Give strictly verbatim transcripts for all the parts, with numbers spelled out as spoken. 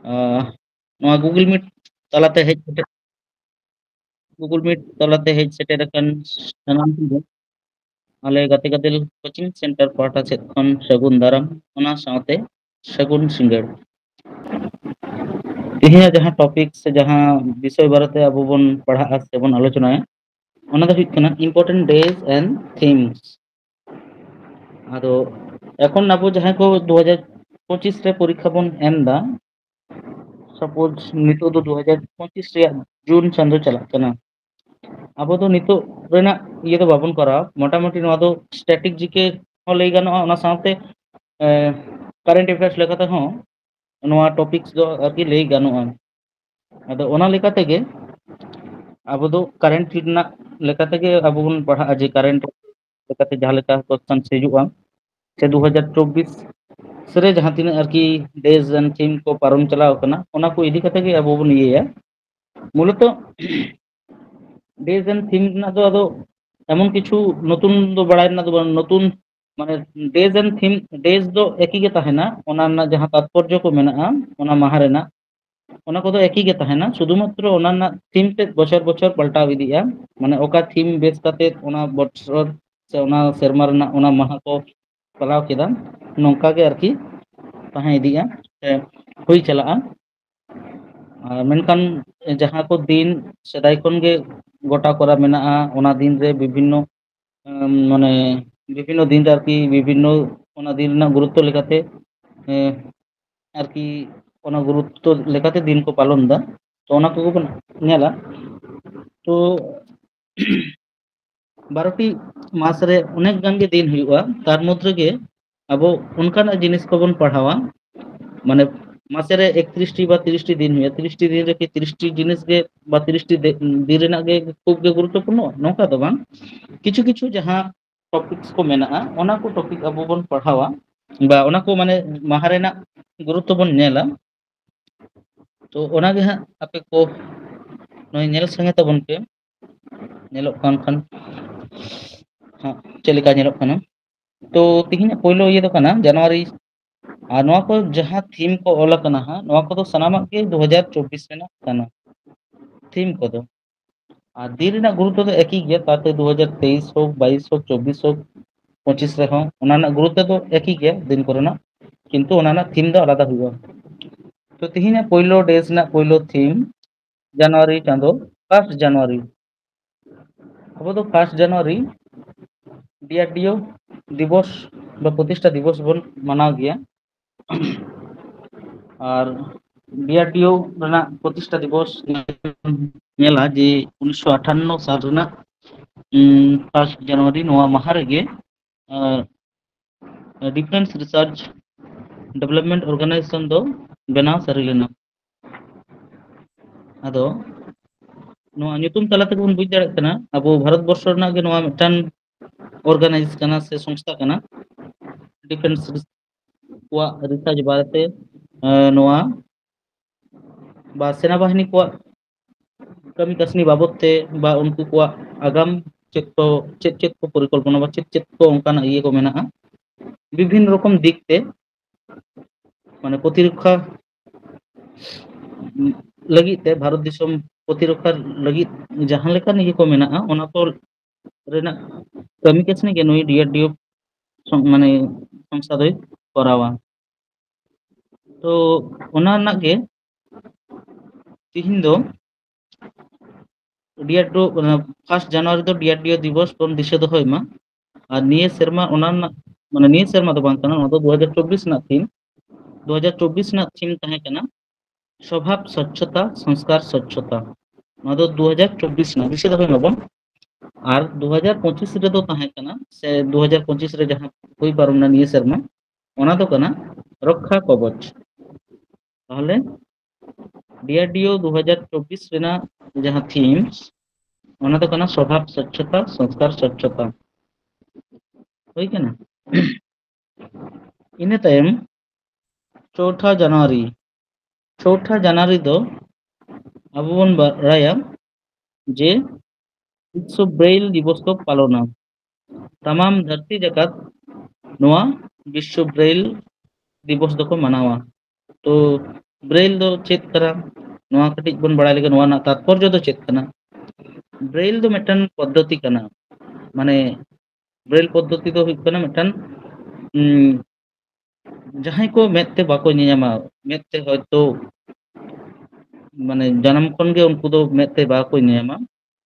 ᱟᱸ, ᱱᱚᱣᱟ Google Meet ᱛᱟᱞᱟᱛᱮ ᱦᱮᱡ ᱥᱮᱴᱮᱨ, Google Meet ᱛᱟᱞᱟᱛᱮ ᱦᱮᱡ ᱥᱮᱴᱮᱨ ᱟᱠᱟᱱ ᱥᱟᱱᱟᱢ ᱠᱚᱜᱮ ᱟᱞᱮ ᱜᱟᱛᱮ ᱜᱟᱫᱮᱞ coaching center ᱯᱟᱦᱴᱟ ᱥᱮᱫ ᱠᱷᱚᱱ ᱥᱟᱹᱜᱩᱱ ᱫᱟᱨᱟᱢ, ᱚᱱᱟ ᱥᱟᱶᱛᱮ ᱥᱟᱹᱜᱩᱱ ᱥᱤᱸᱜᱟᱹᱲ᱾ ᱛᱮᱦᱮᱧᱟᱜ ᱡᱟᱦᱟᱸ topic ᱥᱮ ᱡᱟᱦᱟᱸ ᱵᱤᱥᱚᱭ ᱵᱟᱨᱮᱛᱮ ᱟᱵᱚ ᱵᱚᱱ ᱯᱟᱲᱦᱟᱜᱼᱟ ᱥᱮ ᱵᱚᱱ ᱟᱞᱳᱪᱚᱱᱟᱭᱟ, ᱚᱱᱟ ᱫᱚ ᱦᱩᱭᱩᱜ ᱠᱟᱱᱟ important days and themes᱾ ᱟᱫᱚ ᱮᱠᱷᱚᱱ ᱟᱵᱚ ᱡᱟᱦᱟᱸᱭ ᱠᱚ ᱫᱩ ᱦᱟᱡᱟᱨ ᱯᱚᱸᱪᱤᱥ ᱨᱮ ᱯᱚᱨᱤᱠᱠᱷᱟ ᱵᱚᱱ ᱮᱢ ᱮᱫᱟ, suppose ᱱᱤᱛᱚᱜ ᱫᱚ ᱫᱩ ᱦᱟᱡᱟᱨ ᱯᱚᱸᱪᱤᱥ ᱨᱮᱭᱟᱜ ᱡᱩᱱ ᱪᱟᱸᱫᱚ ᱪᱟᱞᱟᱜ ᱠᱟᱱᱟ, ᱟᱵᱚ ᱫᱚ ᱱᱤᱛᱚᱜ ᱨᱮᱱᱟᱜ ᱤᱭᱟᱹ ᱫᱚ ᱵᱟᱵᱚᱱ ᱠᱚᱨᱟᱣᱟ, ᱢᱚᱴᱟᱢᱩᱴᱤ ᱱᱚᱣᱟ ᱫᱚ static G K ᱦᱚᱸ ᱞᱟᱹᱭ ᱜᱟᱱᱚᱜᱼᱟ, ᱚᱱᱟ ᱥᱟᱶᱛᱮ, ᱮ, current affairs ᱞᱮᱠᱟᱛᱮ ᱦᱚᱸ ᱱᱚᱣᱟ topics ᱫᱚ ᱟᱨᱠᱤ ᱞᱟᱹᱭ ᱜᱟᱱᱚᱜᱼᱟ᱾ ᱟᱫᱚ ᱚᱱᱟ ᱞᱮᱠᱟ ᱛᱮᱜᱮ ᱟᱵᱚ ᱫᱚ current ᱨᱮᱱᱟᱜ ᱞᱮᱠᱟ ᱛᱮᱜᱮ ᱟᱵᱚ ᱵᱚᱱ ᱯᱟᱲᱦᱟᱜᱼᱟ, ᱡᱮ current ᱞᱮᱠᱟᱛᱮ ᱡᱟᱦᱟᱸ ᱞᱮᱠᱟ question ᱦᱤᱡᱩᱜᱼᱟ, ᱥᱮ ᱫᱩ ᱦᱟᱡᱟᱨ ᱪᱚᱵᱵᱤᱥ ᱨᱮ ᱡᱟᱦᱟᱸ ᱛᱤᱱᱟᱹᱜ ᱟᱨᱠᱤ days and theme ᱠᱚ ᱯᱟᱨᱚᱢ ᱪᱟᱞᱟᱣ ᱟᱠᱟᱱᱟ, ᱚᱱᱟ ᱠᱚ ᱤᱫᱤ ᱠᱟᱛᱮ ᱜᱮ ᱟᱵᱚ ᱵᱚᱱ ᱤᱭᱟᱹᱭᱟ᱾ ᱢᱩᱞᱚᱛᱚ days and theme ᱨᱮᱱᱟᱜ ᱫᱚ ᱟᱫᱚ ᱮᱢᱚᱱ ᱠᱤᱪᱷᱩ ᱱᱚᱛᱩᱱ ᱫᱚ ᱵᱟᱲᱟᱭ ᱨᱮᱱᱟᱜ ᱫᱚ ᱵᱟᱹᱱᱩᱜ, ᱱᱚᱛᱩᱱ ᱢᱟᱱᱮ days and theme, days ᱫᱚ ᱮᱠᱤ ᱜᱮ ᱛᱟᱦᱮᱱᱟ, ᱚᱱᱟ ᱨᱮᱱᱟᱜ ᱡᱟᱦᱟᱸ ᱛᱟᱛᱯᱚᱨᱡᱚ ᱠᱚ ᱢᱮᱱᱟᱜᱼᱟ ᱚᱱᱟ ᱢᱟᱦᱟ ᱨᱮᱱᱟᱜ, ᱚᱱᱟ ᱠᱚᱫᱚ ᱮᱠᱤ ᱜᱮ ᱛᱟᱦᱮᱱᱟ, ᱥᱩᱫᱷᱩ ᱢᱟᱛᱨᱚ ᱚᱱᱟ ᱨᱮᱱᱟᱜ theme ᱛᱮᱫ ᱵᱚᱪᱷᱚᱨ ᱵᱚᱪᱷᱚᱨ ᱯᱟᱞᱴᱟᱣ ᱤᱫᱤᱜᱼᱟ᱾ ᱢᱟᱱᱮ ᱚᱠᱟ theme ᱵᱮᱥ ᱠᱟᱛᱮ ᱚᱱᱟ ᱵᱚᱪᱷᱚᱨ ᱥᱮ ᱚᱱᱟ ᱥᱮᱨᱢᱟ ᱨᱮᱱᱟᱜ ᱚᱱᱟ ᱢᱟᱦᱟ ᱠᱚ ᱯᱟᱞᱟᱣ ᱠᱮᱫᱟ, ᱱᱚᱝᱠᱟ ᱜᱮ ᱟᱨᱠᱤ ᱛᱟᱦᱮᱸ ᱤᱫᱤᱜᱼᱟ ᱥᱮ ᱦᱩᱭ ᱪᱟᱞᱟᱜᱼᱟ᱾ ᱟᱨ ᱢᱮᱱᱠᱷᱟᱱ ᱡᱟᱦᱟᱸ ᱠᱚ ᱫᱤᱱ ᱥᱮᱫᱟᱭ ᱠᱷᱚᱱ ᱜᱮ ᱜᱚᱴᱟ ᱠᱚᱨᱟ ᱢᱮᱱᱟᱜᱼᱟ, ᱚᱱᱟ ᱫᱤᱱ ᱨᱮ ᱵᱤᱵᱷᱤᱱᱱᱚ, ᱮᱢ, ᱢᱟᱱᱮ ᱵᱤᱵᱷᱤᱱᱱᱚ ᱫᱤᱱ ᱨᱮ ᱟᱨᱠᱤ ᱵᱤᱵᱷᱤᱱᱱᱚ ᱚᱱᱟ ᱫᱤᱱ ᱨᱮᱱᱟᱜ ᱜᱩᱨᱩᱛᱛᱚ ᱞᱮᱠᱟᱛᱮ, ᱮ, ᱟᱨᱠᱤ ᱚᱱᱟ ᱜᱩᱨᱩᱛᱛᱚ ᱞᱮᱠᱟᱛᱮ ᱫᱤᱱ ᱠᱚ ᱯᱟᱞᱚᱱ ᱮᱫᱟ᱾ ᱛᱚ ᱚᱱᱟ ᱠᱚᱜᱮ ᱵᱚᱱ ᱧᱮᱞᱟ᱾ ᱛᱚ ᱵᱟᱨᱚᱴᱤ ᱢᱟᱥ ᱨᱮ ᱚᱱᱮᱠ ᱜᱟᱱ ᱜᱮ ᱫᱤᱱ ᱦᱩᱭᱩᱜᱼᱟ, ᱛᱟᱨ ᱢᱚᱫᱽᱫᱷᱮ ᱨᱮᱜᱮ ᱟᱵᱚ ᱚᱱᱠᱟᱱᱟᱜ ᱡᱤᱱᱤᱥ ᱠᱚᱵᱚᱱ ᱯᱟᱲᱦᱟᱣᱟ, ᱢᱟᱱᱮ ᱢᱟᱥᱮ ᱨᱮ ᱮᱠᱛᱨᱤᱥ ᱴᱤ ᱵᱟ ᱛᱤᱨᱤᱥ ᱴᱤ ᱫᱤᱱ ᱦᱩᱭᱩᱜᱼᱟ, ᱛᱤᱨᱤᱥ ᱴᱤ ᱫᱤᱱ ᱨᱮᱠᱤ ᱛᱤᱨᱤᱥ ᱴᱤ ᱡᱤᱱᱤᱥ ᱜᱮ ᱵᱟ ᱛᱤᱨᱤᱥ ᱴᱤ ᱫᱤ-, ᱫᱤᱱ ᱨᱮᱱᱟᱜ ᱜᱮ ᱠᱷᱩᱵ ᱜᱮ ᱜᱩᱨᱩᱛᱛᱚᱯᱩᱨᱱᱚ, ᱱᱚᱝᱠᱟ ᱫᱚ ᱵᱟᱝ᱾ ᱠᱤᱪᱷᱩ ᱠᱤᱪᱷᱩ ᱡᱟᱦᱟᱸ topics ᱠᱚ ᱢᱮᱱᱟᱜᱼᱟ, ᱚᱱᱟ ᱠᱚ topic ᱟᱵᱚ ᱵᱚᱱ ᱯᱟᱲᱦᱟᱣᱟ ᱵᱟ ᱚᱱᱟ ᱠᱚ ᱢᱟᱱᱮ ᱢᱟᱦᱟ ᱨᱮᱱᱟᱜ ᱜᱩᱨᱩᱛᱛᱚ ᱵᱚᱱ ᱧᱮᱞᱟ᱾ ᱛᱚ ᱚᱱᱟ ᱜᱮ ᱦᱟᱸᱜ ᱟᱯᱮ ᱠᱚ ᱱᱚᱜᱼᱚᱭ ᱧᱮᱞ ᱥᱟᱸᱜᱮ ᱛᱟᱵᱚᱱ ᱯᱮ, ᱧᱮᱞᱚᱜ ᱠᱟᱱ ᱠᱷᱟᱱ ᱦᱟᱸᱜ ᱪᱮᱫ ᱞᱮᱠᱟ ᱧᱮᱞᱚᱜ ᱠᱟᱱᱟ᱾ ᱛᱚ ᱛᱤᱦᱤᱧᱟᱜ ᱯᱳᱭᱞᱳ ᱤᱭᱟᱹ ᱫᱚ ᱠᱟᱱᱟ ᱡᱟᱱᱩᱣᱟᱨᱤ ᱟᱨ ᱱᱚᱣᱟ ᱠᱚ ᱡᱟᱦᱟᱸ ᱛᱷᱤᱢ ᱠᱚ ᱚᱞ ᱟᱠᱟᱱᱟ ᱦᱟᱸᱜ, ᱱᱚᱣᱟ ᱠᱚᱫᱚ ᱥᱟᱱᱟᱢᱟᱜ ᱜᱮ ᱫᱩ ᱦᱟᱡᱟᱨ ᱪᱚᱵᱵᱤᱥ ᱨᱮᱱᱟᱜ ᱠᱟᱱᱟ, ᱛᱷᱤᱢ ᱠᱚᱫᱚ᱾ ᱟᱨ ᱫᱤᱱ ᱨᱮᱱᱟᱜ ᱜᱩᱨᱩᱛᱛᱚ ᱫᱚ ᱮᱠᱤ ᱜᱮᱭᱟ, ᱛᱟᱛᱮ ᱫᱩ ᱦᱟᱡᱟᱨ ᱛᱮᱭᱤᱥ ᱦᱳᱠ, ᱵᱟᱭᱤᱥ ᱦᱳᱠ, ᱪᱚᱵᱵᱤᱥ ᱦᱳᱠ, ᱯᱚᱸᱪᱤᱥ ᱨᱮᱦᱚᱸ ᱚᱱᱟ ᱨᱮᱱᱟᱜ ᱜᱩᱨᱩᱛᱛᱚ ᱫᱚ ᱮᱠᱤ ᱜᱮᱭᱟ ᱫᱤᱱ ᱠᱚᱨᱮᱱᱟᱜ, ᱠᱤᱱᱛᱩ ᱚᱱᱟ ᱨᱮᱱᱟᱜ ᱛᱷᱤᱢ ᱫᱚ ᱟᱞᱟᱫᱟ ᱦᱩᱭᱩᱜᱼᱟ᱾ ᱛᱚ ᱛᱮᱦᱮᱧᱟᱜ ᱯᱳᱭᱞᱳ ᱰᱮᱥ ᱨᱮᱱᱟᱜ ᱯᱳᱭᱞᱳ ᱛᱷᱤᱢ ᱡᱟᱱᱩᱣᱟᱨᱤ ᱪᱟᱸᱫᱳ, ᱯᱷᱟᱥᱴ ᱡᱟᱱᱩᱣᱟᱨᱤ᱾ ᱟᱵᱚ ᱫᱚ ᱯᱷᱟᱥᱴ ᱡᱟᱱᱩᱣᱟᱨᱤ ᱰᱤᱟᱨᱰᱤᱳ ᱫᱤᱵᱚᱥ ᱵᱟ ᱯᱨᱚᱛᱤᱥᱴᱷᱟ ᱫᱤᱵᱚᱥ ᱵᱚᱱ ᱢᱟᱱᱟᱣ ᱜᱮᱭᱟ᱾ ᱟᱨ ᱰᱤᱟᱨᱰᱤᱳ ᱨᱮᱱᱟᱜ ᱯᱨᱚᱛᱤᱥᱴᱷᱟ ᱫᱤᱵᱚᱥ ᱧᱮᱞᱟ ᱡᱮ ᱩᱱᱤᱥᱥᱚ ᱟᱴᱷᱟᱱᱱᱚ ᱥᱟᱞ ᱨᱮᱱᱟᱜ ᱯᱷᱟᱥᱴ ᱡᱟᱱᱩᱣᱟᱨᱤ ᱱᱚᱣᱟ ᱢᱟᱦᱟ ᱨᱮᱜᱮ ᱰᱤᱯᱷᱮᱱᱥ ᱨᱤᱥᱟᱨᱪ ᱰᱮᱵᱷᱮᱞᱚᱯᱢᱮᱱᱴ ᱚᱨᱜᱟᱱᱟᱭᱡᱮᱥᱚᱱ ᱫᱚ ᱵᱮᱱᱟᱣ ᱥᱟᱹᱨᱤ ᱞᱮᱱᱟ᱾ ᱟᱫᱚ ᱱᱚᱣᱟ ᱧᱩᱛᱩᱢ ᱛᱟᱞᱟ ᱛᱮᱜᱮ ᱵᱚᱱ ᱵᱩᱡᱽ ᱫᱟᱲᱮᱭᱟᱜ ᱠᱟᱱᱟ, ᱟᱵᱚ ᱵᱷᱟᱨᱚᱛ ᱵᱚᱨᱥᱚ ᱨᱮᱱᱟᱜ ᱜᱮ ᱱᱚᱣᱟ ᱢᱤᱫᱴᱟᱝ ᱚᱨᱜᱟᱱᱟᱭᱤᱡᱽ ᱠᱟᱱᱟ ᱥᱮ ᱥᱚᱝᱥᱛᱷᱟ ᱠᱟᱱᱟ, ᱰᱤᱯᱷᱮᱱᱥ ᱠᱚᱣᱟᱜ ᱨᱤᱥᱟᱨᱪ ᱵᱟᱨᱮᱛᱮ, ᱮ, ᱱᱚᱣᱟ ᱵᱟ ᱥᱮᱱᱟ ᱵᱟᱦᱤᱱᱤ ᱠᱚᱣᱟᱜ ᱠᱟᱹᱢᱤ ᱠᱟᱹᱥᱱᱤ ᱵᱟᱵᱚᱫ ᱛᱮ ᱵᱟ ᱩᱱᱠᱩ ᱠᱚᱣᱟᱜ ᱟᱜᱟᱢ ᱪᱮᱫ ᱠᱚ, ᱪᱮᱫ ᱪᱮᱫ ᱠᱚ ᱯᱚᱨᱤᱠᱚᱞᱯᱚᱱᱟ ᱵᱟ ᱪᱮᱫ ᱪᱮᱫ ᱠᱚ ᱚᱱᱠᱟᱱᱟᱜ ᱤᱭᱟᱹ ᱠᱚ ᱢᱮᱱᱟᱜᱼᱟ, ᱵᱤᱵᱷᱤᱱᱱᱚ ᱨᱚᱠᱚᱢ ᱫᱤᱠ ᱛᱮ, ᱢᱟᱱᱮ ᱯᱨᱚᱛᱤᱨᱚᱠᱠᱷᱟ ᱞᱟᱹᱜᱤᱫ ᱛᱮ ᱵᱷᱟᱨᱚᱛ ᱫᱤᱥᱚᱢ ᱯᱨᱚᱛᱤᱨᱚᱠᱠᱷᱟ ᱞᱟᱹᱜᱤᱫ ᱡᱟᱦᱟᱸ ᱞᱮᱠᱟᱱ ᱤᱭᱟᱹ ᱠᱚ ᱢᱮᱱᱟᱜᱼᱟ, ᱚᱱᱟ ᱠᱚ ᱨᱮᱱᱟᱜ ᱠᱟᱹᱢᱤ ᱠᱟᱹᱥᱱᱤ ᱜᱮ ᱱᱩᱭ ᱰᱤᱟᱨᱰᱤᱳ ᱥᱚᱝ-, ᱢᱟᱱᱮ ᱥᱚᱝᱥᱛᱷᱟ ᱫᱚᱭ ᱠᱚᱨᱟᱣᱟ᱾ ᱛᱚ ᱚᱱᱟ ᱨᱮᱱᱟᱜ ᱜᱮ ᱛᱤᱦᱤᱧ ᱫᱚ ᱰᱤᱟᱨᱰᱤᱳ, ᱯᱷᱟᱥᱴ ᱡᱟᱱᱩᱣᱟᱨᱤ ᱫᱚ ᱰᱤᱟᱨᱰᱤᱳ ᱫᱤᱵᱚᱥ ᱵᱚᱱ ᱫᱤᱥᱟᱹ ᱫᱚᱦᱚᱭ ᱢᱟ᱾ ᱟᱨ ᱱᱤᱭᱟᱹ ᱥᱮᱨᱢᱟ ᱚᱱᱟ ᱨᱮᱱᱟᱜ, ᱢᱟᱱᱮ ᱱᱤᱭᱟᱹ ᱥᱮᱨᱢᱟ ᱫᱚ ᱵᱟᱝ ᱠᱟᱱᱟ, ᱱᱚᱣᱟ ᱫᱚ ᱫᱩ ᱦᱟᱡᱟᱨ ᱪᱚᱵᱵᱤᱥ ᱨᱮᱱᱟᱜ ᱛᱷᱤᱢ᱾ ᱫᱩ ᱦᱟᱡᱟᱨ ᱪᱚᱵᱵᱤᱥ ᱨᱮᱱᱟᱜ ᱛᱷᱤᱢ ᱛᱟᱦᱮᱸ ᱠᱟᱱᱟ ᱥᱚᱵᱷᱟᱵ ᱥᱚᱪᱪᱷᱚᱛᱟ, ᱥᱚᱝᱥᱠᱟᱨ ᱥᱚᱪᱪᱷᱚᱛᱟ᱾ ᱱᱚᱣᱟ ᱫᱚ ᱫᱩ ᱦᱟᱡᱟᱨ ᱪᱚᱵᱵᱤᱥ ᱨᱮᱱᱟᱜ, ᱫᱤᱥᱟᱹ ᱫᱚᱦᱚᱭ ᱢᱟᱵᱚᱱ᱾ ᱟᱨ ᱫᱩ ᱦᱟᱡᱟᱨ ᱯᱚᱸᱪᱤᱥ ᱨᱮᱫᱚ ᱛᱟᱦᱮᱸ ᱠᱟᱱᱟ, ᱥᱮ ᱫᱩ ᱦᱟᱡᱟᱨ ᱯᱚᱸᱪᱤᱥ ᱨᱮ ᱡᱟᱦᱟᱸ ᱦᱩᱭ ᱯᱟᱨᱚᱢ ᱮᱱᱟ ᱱᱤᱭᱟᱹ ᱥᱮᱨᱢᱟ, ᱚᱱᱟ ᱫᱚ ᱠᱟᱱᱟ ᱨᱚᱠᱠᱷᱟ ᱠᱚᱵᱚᱪ᱾ ᱛᱟᱦᱚᱞᱮ ᱰᱤᱟᱨᱰᱤᱳ ᱫᱩ ᱦᱟᱡᱟᱨ ᱪᱚᱵᱵᱤᱥ ᱨᱮᱱᱟᱜ ᱡᱟᱦᱟᱸ ᱛᱷᱤᱢ, ᱚᱱᱟ ᱫᱚ ᱠᱟᱱᱟ ᱥᱚᱵᱷᱟᱵ ᱥᱚᱪᱪᱷᱚᱛᱟ, ᱥᱚᱝᱥᱠᱟᱨ ᱥᱚᱪᱪᱷᱚᱛᱟ᱾ ᱦᱩᱭ ᱠᱟᱱᱟ? ᱤᱱᱟᱹ ᱛᱟᱭᱚᱢ ᱪᱳᱣᱴᱷᱟ ᱡᱟᱱᱩᱣᱟᱨᱤ, ᱪᱳᱣᱴᱷᱟ ᱡᱟᱱᱩᱣᱟᱨᱤ ᱫᱚ ᱟᱵᱚ ᱵᱚᱱ ᱵᱟᱲᱟᱭᱟ ᱡᱮ ᱵᱤᱥᱥᱚ ᱵᱨᱮᱭᱞ ᱫᱤᱵᱚᱥ ᱠᱚ ᱯᱟᱞᱚᱱᱟ᱾ ᱛᱟᱢᱟᱢ ᱫᱷᱟᱹᱨᱛᱤ ᱡᱟᱠᱟᱛ ᱱᱚᱣᱟ ᱵᱤᱥᱥᱚ ᱵᱨᱮᱭᱞ ᱫᱤᱵᱚᱥ ᱫᱚᱠᱚ ᱢᱟᱱᱟᱣᱟ᱾ ᱛᱚ ᱵᱨᱮᱞ ᱫᱚ ᱪᱮᱫ ᱠᱟᱱᱟ, ᱱᱚᱣᱟ ᱠᱟᱹᱴᱤᱡ ᱵᱚᱱ ᱵᱟᱲᱟᱭ ᱞᱮᱜᱮ, ᱱᱚᱣᱟ ᱨᱮᱱᱟᱜ ᱛᱟᱛᱯᱚᱨᱡᱚ ᱫᱚ ᱪᱮᱫ ᱠᱟᱱᱟ? ᱵᱨᱮᱞ ᱫᱚ ᱢᱤᱫᱴᱟᱝ ᱯᱚᱫᱽᱫᱷᱚᱛᱤ ᱠᱟᱱᱟ, ᱢᱟᱱᱮ ᱵᱨᱮᱞ ᱯᱚᱫᱽᱫᱷᱚᱛᱤ ᱫᱚ ᱦᱩᱭᱩᱜ ᱠᱟᱱᱟ ᱢᱤᱫᱴᱟᱝ, ᱩᱸ, ᱡᱟᱦᱟᱸᱭ ᱠᱚ ᱢᱮᱫ ᱛᱮ ᱵᱟᱠᱚ ᱧᱮᱧᱟᱢᱟ, ᱢᱮᱫ ᱛᱮ ᱦᱚᱭᱛᱳ ᱢᱟᱱᱮ ᱡᱟᱱᱟᱢ ᱠᱷᱚᱱ ᱜᱮ ᱩᱱᱠᱩ ᱫᱚ ᱢᱮᱫ ᱛᱮ ᱵᱟᱠᱚ ᱧᱮᱧᱟᱢᱟ,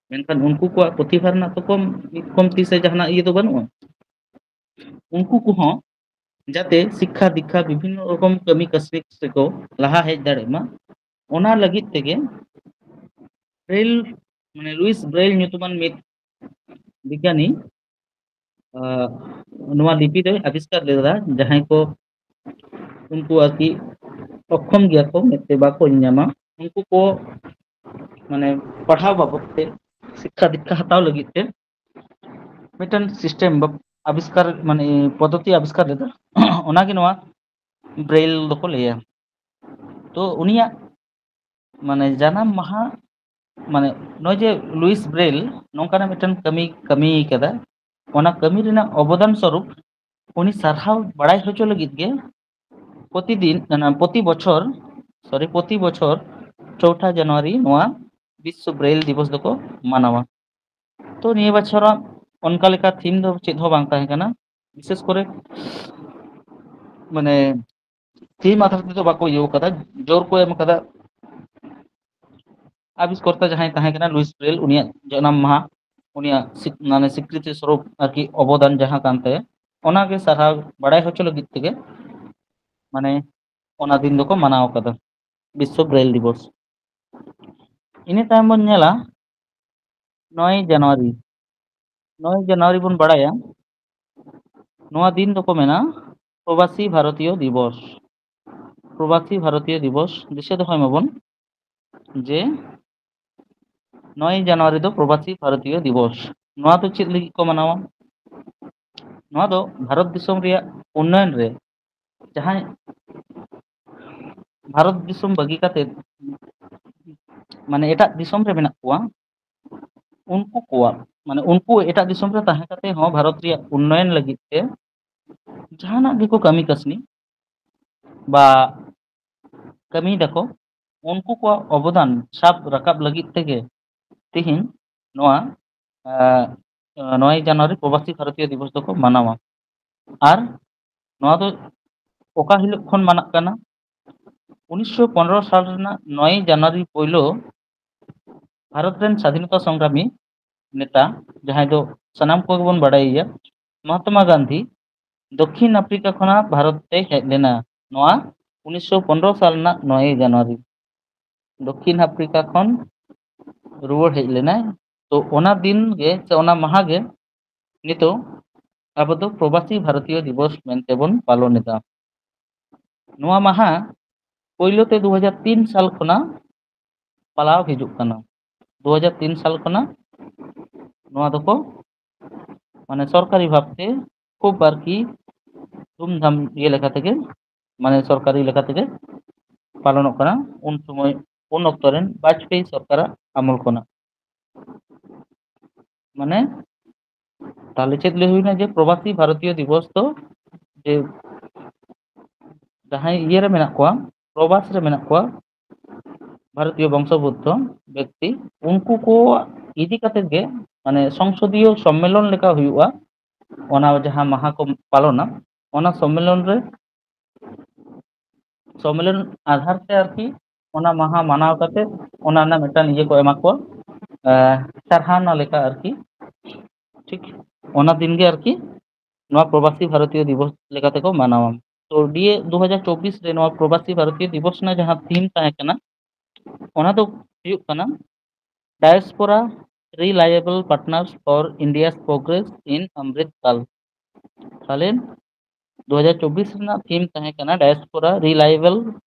ᱢᱮᱱᱠᱷᱟᱱ ᱩᱱᱠᱩ ᱠᱚᱣᱟᱜ ᱯᱨᱚᱛᱤᱵᱷᱟ ᱨᱮᱱᱟᱜ ᱛᱚ ᱠᱚᱢ, ᱢᱤᱫ ᱠᱚᱢᱛᱤ ᱥᱮ ᱡᱟᱦᱟᱱᱟᱜ ᱤᱭᱟᱹ ᱫᱚ ᱵᱟᱹᱱᱩᱜᱼᱟ᱾ ᱩᱱᱠᱩ ᱠᱚᱦᱚᱸ ᱡᱟᱛᱮ ᱥᱤᱠᱠᱷᱟ ᱫᱤᱠᱠᱷᱟ ᱵᱤᱵᱷᱤᱱᱱᱚ ᱨᱚᱠᱚᱢ ᱠᱟᱹᱢᱤ ᱠᱟᱹᱥᱱᱤ ᱨᱮᱠᱚ ᱞᱟᱦᱟ ᱦᱮᱡ ᱫᱟᱲᱮᱭᱟᱜ ᱢᱟ, ᱚᱱᱟ ᱞᱟᱹᱜᱤᱫ ᱛᱮᱜᱮ ᱵᱨᱮᱞ, ᱢᱟᱱᱮ ᱞᱩᱭᱤᱥ ᱵᱨᱮᱞ ᱧᱩᱛᱩᱢᱟᱱ ᱢᱤᱫ ᱵᱤᱜᱽᱜᱟᱱᱤ, ᱟᱸ, ᱱᱚᱣᱟ ᱞᱤᱯᱤ ᱫᱚᱭ ᱟᱵᱤᱥᱠᱟᱨ ᱞᱮᱫᱟ᱾ ᱡᱟᱦᱟᱸᱭ ᱠᱚ ᱩᱱᱠᱩ ᱟᱨᱠᱤ ᱚᱠᱠᱷᱚᱢ ᱜᱮᱭᱟ ᱠᱚ, ᱢᱮᱫ ᱛᱮ ᱵᱟᱠᱚ ᱧᱮᱧᱟᱢᱟ, ᱩᱱᱠᱩ ᱠᱚ ᱢᱟᱱᱮ ᱯᱟᱲᱦᱟᱣ ᱵᱟᱵᱚᱫ ᱛᱮ, ᱥᱤᱠᱠᱷᱟ ᱫᱤᱠᱠᱷᱟ ᱦᱟᱛᱟᱣ ᱞᱟᱹᱜᱤᱫ ᱛᱮ ᱢᱤᱫᱴᱮᱱ ᱥᱤᱥᱴᱮᱢ ᱵᱟ ᱟᱵᱤᱥᱠᱟᱨ, ᱢᱟᱱᱮ ᱯᱚᱫᱽᱫᱷᱚᱛᱤ ᱟᱵᱤᱥᱠᱟᱨ ᱞᱮᱫᱟ᱾ ᱚᱱᱟᱜᱮ ᱱᱚᱣᱟ ᱵᱨᱮᱞ ᱫᱚᱠᱚ ᱞᱟᱹᱭᱟ᱾ ᱛᱚ ᱩᱱᱤᱭᱟᱜ ᱢᱟᱱᱮ ᱡᱟᱱᱟᱢ ᱢᱟᱦᱟ, ᱢᱟᱱᱮ ᱱᱚᱜᱼᱚᱭ ᱡᱮ ᱞᱩᱭᱤᱥ ᱵᱨᱮᱞ ᱱᱚᱝᱠᱟᱱᱟᱜ ᱢᱤᱫᱴᱮᱱ ᱠᱟᱹᱢᱤ ᱠᱟᱹᱢᱤ ᱠᱟᱫᱟ, ᱚᱱᱟ ᱠᱟᱹᱢᱤ ᱨᱮᱱᱟᱜ ᱚᱵᱚᱫᱟᱱ ᱥᱚᱨᱩᱯ ᱩᱱᱤ ᱥᱟᱨᱦᱟᱣ ᱵᱟᱲᱟᱭ ᱦᱚᱪᱚ ᱞᱟᱹᱜᱤᱫ ᱜᱮ ᱯᱨᱚᱛᱤᱫᱤᱱ, ᱚᱱᱟ ᱯᱨᱚᱛᱤ ᱵᱚᱪᱷᱚᱨ, ᱥᱚᱨᱤ, ᱯᱨᱚᱛᱤ ᱵᱚᱪᱷᱚᱨ ᱪᱳᱣᱴᱷᱟ ᱡᱟᱱᱩᱣᱟᱨᱤ ᱱᱚᱣᱟ ᱵᱤᱥᱥᱚ ᱵᱨᱮᱞ ᱫᱤᱵᱚᱥ ᱫᱚᱠᱚ ᱢᱟᱱᱟᱣᱟ᱾ ᱛᱚ ᱱᱤᱭᱟᱹ ᱵᱚᱪᱷᱚᱨᱟᱜ ᱚᱱᱠᱟ ᱞᱮᱠᱟ ᱛᱷᱤᱢ ᱫᱚ ᱪᱮᱫ ᱦᱚᱸ ᱵᱟᱝ ᱛᱟᱦᱮᱸ ᱠᱟᱱᱟ, ᱵᱤᱥᱮᱥ ᱠᱚᱨᱮ ᱢᱟᱱᱮ ᱛᱷᱤᱢ ᱟᱫᱷᱟᱨ ᱛᱮᱫᱚ ᱵᱟᱠᱚ ᱤᱭᱟᱹ ᱠᱟᱫᱟ, ᱡᱳᱨ ᱠᱚ ᱮᱢ ᱠᱟᱫᱟ᱾ ᱟᱵᱤᱥᱠᱚᱨᱛᱟ ᱡᱟᱦᱟᱸᱭ ᱛᱟᱦᱮᱸ ᱠᱟᱱᱟ ᱞᱩᱭᱤᱥ ᱵᱨᱮᱞ, ᱩᱱᱤᱭᱟᱜ ᱡᱟᱱᱟᱢ ᱢᱟᱦᱟ, ᱩᱱᱤᱭᱟᱜ ᱥᱤᱠ-, ᱢᱟᱱᱮ ᱥᱤᱠᱨᱤᱛᱤ ᱥᱚᱨᱩᱯ ᱟᱨᱠᱤ ᱚᱵᱚᱫᱟᱱ ᱡᱟᱦᱟᱸ ᱠᱟᱱ ᱛᱟᱭᱟ, ᱚᱱᱟᱜᱮ ᱥᱟᱨᱦᱟᱣ ᱵᱟᱲᱟᱭ ᱦᱚᱪᱚ ᱞᱟᱹᱜᱤᱫ ᱛᱮᱜᱮ ᱢᱟᱱᱮ ᱚᱱᱟ ᱫᱤᱱ ᱫᱚᱠᱚ ᱢᱟᱱᱟᱣ ᱠᱟᱫᱟ, ᱵᱤᱥᱥᱚ ᱵᱨᱮᱞ ᱫᱤᱵᱚᱥ᱾ ᱤᱱᱟᱹ ᱛᱟᱭᱚᱢ ᱵᱚᱱ ᱧᱮᱞᱟ ᱱᱚᱭ ᱡᱟᱱᱩᱣᱟᱨᱤ᱾ ᱱᱚᱭ ᱡᱟᱱᱩᱣᱟᱨᱤ ᱵᱚᱱ ᱵᱟᱲᱟᱭᱟ, ᱱᱚᱣᱟ ᱫᱤᱱ ᱫᱚᱠᱚ ᱢᱮᱱᱟ ᱯᱨᱚᱵᱟᱥᱤ ᱵᱷᱟᱨᱚᱛᱤᱭᱚ ᱫᱤᱵᱚᱥ᱾ ᱯᱨᱚᱵᱟᱥᱤ ᱵᱷᱟᱨᱚᱛᱤᱭᱚ ᱫᱤᱵᱚᱥ, ᱫᱤᱥᱟᱹ ᱫᱚᱦᱚᱭ ᱢᱟᱵᱚᱱ ᱡᱮ ᱱᱚᱭ ᱡᱟᱱᱩᱣᱟᱨᱤ ᱫᱚ ᱯᱨᱚᱵᱟᱥᱤ ᱵᱷᱟᱨᱚᱛᱤᱭᱚ ᱫᱤᱵᱚᱥ᱾ ᱱᱚᱣᱟ ᱫᱚ ᱪᱮᱫ ᱞᱟᱹᱜᱤᱫ ᱠᱚ ᱢᱟᱱᱟᱣᱟ? ᱱᱚᱣᱟ ᱫᱚ ᱵᱷᱟᱨᱚᱛ ᱫᱤᱥᱚᱢ ᱨᱮᱭᱟᱜ ᱩᱱᱱᱚᱭᱚᱱ ᱨᱮ ᱡᱟᱦᱟᱸᱭ ᱵᱷᱟᱨᱚᱛ ᱫᱤᱥᱚᱢ ᱵᱟᱹᱜᱤ ᱠᱟᱛᱮ ᱢᱟᱱᱮ ᱮᱴᱟᱜ ᱫᱤᱥᱚᱢ ᱨᱮ ᱢᱮᱱᱟᱜ ᱠᱚᱣᱟ, ᱩᱱᱠᱩ ᱠᱚᱣᱟᱜ, ᱢᱟᱱᱮ ᱩᱱᱠᱩ ᱮᱴᱟᱜ ᱫᱤᱥᱚᱢ ᱨᱮ ᱛᱟᱦᱮᱸ ᱠᱟᱛᱮ ᱦᱚᱸ ᱵᱷᱟᱨᱚᱛ ᱨᱮᱭᱟᱜ ᱩᱱᱱᱚᱭᱚᱱ ᱞᱟᱹᱜᱤᱫ ᱛᱮ ᱡᱟᱦᱟᱱᱟᱜ ᱜᱮᱠᱚ ᱠᱟᱹᱢᱤ ᱠᱟᱹᱥᱱᱤ, ᱵᱟ ᱠᱟᱹᱢᱤᱭ ᱫᱟᱠᱚ, ᱩᱱᱠᱩ ᱠᱚᱣᱟᱜ ᱚᱵᱚᱫᱟᱱ ᱥᱟᱵ ᱨᱟᱠᱟᱵ ᱞᱟᱹᱜᱤᱫ ᱛᱮᱜᱮ ᱛᱮᱦᱮᱧ ᱱᱚᱣᱟ ᱱᱚᱭ ᱡᱟᱱᱩᱣᱟᱨᱤ ᱯᱨᱚᱵᱟᱥᱤ ᱵᱷᱟᱨᱚᱛᱤᱭᱚ ᱫᱤᱵᱚᱥ ᱫᱚᱠᱚ ᱢᱟᱱᱟᱣᱟ᱾ ᱟᱨ ᱱᱚᱣᱟ ᱫᱚ ᱚᱠᱟ ᱦᱤᱞᱳᱜ ᱠᱷᱚᱱ ᱢᱟᱱᱟᱜ ᱠᱟᱱᱟ? ᱩᱱᱤᱥᱥᱚ ᱯᱚᱱᱨᱚ ᱥᱟᱞ ᱨᱮᱱᱟᱜ ᱱᱚᱭ ᱡᱟᱱᱩᱣᱟᱨᱤ ᱯᱳᱭᱞᱳ ᱵᱷᱟᱨᱚᱛ ᱨᱮᱱ ᱥᱟᱫᱷᱤᱱᱚᱛᱟ ᱥᱚᱝᱜᱨᱟᱢᱤ ᱱᱮᱛᱟ, ᱡᱟᱦᱟᱸᱭ ᱫᱚ ᱥᱟᱱᱟᱢ ᱠᱚᱜᱮ ᱵᱚᱱ ᱵᱟᱰᱟᱭᱮᱭᱟ, ᱢᱚᱦᱟᱛᱢᱟ ᱜᱟᱱᱫᱷᱤ, ᱫᱚᱠᱠᱷᱤᱱ ᱟᱯᱷᱨᱤᱠᱟ ᱠᱷᱚᱱᱟᱜ ᱵᱷᱟᱨᱚᱛ ᱛᱮᱭ ᱦᱮᱡ ᱞᱮᱱᱟ ᱱᱚᱣᱟ ᱩᱱᱤᱥᱥᱚ ᱯᱚᱱᱨᱚ ᱥᱟᱞ ᱨᱮᱱᱟᱜ ᱱᱚᱭᱮ ᱡᱟᱱᱩᱣᱟᱨᱤ᱾ ᱫᱚᱠᱠᱷᱤᱱ ᱟᱯᱷᱨᱤᱠᱟ ᱠᱷᱚᱱ ᱨᱩᱣᱟᱹᱲ ᱦᱮᱡ ᱞᱮᱱᱟᱭ᱾ ᱛᱚ, ᱚᱱᱟ ᱫᱤᱱ ᱜᱮ ᱥᱮ ᱚᱱᱟ ᱢᱟᱦᱟ ᱜᱮ ᱱᱤᱛᱚᱜ ᱟᱵᱚ ᱫᱚ ᱯᱨᱚᱵᱟᱥᱤ ᱵᱷᱟᱨᱚᱛᱤᱭᱚ ᱫᱤᱵᱚᱥ ᱢᱮᱱᱛᱮ ᱵᱚᱱ ᱯᱟᱞᱚᱱ ᱮᱫᱟ᱾ ᱱᱚᱣᱟ ᱢᱟᱦᱟ ᱯᱳᱭᱞᱳ ᱛᱮ ᱫᱩ ᱦᱟᱡᱟᱨ ᱛᱤᱱ ᱥᱟᱞ ᱠᱷᱚᱱᱟᱜ ᱯᱟᱞᱟᱣ ᱦᱤᱡᱩᱜ ᱠᱟᱱᱟ᱾ ᱫᱩ ᱦᱟᱡᱟᱨ ᱛᱤᱱ ᱥᱟᱞ ᱠᱷᱚᱱᱟᱜ ᱱᱚᱣᱟ ᱫᱚᱠᱚ, ᱢᱟᱱᱮ, ᱥᱚᱨᱠᱟᱨᱤ ᱵᱷᱟᱵᱽᱛᱮ ᱠᱷᱩᱵ ᱟᱨᱠᱤ ᱫᱷᱩᱢᱫᱷᱟᱢ ᱤᱭᱟᱹ ᱞᱮᱠᱟ ᱛᱮᱜᱮ, ᱢᱟᱱᱮ, ᱥᱚᱨᱠᱟᱨᱤ ᱞᱮᱠᱟ ᱛᱮᱜᱮ ᱯᱟᱞᱚᱱᱚᱜ ᱠᱟᱱᱟ᱾ ᱩᱱ ᱥᱚᱢᱚᱭ, ᱩᱱ ᱚᱠᱛᱚ ᱨᱮᱱ ᱵᱟᱡᱽᱯᱮᱭᱤ ᱥᱚᱨᱠᱟᱨᱟᱜ ᱟᱢᱚᱞ ᱠᱷᱚᱱᱟᱜ, ᱢᱟᱱᱮ, ᱛᱟᱦᱞᱮ ᱪᱮᱫ ᱞᱟᱹᱭ ᱦᱩᱭᱱᱟ ᱡᱮ ᱯᱨᱚᱵᱟᱥᱤ ᱵᱷᱟᱨᱚᱛᱤᱭᱚ ᱫᱤᱵᱚᱥ ᱫᱚ ᱡᱮ ᱡᱟᱦᱟᱸᱭ ᱤᱭᱟᱹ ᱨᱮ ᱢᱮᱱᱟᱜ ᱠᱚᱣᱟ, ᱯᱨᱚᱵᱟᱥ ᱨᱮ ᱢᱮᱱᱟᱜ ᱠᱚᱣᱟ, ᱵᱷᱟᱨᱚᱛᱤᱭᱚ ᱵᱚᱝᱥᱚᱵᱷᱩᱛ ᱵᱮᱠᱛᱤ, ᱩᱱᱠᱩ ᱠᱚ ᱤᱫᱤ ᱠᱟᱛᱮ ᱜᱮ, ᱢᱟᱱᱮ, ᱥᱚᱝᱥᱚᱫᱤᱭᱚ ᱥᱚᱢᱢᱮᱞᱚᱱ ᱞᱮᱠᱟ ᱦᱩᱭᱩᱜᱼᱟ᱾ ᱚᱱᱟ ᱡᱟᱦᱟᱸ ᱢᱟᱦᱟ ᱠᱚ ᱯᱟᱞᱚᱱᱟ, ᱚᱱᱟ ᱥᱚᱢᱢᱮᱞᱚᱱ ᱨᱮ, ᱥᱚᱢᱢᱮᱞᱚᱱ ᱟᱫᱷᱟᱨ ᱛᱮ ᱟᱨᱠᱤ ᱚᱱᱟ ᱢᱟᱦᱟ ᱢᱟᱱᱟᱣ ᱠᱟᱛᱮ ᱚᱱᱟ ᱨᱮᱱᱟᱜ ᱢᱤᱫᱴᱟᱝ ᱤᱭᱟᱹ ᱠᱚ ᱮᱢᱟ ᱠᱚᱣᱟ, ᱥᱟᱨᱦᱟᱣᱱᱟ ᱞᱮᱠᱟ ᱟᱨᱠᱤ᱾ ᱴᱷᱤᱠ ᱚᱱᱟ ᱫᱤᱱ ᱜᱮ ᱟᱨᱠᱤ ᱱᱚᱣᱟ ᱯᱨᱚᱵᱟᱥᱤ ᱵᱷᱟᱨᱚᱛᱤᱭᱚ ᱫᱤᱵᱚᱥ ᱞᱮᱠᱟ ᱛᱮᱠᱚ ᱢᱟᱱᱟᱣᱟ᱾ ᱛᱚ, ᱰᱤᱭᱮ ᱫᱩ ᱦᱟᱡᱟᱨ ᱪᱚᱵᱵᱤᱥ ᱨᱮ ᱱᱚᱣᱟ ᱯᱨᱚᱵᱟᱥᱤ ᱵᱷᱟᱨᱚᱛᱤᱭᱚ ᱫᱤᱵᱚᱥ ᱨᱮᱱᱟᱜ ᱡᱟᱦᱟᱸ ᱛᱷᱤᱢ ᱛᱟᱦᱮᱸ ᱠᱟᱱᱟ, ᱚᱱᱟ ᱫᱚ ᱦᱩᱭᱩᱜ ᱠᱟᱱᱟ Diaspora Reliable Partners for India's Progress in Amrit Kal᱾ ᱛᱟᱦᱞᱮ ᱫᱩ ᱦᱟᱡᱟᱨ ᱪᱚᱵᱵᱤᱥ ᱨᱮᱱᱟᱜ ᱛᱷᱤᱢ ᱛᱟᱦᱮᱸ ᱠᱟᱱᱟ Diaspora Reliable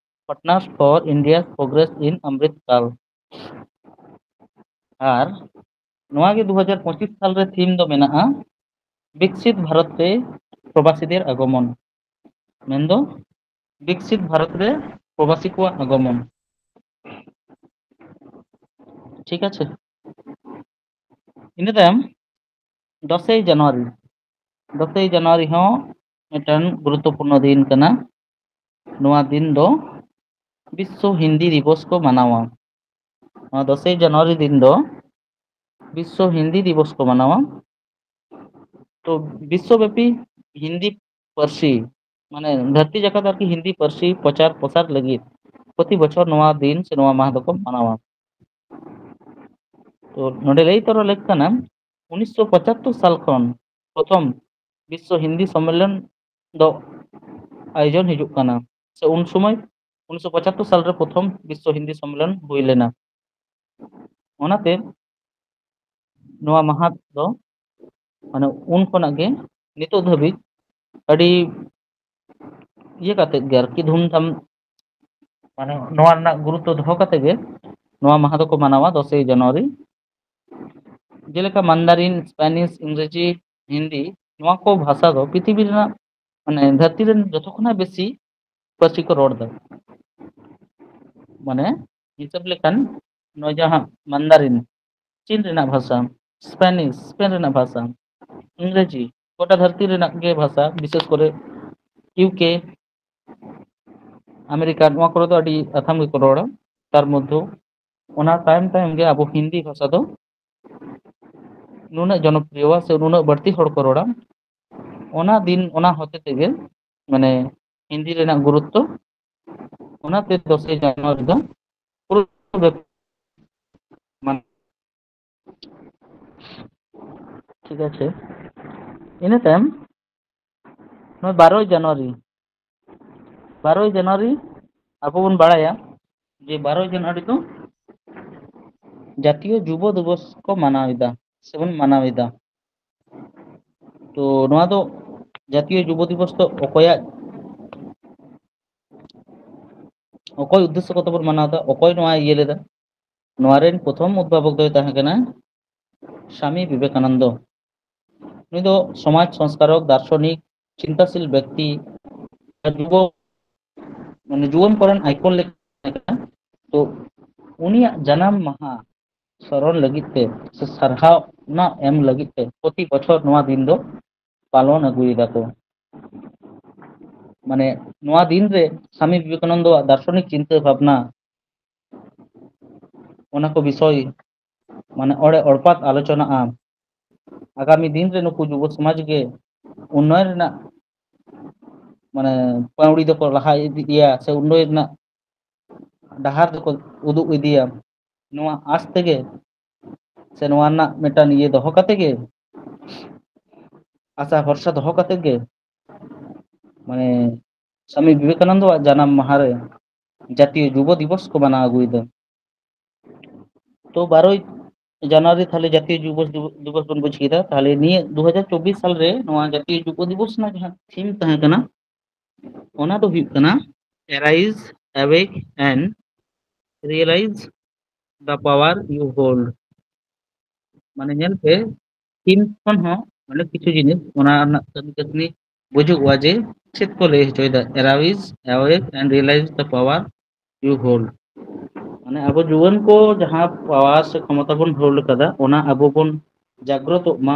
Partners for India's Progress in Amrit Kal᱾ ᱟᱨ ᱱᱚᱣᱟ ᱜᱮ ᱫᱩ ᱦᱟᱡᱟᱨ ᱯᱚᱸᱪᱤᱥ ᱥᱟᱞ ᱨᱮ ᱛᱷᱤᱢ ᱫᱚ ᱢᱮᱱᱟᱜᱼᱟ ᱵᱤᱠᱥᱤᱛ ᱵᱷᱟᱨᱚᱛ ᱨᱮ ᱯᱨᱚᱵᱟᱥᱤᱫᱮᱨ ᱟᱜᱚᱢᱚᱱ᱾ ᱢᱮᱱᱫᱚ ᱵᱤᱠᱥᱤᱛ ᱵᱷᱟᱨᱚᱛ ᱨᱮ ᱯᱨᱚᱵᱟᱥᱤ ᱠᱚᱣᱟᱜ ᱟᱜᱚᱢᱚᱱ᱾ ᱴᱷᱤᱠ ᱟᱪᱷᱮ, ᱤᱱᱟᱹ ᱛᱟᱭᱚᱢ ᱫᱚᱥᱮᱭ ᱡᱟᱱᱩᱣᱟᱨᱤ, ᱫᱚᱥᱮᱭ ᱡᱟᱱᱩᱣᱟᱨᱤ ᱦᱚᱸ ᱢᱤᱫᱴᱟᱝ ᱜᱩᱨᱩᱛᱛᱚᱯᱩᱨᱱᱚ ᱫᱤᱱ ᱠᱟᱱᱟ᱾ ᱱᱚᱣᱟ ᱫᱤᱱ ᱫᱚ ᱵᱤᱥᱥᱚ ᱦᱤᱱᱫᱤ ᱫᱤᱵᱚᱥ ᱠᱚ ᱢᱟᱱᱟᱣᱟ᱾ ᱱᱚᱣᱟ ᱫᱚᱥᱮᱭ ᱡᱟᱱᱩᱣᱟᱨᱤ ᱫᱤᱱ ᱫᱚ ᱵᱤᱥᱥᱚ ᱦᱤᱱᱫᱤ ᱫᱤᱵᱚᱥ ᱠᱚ ᱢᱟᱱᱟᱣᱟ᱾ ᱛᱚ ᱵᱤᱥᱥᱚᱵᱮᱯᱤ ᱦᱤᱱᱫᱤ ᱯᱟᱹᱨᱥᱤ, ᱢᱟᱱᱮ ᱫᱷᱟᱹᱨᱛᱤ ᱡᱟᱠᱟᱛ ᱟᱨᱠᱤ ᱦᱤᱱᱫᱤ ᱯᱟᱹᱨᱥᱤ ᱯᱨᱚᱪᱟᱨ ᱯᱨᱚᱥᱟᱨ ᱞᱟᱹᱜᱤᱫ ᱯᱨᱚᱛᱤ ᱵᱚᱪᱷᱚᱨ ᱱᱚᱣᱟ ᱫᱤᱱ ᱥᱮ ᱱᱚᱣᱟ ᱢᱟᱦᱟ ᱫᱚᱠᱚ ᱢᱟᱱᱟᱣᱟ᱾ ᱛᱚ ᱱᱚᱰᱮ ᱞᱟᱹᱭ ᱛᱚᱨᱟ ᱞᱮᱠ ᱠᱟᱱᱟ, ᱩᱱᱤᱥᱥᱚ ᱯᱚᱸᱪᱟᱛᱛᱳᱨ ᱥᱟᱞ ᱠᱷᱚᱱ ᱯᱨᱚᱛᱷᱚᱢ ᱵᱤᱥᱥᱚ ᱦᱤᱱᱫᱤ ᱥᱚᱢᱢᱮᱞᱚᱱ ᱫᱚ ᱟᱭᱳᱡᱚᱱ ᱦᱤᱡᱩᱜ ᱠᱟᱱᱟ, ᱥᱮ ᱩᱱ ᱥᱚᱢᱚᱭ ᱩᱱᱤᱥᱥᱚ ᱯᱚᱸᱪᱟᱛᱛᱳᱨ ᱥᱟᱞ ᱨᱮ ᱯᱨᱚᱛᱷᱚᱢ ᱵᱤᱥᱥᱚ ᱦᱤᱱᱫᱤ ᱥᱚᱢᱢᱮᱞᱚᱱ ᱦᱩᱭ ᱞᱮᱱᱟ᱾ ᱚᱱᱟᱛᱮ ᱱᱚᱣᱟ ᱢᱟᱦᱟ ᱫᱚ, ᱢᱟᱱᱮ, ᱩᱱ ᱠᱷᱚᱱᱟᱜ ᱜᱮ ᱱᱤᱛᱚᱜ ᱫᱷᱟᱹᱵᱤᱡ ᱟᱹᱰᱤ ᱤᱭᱟᱹ ᱠᱟᱛᱮᱫ ᱜᱮ ᱟᱨᱠᱤ, ᱫᱷᱩᱢᱫᱷᱟᱢ, ᱢᱟᱱᱮ ᱱᱚᱣᱟ ᱨᱮᱱᱟᱜ ᱜᱩᱨᱩᱛᱛᱚ ᱫᱚᱦᱚ ᱠᱟᱛᱮ ᱜᱮ ᱱᱚᱣᱟ ᱢᱟᱦᱟ ᱫᱚᱠᱚ ᱢᱟᱱᱟᱣᱟ, ᱫᱚᱥᱮᱭ ᱡᱟᱱᱩᱣᱟᱨᱤ᱾ ᱡᱮᱞᱮᱠᱟ ᱢᱟᱱᱫᱟᱨᱤᱱ, ᱥᱯᱮᱱᱤᱥ, ᱤᱝᱨᱮᱡᱤ, ᱦᱤᱱᱫᱤ, ᱱᱚᱣᱟ ᱠᱚ ᱵᱷᱟᱥᱟ ᱫᱚ ᱯᱨᱤᱛᱷᱤᱵᱤ ᱨᱮᱱᱟᱜ, ᱢᱟᱱᱮ ᱫᱷᱟᱹᱨᱛᱤ ᱨᱮᱱ ᱡᱚᱛᱚ ᱠᱷᱚᱱᱟᱜ ᱵᱮᱥᱤ ᱯᱟᱹᱨᱥᱤ ᱠᱚ ᱨᱚᱲ ᱮᱫᱟ᱾ ᱢᱟᱱᱮ ᱦᱤᱥᱟᱹᱵ ᱞᱮᱠᱷᱟᱱ ᱱᱚᱣᱟ ᱡᱟᱦᱟᱸ ᱢᱟᱱᱫᱟᱨᱤᱱ, ᱪᱤᱱ ᱨᱮᱱᱟᱜ ᱵᱷᱟᱥᱟ, ᱥᱯᱮᱱᱤᱥ, ᱥᱯᱮᱱ ᱨᱮᱱᱟᱜ ᱵᱷᱟᱥᱟ, ᱤᱝᱨᱮᱡᱤ, ᱜᱚᱴᱟ ᱫᱷᱟᱹᱨᱛᱤ ᱨᱮᱱᱟᱜ ᱜᱮ ᱵᱷᱟᱥᱟ, ᱵᱤᱥᱮᱥ ᱠᱚᱨᱮ ᱤᱭᱩᱠᱮ, ᱟᱢᱮᱨᱤᱠᱟ, ᱱᱚᱣᱟ ᱠᱚᱨᱮ ᱫᱚ ᱟᱹᱰᱤ ᱟᱛᱷᱟᱢ ᱜᱮᱠᱚ ᱨᱚᱲᱟ᱾ ᱛᱟᱨ ᱢᱚᱫᱽᱫᱷᱮ ᱚᱱᱟ ᱛᱟᱭᱚᱢ ᱛᱟᱭᱚᱢ ᱜᱮ ᱟᱵᱚ ᱦᱤᱱᱫᱤ ᱵᱷᱟᱥᱟ ᱫᱚ ᱱᱩᱱᱟᱹᱜ ᱡᱚᱱᱚᱯᱨᱤᱭᱚᱣᱟ ᱥᱮ ᱱᱩᱱᱟᱹᱜ ᱵᱟᱹᱲᱛᱤ ᱦᱚᱲ ᱠᱚ ᱨᱚᱲᱟ᱾ ᱚᱱᱟ ᱫᱤᱱ, ᱚᱱᱟ ᱦᱚᱛᱮ ᱛᱮᱜᱮ, ᱢᱟᱱᱮ, ᱦᱤᱱᱫᱤ ᱨᱮᱱᱟᱜ ᱜᱩᱨᱩᱛᱛᱚ, ᱚᱱᱟᱛᱮ ᱫᱚᱥᱮᱭ ᱡᱟᱱᱩᱣᱟᱨᱤ ᱫᱚ ᱯᱩᱨᱟᱹ ᱵᱮᱯ-, ᱢᱟᱱᱮ, ᱴᱷᱤᱠ ᱟᱪᱷᱮ᱾ ᱤᱱᱟᱹ ᱛᱟᱭᱚᱢ ᱱᱚᱜᱼᱚᱭ ᱵᱟᱨᱚᱭ ᱡᱟᱱᱩᱣᱟᱨᱤ, ᱵᱟᱨᱚᱭ ᱡᱟᱱᱩᱣᱟᱨᱤ ᱟᱵᱚ ᱵᱚᱱ ᱵᱟᱲᱟᱭᱟ ᱡᱮ ᱵᱟᱨᱚᱭ ᱡᱟᱱᱩᱣᱟᱨᱤ ᱫᱚ ᱡᱟᱛᱤᱭᱚ ᱡᱩᱵᱚ ᱫᱤᱵᱚᱥ ᱠᱚ ᱢᱟᱱᱟᱣ ᱮᱫᱟ ᱥᱮᱵᱚᱱ ᱢᱟᱱᱟᱣ ᱮᱫᱟ᱾ ᱛᱚ ᱱᱚᱣᱟ ᱫᱚ ᱡᱟᱛᱤᱭᱚ ᱡᱩᱵᱚ ᱫᱤᱵᱚᱥ ᱫᱚ ᱚᱠᱚᱭᱟᱜ, ᱚᱠᱚᱭ ᱩᱫᱽᱫᱮᱥᱥᱚ ᱠᱚᱛᱮ ᱵᱚᱱ ᱢᱟᱱᱟᱣ ᱮᱫᱟ, ᱚᱠᱚᱭ ᱱᱚᱣᱟ ᱤᱭᱟᱹ ᱞᱮᱫᱟ? ᱱᱚᱣᱟ ᱨᱮᱱ ᱯᱨᱚᱛᱷᱚᱢ ᱩᱫᱵᱷᱟᱵᱚᱠ ᱫᱚᱭ ᱛᱟᱦᱮᱸ ᱠᱟᱱᱟ ᱥᱟᱢᱤ ᱵᱤᱵᱮᱠᱟᱱᱚᱱᱫᱚ᱾ ᱱᱩᱭ ᱫᱚ ᱥᱚᱢᱟᱡᱽ ᱥᱚᱝᱥᱠᱟᱨᱚᱠ, ᱫᱟᱨᱥᱚᱱᱤᱠ, ᱪᱤᱱᱛᱟᱥᱤᱞ ᱵᱮᱠᱛᱤ, ᱡᱩᱵᱚ, ᱢᱟᱱᱮ ᱡᱩᱣᱟᱹᱱ ᱠᱚᱨᱮᱱ ᱟᱭᱠᱚᱱ ᱞᱮᱠᱟ ᱛᱟᱦᱮᱸ ᱠᱟᱱᱟ᱾ ᱛᱚ ᱩᱱᱤᱭᱟᱜ ᱡᱟᱱᱟᱢ ᱢᱟᱦᱟ ᱥᱚᱨᱚᱱ ᱞᱟᱹᱜᱤᱫ ᱛᱮ ᱥᱮ ᱥᱟᱨᱦᱟᱣ ᱚᱱᱟ ᱮᱢ ᱞᱟᱹᱜᱤᱫ ᱛᱮ ᱯᱨᱚᱛᱤ ᱵᱚᱪᱷᱚᱨ ᱱᱚᱣᱟ ᱫᱤᱱ ᱫᱚ ᱯᱟᱞᱚᱱ ᱟᱹᱜᱩᱭᱮᱫᱟ ᱠᱚ᱾ ᱢᱟᱱᱮ ᱱᱚᱣᱟ ᱫᱤᱱ ᱨᱮ ᱥᱟᱢᱤ ᱵᱤᱵᱮᱠᱟᱱᱚᱱᱫᱚᱣᱟᱜ ᱫᱟᱨᱥᱚᱱᱤᱠ ᱪᱤᱱᱛᱟᱹ ᱵᱷᱟᱵᱽᱱᱟ, ᱚᱱᱟ ᱠᱚ ᱵᱤᱥᱚᱭ ᱢᱟᱱᱮ ᱚᱲᱮ ᱚᱲᱯᱟᱛ ᱟᱞᱳᱪᱚᱱᱟᱜᱼᱟ᱾ ᱟᱜᱟᱢᱤ ᱫᱤᱱ ᱨᱮ ᱱᱩᱠᱩ ᱡᱩᱵᱚ ᱥᱚᱢᱟᱡᱽ ᱜᱮ ᱩᱱᱱᱚᱭᱚᱱ ᱨᱮᱱᱟᱜ ᱢᱟᱱᱮ ᱯᱟᱹᱣᱲᱤ ᱫᱚᱠᱚ ᱞᱟᱦᱟ ᱤᱫᱤᱭᱟ ᱥᱮ ᱩᱱᱱᱚᱭᱚᱱ ᱨᱮᱱᱟᱜ ᱰᱟᱦᱟᱨ ᱫᱚᱠᱚ ᱩᱫᱩᱜ ᱤᱫᱤᱭᱟ᱾ ᱱᱚᱣᱟ ᱟᱸᱥ ᱛᱮᱜᱮ ᱥᱮ ᱱᱚᱣᱟ ᱨᱮᱱᱟᱜ ᱢᱤᱫᱴᱟᱝ ᱤᱭᱟᱹ ᱫᱚᱦᱚ ᱠᱟᱛᱮ ᱜᱮ, ᱟᱥᱟ ᱵᱷᱚᱨᱥᱟ ᱫᱚᱦᱚ ᱠᱟᱛᱮ ᱜᱮ ᱢᱟᱱᱮ ᱥᱟᱢᱤ ᱵᱤᱵᱮᱠᱟᱱᱚᱱᱫᱚᱣᱟᱜ ᱡᱟᱱᱟᱢ ᱢᱟᱦᱟ ᱨᱮ ᱡᱟᱛᱤᱭᱚ ᱡᱩᱵᱚ ᱫᱤᱵᱚᱥ ᱠᱚ ᱢᱟᱱᱟᱣ ᱟᱹᱜᱩᱭᱮᱫᱟ᱾ ᱛᱚ ᱵᱟᱨᱚᱭ ᱡᱟᱱᱩᱣᱟᱨᱤ ᱛᱟᱦᱞᱮ ᱡᱟᱛᱤᱭᱚ ᱡᱩᱵᱚ ᱫᱤᱵᱚᱥ ᱵᱚᱱ ᱵᱩᱡ ᱠᱮᱫᱟ᱾ ᱛᱟᱦᱞᱮ ᱱᱤᱭᱟᱹ ᱫᱩ ᱦᱟᱡᱟᱨ ᱪᱚᱵᱵᱤᱥ ᱥᱟᱞ ᱨᱮ ᱱᱚᱣᱟ ᱡᱟᱛᱤᱭᱚ ᱡᱩᱵᱚ ᱫᱤᱵᱚᱥ ᱨᱮᱱᱟᱜ ᱡᱟᱦᱟᱸ ᱛᱷᱤᱢ ᱛᱟᱦᱮᱸ ᱠᱟᱱᱟ, ᱚᱱᱟ ᱫᱚ ᱦᱩᱭᱩᱜ ᱠᱟᱱᱟ Arise, Awake and Realize the Power You Hold᱾ ᱢᱟᱱᱮ ᱧᱮᱞ ᱯᱮ, ᱛᱷᱤᱢ ᱠᱷᱚᱱ ᱦᱚᱸ ᱚᱱᱮᱠ ᱠᱤᱪᱷᱩ ᱡᱤᱱᱤᱥ ᱚᱱᱟ ᱨᱮᱱᱟᱜ ᱠᱟᱹᱢᱤ ᱠᱟᱹᱥᱱᱤ ᱵᱩᱡᱩᱜᱚᱜᱼᱟ ᱡᱮ ᱪᱮᱫ ᱠᱚ ᱞᱟᱹᱭ ᱦᱚᱪᱚᱭᱮᱫᱟ, Arise, Awake and Realize the Power You Hold᱾ ᱢᱟᱱᱮ ᱟᱵᱚ ᱡᱩᱣᱟᱹᱱ ᱠᱚ ᱡᱟᱦᱟᱸ ᱯᱟᱣᱟᱨ ᱥᱮ ᱠᱷᱚᱢᱚᱛᱟ ᱵᱚᱱ ᱦᱳᱞᱰ ᱠᱟᱫᱟ, ᱚᱱᱟ ᱟᱵᱚ ᱵᱚᱱ ᱡᱟᱜᱽᱨᱚᱛᱚᱜ ᱢᱟ,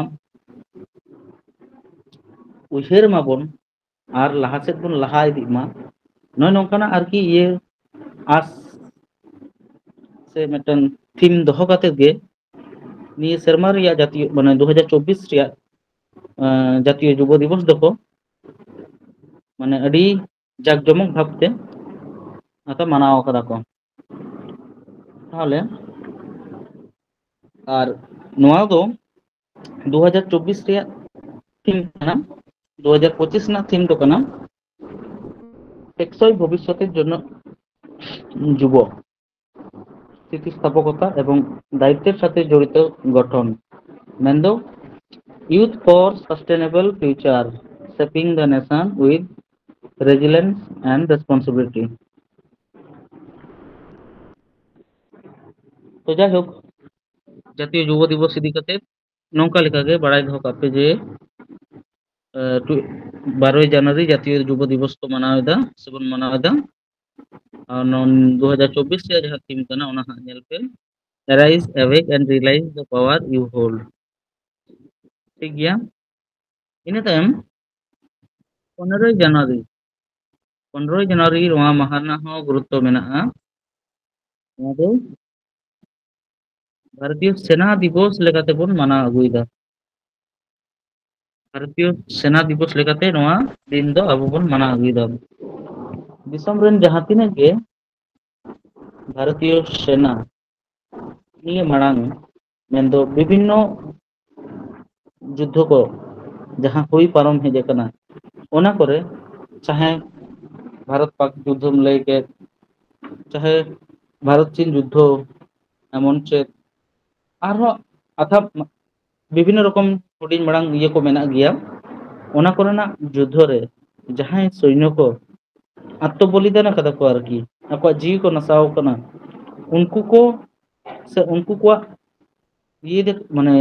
ᱩᱭᱦᱟᱹᱨ ᱢᱟᱵᱚᱱ ᱟᱨ ᱞᱟᱦᱟ ᱥᱮᱫ ᱵᱚᱱ ᱞᱟᱦᱟ ᱤᱫᱤᱜ ᱢᱟ᱾ ᱱᱚᱜᱼᱚᱭ ᱱᱚᱝᱠᱟᱱᱟᱜ ᱟᱨᱠᱤ ᱤᱭᱟᱹ ᱟᱥ ᱥᱮ ᱢᱤᱫᱴᱟᱝ ᱛᱷᱤᱢ ᱫᱚᱦᱚ ᱠᱟᱛᱮᱫ ᱜᱮ ᱱᱤᱭᱟᱹ ᱥᱮᱨᱢᱟ ᱨᱮᱭᱟᱜ ᱡᱟᱛᱤᱭᱚ ᱢᱟᱱᱮ ᱫᱩ ᱦᱟᱡᱟᱨ ᱪᱚᱵᱵᱤᱥ ᱨᱮᱭᱟᱜ ᱟᱸ, ᱡᱟᱛᱤᱭᱚ ᱡᱩᱵᱚ ᱫᱤᱵᱚᱥ ᱫᱚᱠᱚ ᱢᱟᱱᱮ ᱟᱹᱰᱤ ᱡᱟᱠ ᱡᱚᱢᱚᱠ ᱵᱷᱟᱵᱛᱮ ᱱᱚᱛᱮ ᱢᱟᱱᱟᱣ ᱠᱟᱫᱟ ᱠᱚ᱾ ᱛᱟᱦᱚᱞᱮ ᱟᱨ ᱱᱚᱣᱟ ᱫᱚ ᱫᱩ ᱦᱟᱡᱟᱨ ᱪᱚᱵᱵᱤᱥ ᱨᱮᱭᱟᱜ ᱛᱷᱤᱢ ᱠᱟᱱᱟ, ᱫᱩ ᱦᱟᱡᱟᱨ ᱯᱚᱸᱪᱤᱥ ᱨᱮᱱᱟᱜ ᱛᱷᱤᱢ ᱫᱚ ᱠᱟᱱᱟ ᱴᱮᱠᱥᱚᱭ ᱵᱷᱚᱵᱤᱥᱥᱚᱛᱮᱨ ᱡᱚᱱᱱᱚ ᱡᱩᱵᱚ᱾ স্থিতিস্থাপকতা এবং দায়িত্বের সাথে জড়িত গঠন, ᱢᱮᱱᱫᱚ Youth for Sustainable Future, Shaping the Nation with Resilience and Responsibility᱾ ᱛᱚ ᱡᱟᱭᱦᱳᱠ, ᱡᱟᱛᱤᱭᱚ ᱡᱩᱵᱚ ᱫᱤᱵᱚᱥ ᱤᱫᱤ ᱠᱟᱛᱮ ᱱᱚᱝᱠᱟ ᱞᱮᱠᱟᱜᱮ ᱵᱟᱲᱟᱭ ᱫᱚᱦᱚ ᱠᱟᱜ ᱯᱮ ᱡᱮ ᱟᱸ, ᱴᱩ-, ᱵᱟᱨᱚᱭ ᱡᱟᱱᱩᱣᱟᱨᱤ ᱡᱟᱛᱤᱭᱚ ᱡᱩᱵᱚ ᱫᱤᱵᱚᱥ ᱠᱚ ᱢᱟᱱᱟᱣ ᱮᱫᱟ ᱥᱮᱵᱚᱱ ᱢᱟᱱᱟᱣ ᱮᱫᱟ᱾ ᱟᱨ ᱱᱚᱣᱟ ᱫᱩ ᱦᱟᱡᱟᱨ ᱪᱚᱵᱵᱤᱥ ᱨᱮᱭᱟᱜ ᱡᱟᱦᱟᱸ ᱛᱷᱤᱢ ᱠᱟᱱᱟ, ᱚᱱᱟ ᱦᱟᱸᱜ ᱧᱮᱞ ᱯᱮ, Arise, Awake and Realize the Power You Hold᱾ ᱴᱷᱤᱠ ᱜᱮᱭᱟ᱾ ᱤᱱᱟᱹ ᱛᱟᱭᱚᱢ ᱯᱚᱱᱮᱨᱚᱭ ᱡᱟᱱᱩᱣᱟᱨᱤ, ᱯᱚᱱᱨᱚᱭ ᱡᱟᱱᱩᱣᱟᱨᱤ ᱱᱚᱣᱟ ᱢᱟᱦᱟ ᱨᱮᱱᱟᱜ ᱦᱚᱸ ᱜᱩᱨᱩᱛᱛᱚ ᱢᱮᱱᱟᱜᱼᱟ᱾ ᱱᱚᱣᱟ ᱫᱚ ᱵᱷᱟᱨᱚᱛᱤᱭᱚ ᱥᱮᱱᱟ ᱫᱤᱵᱚᱥ ᱞᱮᱠᱟᱛᱮ ᱵᱚᱱ ᱢᱟᱱᱟᱣ ᱟᱹᱜᱩᱭᱮᱫᱟ᱾ ᱵᱷᱟᱨᱚᱛᱤᱭᱚ ᱥᱮᱱᱟ ᱫᱤᱵᱚᱥ ᱞᱮᱠᱟᱛᱮ ᱱᱚᱣᱟ ᱫᱤᱱ ᱫᱚ ᱟᱵᱚ ᱵᱚᱱ ᱢᱟᱱᱟᱣ ᱟᱹᱜᱩᱭᱮᱫᱟ᱾ ᱫᱤᱥᱚᱢ ᱨᱮᱱ ᱡᱟᱦᱟᱸ ᱛᱤᱱᱟᱹᱜ ᱜᱮ ᱵᱷᱟᱨᱚᱛᱤᱭᱚ ᱥᱮᱱᱟ ᱱᱤᱭᱟᱹ ᱢᱟᱲᱟᱝ, ᱢᱮᱱᱫᱚ ᱵᱤᱵᱷᱤᱱᱱᱚ ᱡᱩᱫᱽᱫᱷᱚ ᱠᱚ ᱡᱟᱦᱟᱸ ᱦᱩᱭ ᱯᱟᱨᱚᱢ ᱦᱮᱡ ᱟᱠᱟᱱᱟ, ᱚᱱᱟ ᱠᱚᱨᱮ ᱪᱟᱦᱮ ᱵᱷᱟᱨᱚᱛ ᱯᱟᱠ ᱡᱩᱫᱽᱫᱷᱚᱢ ᱞᱟᱹᱭ ᱠᱮᱫ, ᱪᱟᱦᱮ ᱵᱷᱟᱨᱚᱛ ᱪᱤᱱ ᱡᱩᱫᱽᱫᱷᱚ, ᱮᱢᱚᱱ ᱪᱮᱫ ᱟᱨᱦᱚᱸ ᱟᱛᱷᱟᱢ ᱵᱤᱵᱷᱤᱱᱱᱚ ᱨᱚᱠᱚᱢ ᱦᱩᱰᱤᱧ ᱢᱟᱲᱟᱝ ᱤᱭᱟᱹ ᱠᱚ ᱢᱮᱱᱟᱜ ᱜᱮᱭᱟ᱾ ᱚᱱᱟ ᱠᱚᱨᱮᱱᱟᱜ ᱡᱩᱫᱽᱫᱷᱚ ᱨᱮ ᱡᱟᱦᱟᱸᱭ ᱥᱚᱭᱱᱚ ᱠᱚ ᱟᱛᱢᱚ ᱵᱚᱞᱤᱫᱟᱱ ᱟᱠᱟᱫᱟ ᱠᱚ ᱟᱨᱠᱤ, ᱟᱠᱚᱣᱟᱜ ᱡᱤᱣᱤ ᱠᱚ ᱱᱟᱥᱟᱣ ᱠᱟᱱᱟ, ᱩᱱᱠᱩ ᱠᱚ ᱥᱮ ᱩᱱᱠᱩ ᱠᱚᱣᱟᱜ ᱤᱭᱟᱹ ᱫᱮ-, ᱢᱟᱱᱮ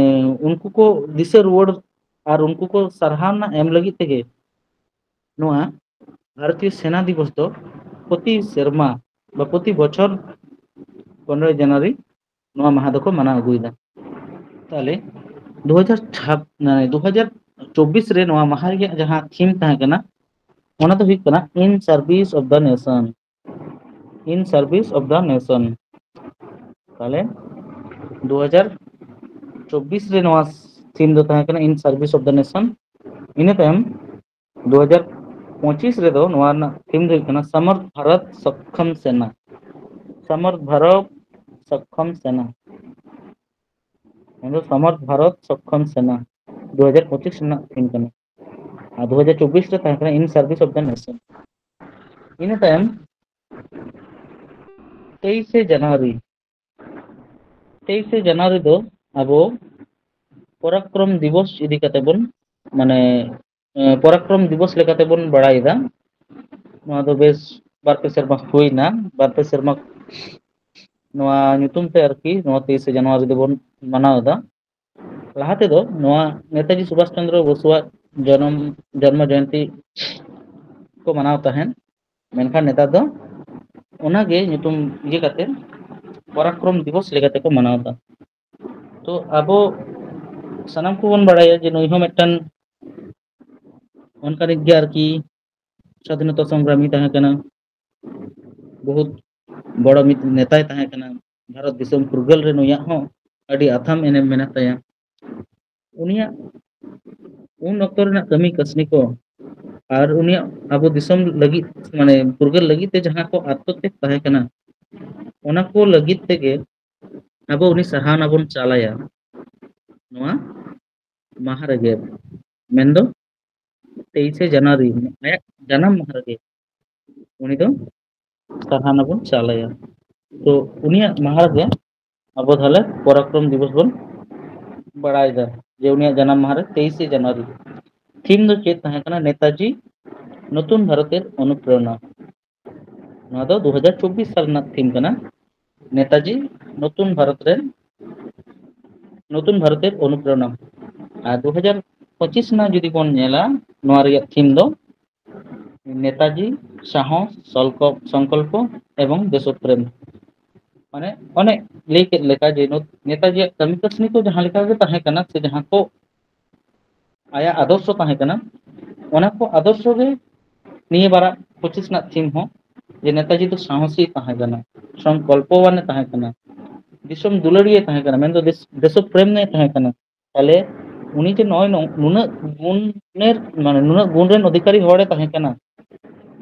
ᱩᱱᱠᱩ ᱠᱚ ᱫᱤᱥᱟᱹ ᱨᱩᱣᱟᱹᱲ ᱟᱨ ᱩᱱᱠᱩ ᱠᱚ ᱥᱟᱨᱦᱟᱣ ᱨᱮᱱᱟᱜ ᱮᱢ ᱞᱟᱹᱜᱤᱫ ᱛᱮᱜᱮ ᱱᱚᱣᱟ ᱵᱷᱟᱨᱚᱛᱤᱭᱚ ᱥᱮᱱᱟ ᱫᱤᱵᱚᱥ ᱫᱚ ᱯᱨᱚᱛᱤ ᱥᱮᱨᱢᱟ ᱵᱟ ᱯᱨᱚᱛᱤ ᱵᱚᱪᱷᱚᱨ ᱯᱚᱱᱨᱚᱭ ᱡᱟᱱᱩᱣᱟᱨᱤ ᱱᱚᱣᱟ ᱢᱟᱦᱟ ᱫᱚᱠᱚ ᱢᱟᱱᱟᱣ ᱟᱹᱜᱩᱭᱮᱫᱟ᱾ ᱛᱟᱦᱞᱮ ᱫᱩ ᱦᱟᱡᱟᱨ ᱪᱷᱟᱵ-, ᱢᱟᱱᱮ ᱫᱩ ᱦᱟᱡᱟᱨ ᱪᱚᱵᱵᱤᱥ ᱨᱮ ᱱᱚᱣᱟ ᱢᱟᱦᱟ ᱨᱮᱭᱟᱜ ᱡᱟᱦᱟᱸ ᱛᱷᱤᱢ ᱛᱟᱦᱮᱸ ᱠᱟᱱᱟ, ᱚᱱᱟ ᱫᱚ ᱦᱩᱭᱩᱜ ᱠᱟᱱᱟ In Service of the Nation, In Service of the Nation᱾ ᱛᱟᱦᱞᱮ ᱫᱩ ᱦᱟᱡᱟᱨ ᱪᱚᱵᱵᱤᱥ ᱨᱮ ᱱᱚᱣᱟ ᱛᱷᱤᱢ ᱫᱚ ᱛᱟᱦᱮᱸ ᱠᱟᱱᱟ In Service of the Nation᱾ ᱤᱱᱟᱹ ᱛᱟᱭᱚᱢ ᱫᱩ ᱦᱟᱡᱟᱨ ᱯᱚᱸᱪᱤᱥ ᱨᱮᱫᱚ ᱱᱚᱣᱟ ᱨᱮᱱᱟᱜ ᱛᱷᱤᱢ ᱫᱚ ᱦᱩᱭᱩᱜ ᱠᱟᱱᱟ ᱥᱟᱢᱚᱨᱛᱷ ᱵᱷᱟᱨᱚᱛ ᱥᱚᱠᱠᱷᱚᱢ ᱥᱮᱱᱟ, ᱥᱟᱢᱚᱨᱛᱷ ᱵᱷᱟᱨᱚᱛ ᱥᱚᱠᱠᱷᱚᱢ ᱥᱮᱱᱟ᱾ ᱢᱮᱱᱫᱚ ᱥᱟᱢᱚᱨᱛᱷ ᱵᱷᱟᱨᱚᱛ ᱥᱚᱠᱠᱷᱚᱢ ᱥᱮᱱᱟ ᱫᱩ ᱦᱟᱡᱟᱨ ᱯᱚᱸᱪᱤᱥ ᱨᱮᱱᱟᱜ ᱛᱷᱤᱢ ᱠᱟᱱᱟ᱾ ᱟᱨ ᱫᱩ ᱦᱟᱡᱟᱨ ᱪᱚᱵᱵᱤᱥ ᱨᱮ ᱛᱟᱦᱮᱸ ᱠᱟᱱᱟ In Service of the Nation᱾ ᱤᱱᱟᱹ ᱛᱟᱭᱚᱢ ᱛᱮᱭᱤᱥᱮ ᱡᱟᱱᱩᱣᱟᱨᱤ, ᱛᱮᱭᱤᱥᱮ ᱡᱟᱱᱩᱣᱟᱨᱤ ᱫᱚ ᱟᱵᱚ ᱯᱚᱨᱟᱠᱨᱚᱢ ᱫᱤᱵᱚᱥ ᱤᱫᱤ ᱠᱟᱛᱮ ᱵᱚᱱ, ᱢᱟᱱᱮ, ᱮ, ᱯᱚᱨᱟᱠᱨᱚᱢ ᱫᱤᱵᱚᱥ ᱞᱮᱠᱟᱛᱮ ᱵᱚᱱ ᱵᱟᱲᱟᱭᱮᱫᱟ᱾ ᱱᱚᱣᱟ ᱫᱚ ᱵᱮᱥ ᱵᱟᱨ ᱯᱮ ᱥᱮᱨᱢᱟ ᱦᱩᱭᱱᱟ, ᱵᱟᱨ ᱯᱮ ᱥᱮᱨᱢᱟ ᱱᱚᱣᱟ ᱧᱩᱛᱩᱢ ᱛᱮ ᱟᱨᱠᱤ ᱱᱚᱣᱟ ᱛᱮᱭᱤᱥᱮ ᱡᱟᱱᱩᱣᱟᱨᱤ ᱫᱚᱵᱚᱱ ᱢᱟᱱᱟᱣ ᱮᱫᱟ᱾ ᱞᱟᱦᱟ ᱛᱮᱫᱚ ᱱᱚᱣᱟ ᱱᱮᱛᱟᱡᱤ ᱥᱩᱵᱷᱟᱥ ᱪᱚᱱᱫᱨᱚ ᱵᱚᱥᱩᱣᱟᱜ ᱡᱚᱱᱚᱢ, ᱡᱚᱱᱢᱚ ᱡᱚᱭᱚᱱᱛᱤ ᱠᱚ ᱢᱟᱱᱟᱣ ᱛᱟᱦᱮᱸᱱ, ᱢᱮᱱᱠᱷᱟᱱ ᱱᱮᱛᱟᱨ ᱫᱚ ᱚᱱᱟᱜᱮ ᱧᱩᱛᱩᱢ ᱤᱭᱟᱹ ᱠᱟᱛᱮ ᱯᱚᱨᱟᱠᱨᱚᱢ ᱫᱤᱵᱚᱥ ᱞᱮᱠᱟᱛᱮ ᱠᱚ ᱢᱟᱱᱟᱣ ᱮᱫᱟ᱾ ᱛᱚ ᱟᱵᱚ ᱥᱟᱱᱟᱢ ᱠᱚᱵᱚᱱ ᱵᱟᱲᱟᱭᱟ ᱡᱮ ᱱᱩᱭ ᱦᱚᱸ ᱢᱤᱫᱴᱟᱝ ᱚᱱᱠᱟᱱᱤᱡ ᱜᱮ ᱟᱨᱠᱤ ᱥᱟᱫᱷᱤᱱᱚᱛᱟ ᱥᱚᱝᱜᱨᱟᱢᱤ ᱛᱟᱦᱮᱸ ᱠᱟᱱᱟ, ᱵᱚᱦᱩᱛ ᱵᱚᱲᱚ ᱢᱤᱫ ᱱᱮᱛᱟᱭ ᱛᱟᱦᱮᱸ ᱠᱟᱱᱟ᱾ ᱵᱷᱟᱨᱚᱛ ᱫᱤᱥᱚᱢ ᱯᱷᱩᱨᱜᱟᱹᱞ ᱨᱮ ᱱᱩᱭᱟᱜ ᱦᱚᱸ ᱟᱹᱰᱤ ᱟᱛᱷᱟᱢ ᱮᱱᱮᱢ ᱢᱮᱱᱟᱜ ᱛᱟᱭᱟ᱾ ᱩᱱᱤᱭᱟᱜ ᱩᱱ ᱚᱠᱛᱚ ᱨᱮᱱᱟᱜ ᱠᱟᱹᱢᱤ ᱠᱟᱹᱥᱱᱤ ᱠᱚ ᱟᱨ ᱩᱱᱤᱭᱟᱜ ᱟᱵᱚ ᱫᱤᱥᱚᱢ ᱞᱟᱹᱜᱤᱫ, ᱢᱟᱱᱮ ᱯᱷᱩᱨᱜᱟᱹᱞ ᱞᱟᱹᱜᱤᱫ ᱛᱮ ᱡᱟᱦᱟᱸ ᱠᱚ ᱟᱛᱛᱚᱛᱮᱫ ᱛᱟᱦᱮᱸ ᱠᱟᱱᱟ, ᱚᱱᱟ ᱠᱚ ᱞᱟᱹᱜᱤᱫ ᱛᱮᱜᱮ ᱟᱵᱚ ᱩᱱᱤ ᱥᱟᱨᱦᱟᱣᱱᱟ ᱵᱚᱱ ᱪᱟᱞᱟᱭᱟ ᱱᱚᱣᱟ ᱢᱟᱦᱟ ᱨᱮᱜᱮ, ᱢᱮᱱᱫᱚ ᱛᱮᱭᱤᱥᱮ ᱡᱟᱱᱩᱣᱟᱨᱤ, ᱟᱭᱟᱜ ᱡᱟᱱᱟᱢ ᱢᱟᱦᱟ ᱨᱮᱜᱮ ᱩᱱᱤ ᱫᱚ ᱥᱟᱨᱦᱟᱣᱱᱟ ᱵᱚᱱ ᱪᱟᱞᱟᱭᱟ᱾ ᱛᱚ ᱩᱱᱤᱭᱟᱜ ᱢᱟᱦᱟ ᱨᱮᱜᱮ ᱟᱵᱚ ᱛᱟᱦᱞᱮ ᱯᱚᱨᱟᱠᱨᱚᱢ ᱫᱤᱵᱚᱥ ᱵᱚᱱ ᱵᱟᱲᱟᱭᱮᱫᱟ, ᱡᱮ ᱩᱱᱤᱭᱟᱜ ᱡᱟᱱᱟᱢ ᱢᱟᱦᱟ ᱨᱮ ᱛᱮᱭᱤᱥᱮ ᱡᱟᱱᱩᱣᱟᱨᱤ᱾ ᱛᱷᱤᱢ ᱫᱚ ᱪᱮᱫ ᱛᱟᱦᱮᱸ ᱠᱟᱱᱟ? ᱱᱮᱛᱟᱡᱤ ᱱᱚᱛᱩᱱ ᱵᱷᱟᱨᱚᱛᱮᱨ ᱚᱱᱩᱯᱨᱮᱨᱚᱱᱟ᱾ ᱱᱚᱣᱟ ᱫᱚ ᱫᱩ ᱦᱟᱡᱟᱨ ᱪᱚᱵᱵᱤᱥ ᱥᱟᱞ ᱨᱮᱱᱟᱜ ᱛᱷᱤᱢ ᱠᱟᱱᱟ, ᱱᱮᱛᱟᱡᱤ ᱱᱚᱛᱩᱱ ᱵᱷᱟᱨᱚᱛ ᱨᱮᱱ, ᱱᱚᱛᱩᱱ ᱵᱷᱟᱨᱚᱛᱮᱨ ᱚᱱᱩᱯᱨᱮᱨᱚᱱᱟ᱾ ᱟᱨ ᱫᱩ ᱦᱟᱡᱟᱨ ᱯᱚᱸᱪᱤᱥ ᱨᱮᱱᱟᱜ ᱡᱩᱫᱤ ᱵᱚᱱ ᱧᱮᱞᱟ, ᱱᱚᱣᱟ ᱨᱮᱭᱟᱜ ᱛᱷᱤᱢ ᱫᱚ ᱱᱮᱛᱟᱡᱤ ᱥᱟᱦᱚᱥ, ᱥᱚᱞᱠᱚ-, ᱥᱚᱝᱠᱚᱞᱯᱚ ᱮᱵᱚᱝ ᱫᱮᱥᱚᱯᱨᱮᱢ᱾ ᱢᱟᱱᱮ ᱚᱱᱮ ᱞᱟᱹᱭ ᱠᱮᱫ ᱞᱮᱠᱟ ᱡᱮ ᱱᱚ-, ᱱᱮᱛᱟᱡᱤᱭᱟᱜ ᱠᱟᱹᱢᱤ ᱠᱟᱹᱥᱱᱤ ᱠᱚ ᱡᱟᱦᱟᱸ ᱞᱮᱠᱟ ᱜᱮ ᱛᱟᱦᱮᱸ ᱠᱟᱱᱟ, ᱥᱮ ᱡᱟᱦᱟᱸ ᱠᱚ ᱟᱭᱟᱜ ᱟᱫᱚᱨᱥᱚ ᱛᱟᱦᱮᱸ ᱠᱟᱱᱟ, ᱚᱱᱟ ᱠᱚ ᱟᱫᱚᱨᱥᱚ ᱜᱮ ᱱᱤᱭᱟᱹ ᱵᱟᱨᱟᱜ ᱯᱚᱸᱪᱤᱥ ᱨᱮᱱᱟᱜ ᱛᱷᱤᱢ ᱦᱚᱸ, ᱡᱮ ᱱᱮᱛᱟᱡᱤ ᱫᱚ ᱥᱟᱦᱚᱥᱤ ᱛᱟᱦᱮᱸ ᱠᱟᱱᱟ, ᱥᱚᱝᱠᱚᱞᱯᱚᱣᱟᱱᱮ ᱛᱟᱦᱮᱸ ᱠᱟᱱᱟ, ᱫᱤᱥᱚᱢ ᱫᱩᱞᱟᱹᱲᱤᱭᱟᱹ ᱛᱟᱦᱮᱸ ᱠᱟᱱᱟ, ᱢᱮᱱᱫᱚ ᱫᱮᱥ-, ᱫᱮᱥᱚ ᱯᱨᱮᱢ ᱮ ᱛᱟᱦᱮᱸ ᱠᱟᱱᱟ᱾ ᱛᱟᱦᱞᱮ ᱩᱱᱤ ᱡᱮ ᱱᱚᱜᱼᱚᱭ ᱱᱚ-, ᱱᱩᱱᱟᱹᱜ ᱜᱩᱱᱮᱨ, ᱢᱟᱱᱮ ᱱᱩᱱᱟᱹᱜ ᱜᱩᱱ ᱨᱮᱱ ᱚᱫᱷᱤᱠᱟᱨᱤ ᱦᱚᱲᱮ ᱛᱟᱦᱮᱸ ᱠᱟᱱᱟ,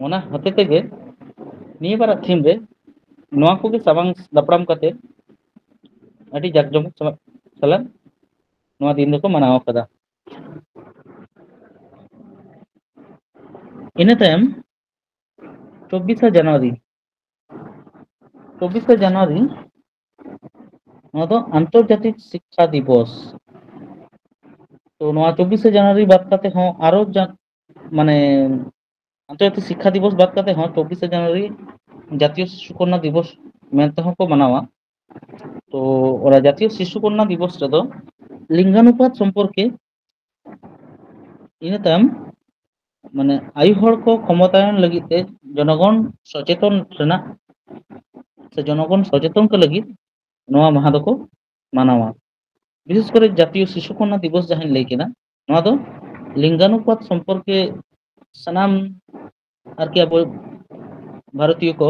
ᱚᱱᱟ ᱦᱚᱛᱮ ᱛᱮᱜᱮ ᱱᱤᱭᱟᱹ ᱵᱟᱨᱟᱜ ᱛᱷᱤᱢ ᱨᱮ ᱱᱚᱣᱟ ᱠᱚᱜᱮ ᱥᱟᱢᱟᱝ ᱫᱟᱯᱨᱟᱢ ᱠᱟᱛᱮ ᱟᱹᱰᱤ ᱡᱟᱠ ᱡᱚᱢᱚᱠ ᱥᱟᱞᱟᱜ, ᱥᱟᱞᱟᱜ ᱱᱚᱣᱟ ᱫᱤᱱ ᱫᱚᱠᱚ ᱢᱟᱱᱟᱣ ᱟᱠᱟᱫᱟ᱾ ᱤᱱᱟᱹ ᱛᱟᱭᱚᱢ ᱪᱚᱵᱵᱤᱥᱟ ᱡᱟᱱᱩᱣᱟᱨᱤ, ᱪᱚᱵᱵᱤᱥᱟ ᱡᱟᱱᱩᱣᱟᱨᱤ ᱱᱚᱣᱟ ᱫᱚ ᱟᱱᱛᱚᱨᱡᱟᱛᱤᱠ ᱥᱤᱠᱠᱷᱟ ᱫᱤᱵᱚᱥ᱾ ᱛᱚ ᱱᱚᱣᱟ ᱪᱚᱵᱵᱤᱥᱟ ᱡᱟᱱᱩᱣᱟᱨᱤ ᱵᱟᱫ ᱠᱟᱛᱮ ᱦᱚᱸ ᱟᱨᱚ ᱡᱟ-, ᱢᱟᱱᱮ ᱟᱱᱛᱚᱨᱡᱟᱛᱤᱠ ᱥᱤᱠᱠᱷᱟ ᱫᱤᱵᱚᱥ ᱵᱟᱫ ᱠᱟᱛᱮ ᱦᱚᱸ ᱪᱚᱵᱵᱤᱥᱟ ᱡᱟᱱᱩᱣᱟᱨᱤ ᱡᱟᱛᱤᱭᱚ ᱥᱤᱥᱩ ᱠᱚᱱᱱᱟ ᱫᱤᱵᱚᱥ ᱢᱮᱱᱛᱮ ᱦᱚᱸ ᱠᱚ ᱢᱟᱱᱟᱣᱟ᱾ ᱛᱚ ᱚᱱᱟ ᱡᱟᱛᱤᱭᱚ ᱥᱤᱥᱩ ᱠᱚᱱᱱᱟ ᱫᱤᱵᱚᱥ ᱨᱮᱫᱚ ᱞᱤᱝᱜᱟᱱᱩᱯᱟᱛ ᱥᱚᱢᱯᱚᱨᱠᱮ, ᱤᱱᱟᱹ ᱛᱟᱭᱚᱢ ᱢᱟᱱᱮ ᱟᱭᱩ ᱦᱚᱲ ᱠᱚ ᱠᱷᱚᱢᱚᱛᱟᱭᱚᱱ ᱞᱟᱹᱜᱤᱫ ᱛᱮ ᱡᱚᱱᱚᱜᱚᱱ ᱥᱚᱪᱮᱛᱚᱱ ᱨᱮᱱᱟᱜ, ᱥᱮ ᱡᱚᱱᱚᱜᱚᱱ ᱥᱚᱪᱮᱛᱚᱱ ᱠᱚ ᱞᱟᱹᱜᱤᱫ ᱱᱚᱣᱟ ᱢᱟᱦᱟ ᱫᱚᱠᱚ ᱢᱟᱱᱟᱣᱟ᱾ ᱵᱤᱥᱮᱥ ᱠᱚᱨᱮ ᱡᱟᱛᱤᱭᱚ ᱥᱤᱥᱩ ᱠᱚᱱᱱᱟ ᱫᱤᱵᱚᱥ ᱡᱟᱦᱟᱸᱧ ᱞᱟᱹᱭ ᱠᱮᱫᱟ, ᱱᱚᱣᱟ ᱫᱚ ᱞᱤᱝᱜᱟᱱᱩᱯᱟᱛ ᱥᱚᱢᱯᱚᱨᱠᱮ ᱥᱟᱱᱟᱢ ᱟᱨᱠᱤ ᱟᱵᱚ ᱵᱷᱟᱨᱚᱛᱤᱭᱚ ᱠᱚ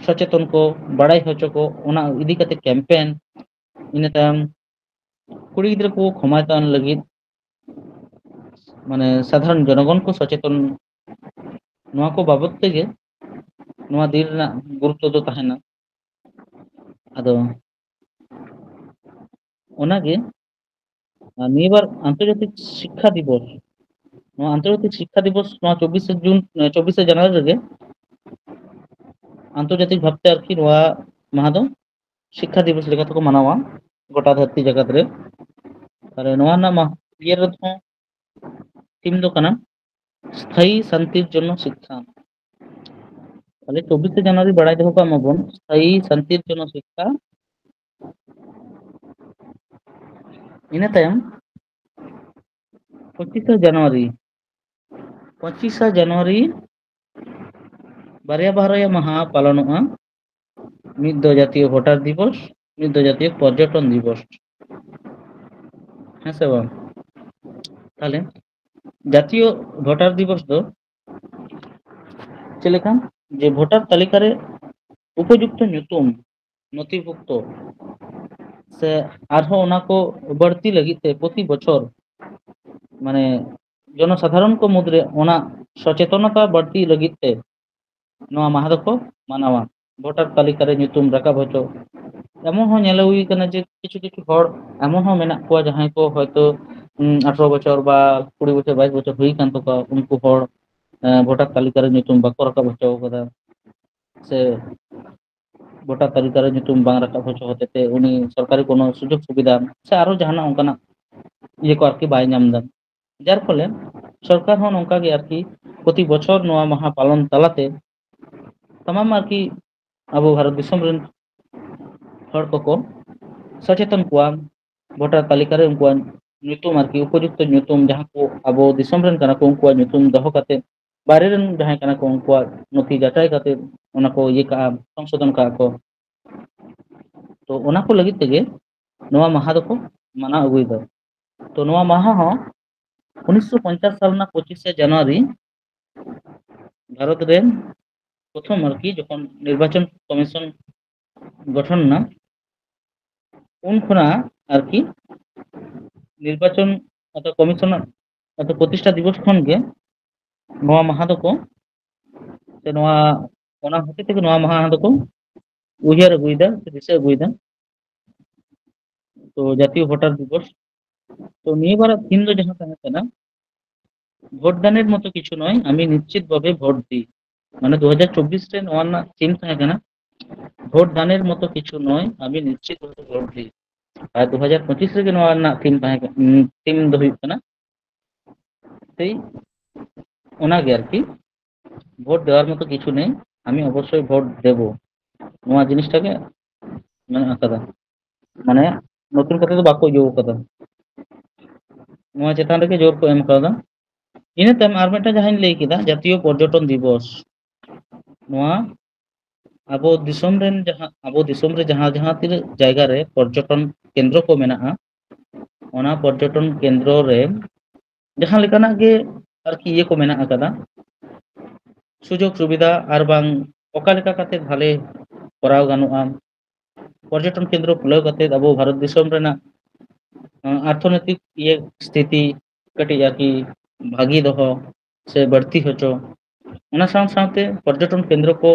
ᱥᱚᱪᱮᱛᱚᱱ ᱠᱚ, ᱵᱟᱲᱟᱭ ᱦᱚᱪᱚ ᱠᱚ, ᱚᱱᱟ ᱤᱫᱤ ᱠᱟᱛᱮ ᱠᱮᱢᱯᱮᱱ, ᱤᱱᱟᱹ ᱛᱟᱭᱚᱢ ᱠᱩᱲᱤ ᱜᱤᱫᱽᱨᱟᱹ ᱠᱚ ᱠᱷᱚᱢᱟᱭᱛᱟᱱ ᱞᱟᱹᱜᱤᱫ, ᱢᱟᱱᱮ ᱥᱟᱫᱷᱟᱨᱚᱱ ᱡᱚᱱᱚᱜᱚᱱ ᱠᱚ ᱥᱚᱪᱮᱛᱚᱱ, ᱱᱚᱣᱟ ᱠᱚ ᱵᱟᱵᱚᱫ ᱛᱮᱜᱮ ᱱᱚᱣᱟ ᱫᱤᱱ ᱨᱮᱱᱟᱜ ᱜᱩᱨᱩᱛᱛᱚ ᱫᱚ ᱛᱟᱦᱮᱱᱟ᱾ ᱟᱫᱚ ᱚᱱᱟᱜᱮ, ᱟᱨ ᱱᱤᱭᱟᱹ ᱵᱟᱨ ᱟᱱᱛᱚᱨᱡᱟᱛᱤᱠ ᱥᱤᱠᱠᱷᱟ ᱫᱤᱵᱚᱥ, ᱱᱚᱣᱟ ᱟᱱᱛᱚᱨᱡᱟᱛᱤᱠ ᱥᱤᱠᱠᱷᱟ ᱫᱤᱵᱚᱥ ᱱᱚᱣᱟ ᱪᱚᱵᱵᱤᱥᱮ ᱡᱩᱱ, ᱪᱚᱵᱵᱤᱥᱮ ᱡᱟᱱᱩᱣᱟᱨᱤ ᱨᱮᱜᱮ ᱟᱱᱛᱚᱨᱡᱟᱛᱤᱠ ᱵᱷᱟᱵᱛᱮ ᱟᱨᱠᱤ ᱱᱚᱣᱟ ᱢᱟᱦᱟ ᱫᱚ ᱥᱤᱠᱠᱷᱟ ᱫᱤᱵᱚᱥ ᱞᱮᱠᱟ ᱛᱮᱠᱚ ᱢᱟᱱᱟᱣᱟ ᱜᱚᱴᱟ ᱫᱷᱟᱹᱨᱛᱤ ᱡᱟᱠᱟᱛ ᱨᱮ᱾ ᱛᱟᱦᱞᱮ ᱱᱚᱣᱟ ᱨᱮᱱᱟᱜ ᱢᱟ ᱤᱭᱟᱹ ᱨᱮᱦᱚᱸ ᱛᱷᱤᱢ ᱫᱚ ᱠᱟᱱᱟ ᱥᱛᱷᱟᱭᱤ ᱥᱟᱱᱛᱤᱨ ᱡᱚᱱᱱᱚ ᱥᱤᱠᱠᱷᱟ᱾ ᱛᱟᱦᱞᱮ ᱪᱚᱵᱵᱤᱥᱮ ᱡᱟᱱᱩᱣᱟᱨᱤ ᱵᱟᱲᱟᱭ ᱫᱚᱦᱚ ᱠᱟᱜ ᱢᱟᱵᱚᱱ, ᱥᱛᱷᱟᱭᱤ ᱥᱟᱱᱛᱤᱨ ᱡᱚᱱᱱᱚ ᱥᱤᱠᱠᱷᱟ᱾ ᱤᱱᱟᱹ ᱛᱟᱭᱚᱢ ᱯᱚᱸᱪᱤᱥᱟ ᱡᱟᱱᱩᱣᱟᱨᱤ, ᱯᱚᱸᱪᱤᱥᱟ ᱡᱟᱱᱩᱣᱟᱨᱤ ᱵᱟᱨᱭᱟ ᱵᱟᱨᱭᱟ ᱢᱟᱦᱟ ᱯᱟᱞᱚᱱᱚᱜᱼᱟ᱾ ᱢᱤᱫ ᱫᱚ ᱡᱟᱛᱤᱭᱚ ᱵᱷᱳᱴᱟᱨ ᱫᱤᱵᱚᱥ, ᱢᱤᱫ ᱫᱚ ᱡᱟᱛᱤᱭᱚ ᱯᱚᱨᱡᱚᱴᱚᱱ ᱫᱤᱵᱚᱥ᱾ ᱦᱮᱸ ᱥᱮ ᱵᱟᱝ? ᱛᱟᱦᱞᱮ ᱡᱟᱛᱤᱭᱚ ᱵᱷᱳᱴᱟᱨ ᱫᱤᱵᱚᱥ ᱫᱚ ᱪᱮᱫ ᱞᱮᱠᱟ? ᱡᱮ ᱵᱷᱳᱴᱟᱨ ᱛᱟᱹᱞᱤᱠᱟ ᱨᱮ ᱩᱯᱚᱡᱩᱠᱛᱚ ᱧᱩᱛᱩᱢ, ᱱᱚᱛᱷᱤᱵᱷᱩᱠᱛᱚ ᱥᱮ ᱟᱨᱦᱚᱸ ᱚᱱᱟ ᱠᱚ ᱵᱟᱹᱲᱛᱤ ᱞᱟᱹᱜᱤᱫ ᱛᱮ ᱯᱨᱚᱛᱤ ᱵᱚᱪᱷᱚᱨ, ᱢᱟᱱᱮ, ᱡᱚᱱᱚᱥᱟᱫᱷᱟᱨᱚᱱ ᱠᱚ ᱢᱩᱫᱽᱨᱮ ᱚᱱᱟ ᱥᱚᱪᱮᱛᱚᱱᱚᱛᱟ ᱵᱟᱹᱲᱛᱤ ᱞᱟᱹᱜᱤᱫ ᱛᱮ ᱱᱚᱣᱟ ᱢᱟᱦᱟ ᱫᱚᱠᱚ ᱢᱟᱱᱟᱣᱟ᱾ ᱵᱷᱳᱴᱟᱨ ᱛᱟᱹᱞᱤᱠᱟ ᱨᱮ ᱧᱩᱛᱩᱢ ᱨᱟᱠᱟᱵ ᱦᱚᱪᱚ᱾ ᱮᱢᱚᱱ ᱦᱚᱸ ᱧᱮᱞ ᱦᱩᱭ ᱠᱟᱱᱟ ᱡᱮ ᱠᱤᱪᱷᱩ ᱠᱤᱪᱷᱩ ᱦᱚᱲ ᱮᱢᱚᱱ ᱦᱚᱸ ᱢᱮᱱᱟᱜ ᱠᱚᱣᱟ ᱡᱟᱦᱟᱸᱭ ᱠᱚ ᱦᱚᱭᱛᱳ, ᱩᱸ, ᱟᱴᱷᱨᱚ ᱵᱚᱪᱷᱚᱨ ᱵᱟ ᱠᱩᱲᱤ ᱵᱚᱪᱷᱚᱨ, ᱵᱟᱭᱤᱥ ᱵᱚᱪᱷᱚᱨ ᱦᱩᱭ ᱠᱟᱱ ᱛᱟᱠᱚᱣᱟ, ᱩᱱᱠᱩ ᱦᱚᱲ, ᱮᱸ, ᱵᱷᱳᱴᱟᱨ ᱛᱟᱹᱞᱤᱠᱟ ᱨᱮ ᱧᱩᱛᱩᱢ ᱵᱟᱠᱚ ᱨᱟᱠᱟᱵ ᱦᱚᱪᱚ ᱠᱟᱫᱟ, ᱥᱮ ᱵᱷᱳᱴᱟᱨ ᱛᱟᱹᱞᱤᱠᱟ ᱨᱮ ᱧᱩᱛᱩᱢ ᱵᱟᱝ ᱨᱟᱠᱟᱵ ᱦᱚᱪᱚ ᱦᱚᱛᱮᱛᱮ ᱩᱱᱤ ᱥᱚᱨᱠᱟᱨᱤ ᱠᱳᱱᱳ ᱥᱩᱡᱳᱜᱽ ᱥᱩᱵᱤᱫᱷᱟ ᱥᱮ ᱟᱨᱚ ᱡᱟᱦᱟᱱᱟᱜ ᱚᱱᱠᱟᱱᱟᱜ ᱤᱭᱟᱹ ᱠᱚ ᱟᱨᱠᱤ ᱵᱟᱭ ᱧᱟᱢ ᱮᱫᱟ᱾ ᱡᱟᱨ ᱯᱷᱚᱞᱮ ᱥᱚᱨᱠᱟᱨ ᱦᱚᱸ ᱱᱚᱝᱠᱟ ᱜᱮ ᱟᱨᱠᱤ ᱯᱨᱚᱛᱤ ᱵᱚᱪᱷᱚᱨ ᱱᱚᱣᱟ ᱢᱟᱦᱟ ᱯᱟᱞᱚᱱ ᱛᱟᱞᱟᱛᱮ ᱛᱟᱢᱟᱢ ᱟᱨᱠᱤ ᱟᱵᱚ ᱵᱷᱟᱨᱚᱛ ᱫᱤᱥᱚᱢ ᱨᱮᱱ ᱦᱚᱲ ᱠᱚᱠᱚ ᱥᱚᱪᱮᱛᱚᱱ ᱠᱚᱣᱟ, ᱵᱷᱳᱴᱟᱨ ᱛᱟᱹᱞᱤᱠᱟ ᱨᱮ ᱩᱱᱠᱩᱣᱟᱜ ᱧᱩᱛᱩᱢ ᱟᱨᱠᱤ ᱩᱯᱚᱡᱩᱠᱛᱚ ᱧᱩᱛᱩᱢ, ᱡᱟᱦᱟᱸ ᱠᱚ ᱟᱵᱚ ᱫᱤᱥᱚᱢ ᱨᱮᱱ ᱠᱟᱱᱟ ᱠᱚ, ᱩᱱᱠᱩᱣᱟᱜ ᱧᱩᱛᱩᱢ ᱫᱚᱦᱚ ᱠᱟᱛᱮ ᱵᱟᱭᱨᱮ ᱨᱮᱱ ᱡᱟᱦᱟᱸᱭ ᱠᱟᱱᱟ ᱠᱚ ᱩᱱᱠᱩᱣᱟᱜ ᱱᱚᱛᱷᱤ ᱡᱟᱪᱟᱭ ᱠᱟᱛᱮ ᱚᱱᱟ ᱠᱚ ᱤᱭᱟᱹ ᱠᱟᱜᱼᱟ, ᱥᱚᱝᱥᱳᱫᱷᱚᱱ ᱠᱟᱜᱼᱟ ᱠᱚ᱾ ᱛᱚ ᱚᱱᱟ ᱠᱚ ᱞᱟᱹᱜᱤᱫ ᱛᱮᱜᱮ ᱱᱚᱣᱟ ᱢᱟᱦᱟ ᱫᱚᱠᱚ ᱢᱟᱱᱟᱣ ᱟᱹᱜᱩᱭᱮᱫᱟ᱾ ᱛᱚ ᱱᱚᱣᱟ ᱢᱟᱦᱟ ᱦᱚᱸ ᱩᱱᱤᱥᱥᱚ ᱯᱚᱧᱪᱟᱥ ᱥᱟᱞ ᱨᱮᱱᱟᱜ ᱯᱚᱸᱪᱤᱥᱮ ᱡᱟᱱᱩᱣᱟᱨᱤ ᱵᱷᱟᱨᱚᱛ ᱨᱮ ᱯᱨᱚᱛᱷᱚᱢ ᱟᱨᱠᱤ ᱡᱚᱠᱷᱚᱱ ᱱᱤᱨᱵᱟᱪᱚᱱ ᱠᱚᱢᱤᱥᱚᱱ ᱜᱚᱴᱷᱚᱱ ᱮᱱᱟ, ᱩᱱ ᱠᱷᱚᱱᱟᱜ ᱟᱨᱠᱤ ᱱᱤᱨᱵᱟᱪᱚᱱ ᱚᱨᱛᱷᱟᱛ ᱠᱚᱢᱤᱥᱚᱱ ᱚᱨᱛᱷᱟᱛ ᱯᱨᱚᱛᱤᱥᱴᱷᱟ ᱫᱤᱵᱚᱥ ᱠᱷᱚᱱ ᱜᱮ ᱱᱚᱣᱟ ᱢᱟᱦᱟ ᱫᱚᱠᱚ ᱥᱮ ᱱᱚᱣᱟ ᱚᱱᱟ ᱦᱚᱛᱮ ᱛᱮᱜᱮ ᱱᱚᱣᱟ ᱢᱟᱦᱟ ᱫᱚᱠᱚ ᱩᱭᱦᱟᱹᱨ ᱟᱹᱜᱩᱭᱮᱫᱟ ᱥᱮ ᱫᱤᱥᱟᱹ ᱟᱹᱜᱩᱭᱮᱫᱟ᱾ ᱛᱚ ᱡᱟᱛᱤᱭᱚ ᱵᱷᱳᱴᱟᱨ ᱫᱤᱵᱚᱥ, ᱛᱚ ᱱᱤᱭᱟᱹ ᱵᱟᱨᱟᱜ ᱛᱷᱤᱢ ᱫᱚ ᱡᱟᱦᱟᱸ ᱛᱟᱦᱮᱸ ᱠᱟᱱᱟ, ভোটদানের মতো কিছু নয়, আমি নিশ্চিতভাবে ভোট দিই। মানে দু হাজার চব্বিশ ᱨᱮ ᱱᱚᱣᱟ ᱨᱮᱱᱟᱜ ᱛᱷᱤᱢ ᱛᱟᱦᱮᱸ ᱠᱟᱱᱟ, ভোটদানের মতো কিছু নয়, আমি নিশ্চিতভাবে ভোট দিই। ᱟᱨ ᱫᱩ ᱦᱟᱡᱟᱨ ᱯᱚᱸᱪᱤᱥ ᱨᱮᱜᱮ ᱱᱚᱣᱟ ᱨᱮᱱᱟᱜ ᱛᱷᱤᱢ ᱛᱟᱦᱮᱸ ᱠᱟᱱᱟ, ᱛᱷᱤᱢ ᱫᱚ ᱦᱩᱭᱩᱜ ᱠᱟᱱᱟ ᱥᱮᱭ ᱚᱱᱟᱜᱮ ᱟᱨᱠᱤ, ভোট দেওয়ার মতো কিছু নেই, আমি অবশ্যই ভোট দেব, ᱱᱚᱣᱟ ᱡᱤᱱᱤᱥᱴᱟ ᱜᱮ ᱢᱮᱱᱟᱜ ᱟᱠᱟᱫᱟ᱾ ᱢᱟᱱᱮ ᱱᱚᱛᱩᱱ ᱠᱟᱛᱮ ᱫᱚ ᱵᱟᱠᱚ ᱤᱭᱟᱹ ᱟᱠᱟᱫᱟ, ᱱᱚᱣᱟ ᱪᱮᱛᱟᱱ ᱨᱮᱜᱮ ᱡᱳᱨ ᱠᱚ ᱮᱢ ᱠᱟᱫᱟ᱾ ᱤᱱᱟᱹ ᱛᱟᱭᱚᱢ ᱟᱨ ᱢᱤᱫᱴᱟᱝ ᱡᱟᱦᱟᱸᱧ ᱞᱟᱹᱭ ᱠᱮᱫᱟ, ᱡᱟᱛᱤᱭᱚ ᱯᱚᱨᱡᱚᱴᱚᱱ ᱫᱤᱵᱚᱥ, ᱱᱚᱣᱟ ᱟᱵᱚ ᱫᱤᱥᱚᱢ ᱨᱮᱱ ᱡᱟᱦᱟᱸ ᱟᱵᱚ ᱫᱤᱥᱚᱢ ᱨᱮ ᱡᱟᱦᱟᱸ ᱡᱟᱦᱟᱸ ᱛᱤᱱᱟᱹᱜ ᱡᱟᱭᱜᱟ ᱨᱮ ᱯᱚᱨᱡᱚᱴᱚᱱ ᱠᱮᱱᱫᱨᱚ ᱠᱚ ᱢᱮᱱᱟᱜᱼᱟ, ᱚᱱᱟ ᱯᱚᱨᱡᱚᱴᱚᱱ ᱠᱮᱱᱫᱨᱚ ᱨᱮ ᱡᱟᱦᱟᱸ ᱞᱮᱠᱟᱱᱟᱜ ᱜᱮ ᱟᱨᱠᱤ ᱤᱭᱟᱹ ᱠᱚ ᱢᱮᱱᱟᱜ ᱟᱠᱟᱫᱟ, ᱥᱩᱡᱳᱜᱽ ᱥᱩᱵᱤᱫᱷᱟ ᱟᱨ ᱵᱟᱝ ᱚᱠᱟ ᱞᱮᱠᱟ ᱠᱟᱛᱮ ᱵᱷᱟᱞᱮ ᱠᱚᱨᱟᱣ ᱜᱟᱱᱚᱜᱼᱟ, ᱯᱚᱨᱡᱚᱴᱚᱱ ᱠᱮᱱᱫᱨᱚ ᱠᱷᱩᱞᱟᱹᱣ ᱠᱟᱛᱮ ᱟᱵᱚ ᱵᱷᱟᱨᱚᱛ ᱫᱤᱥᱚᱢ ᱨᱮᱱᱟᱜ ᱟᱨᱛᱷᱚᱱᱳᱭᱛᱤᱠ ᱤᱭᱟᱹ ᱥᱛᱷᱤᱛᱤ ᱠᱟᱹᱴᱤᱡ ᱟᱨᱠᱤ ᱵᱷᱟᱹᱜᱤ ᱫᱚᱦᱚ ᱥᱮ ᱵᱟᱹᱲᱛᱤ ᱦᱚᱪᱚ, ᱚᱱᱟ ᱥᱟᱶ ᱥᱟᱶᱛᱮ ᱯᱚᱨᱡᱚᱴᱚᱱ ᱠᱮᱱᱫᱨᱚ ᱠᱚ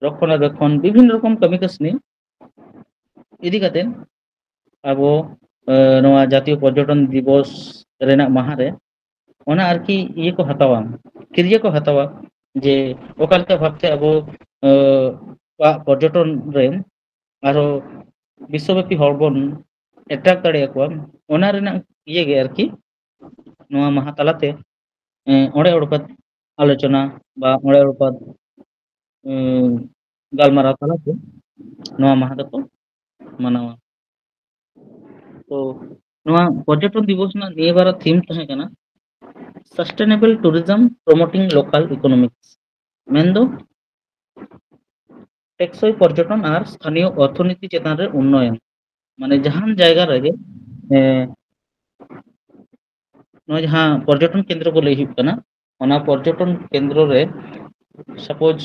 ᱨᱚᱠᱷᱚᱱᱟᱵᱮᱠᱷᱚᱱ, ᱵᱤᱵᱷᱤᱱᱱᱚ ᱨᱚᱠᱚᱢ ᱠᱟᱹᱢᱤ ᱠᱟᱹᱥᱱᱤ ᱤᱫᱤ ᱠᱟᱛᱮ ᱟᱵᱚ ᱱᱚᱣᱟ ᱡᱟᱛᱤᱭᱚ ᱯᱚᱨᱡᱚᱴᱚᱱ ᱫᱤᱵᱚᱥ ᱨᱮᱱᱟᱜ ᱢᱟᱦᱟ ᱨᱮ ᱚᱱᱟ ᱟᱨᱠᱤ ᱤᱭᱟᱹ ᱠᱚ ᱦᱟᱛᱟᱣᱟ, ᱠᱤᱨᱭᱟᱹ ᱠᱚ ᱦᱟᱛᱟᱣᱟ ᱡᱮ ᱚᱠᱟ ᱞᱮᱠᱟ ᱵᱷᱟᱵᱛᱮ ᱟᱵᱚ ᱟᱜ ᱯᱚᱨᱡᱚᱴᱚᱱ ᱨᱮ ᱟᱨᱚ ᱵᱤᱥᱥᱚᱵᱮᱯᱤ ᱦᱚᱲ ᱵᱚᱱ ᱮᱴᱨᱟᱠᱴ ᱫᱟᱲᱮᱭᱟᱠᱚᱣᱟ, ᱚᱱᱟ ᱨᱮᱱᱟᱜ ᱤᱭᱟᱹ ᱜᱮ ᱟᱨᱠᱤ ᱱᱚᱣᱟ ᱢᱟᱦᱟ ᱛᱟᱞᱟᱛᱮ ᱚᱲᱮ ᱚᱲᱯᱟᱛ ᱟᱞᱳᱪᱚᱱᱟ ᱵᱟ ᱚᱲᱮ ᱚᱲᱯᱟᱛ ᱜᱟᱞᱢᱟᱨᱟᱣ ᱛᱟᱞᱟᱛᱮ ᱱᱚᱣᱟ ᱢᱟᱦᱟ ᱫᱚᱠᱚ ᱢᱟᱱᱟᱣᱟ᱾ ᱛᱚ ᱱᱚᱣᱟ ᱯᱚᱨᱡᱚᱴᱚᱱ ᱫᱤᱵᱚᱥ ᱨᱮᱱᱟᱜ ᱱᱤᱭᱟᱹ ᱵᱟᱨ ᱛᱷᱤᱢ ᱛᱟᱦᱮᱸ ᱠᱟᱱᱟ Sustainable Tourism Promoting Local Economics, ᱢᱮᱱᱫᱚ ᱴᱮᱠᱥᱚᱭ ᱯᱚᱨᱡᱚᱴᱚᱱ ᱟᱨ ᱥᱛᱷᱟᱱᱤᱭᱚ ᱚᱨᱛᱷᱚᱱᱤᱛᱤ ᱪᱮᱛᱟᱱ ᱨᱮ ᱩᱱᱱᱚᱭᱚᱱ᱾ ᱢᱟᱱᱮ ᱡᱟᱦᱟᱱ ᱡᱟᱭᱜᱟ ᱨᱮᱜᱮ ᱱᱚᱣᱟ ᱡᱟᱦᱟᱸ ᱯᱚᱨᱡᱚᱴᱚᱱ ᱠᱮᱱᱫᱨᱚ ᱠᱚ ᱞᱟᱹᱭ ᱦᱩᱭᱩᱜ ᱠᱟᱱᱟ, ᱚᱱᱟ ᱯᱚᱨᱡᱚᱴᱚᱱ ᱠᱮᱱᱫᱨᱚ ᱨᱮ, ᱥᱟᱯᱳᱡᱽ,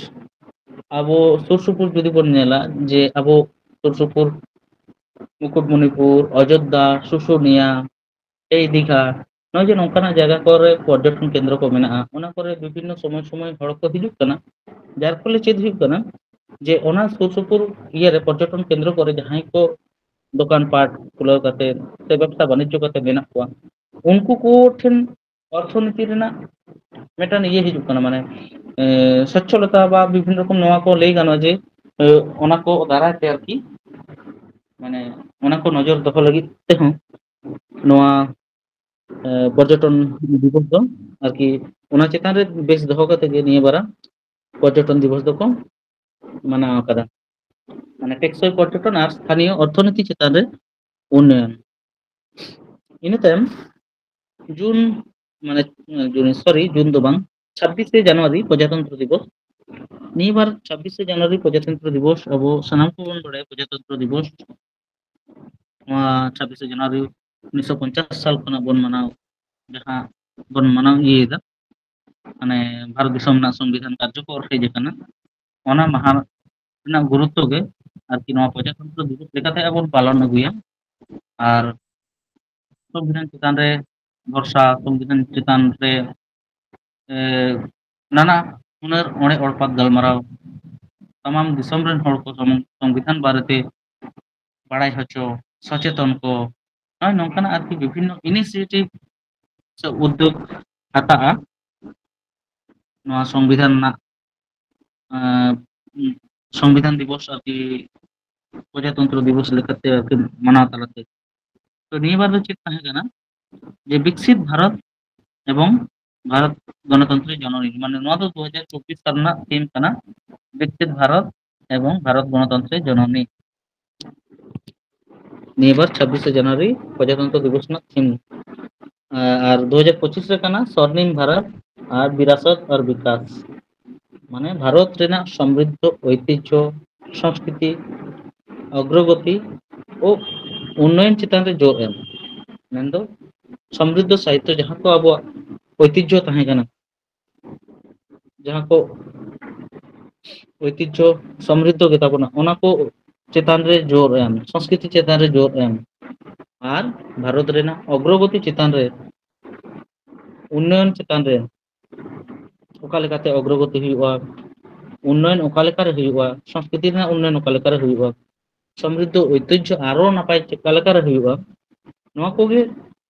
ᱟᱵᱚ ᱥᱩᱨ ᱥᱩᱯᱩᱨ ᱡᱩᱫᱤ ᱵᱚᱱ ᱧᱮᱞᱟ, ᱡᱮ ᱟᱵᱚ ᱥᱩᱨ ᱥᱩᱯᱩᱨ ᱢᱩᱠᱩᱴᱢᱚᱱᱤᱯᱩᱨ, ᱚᱡᱳᱫᱽᱫᱷᱟ, ᱥᱩᱥᱩᱱᱤᱭᱟ, ᱥᱮ ᱫᱤᱜᱷᱟ, ᱱᱚᱜᱼᱚᱭ ᱡᱮ ᱱᱚᱝᱠᱟᱱᱟᱜ ᱡᱟᱭᱜᱟ ᱠᱚᱨᱮ ᱯᱚᱨᱡᱚᱴᱚᱱ ᱠᱮᱱᱫᱨᱚ ᱠᱚ ᱢᱮᱱᱟᱜᱼᱟ, ᱚᱱᱟ ᱠᱚᱨᱮ ᱵᱤᱵᱷᱤᱱᱱᱚ ᱥᱚᱢᱚᱭ ᱥᱚᱢᱚᱭ ᱦᱚᱲ ᱠᱚ ᱦᱤᱡᱩᱜ ᱠᱟᱱᱟ᱾ ᱡᱟᱨ ᱯᱷᱚᱞᱮ ᱪᱮᱫ ᱦᱩᱭᱩᱜ ᱠᱟᱱᱟ, ᱡᱮ ᱚᱱᱟ ᱥᱩᱨ ᱥᱩᱯᱩᱨ ᱤᱭᱟᱹ ᱨᱮ, ᱯᱚᱨᱡᱚᱴᱚᱱ ᱠᱮᱱᱫᱨᱚ ᱠᱚᱨᱮ ᱡᱟᱦᱟᱸᱭ ᱠᱚ ᱫᱚᱠᱟᱱ ᱯᱟᱴ ᱠᱷᱩᱞᱟᱹᱣ ᱠᱟᱛᱮ ᱥᱮ ᱵᱮᱵᱽᱥᱟ ᱵᱟᱱᱤᱡᱽᱡᱚ ᱠᱟᱛᱮ ᱢᱮᱱᱟᱜ ᱠᱚᱣᱟ, ᱩᱱᱠᱩ ᱠᱚ ᱴᱷᱮᱱ ᱚᱨᱛᱷᱚᱱᱤᱛᱤ ᱨᱮᱱᱟᱜ ᱢᱤᱫᱴᱟᱝ ᱤᱭᱟᱹ ᱦᱤᱡᱩᱜ ᱠᱟᱱᱟ, ᱢᱟᱱᱮ, ᱮ, ᱥᱚᱪᱪᱷᱚᱞᱚᱛᱟ ᱵᱟ ᱵᱤᱵᱷᱤᱱᱱᱚ ᱨᱚᱠᱚᱢ ᱱᱚᱣᱟ ᱠᱚ ᱞᱟᱹᱭ ᱜᱟᱱᱚᱜᱼᱟ ᱡᱮ, ᱮ, ᱚᱱᱟ ᱠᱚ ᱫᱟᱨᱟᱭ ᱛᱮ ᱟᱨᱠᱤ, ᱢᱟᱱᱮ, ᱚᱱᱟ ᱠᱚ ᱱᱚᱡᱚᱨ ᱫᱚᱦᱚ ᱞᱟᱹᱜᱤᱫ ᱛᱮᱦᱚᱸ ᱱᱚᱣᱟ, ᱮ, ᱯᱚᱨᱡᱚᱴᱚᱱ ᱫᱤᱵᱚᱥ ᱫᱚ ᱟᱨᱠᱤ ᱚᱱᱟ ᱪᱮᱛᱟᱱ ᱨᱮ ᱵᱮᱥ ᱫᱚᱦᱚ ᱠᱟᱛᱮ ᱜᱮ ᱱᱤᱭᱟᱹ ᱵᱟᱨᱟ ᱯᱚᱨᱡᱚᱴᱚᱱ ᱫᱤᱵᱚᱥ ᱫᱚᱠᱚ ᱢᱟᱱᱟᱣ ᱟᱠᱟᱫᱟ᱾ ᱢᱟᱱᱮ ᱴᱮᱠᱥᱚᱭ ᱯᱚᱨᱡᱚᱴᱚᱱ ᱟᱨ ᱥᱛᱷᱟᱱᱤᱭᱚ ᱚᱨᱛᱷᱚᱱᱤᱛᱤ ᱪᱮᱛᱟᱱ ᱨᱮ ᱩᱱᱱᱚᱭᱚᱱ᱾ ᱤᱱᱟᱹ ᱛᱟᱭᱚᱢ ᱡᱩᱱ, ᱢᱟᱱᱮ ᱡᱩᱱ, ᱥᱚᱨᱤ, ᱡᱩᱱ ᱫᱚ ᱵᱟᱝ, ᱪᱷᱟᱵᱵᱤᱥᱮ ᱡᱟᱱᱩᱣᱟᱨᱤ ᱯᱨᱚᱡᱟᱛᱚᱱᱛᱨᱚ ᱫᱤᱵᱚᱥ᱾ ᱱᱤᱭᱟᱹ ᱵᱟᱨ ᱪᱷᱟᱵᱵᱤᱥᱮ ᱡᱟᱱᱩᱣᱟᱨᱤ ᱯᱨᱚᱡᱟᱛᱚᱱᱛᱨᱚ ᱫᱤᱵᱚᱥ, ᱟᱵᱚ ᱥᱟᱱᱟᱢ ᱠᱚᱵᱚᱱ ᱵᱟᱲᱟᱭᱟ ᱯᱨᱚᱡᱟᱛᱚᱱᱛᱨᱚ ᱫᱤᱵᱚᱥ ᱱᱚᱣᱟ ᱪᱷᱟᱵᱵᱤᱥᱮ ᱡᱟᱱᱩᱣᱟᱨᱤ ᱩᱱᱤᱥᱥᱚ ᱯᱚᱧᱪᱟᱥ ᱥᱟᱞ ᱠᱷᱚᱱᱟᱜ ᱵᱚᱱ ᱢᱟᱱᱟᱣ, ᱡᱟᱦᱟᱸ ᱵᱚᱱ ᱢᱟᱱᱟᱣ ᱤᱭᱟᱹᱭᱮᱫᱟ, ᱢᱟᱱᱮ ᱵᱷᱟᱨᱚᱛ ᱫᱤᱥᱚᱢ ᱨᱮᱱᱟᱜ ᱥᱚᱝᱵᱤᱫᱷᱟᱱ ᱠᱟᱨᱡᱚᱠᱚᱨ ᱦᱮᱡ ᱟᱠᱟᱱᱟ, ᱚᱱᱟ ᱢᱟᱦᱟ ᱨᱮᱱᱟᱜ ᱜᱩᱨᱩᱛᱛᱚ ᱜᱮ ᱟᱨᱠᱤ ᱱᱚᱣᱟ ᱯᱨᱚᱡᱟᱛᱚᱱᱛᱨᱚ ᱫᱤᱵᱚᱥ ᱞᱮᱠᱟᱛᱮ ᱟᱵᱚ ᱵᱚᱱ ᱯᱟᱞᱚᱱ ᱟᱹᱜᱩᱭᱟ᱾ ᱟᱨ ᱥᱚᱝᱵᱤᱫᱷᱟᱱ ᱪᱮᱛᱟᱱ ᱨᱮ ᱵᱷᱚᱨᱥᱟ, ᱥᱚᱝᱵᱤᱫᱷᱟᱱ ᱪᱮᱛᱟᱱ ᱨᱮ, ᱮ, ᱱᱟᱱᱟ ᱦᱩᱱᱟᱹᱨ ᱚᱬᱮ ᱚᱲᱯᱟᱛ ᱜᱟᱞᱢᱟᱨᱟᱣ, ᱥᱟᱱᱟᱢ ᱫᱤᱥᱚᱢ ᱨᱮᱱ ᱦᱚᱲ ᱠᱚ ᱥᱚᱝ-, ᱥᱚᱝᱵᱤᱫᱷᱟᱱ ᱵᱟᱨᱮᱛᱮ ᱵᱟᱲᱟᱭ ᱦᱚᱪᱚ, ᱥᱚᱪᱮᱛᱚᱱ ᱠᱚ, ᱱᱚᱜᱼᱚᱭ ᱱᱚᱝᱠᱟᱱᱟᱜ ᱟᱨᱠᱤ ᱵᱤᱵᱷᱤᱱᱱᱚ initiative ᱥᱮ ᱩᱫᱽᱫᱳᱜᱽ ᱦᱟᱛᱟᱜᱼᱟ ᱱᱚᱣᱟ ᱥᱚᱝᱵᱤᱫᱷᱟᱱ ᱨᱮᱱᱟᱜ, ᱮᱸ, ᱥᱚᱝᱵᱤᱫᱷᱟᱱ ᱫᱤᱵᱚᱥ ᱟᱨᱠᱤ ᱯᱨᱚᱡᱟᱛᱚᱱᱛᱨᱚ ᱫᱤᱵᱚᱥ ᱞᱮᱠᱟᱛᱮ ᱟᱨᱠᱤ ᱢᱟᱱᱟᱣ ᱛᱟᱞᱟᱛᱮ᱾ ᱛᱚ ᱱᱤᱭᱟᱹ ᱵᱟᱨ ᱫᱚ ᱪᱮᱫ ᱛᱟᱦᱮᱸ ᱠᱟᱱᱟ, ᱡᱮ ᱵᱤᱠᱥᱤᱛ ᱵᱷᱟᱨᱚᱛ ᱮᱵᱚᱝ ᱵᱷᱟᱨᱚᱛ ᱜᱚᱱᱚᱛᱚᱱᱛᱨᱚ ᱡᱚᱱᱚᱱᱤ, ᱢᱟᱱᱮ ᱱᱚᱣᱟ ᱫᱚ ᱫᱩ ᱦᱟᱡᱟᱨ ᱪᱚᱵᱵᱤᱥ ᱥᱟᱞ ᱨᱮᱱᱟᱜ ᱛᱷᱤᱢ ᱠᱟᱱᱟ, ᱵᱤᱠᱥᱤᱛ ᱵᱷᱟᱨᱚᱛ ᱮᱵᱚᱝ ᱵᱷᱟᱨᱚᱛ ᱜᱚᱱᱚᱛᱚᱱᱛᱨᱚ ᱡᱚᱱᱚᱱᱤ᱾ ᱱᱤᱭᱟᱹ ᱵᱟᱨ ᱪᱷᱟᱵᱵᱤᱥᱮ ᱡᱟᱱᱩᱣᱟᱨᱤ ᱯᱨᱚᱡᱟᱛᱚᱱᱛᱨᱚ ᱫᱤᱵᱚᱥ ᱨᱮᱱᱟᱜ ᱛᱷᱤᱢ, ᱟᱨ ᱫᱩ ᱦᱟᱡᱟᱨ ᱯᱚᱸᱪᱤᱥ ᱨᱮ ᱠᱟᱱᱟ ᱥᱚᱨᱱᱤᱢ ᱵᱷᱟᱨᱚᱛ ᱟᱨ ᱵᱤᱨᱟᱥᱚᱛ ᱟᱨ ᱵᱤᱠᱟᱥ, ᱢᱟᱱᱮ ᱵᱷᱟᱨᱚᱛ ᱨᱮᱱᱟᱜ ᱥᱚᱢᱨᱤᱫᱷᱚ ᱳᱭᱛᱤᱡᱷᱚ, ᱥᱚᱝᱥᱠᱨᱤᱛᱤ, ᱚᱜᱨᱚᱜᱚᱛᱤ ᱳ ᱩᱱᱱᱚᱭᱚᱱ ᱪᱮᱛᱟᱱ ᱨᱮ ᱡᱳᱨ ᱮᱢ, ᱢᱮᱱᱫᱚ ᱥᱚᱢᱨᱤᱫᱷᱚ ᱥᱟᱦᱤᱛᱛᱚ ᱡᱟᱦᱟᱸ ᱠᱚ ᱟᱵᱚᱣᱟᱜ ᱳᱭᱛᱤᱡᱷᱚ ᱛᱟᱦᱮᱸ ᱠᱟᱱᱟ, ᱡᱟᱦᱟᱸ ᱠᱚ ᱳᱭᱛᱤᱡᱽᱡᱷᱚ ᱥᱚᱢᱨᱤᱫᱷᱚ ᱜᱮᱛᱟ ᱵᱚᱱᱟ, ᱚᱱᱟ ᱠᱚ ᱪᱮᱛᱟᱱ ᱨᱮ ᱡᱳᱨ ᱮᱢ, ᱥᱚᱝᱥᱠᱨᱤᱛᱤ ᱪᱮᱛᱟᱱ ᱨᱮ ᱡᱳᱨ ᱮᱢ, ᱟᱨ ᱵᱷᱟᱨᱚᱛ ᱨᱮᱱᱟᱜ ᱚᱜᱨᱚᱜᱚᱛᱤ ᱪᱮᱛᱟᱱ ᱨᱮ, ᱩᱱᱱᱚᱭᱚᱱ ᱪᱮᱛᱟᱱ ᱨᱮ ᱚᱠᱟ ᱞᱮᱠᱟᱛᱮ ᱚᱜᱨᱚᱜᱚᱛᱤ ᱦᱩᱭᱩᱜᱼᱟ, ᱩᱱᱱᱚᱭᱚᱱ ᱚᱠᱟ ᱞᱮᱠᱟᱨᱮ ᱦᱩᱭᱩᱜᱼᱟ, ᱥᱚᱝᱥᱠᱨᱤᱛᱤ ᱨᱮᱱᱟᱜ ᱩᱱᱱᱚᱭᱚᱱ ᱚᱠᱟ ᱞᱮᱠᱟᱨᱮ ᱦᱩᱭᱩᱜᱼᱟ, ᱥᱚᱢᱨᱤᱫᱷᱚ ᱳᱭᱛᱤᱡᱽᱡᱷᱚ ᱟᱨᱚ ᱱᱟᱯᱟᱭ ᱪᱮᱫ ᱚᱠᱟ ᱞᱮᱠᱟᱨᱮ ᱦᱩᱭᱩᱜᱼᱟ, ᱱᱚᱣᱟ ᱠᱚᱜᱮ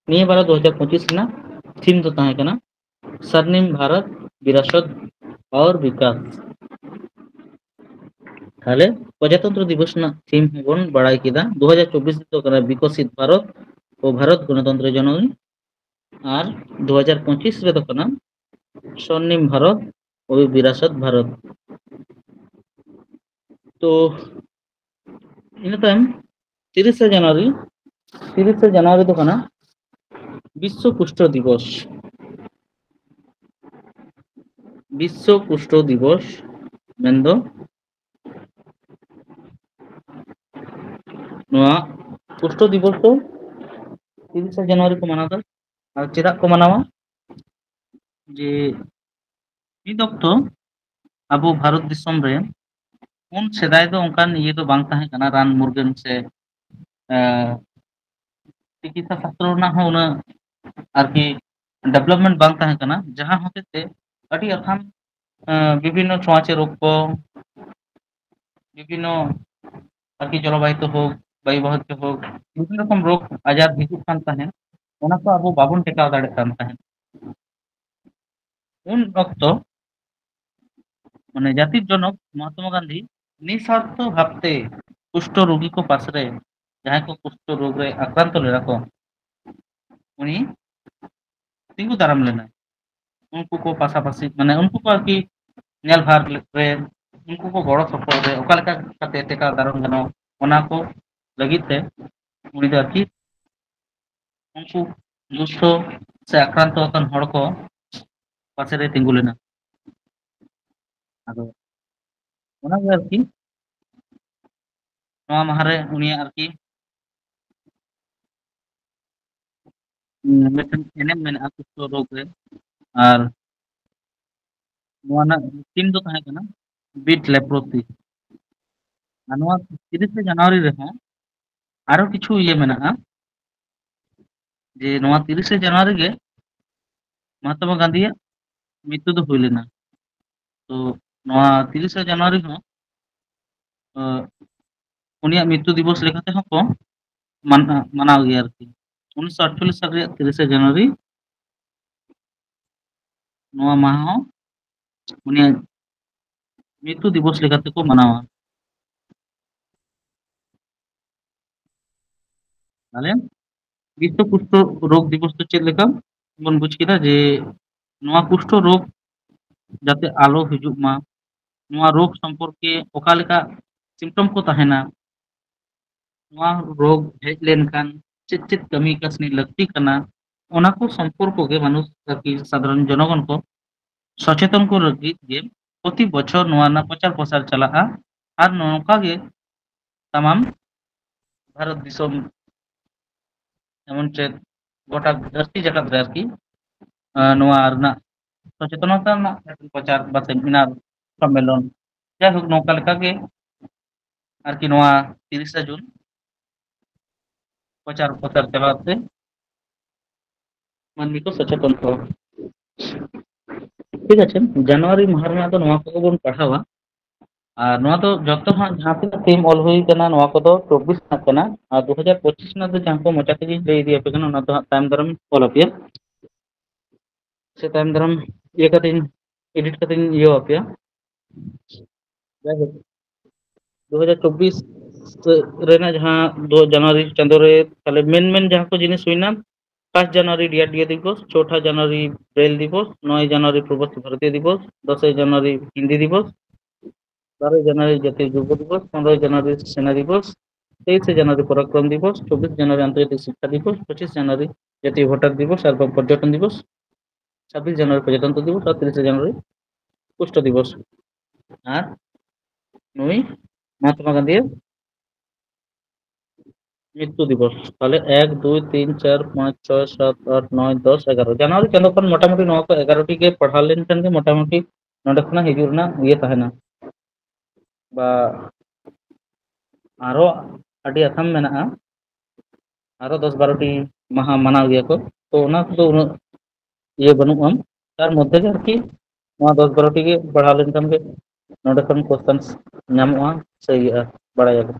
ᱱᱤᱭᱟᱹ ᱵᱟᱨ ᱫᱩ ᱦᱟᱡᱟᱨ ᱯᱚᱸᱪᱤᱥ ᱨᱮᱱᱟᱜ ᱛᱷᱤᱢ ᱫᱚ ᱛᱟᱦᱮᱸ ᱠᱟᱱᱟ ᱥᱟᱨᱱᱤᱢ ᱵᱷᱟᱨᱚᱛ ᱵᱤᱨᱟᱥᱚᱛ ᱟᱨ ᱵᱤᱠᱟᱥ᱾ ᱛᱟᱦᱞᱮ ᱯᱨᱚᱡᱟᱛᱚᱱᱛᱨᱚ ᱫᱤᱵᱚᱥ ᱨᱮᱱᱟᱜ ᱛᱷᱤᱢ ᱦᱚᱸᱵᱚᱱ ᱵᱟᱲᱟᱭ ᱠᱮᱫᱟ᱾ ᱫᱩ ᱦᱟᱡᱟᱨ ᱪᱚᱵᱵᱤᱥ ᱫᱚ ᱠᱟᱱᱟ ᱵᱤᱠᱚᱥᱤᱛ ᱵᱷᱟᱨᱚᱛ ᱳ ᱵᱷᱟᱨᱚᱛ ᱜᱚᱱᱚᱛᱚᱱᱛᱨᱚ ᱡᱚᱱᱚᱱᱤ, ᱟᱨ ᱫᱩ ᱦᱟᱡᱟᱨ ᱯᱚᱸᱪᱤᱥ ᱨᱮᱫᱚ ᱠᱟᱱᱟ ᱥᱚᱨᱱᱤᱢ ᱵᱷᱟᱨᱚᱛ ᱳ ᱵᱤᱨᱟᱥᱚᱛ ᱵᱷᱟᱨᱚᱛ᱾ ᱛᱚ ᱤᱱᱟᱹ ᱛᱟᱭᱚᱢ ᱛᱤᱨᱤᱥᱟ ᱡᱟᱱᱩᱣᱟᱨᱤ, ᱛᱤᱨᱤᱥᱟ ᱡᱟᱱᱩᱣᱟᱨᱤ ᱫᱚ ᱠᱟᱱᱟ ᱵᱤᱥᱥᱚ ᱠᱩᱥᱴᱚ ᱫᱤᱵᱚᱥ᱾ ᱵᱤᱥᱥᱚ ᱠᱩᱥᱴᱚ ᱫᱤᱵᱚᱥ ᱢᱮᱱᱫᱚ ᱱᱚᱣᱟ ᱠᱩᱥᱴᱚ ᱫᱤᱵᱚᱥ ᱫᱚ ᱛᱤᱨᱤᱥᱟ ᱡᱟᱱᱩᱣᱟᱨᱤ ᱠᱚ ᱢᱟᱱᱟᱣᱫᱟ᱾ ᱟᱨ ᱪᱮᱫᱟᱜ ᱠᱚ ᱢᱟᱱᱟᱣᱟ? ᱡᱮ ᱢᱤᱫ ᱚᱠᱛᱚ ᱟᱵᱚ ᱵᱷᱟᱨᱚᱛ ᱫᱤᱥᱚᱢ ᱨᱮ ᱩᱱ ᱥᱮᱫᱟᱭ ᱫᱚ ᱚᱱᱠᱟᱱ ᱤᱭᱟᱹ ᱫᱚ ᱵᱟᱝ ᱛᱟᱦᱮᱸ ᱠᱟᱱᱟ, ᱨᱟᱱ ᱢᱩᱨᱜᱟᱹᱱ ᱥᱮ, ᱮᱸ, ᱪᱤᱠᱤᱛᱥᱟ ᱥᱟᱥᱛᱨᱚ ᱨᱮᱱᱟᱜ ᱦᱚᱸ ᱩᱱᱟᱹᱜ ᱟᱨᱠᱤ ᱰᱮᱵᱷᱞᱚᱯᱢᱮᱱᱴ ᱵᱟᱝ ᱛᱟᱦᱮᱸ ᱠᱟᱱᱟ, ᱡᱟᱦᱟᱸ ᱦᱚᱛᱮᱡ ᱛᱮ ᱟᱹᱰᱤ ᱟᱛᱷᱟᱢ, ᱮᱸ, ᱵᱤᱵᱷᱤᱱᱱᱚ ᱪᱷᱳᱸᱣᱟᱪᱮ ᱨᱳᱜᱽ ᱠᱚ, ᱵᱤᱵᱷᱤᱱᱱᱚ ᱟᱨᱠᱤ ᱡᱚᱞᱚᱵᱟᱭᱩ ᱛᱮ ᱦᱳᱠ, ᱵᱟᱭᱩ ᱵᱟᱦᱚᱛ ᱛᱮ ᱦᱳᱠ, ᱵᱤᱵᱷᱤᱱᱱ ᱨᱚᱠᱚᱢ ᱨᱳᱜᱽ ᱟᱡᱟᱨ ᱦᱤᱡᱩᱜ ᱠᱟᱱ ᱛᱟᱦᱮᱸᱫ, ᱚᱱᱟ ᱠᱚ ᱟᱵᱚ ᱵᱟᱵᱚᱱ ᱴᱮᱠᱟᱣ ᱫᱟᱲᱮᱭᱟᱜ ᱠᱟᱱ ᱛᱟᱦᱮᱸᱫ᱾ ᱩᱱ ᱚᱠᱛᱚ ᱢᱟᱱᱮ ᱡᱟᱹᱛᱤ ᱡᱚᱱᱚᱠ ᱢᱚᱦᱟᱛᱢᱟ ᱜᱟᱱᱫᱷᱤ ᱱᱤᱥᱟᱨᱛᱷᱚ ᱵᱷᱟᱵᱛᱮ ᱠᱩᱥᱴᱚ ᱨᱳᱜᱤ ᱠᱚ ᱯᱟᱥᱮ ᱨᱮ, ᱡᱟᱦᱟᱸᱭ ᱠᱚ ᱠᱩᱥᱴᱚ ᱨᱳᱜᱽ ᱨᱮ ᱟᱠᱨᱟᱱᱛᱚ ᱞᱮᱱᱟ ᱠᱚ, ᱩᱱᱤ ᱛᱤᱸᱜᱩ ᱫᱟᱨᱟᱢ ᱞᱮᱱᱟᱭ᱾ ᱩᱱᱠᱩ ᱠᱚ ᱯᱟᱥᱟᱯᱟᱥᱤ, ᱢᱟᱱᱮ ᱩᱱᱠᱩ ᱠᱚ ᱟᱨᱠᱤ ᱧᱮᱞ ᱵᱷᱟᱨ ᱨᱮ, ᱩᱱᱠᱩ ᱠᱚ ᱜᱚᱲᱚ ᱥᱚᱯᱚᱦᱚᱫ ᱨᱮ ᱚᱠᱟ ᱞᱮᱠᱟ ᱠᱟᱛᱮ ᱴᱮᱠᱟᱣ ᱫᱟᱨᱟᱢ ᱜᱟᱱᱚᱜ, ᱚᱱᱟ ᱠᱚ ᱞᱟᱹᱜᱤᱫ ᱛᱮ ᱩᱱᱤ ᱫᱚ ᱟᱨᱠᱤ ᱩᱱᱠᱩ ᱫᱩᱥᱴᱚ ᱥᱮ ᱟᱠᱨᱟᱱᱛᱚ ᱟᱠᱟᱱ ᱦᱚᱲ ᱠᱚ ᱯᱟᱥᱮ ᱨᱮ ᱛᱤᱸᱜᱩ ᱞᱮᱱᱟ᱾ ᱟᱫᱚ ᱚᱱᱟᱜᱮ ᱟᱨᱠᱤ ᱱᱚᱣᱟ ᱢᱟᱦᱟ ᱨᱮ ᱩᱱᱤᱭᱟᱜ ᱟᱨᱠᱤ, ᱩᱸ, ᱢᱤᱫᱴᱮᱱ ᱮᱱᱮᱢ ᱢᱮᱱᱟᱜᱼᱟ ᱠᱩᱥᱴᱚ ᱨᱳᱜᱽ ᱨᱮ᱾ ᱟᱨ ᱱᱚᱣᱟ ᱨᱮᱱᱟᱜ ᱛᱷᱤᱢ ᱫᱚ ᱛᱟᱦᱮᱸ ᱠᱟᱱᱟ ᱵᱤᱴ ᱞᱮᱯᱨᱳᱥᱤ᱾ ᱟᱨ ᱱᱚᱣᱟ ᱛᱤᱨᱤᱥᱮ ᱡᱟᱱᱩᱣᱟᱨᱤ ᱨᱮᱦᱚᱸ ᱟᱨᱚ ᱠᱤᱪᱷᱩ ᱤᱭᱟᱹ ᱢᱮᱱᱟᱜᱼᱟ, ᱡᱮ ᱱᱚᱣᱟ ᱛᱤᱨᱤᱥᱮ ᱡᱟᱱᱩᱣᱟᱨᱤ ᱜᱮ ᱢᱚᱦᱟᱛᱢᱟ ᱜᱟᱱᱫᱷᱤᱭᱟᱜ ᱢᱨᱤᱛᱩ ᱫᱚ ᱦᱩᱭ ᱞᱮᱱᱟ᱾ ᱛᱚ ᱱᱚᱣᱟ ᱛᱤᱨᱤᱥᱮ ᱡᱟᱱᱩᱣᱟᱨᱤ ᱦᱚᱸ, ᱟᱸ, ᱩᱱᱤᱭᱟᱜ ᱢᱨᱤᱛᱩ ᱫᱤᱵᱚᱥ ᱞᱮᱠᱟᱛᱮ ᱦᱚᱸ ᱠᱚ ᱢᱟᱱ-, ᱢᱟᱱᱟᱣ ᱜᱮᱭᱟ ᱟᱨᱠᱤ᱾ ᱩᱱᱤᱥᱥᱚ ᱟᱴᱪᱚᱞᱞᱤᱥ ᱥᱟᱞ ᱨᱮᱭᱟᱜ ᱛᱤᱨᱤᱥᱮ ᱡᱟᱱᱩᱣᱟᱨᱤ ᱱᱚᱣᱟ ᱢᱟᱦᱟ ᱦᱚᱸ ᱩᱱᱤᱭᱟᱜ ᱢᱨᱤᱛᱩ ᱫᱤᱵᱚᱥ ᱞᱮᱠᱟᱛᱮ ᱠᱚ ᱢᱟᱱᱟᱣᱟ᱾ ᱛᱟᱦᱞᱮ ᱵᱤᱥᱥᱚ ᱠᱩᱥᱴᱚ ᱨᱳᱜᱽ ᱫᱤᱵᱚᱥ ᱫᱚ ᱪᱮᱫ ᱞᱮᱠᱟ ᱵᱚᱱ ᱵᱩᱡᱽ ᱠᱮᱫᱟ ᱡᱮ ᱱᱚᱣᱟ ᱠᱩᱥᱴᱚ ᱨᱳᱜᱽ ᱡᱟᱛᱮ ᱟᱞᱚ ᱦᱤᱡᱩᱜ ᱢᱟ, ᱱᱚᱣᱟ ᱨᱳᱜᱽ ᱥᱚᱢᱯᱚᱨᱠᱮ ᱚᱠᱟ ᱞᱮᱠᱟ ᱥᱤᱢᱴᱚᱢ ᱠᱚ ᱛᱟᱦᱮᱱᱟ, ᱱᱚᱣᱟ ᱨᱳᱜᱽ ᱦᱮᱡ ᱞᱮᱱᱠᱷᱟᱱ ᱪᱮᱫ ᱪᱮᱫ ᱠᱟᱹᱢᱤ ᱠᱟᱹᱥᱱᱤ ᱞᱟᱹᱠᱛᱤ ᱠᱟᱱᱟ, ᱚᱱᱟ ᱠᱚ ᱥᱚᱢᱯᱚᱨᱠᱚ ᱜᱮ ᱢᱟᱱᱩᱥ ᱟᱨᱠᱤ ᱥᱟᱫᱷᱟᱨᱚᱱ ᱡᱚᱱᱚᱜᱚᱱ ᱠᱚ ᱥᱚᱪᱮᱛᱚᱱ ᱠᱚ ᱞᱟᱹᱜᱤᱫ ᱜᱮ ᱯᱨᱚᱛᱤ ᱵᱚᱪᱷᱚᱨ ᱱᱚᱣᱟ ᱨᱮᱱᱟᱜ ᱯᱨᱚᱪᱟᱨ ᱯᱨᱚᱥᱟᱨ ᱪᱟᱞᱟᱜᱼᱟ᱾ ᱟᱨ ᱱᱚᱝᱠᱟ ᱜᱮ ᱛᱟᱢᱟᱢ ᱵᱷᱟᱨᱚᱛ ᱫᱤᱥᱚᱢ ᱮᱢᱚᱱ ᱪᱮᱫ ᱜᱚᱴᱟ ᱫᱷᱟᱹᱨᱛᱤ ᱡᱟᱠᱟᱛ ᱨᱮ ᱟᱨᱠᱤ, ᱟᱸ, ᱱᱚᱣᱟ ᱨᱮᱱᱟᱜ ᱥᱚᱪᱮᱛᱚᱱᱚᱛᱟ ᱨᱮᱱᱟᱜ ᱢᱤᱫᱴᱮᱱ ᱯᱨᱚᱪᱟᱨ ᱵᱟ ᱥᱮᱢᱤᱱᱟᱨ ᱥᱚᱢᱢᱮᱞᱚᱱ, ᱡᱟᱭᱦᱳᱠ, ᱱᱚᱝᱠᱟ ᱞᱮᱠᱟᱜᱮ ᱟᱨᱠᱤ ᱱᱚᱣᱟ ᱛᱤᱨᱤᱥᱟ ᱡᱩᱱ ᱯᱨᱚᱪᱟᱨ ᱯᱨᱚᱪᱟᱨ ᱪᱟᱞᱟᱣ ᱛᱮ ᱢᱟᱹᱱᱢᱤ ᱠᱚ ᱥᱚᱪᱮᱛᱚᱱ ᱠᱚ᱾ ᱴᱷᱤᱠ ᱟᱪᱷᱮ, ᱡᱟᱱᱩᱣᱟᱨᱤ ᱢᱟᱦᱟ ᱨᱮᱱᱟᱜ ᱫᱚ ᱱᱚᱣᱟ ᱠᱚᱜᱮ ᱵᱚᱱ ᱯᱟᱲᱦᱟᱣᱟ᱾ ᱟᱨ ᱱᱚᱣᱟ ᱫᱚ ᱡᱚᱛᱚ ᱦᱟᱸᱜ ᱡᱟᱦᱟᱸ ᱛᱤᱱᱟᱹᱜ ᱛᱷᱤᱢ ᱚᱞ ᱦᱩᱭ ᱠᱟᱱᱟ, ᱱᱚᱣᱟ ᱠᱚᱫᱚ ᱪᱚᱵᱵᱤᱥ ᱨᱮᱱᱟᱜ ᱠᱟᱱᱟ᱾ ᱟᱨ ᱫᱩ ᱦᱟᱡᱟᱨ ᱯᱚᱸᱪᱤᱥ ᱨᱮᱱᱟᱜ ᱫᱚ ᱡᱟᱦᱟᱸ ᱠᱚ ᱢᱚᱪᱟ ᱛᱮᱜᱮᱧ ᱞᱟᱹᱭ ᱤᱫᱤᱭᱟᱯᱮ ᱠᱟᱱᱟ, ᱚᱱᱟ ᱫᱚ ᱦᱟᱸᱜ ᱛᱟᱭᱚᱢ ᱫᱟᱨᱟᱢ ᱚᱞ ᱟᱯᱮᱭᱟ, ᱥᱮ ᱛᱟᱭᱚᱢ ᱫᱟᱨᱟᱢ ᱤᱭᱟᱹ ᱠᱟᱛᱮᱧ, ᱮᱰᱤᱴ ᱠᱟᱛᱮᱧ ᱤᱭᱟᱹ ᱟᱯᱮᱭᱟ᱾ ᱡᱟᱭᱦᱳᱠ, ᱫᱩ ᱦᱟᱡᱟᱨ ᱪᱚᱵᱵᱤᱥ ᱨᱮᱱᱟᱜ ᱡᱟᱦᱟᱸ ᱫᱩ ᱡᱟᱱᱩᱣᱟᱨᱤ ᱪᱟᱸᱫᱳ ᱨᱮ ᱛᱟᱦᱞᱮ ᱢᱮᱱ ᱢᱮᱱ ᱡᱟᱦᱟᱸ ᱠᱚ ᱡᱤᱱᱤᱥ ᱦᱩᱭᱱᱟ, ᱯᱟᱸᱪ ᱡᱟᱱᱩᱣᱟᱨᱤ ᱰᱤ ᱟᱨ ᱰᱤ ᱳ ᱫᱤᱵᱚᱥ, ᱪᱳᱣᱛᱷᱟ ᱡᱟᱱᱩᱣᱟᱨᱤ ᱵᱨᱮᱞ ᱫᱤᱵᱚᱥ, ᱱᱚᱭ ᱡᱟᱱᱩᱣᱟᱨᱤ ᱯᱨᱚᱵᱟᱥᱤ ᱵᱷᱟᱨᱚᱛᱤᱭᱚ ᱫᱤᱵᱚᱥ, ᱫᱚᱥᱮᱭ ᱡᱟᱱᱩᱣᱟᱨᱤ ᱦᱤᱱᱫᱤ ᱫᱤᱵᱚᱥ, ᱵᱟᱨᱚᱭ ᱡᱟᱱᱩᱣᱟᱨᱤ ᱡᱟᱛᱤᱭᱚ ᱡᱩᱵᱚ ᱫᱤᱵᱚᱥ, ᱯᱚᱱᱨᱚᱭ ᱡᱟᱱᱩᱣᱟᱨᱤ ᱥᱮᱱᱟ ᱫᱤᱵᱚᱥ, ᱛᱮᱭᱤᱥᱮ ᱡᱟᱱᱩᱣᱟᱨᱤ ᱯᱚᱨᱟᱠᱨᱚᱢ ᱫᱤᱵᱚᱥ, ᱪᱚᱵᱵᱤᱥ ᱡᱟᱱᱩᱣᱟᱨᱤ ᱟᱱᱛᱚᱨᱡᱟᱛᱤᱠ ᱥᱤᱠᱠᱷᱟ ᱫᱤᱵᱚᱥ, ᱯᱚᱸᱪᱤᱥ ᱡᱟᱱᱩᱣᱟᱨᱤ ᱡᱟᱛᱤᱭᱚ ᱵᱷᱳᱴᱟᱨ ᱫᱤᱵᱚᱥ ᱟᱨ ᱵᱟᱝ ᱯᱚᱨᱡᱚᱴᱚᱱ ᱫᱤᱵᱚᱥ, ᱪᱷᱟᱵᱵᱤᱥ ᱡᱟᱱᱩᱣᱟᱨᱤ ᱯᱨᱚᱡᱟᱛᱚᱱᱛᱨᱚ ᱫᱤᱵᱚᱥ ᱟᱨ ᱛᱤᱨᱤᱥᱮ ᱡᱟᱱᱩᱣᱟᱨᱤ ᱠᱩᱥᱴᱚ ᱫᱤᱵᱚᱥ᱾ ᱟᱨ ᱱᱩᱭ ᱢᱚᱦᱟᱛᱢᱟ ᱜᱟᱱᱫᱷᱤᱭᱟᱜ ᱢᱨᱤᱛᱭᱩ ᱫᱤᱵᱚᱥ᱾ ᱛᱟᱦᱞᱮ ᱮᱠ, ᱫᱩᱭ, ᱛᱤᱱ, ᱪᱟᱨ, ᱯᱟᱸᱪ, ᱪᱷᱚᱭ, ᱥᱟᱛ, ᱟᱴ, ᱱᱚᱭ, ᱫᱚᱥ, ᱮᱜᱟᱨᱚ᱾ ᱡᱟᱱᱩᱣᱟᱨᱤ ᱪᱟᱸᱫᱳ ᱠᱷᱚᱱ ᱢᱚᱴᱟᱢᱩᱴᱤ ᱱᱚᱣᱟ ᱠᱚ ᱮᱜᱟᱨᱚ ᱴᱤ ᱜᱮ ᱯᱟᱲᱦᱟᱣ ᱞᱮᱱᱠᱷᱟᱱ ᱜᱮ ᱢᱚᱴᱟᱢᱩᱴᱤ ᱱᱚᱰᱮ ᱠᱷᱚᱱᱟᱜ ᱦᱤᱡᱩᱜ ᱨᱮᱱᱟᱜ ᱤᱭᱟᱹ ᱛᱟᱦᱮᱱᱟ᱾ ᱵᱟ ᱟᱨᱚ ᱟᱹᱰᱤ ᱟᱛᱷᱟᱢ ᱢᱮᱱᱟᱜᱼᱟ, ᱟᱨᱚ ᱫᱚᱥ ᱵᱟᱨᱚ ᱴᱤ ᱢᱟᱦᱟ ᱢᱟᱱᱟᱣ ᱜᱮᱭᱟ ᱠᱚ᱾ ᱛᱚ ᱚᱱᱟ ᱠᱚᱫᱚ ᱩᱱᱟᱹᱜ ᱤᱭᱟᱹ ᱵᱟᱹᱱᱩᱜᱼᱟ᱾ ᱛᱟᱨ ᱢᱚᱫᱽᱫᱷᱮ ᱜᱮ ᱟᱨᱠᱤ ᱱᱚᱣᱟ ᱫᱚᱥ ᱵᱟᱨᱚ ᱴᱤ ᱜᱮ ᱯᱟᱲᱦᱟᱣ ᱞᱮᱱᱠᱷᱟᱱ ᱜᱮ ᱱᱚᱰᱮ ᱠᱷᱚᱱ ᱠᱚᱥᱪᱮᱱᱥ ᱧᱟᱢᱚᱜᱼᱟ ᱥᱮ ᱤᱭᱟᱹᱜᱼᱟ, ᱵᱟᱲᱟᱭᱟᱵᱚᱱ᱾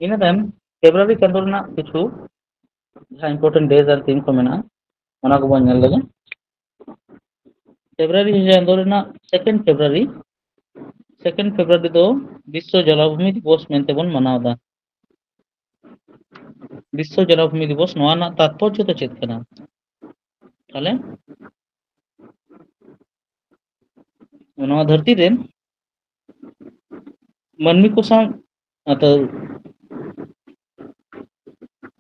ᱤᱱᱟᱹ ᱛᱟᱭᱚᱢ ᱯᱷᱮᱵᱽᱨᱩᱣᱟᱨᱤ ᱪᱟᱸᱫᱳ ᱨᱮᱱᱟᱜ ᱠᱤᱪᱷᱩ ᱡᱟᱦᱟᱸ important days ᱟᱨ ᱫᱤᱱ ᱠᱚ ᱢᱮᱱᱟᱜᱼᱟ, ᱚᱱᱟ ᱠᱚᱵᱚᱱ ᱧᱮᱞ ᱞᱮᱜᱮ᱾ ᱯᱷᱮᱵᱽᱨᱩᱣᱟᱨᱤ ᱪᱟᱸᱫᱳ ᱨᱮᱱᱟᱜ second February, second February ᱫᱚ ᱵᱤᱥᱥᱚ ᱡᱚᱞᱟᱵᱷᱩᱢᱤ ᱫᱤᱵᱚᱥ ᱢᱮᱱᱛᱮ ᱵᱚᱱ ᱢᱟᱱᱟᱣ ᱮᱫᱟ᱾ ᱵᱤᱥᱥᱚ ᱡᱚᱞᱟᱵᱷᱩᱢᱤ ᱫᱤᱵᱚᱥ, ᱱᱚᱣᱟ ᱨᱮᱱᱟᱜ ᱛᱟᱛᱯᱚᱨᱡᱚ ᱫᱚ ᱪᱮᱫ ᱠᱟᱱᱟ? ᱛᱟᱦᱞᱮ ᱱᱚᱣᱟ ᱫᱷᱟᱹᱨᱛᱤ ᱨᱮ ᱢᱟᱹᱱᱢᱤ ᱠᱚ ᱥᱟᱶ, ᱟᱫᱚ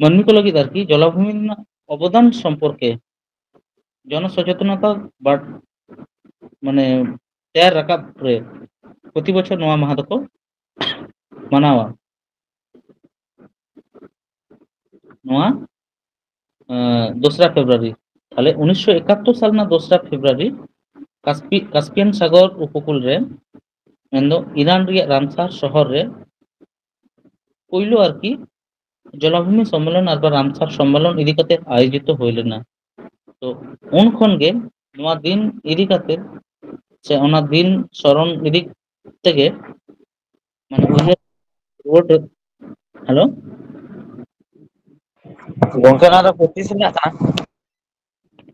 ᱢᱟᱹᱱᱢᱤ ᱠᱚ ᱞᱟᱹᱜᱤᱫ ᱟᱨᱠᱤ ᱡᱚᱞᱟᱵᱷᱩᱢᱤ ᱨᱮᱱᱟᱜ ᱚᱵᱚᱫᱟᱱ ᱥᱚᱢᱯᱚᱨᱠᱮ ᱡᱚᱱ ᱥᱚᱪᱮᱛᱚᱱᱚᱛᱟ ᱵᱟᱲ-, ᱢᱟᱱᱮ ᱛᱮᱭᱟᱨ ᱨᱟᱠᱟᱵ ᱨᱮ ᱯᱨᱚᱛᱤ ᱵᱚᱪᱷᱚᱨ ᱱᱚᱣᱟ ᱢᱟᱦᱟ ᱫᱚᱠᱚ ᱢᱟᱱᱟᱣᱟ᱾ ᱱᱚᱣᱟ ᱫᱚᱥᱨᱟ ᱯᱷᱮᱵᱽᱨᱩᱣᱟᱨᱤ᱾ ᱛᱟᱦᱞᱮ ᱩᱱᱤᱥᱥᱚ ᱮᱠᱟᱛᱛᱳᱨ ᱥᱟᱞ ᱨᱮᱱᱟᱜ ᱫᱚᱥᱨᱟ ᱯᱷᱮᱵᱽᱨᱩᱣᱟᱨᱤ ᱠᱟᱥᱯᱤ-, ᱠᱟᱥᱯᱤᱭᱟᱱ ᱥᱟᱜᱚᱨ ᱩᱯᱚᱠᱩᱞ ᱨᱮ, ᱢᱮᱱᱫᱚ ᱤᱨᱟᱱ ᱨᱮᱭᱟᱜ ᱨᱟᱢᱥᱟᱨ ᱥᱚᱦᱚᱨ ᱨᱮ ᱯᱳᱭᱞᱳ ᱟᱨᱠᱤ ᱡᱚᱞᱟᱵᱷᱩᱢᱤ ᱥᱚᱢᱢᱮᱞᱚᱱ ᱟᱨ ᱵᱟᱝ ᱨᱟᱢᱥᱟᱨ ᱥᱚᱢᱢᱮᱞᱚᱱ ᱤᱫᱤ ᱠᱟᱛᱮ ᱟᱭᱳᱡᱤᱛ ᱦᱩᱭ ᱞᱮᱱᱟ᱾ ᱛᱚ ᱩᱱ ᱠᱷᱚᱱ ᱜᱮ ᱱᱚᱣᱟ ᱫᱤᱱ ᱤᱫᱤ ᱠᱟᱛᱮ ᱥᱮ ᱚᱱᱟ ᱫᱤᱱ ᱥᱚᱨᱚᱱ ᱤᱫᱤ ᱛᱮᱜᱮ ᱢᱟᱱᱮ ᱩᱭᱦᱟᱹᱨ ᱨᱩᱣᱟᱹᱲ ᱨᱮ-, ᱦᱮᱞᱳ? ᱜᱚᱝᱠᱮ, ᱚᱱᱟ ᱫᱚ ᱯᱚᱸᱪᱤᱥ ᱨᱮᱱᱟᱜ ᱠᱟᱱᱟ?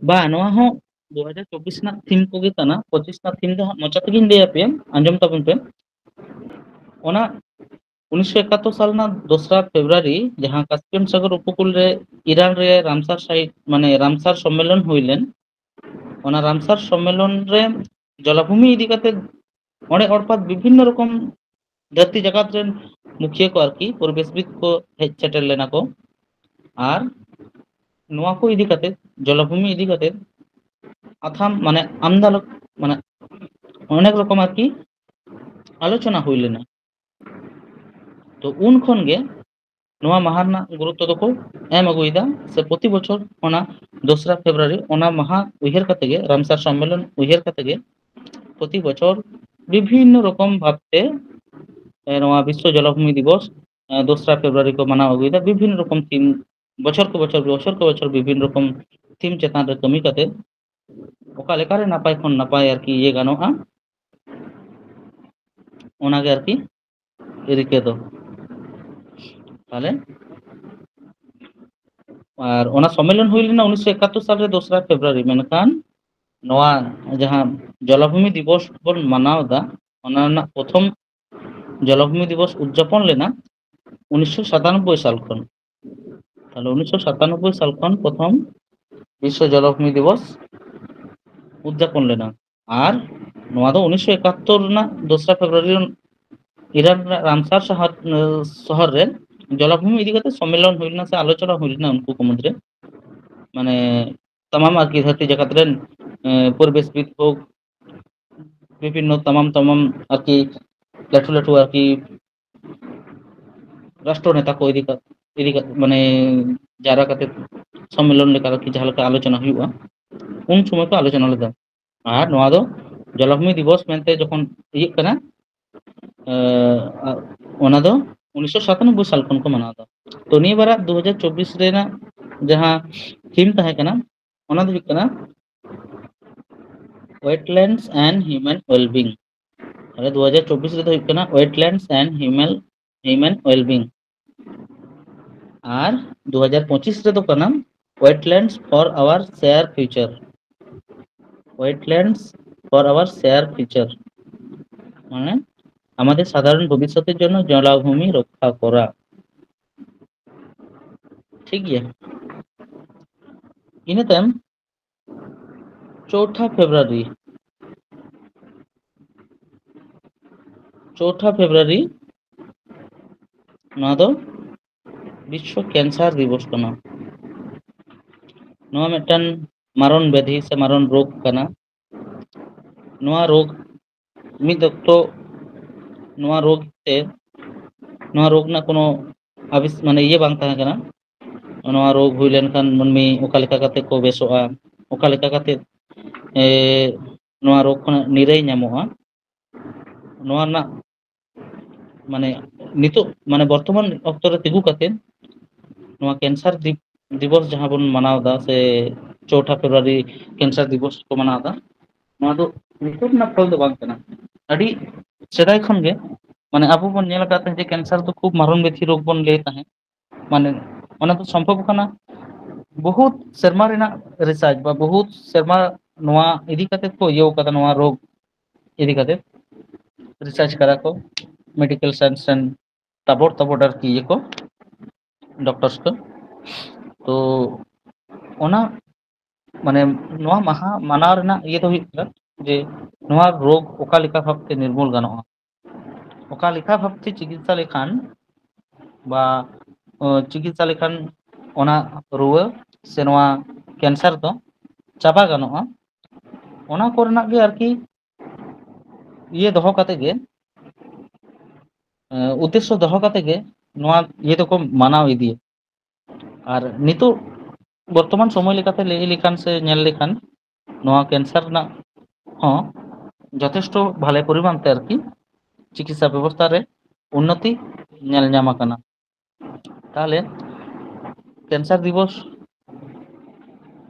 ᱵᱟ, ᱱᱚᱣᱟ ᱦᱚᱸ ᱫᱩ ᱦᱟᱡᱟᱨ ᱪᱚᱵᱵᱤᱥ ᱨᱮᱱᱟᱜ ᱛᱷᱤᱢ ᱠᱚᱜᱮ ᱠᱟᱱᱟ᱾ ᱯᱚᱸᱪᱤᱥ ᱨᱮᱱᱟᱜ ᱛᱷᱤᱢ ᱫᱚ ᱦᱟᱸᱜ ᱢᱚᱪᱟ ᱛᱮᱜᱮᱧ ᱞᱟᱹᱭ ᱟᱯᱮᱭᱟ, ᱟᱸᱡᱚᱢ ᱛᱟᱵᱚᱱ ᱯᱮ᱾ ᱚᱱᱟ ᱩᱱᱤᱥᱥᱚ ᱮᱠᱟᱛᱛᱳᱨ ᱥᱟᱞ ᱨᱮᱱᱟᱜ ᱫᱚᱥᱨᱟ ᱯᱷᱮᱵᱽᱨᱩᱣᱟᱨᱤ ᱡᱟᱦᱟᱸ ᱠᱟᱥᱯᱤᱭᱟᱱ ᱥᱟᱜᱚᱨ ᱩᱯᱚᱠᱩᱞ ᱨᱮ ᱤᱨᱟᱱ ᱨᱮ ᱨᱟᱢᱥᱟᱨ ᱥᱟᱭᱤᱴ, ᱢᱟᱱᱮ ᱨᱟᱢᱥᱟᱨ ᱥᱚᱢᱢᱮᱞᱚᱱ ᱦᱩᱭ ᱞᱮᱱ, ᱚᱱᱟ ᱨᱟᱢᱥᱟᱨ ᱥᱚᱢᱢᱮᱞᱚᱱ ᱨᱮ ᱡᱚᱞᱟᱵᱷᱩᱢᱤ ᱤᱫᱤ ᱠᱟᱛᱮ ᱚᱸᱰᱮ ᱚᱲᱯᱟᱛ ᱵᱤᱵᱷᱤᱱᱱᱚ ᱨᱚᱠᱚᱢ ᱫᱷᱟᱹᱨᱛᱤ ᱡᱟᱠᱟᱛ ᱨᱮᱱ ᱢᱩᱠᱷᱤᱭᱟᱹ ᱠᱚ ᱟᱨᱠᱤ ᱯᱚᱨᱤᱵᱮᱥᱵᱤᱫ ᱠᱚ ᱦᱮᱡ ᱥᱮᱴᱮᱨ ᱞᱮᱱᱟ ᱠᱚ᱾ ᱟᱨ ᱱᱚᱣᱟ ᱠᱚ ᱤᱫᱤ ᱠᱟᱛᱮ, ᱡᱚᱞᱟᱵᱷᱩᱢᱤ ᱤᱫᱤ ᱠᱟᱛᱮ ᱟᱛᱷᱟᱢ ᱢᱟᱱᱮ ᱟᱢᱫᱟ ᱞᱳᱠ-, ᱢᱟᱱᱮ ᱚᱱᱮᱠ ᱨᱚᱠᱚᱢ ᱟᱨᱠᱤ ᱟᱞᱳᱪᱚᱱᱟ ᱦᱩᱭ ᱞᱮᱱᱟ᱾ ᱛᱚ ᱩᱱ ᱠᱷᱚᱱ ᱜᱮ ᱱᱚᱣᱟ ᱢᱟᱦᱟ ᱨᱮᱱᱟᱜ ᱜᱩᱨᱩᱛᱛᱚ ᱫᱚᱠᱚ ᱮᱢ ᱟᱹᱜᱩᱭᱮᱫᱟ᱾ ᱥᱮ ᱯᱨᱚᱛᱤ ᱵᱚᱪᱷᱚᱨ ᱚᱱᱟ ᱫᱚᱥᱨᱟ ᱯᱷᱮᱵᱽᱨᱩᱣᱟᱨᱤ, ᱚᱱᱟ ᱢᱟᱦᱟ ᱩᱭᱦᱟᱹᱨ ᱠᱟᱛᱮ ᱜᱮ, ᱨᱟᱢᱥᱟᱨ ᱥᱚᱢᱢᱮᱞᱚᱱ ᱩᱭᱦᱟᱹᱨ ᱠᱟᱛᱮ ᱜᱮ ᱯᱨᱚᱛᱤ ᱵᱚᱪᱷᱚᱨ ᱵᱤᱵᱷᱤᱱᱱᱚ ᱨᱚᱠᱚᱢ ᱵᱷᱟᱵᱽᱛᱮ, ᱮ, ᱱᱚᱣᱟ ᱵᱤᱥᱥᱚ ᱡᱚᱞᱟᱵᱷᱩᱢᱤ ᱫᱤᱵᱚᱥ, ᱮ, ᱫᱚᱥᱨᱟ ᱯᱷᱮᱵᱽᱨᱩᱣᱟᱨᱤ ᱠᱚ ᱢᱟᱱᱟᱣ ᱟᱹᱜᱩᱭᱮᱫᱟ᱾ ᱵᱤᱵᱷᱤᱱᱱᱚ ᱨᱚᱠᱚᱢ ᱛᱷᱤᱢ, ᱵᱚᱪᱷᱚᱨ ᱠᱚ ᱵᱚᱪᱷᱚᱨ, ᱵᱚᱪᱷᱚᱨ ᱠᱚ ᱵᱚᱪᱷᱚᱨ ᱵᱤᱵᱷᱤᱱᱱᱚ ᱨᱚᱠᱚᱢ ᱛᱷᱤᱢ ᱪᱮᱛᱟᱱ ᱨᱮ ᱠᱟᱹᱢᱤ ᱠᱟᱛᱮ ᱚᱠᱟ ᱞᱮᱠᱟᱨᱮ ᱱᱟᱯᱟᱭ ᱠᱷᱚᱱ ᱱᱟᱯᱟᱭ ᱟᱨᱠᱤ ᱤᱭᱟᱹ ᱜᱟᱱᱚᱜᱼᱟ, ᱚᱱᱟᱜᱮ ᱟᱨᱠᱤ ᱨᱤᱠᱟᱹ ᱫᱚ᱾ ᱛᱟᱦᱞᱮ, ᱟᱨ ᱚᱱᱟ ᱥᱚᱢᱢᱮᱞᱚᱱ ᱦᱩᱭ ᱞᱮᱱᱟ ᱩᱱᱤᱥᱥᱚ ᱮᱠᱟᱛᱛᱳᱨ ᱥᱟᱞ ᱨᱮ ᱫᱚᱥᱨᱟ ᱯᱷᱮᱵᱽᱨᱩᱣᱟᱨᱤ, ᱢᱮᱱᱠᱷᱟᱱ ᱱᱚᱣᱟ ᱡᱟᱦᱟᱸ ᱡᱚᱞᱟᱵᱷᱩᱢᱤ ᱫᱤᱵᱚᱥ ᱵᱚᱱ ᱢᱟᱱᱟᱣ ᱮᱫᱟ, ᱚᱱᱟ ᱨᱮᱱᱟᱜ ᱯᱨᱚᱛᱷᱚᱢ ᱡᱚᱞᱟᱵᱷᱩᱢᱤ ᱫᱤᱵᱚᱥ ᱩᱫᱽᱡᱟᱯᱚᱱ ᱞᱮᱱᱟ ᱩᱱᱤᱥᱥᱚ ᱥᱟᱛᱟᱱᱚᱵᱵᱳᱭ ᱥᱟᱞ ᱠᱷᱚᱱ᱾ ᱛᱟᱦᱞᱮ ᱩᱱᱤᱥᱥᱚ ᱥᱟᱛᱟᱱᱚᱵᱵᱳᱭ ᱥᱟᱞ ᱠᱷᱚᱱ ᱯᱨᱚᱛᱷᱚᱢ ᱵᱤᱥᱥᱚ ᱡᱚᱞᱟᱵᱷᱩᱢᱤ ᱫᱤᱵᱚᱥ ᱩᱫᱽᱡᱟᱯᱚᱱ ᱞᱮᱱᱟ᱾ ᱟᱨ ᱱᱚᱣᱟ ᱫᱚ ᱩᱱᱤᱥᱥᱚ ᱮᱠᱟᱛᱛᱳᱨ ᱨᱮᱱᱟᱜ ᱫᱚᱥᱨᱟ ᱯᱷᱮᱵᱽᱨᱩᱣᱟᱨᱤ ᱤᱨᱟᱱ ᱨᱮᱱᱟᱜ ᱨᱟᱢᱥᱟᱨ ᱥᱟᱦᱟᱨ, ᱥᱚᱦᱚᱨ ᱨᱮ ᱡᱚᱞᱟᱵᱷᱩᱢᱤ ᱤᱫᱤ ᱠᱟᱛᱮ ᱥᱚᱢᱢᱮᱞᱚᱱ ᱦᱩᱭ ᱞᱮᱱᱟ ᱥᱮ ᱟᱞᱳᱪᱚᱱᱟ ᱦᱩᱭ ᱞᱮᱱᱟ ᱩᱱᱠᱩ ᱠᱚ ᱢᱩᱫᱽᱨᱮ᱾ ᱢᱟᱱᱮ ᱛᱟᱢᱟᱢ ᱟᱨᱠᱤ ᱫᱷᱟᱹᱨᱛᱤ ᱡᱟᱠᱟᱛ ᱨᱮᱱ, ᱮ, ᱯᱚᱨᱤᱵᱮᱥᱵᱤᱫ ᱦᱳᱠ, ᱵᱤᱵᱷᱤᱱᱱᱚ ᱛᱟᱢᱟᱢ ᱛᱟᱢᱟᱢ ᱟᱨᱠᱤ ᱞᱟᱹᱴᱩ ᱞᱟᱹᱴᱩ ᱟᱨᱠᱤ ᱨᱟᱥᱴᱨᱚ ᱱᱮᱛᱟ ᱠᱚ ᱤᱫᱤ ᱠᱟᱛᱮ, ᱤᱫᱤ ᱠᱟᱛᱮ, ᱢᱟᱱᱮ ᱡᱟᱣᱨᱟ ᱠᱟᱛᱮ ᱥᱚᱢᱢᱮᱞᱚᱱ ᱞᱮᱠᱟ ᱟᱨᱠᱤ ᱡᱟᱦᱟᱸ ᱞᱮᱠᱟ ᱟᱞᱳᱪᱚᱱᱟ ᱦᱩᱭᱩᱜᱼᱟ, ᱩᱱ ᱥᱚᱢᱚᱭ ᱠᱚ ᱟᱞᱳᱪᱚᱱᱟ ᱞᱮᱫᱟ᱾ ᱟᱨ ᱱᱚᱣᱟ ᱫᱚ ᱡᱚᱞᱟᱵᱷᱩᱢᱤ ᱫᱤᱵᱚᱥ ᱢᱮᱱᱛᱮ ᱡᱚᱠᱷᱚᱱ ᱤᱭᱟᱹᱜ ᱠᱟᱱᱟ, ᱮ, ᱚᱱᱟ ᱫᱚ ᱩᱱᱤᱥᱥᱚ ᱥᱟᱛᱟᱱᱚᱵᱵᱳᱭ ᱥᱟᱞ ᱠᱷᱚᱱ ᱠᱚ ᱢᱟᱱᱟᱣ ᱮᱫᱟ᱾ ᱛᱚ ᱱᱤᱭᱟᱹ ᱵᱟᱨᱟᱜ ᱫᱩ ᱦᱟᱡᱟᱨ ᱪᱚᱵᱵᱤᱥ ᱨᱮᱱᱟᱜ ᱡᱟᱦᱟᱸ ᱛᱷᱤᱢ ᱛᱟᱦᱮᱸ ᱠᱟᱱᱟ, ᱚᱱᱟ ᱫᱚ ᱦᱩᱭᱩᱜ ᱠᱟᱱᱟ Wetlands and Human Wellbeing᱾ ᱛᱟᱦᱞᱮ ᱫᱩ ᱦᱟᱡᱟᱨ ᱪᱚᱵᱵᱤᱥ ᱨᱮᱫᱚ ᱦᱩᱭᱩᱜ ᱠᱟᱱᱟ Wetlands and Human, Human Wellbeing᱾ ᱟᱨ ᱫᱩ ᱦᱟᱡᱟᱨ ᱯᱚᱸᱪᱤᱥ ᱨᱮᱫᱚ ᱠᱟᱱᱟ Wetlands for our share future, Wetlands for our share future, মানে আমাদের সাধারণ ভবিষ্যতের জন্য জলাভূমি রক্ষা করা। ᱴᱷᱤᱠ ᱜᱮᱭᱟ᱾ ᱤᱱᱟᱹ ᱛᱟᱭᱚᱢ ᱪᱳᱣᱴᱷᱟ ᱯᱷᱮᱵᱽᱨᱩᱣᱟᱨᱤ, ᱪᱳᱣᱴᱷᱟ ᱯᱷᱮᱵᱽᱨᱩᱣᱟᱨᱤ ᱱᱚᱣᱟ ᱫᱚ ᱵᱤᱥᱥᱚ ᱠᱮᱱᱥᱟᱨ ᱫᱤᱵᱚᱥ ᱠᱟᱱᱟ᱾ ᱱᱚᱣᱟ ᱢᱤᱫᱴᱟᱝ ᱢᱟᱨᱚᱱ ᱵᱮᱫᱷᱤ ᱥᱮ ᱢᱟᱨᱚᱱ ᱨᱳᱜᱽ ᱠᱟᱱᱟ᱾ ᱱᱚᱣᱟ ᱨᱳᱜᱽ ᱢᱤᱫ ᱚᱠᱛᱚ ᱱᱚᱣᱟ ᱨᱳᱜᱽ ᱛᱮ, ᱱᱚᱣᱟ ᱨᱳᱜᱽ ᱨᱮᱱᱟᱜ ᱠᱳᱱᱳ ᱟᱵᱤᱥ-, ᱢᱟᱱᱮ ᱤᱭᱟᱹ ᱵᱟᱝ ᱛᱟᱦᱮᱸ ᱠᱟᱱᱟ᱾ ᱱᱚᱣᱟ ᱨᱳᱜᱽ ᱦᱩᱭ ᱞᱮᱱᱠᱷᱟᱱ ᱢᱟᱹᱱᱢᱤ ᱚᱠᱟ ᱞᱮᱠᱟ ᱠᱟᱛᱮ ᱠᱚ ᱵᱮᱥᱚᱜᱼᱟ, ᱚᱠᱟ ᱞᱮᱠᱟ ᱠᱟᱛᱮ, ᱮ, ᱱᱚᱣᱟ ᱨᱳᱜᱽ ᱠᱷᱚᱱᱟᱜ ᱱᱤᱨᱟᱹᱭ ᱧᱟᱢᱚᱜᱼᱟ, ᱱᱚᱣᱟ ᱨᱮᱱᱟᱜ ᱢᱟᱱᱮ ᱱᱤᱛᱚᱜ ᱢᱟᱱᱮ ᱵᱚᱨᱛᱚᱢᱟᱱ ᱚᱠᱛᱚ ᱨᱮ ᱛᱤᱸᱜᱩ ᱠᱟᱛᱮ ᱱᱚᱣᱟ cancer ᱫᱤ-, ᱫᱤᱵᱚᱥ ᱡᱟᱦᱟᱸ ᱵᱚᱱ ᱢᱟᱱᱟᱣ ᱮᱫᱟ ᱥᱮ ᱪᱳᱣᱴᱷᱟ ᱯᱷᱮᱵᱽᱨᱩᱣᱟᱨᱤ cancer ᱫᱤᱵᱚᱥ ᱠᱚ ᱢᱟᱱᱟᱣ ᱮᱫᱟ, ᱱᱚᱣᱟ ᱫᱚ ᱱᱤᱛᱚᱜ ᱨᱮᱱᱟᱜ ᱯᱷᱚᱞ ᱫᱚ ᱵᱟᱝ ᱠᱟᱱᱟ᱾ ᱟᱹᱰᱤ ᱥᱮᱫᱟᱭ ᱠᱷᱚᱱ ᱜᱮ ᱢᱟᱱᱮ ᱟᱵᱚ ᱵᱚᱱ ᱧᱮᱞ ᱟᱠᱟᱫ ᱛᱟᱦᱮᱸ ᱡᱮ cancer ᱫᱚ ᱠᱷᱩᱵ ᱢᱟᱨᱟᱝ ᱵᱮᱫᱷᱤ ᱨᱳᱜᱽ ᱵᱚᱱ ᱞᱟᱹᱭ ᱛᱟᱦᱮᱸᱫ᱾ ᱢᱟᱱᱮ ᱚᱱᱟ ᱫᱚ ᱥᱚᱢᱵᱷᱚᱵ ᱠᱟᱱᱟ ᱵᱚᱦᱩᱛ ᱥᱮᱨᱢᱟ ᱨᱮᱱᱟᱜ research ᱵᱟ ᱵᱚᱦᱩᱛ ᱥᱮᱨᱢᱟ ᱱᱚᱣᱟ ᱤᱫᱤ ᱠᱟᱛᱮ ᱠᱚ ᱤᱭᱟᱹᱣ ᱠᱟᱫᱟ, ᱱᱚᱣᱟ ᱨᱳᱜᱽ ᱤᱫᱤ ᱠᱟᱛᱮ research ᱠᱟᱫᱟ ᱠᱚ medical science ᱨᱮᱱ ᱛᱟᱵᱚᱲ ᱛᱟᱵᱚᱲ ᱟᱨᱠᱤ ᱤᱭᱟᱹ ᱠᱚ, doctors ᱠᱚ᱾ ᱛᱚ ᱚᱱᱟ ᱢᱟᱱᱮ ᱱᱚᱣᱟ ᱢᱟᱦᱟ ᱢᱟᱱᱟᱣ ᱨᱮᱱᱟᱜ ᱤᱭᱟᱹ ᱫᱚ ᱦᱩᱭᱩᱜ ᱠᱟᱱᱟ ᱡᱮ ᱱᱚᱣᱟ ᱨᱳᱜᱽ ᱚᱠᱟ ᱞᱮᱠᱟ ᱵᱷᱟᱵᱛᱮ ᱱᱤᱨᱢᱩᱞ ᱜᱟᱱᱚᱜᱼᱟ, ᱚᱠᱟ ᱞᱮᱠᱟ ᱵᱷᱟᱵᱛᱮ ᱪᱤᱠᱤᱛᱥᱟ ᱞᱮᱠᱷᱟᱱ ᱵᱟ, ᱚ, ᱪᱤᱠᱤᱛᱥᱟ ᱞᱮᱠᱷᱟᱱ ᱚᱱᱟ ᱨᱩᱣᱟᱹ ᱥᱮ ᱱᱚᱣᱟ cancer ᱫᱚ ᱪᱟᱵᱟ ᱜᱟᱱᱚᱜᱼᱟ, ᱚᱱᱟ ᱠᱚᱨᱮᱱᱟᱜ ᱜᱮ ᱟᱨᱠᱤ ᱤᱭᱟᱹ ᱫᱚᱦᱚ ᱠᱟᱛᱮ ᱜᱮ, ᱮ, ᱩᱫᱽᱫᱮᱥᱥᱚ ᱫᱚᱦᱚ ᱠᱟᱛᱮ ᱜᱮ ᱱᱚᱣᱟ ᱤᱭᱟᱹ ᱫᱚᱠᱚ ᱢᱟᱱᱟᱣ ᱤᱫᱤᱭᱟ᱾ ᱟᱨ ᱱᱤᱛᱚᱜ ᱵᱚᱨᱛᱚᱢᱟᱱ ᱥᱚᱢᱚᱭ ᱞᱮᱠᱟᱛᱮ ᱞᱟᱹᱭ ᱞᱮᱠᱷᱟᱱ ᱥᱮ ᱧᱮᱞ ᱞᱮᱠᱷᱟᱱ ᱱᱚᱣᱟ cancer ᱨᱮᱱᱟᱜ ᱦᱚᱸ ᱡᱚᱛᱷᱮᱥᱴᱚ ᱵᱷᱟᱞᱮ ᱯᱚᱨᱤᱢᱟᱱ ᱛᱮ ᱟᱨᱠᱤ ᱪᱤᱠᱤᱛᱥᱟ ᱵᱮᱵᱚᱥᱛᱷᱟ ᱨᱮ ᱩᱱᱱᱚᱛᱤ ᱧᱮᱞ ᱧᱟᱢ ᱟᱠᱟᱱᱟ᱾ ᱛᱟᱦᱚᱞᱮ cancer ᱫᱤᱵᱚᱥ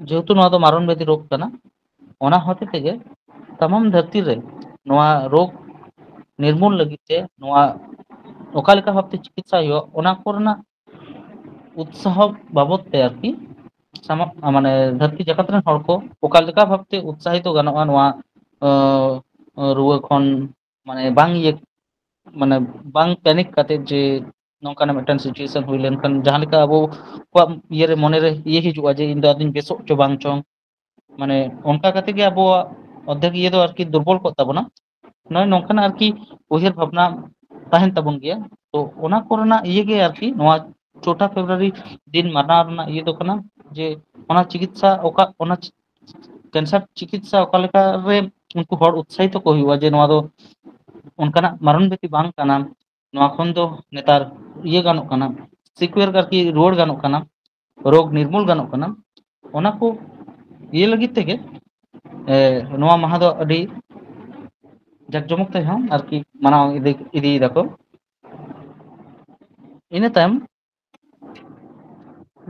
ᱡᱮᱦᱮᱛᱩ ᱱᱚᱣᱟ ᱫᱚ ᱢᱟᱨᱚᱱ ᱵᱮᱫᱷᱤ ᱨᱳᱜᱽ ᱠᱟᱱᱟ, ᱚᱱᱟ ᱦᱚᱛᱮ ᱛᱮᱜᱮ ᱛᱟᱢᱟᱢ ᱫᱷᱟᱹᱨᱛᱤ ᱨᱮ ᱱᱚᱣᱟ ᱨᱳᱜᱽ ᱱᱤᱨᱢᱩᱞ ᱞᱟᱹᱜᱤᱫ ᱛᱮ ᱱᱚᱣᱟ ᱚᱠᱟ ᱞᱮᱠᱟ ᱵᱷᱟᱵᱛᱮ ᱪᱤᱠᱤᱛᱥᱟ ᱦᱩᱭᱩᱜᱼᱟ, ᱚᱱᱟ ᱠᱚᱨᱮᱱᱟᱜ ᱩᱛᱥᱟᱦᱚ ᱵᱟᱵᱚᱛ ᱛᱮ ᱟᱨᱠᱤ ᱥᱟᱢᱟᱜ-, ᱢᱟᱱᱮ ᱫᱷᱟᱹᱨᱛᱤ ᱡᱟᱠᱟᱛ ᱨᱮᱱ ᱦᱚᱲ ᱠᱚ ᱚᱠᱟ ᱞᱮᱠᱟ ᱵᱷᱟᱵᱛᱮ ᱩᱛᱥᱟᱦᱤᱛᱚ ᱜᱟᱱᱚᱜᱼᱟ ᱱᱚᱣᱟ, ᱟᱸ, ᱨᱩᱣᱟᱹ ᱠᱷᱚᱱ, ᱢᱟᱱᱮ ᱵᱟᱝ ᱤᱭᱟᱹ, ᱢᱟᱱᱮ ᱵᱟᱝ panic ᱠᱟᱛᱮ ᱡᱮ ᱱᱚᱝᱠᱟᱱᱟᱜ ᱢᱤᱫᱴᱟᱝ situation ᱦᱩᱭ ᱞᱮᱱᱠᱷᱟᱱ ᱡᱟᱦᱟᱸ ᱞᱮᱠᱟ ᱟᱵᱚ ᱠᱚᱣᱟᱜ ᱤᱭᱟᱹ ᱨᱮ ᱢᱚᱱᱮ ᱨᱮ ᱤᱭᱟᱹ ᱦᱤᱡᱩᱜᱼᱟ ᱡᱮ ᱤᱧ ᱫᱚ ᱟᱫᱚᱧ ᱵᱮᱥᱚᱜ ᱪᱚ ᱵᱟᱝ ᱪᱚᱝ, ᱢᱟᱱᱮ ᱚᱱᱠᱟ ᱠᱟᱛᱮ ᱜᱮ ᱟᱵᱚᱣᱟᱜ ᱚᱨᱫᱷᱮᱠ ᱤᱭᱟᱹ ᱫᱚ ᱟᱨᱠᱤ ᱫᱩᱨᱵᱚᱞ ᱠᱚᱜ ᱛᱟᱵᱚᱱᱟ᱾ ᱱᱚᱜᱼᱚᱭ ᱱᱚᱝᱠᱟᱱᱟᱜ ᱟᱨᱠᱤ ᱩᱭᱦᱟᱹᱨ ᱵᱷᱟᱵᱽᱱᱟ ᱛᱟᱦᱮᱱ ᱛᱟᱵᱚᱱ ᱜᱮᱭᱟ᱾ ᱛᱚ ᱚᱱᱟ ᱠᱚᱨᱮᱱᱟᱜ ᱤᱭᱟᱹ ᱜᱮ ᱟᱨᱠᱤ ᱱᱚᱣᱟ ᱪᱳᱣᱴᱷᱟ ᱯᱷᱮᱵᱽᱨᱩᱣᱟᱨᱤ ᱫᱤᱱ ᱢᱟᱱᱟᱣ ᱨᱮᱱᱟᱜ ᱤᱭᱟᱹ ᱫᱚ ᱠᱟᱱᱟ ᱡᱮ ᱚᱱᱟ ᱪᱤᱠᱤᱛᱥᱟ ᱚᱠᱟ, ᱚᱱᱟ cancer ᱪᱤᱠᱤᱛᱥᱟ ᱚᱠᱟ ᱞᱮᱠᱟ ᱨᱮ ᱩᱱᱠᱩ ᱦᱚᱲ ᱩᱛᱥᱟᱦᱤᱛᱚ ᱠᱚ ᱦᱩᱭᱩᱜᱼᱟ ᱡᱮ ᱱᱚᱣᱟ ᱫᱚ ᱚᱱᱠᱟᱱᱟᱜ ᱢᱟᱨᱚᱱ ᱵᱮᱫᱷᱤ ᱵᱟᱝ ᱠᱟᱱᱟ, ᱱᱚᱣᱟ ᱠᱷᱚᱱ ᱫᱚ ᱱᱮᱛᱟᱨ ᱤᱭᱟᱹ ᱜᱟᱱᱚᱜ ᱠᱟᱱᱟ, ᱥᱤᱠᱩᱭᱟᱨ ᱟᱨᱠᱤ ᱨᱩᱣᱟᱹᱲ ᱜᱟᱱᱚᱜ ᱠᱟᱱᱟ, ᱨᱳᱜᱽ ᱱᱤᱨᱢᱩᱞ ᱜᱟᱱᱚᱜ ᱠᱟᱱᱟ, ᱚᱱᱟ ᱠᱚ ᱤᱭᱟᱹ ᱞᱟᱹᱜᱤᱫ ᱛᱮᱜᱮ ᱮ, ᱱᱚᱣᱟ ᱢᱟᱦᱟ ᱫᱚ ᱟᱹᱰᱤ ᱡᱟᱠ ᱡᱚᱢᱚᱠ ᱛᱮᱦᱚᱸ ᱟᱨᱠᱤ ᱢᱟᱱᱟᱣ ᱤᱫᱤ ᱤᱫᱤᱭᱮᱫᱟ ᱠᱚ᱾ ᱤᱱᱟᱹ ᱛᱟᱭᱚᱢ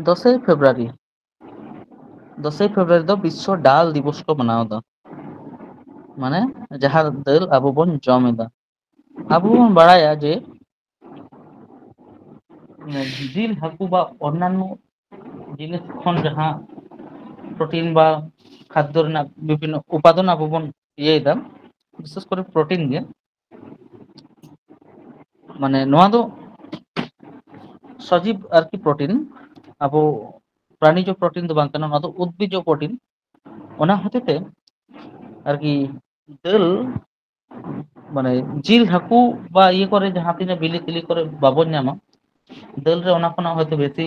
ᱫᱚᱥᱮᱭ ᱯᱷᱮᱵᱽᱨᱩᱣᱟᱨᱤ, ᱫᱚᱥᱮᱭ ᱯᱷᱮᱵᱽᱨᱩᱣᱟᱨᱤ ᱫᱚ ᱵᱤᱥᱥᱚ ᱰᱟᱞ ᱫᱤᱵᱚᱥ ᱠᱚ ᱢᱟᱱᱟᱣ ᱮᱫᱟ, ᱢᱟᱱᱮ ᱡᱟᱦᱟᱸ ᱫᱟᱹᱞ ᱟᱵᱚ ᱵᱚᱱ ᱡᱚᱢ ᱮᱫᱟ᱾ ᱟᱵᱚ ᱵᱚᱱ ᱵᱟᱲᱟᱭᱟ ᱡᱮ ᱡᱤᱞ, ᱦᱟᱹᱠᱩ ᱵᱟ ᱚᱱᱱᱟᱱᱱᱚ ᱡᱤᱱᱤᱥ ᱠᱷᱚᱱ ᱡᱟᱦᱟᱸ ᱯᱨᱳᱴᱤᱱ ᱵᱟ ᱠᱷᱟᱫᱽᱫᱚ ᱨᱮᱱᱟᱜ ᱵᱤᱵᱷᱤᱱᱱᱚ ᱩᱯᱟᱫᱟᱱ ᱟᱵᱚ ᱵᱚᱱ ᱤᱭᱟᱹᱭᱮᱫᱟ, ᱵᱤᱥᱮᱥ ᱠᱚᱨᱮ ᱯᱨᱳᱴᱤᱱ ᱜᱮ, ᱢᱟᱱᱮ ᱱᱚᱣᱟ ᱫᱚ ᱥᱚᱡᱤᱵ ᱟᱨᱠᱤ ᱯᱨᱳᱴᱤᱱ, ᱟᱵᱚ ᱯᱨᱟᱱᱤᱡ ᱯᱨᱳᱴᱤᱱ ᱫᱚ ᱵᱟᱝ ᱠᱟᱱᱟ, ᱱᱚᱣᱟ ᱫᱚ ᱩᱫᱽᱵᱤᱡᱽ ᱯᱨᱳᱴᱤᱱ᱾ ᱚᱱᱟ ᱦᱚᱛᱮ ᱛᱮ ᱟᱨᱠᱤ ᱫᱟᱹᱞ, ᱢᱟᱱᱮ ᱡᱤᱞ, ᱦᱟᱹᱠᱩ ᱵᱟ ᱤᱭᱟᱹ ᱠᱚᱨᱮ ᱡᱟᱦᱟᱸ ᱛᱤᱱᱟᱹᱜ ᱵᱤᱞᱤ ᱛᱤᱞᱤ ᱠᱚᱨᱮ ᱵᱟᱵᱚᱱ ᱧᱟᱢᱟ, ᱫᱟᱹᱞ ᱨᱮ ᱚᱱᱟ ᱠᱷᱚᱱᱟᱜ ᱦᱚᱭᱛᱳ ᱵᱮᱥᱤ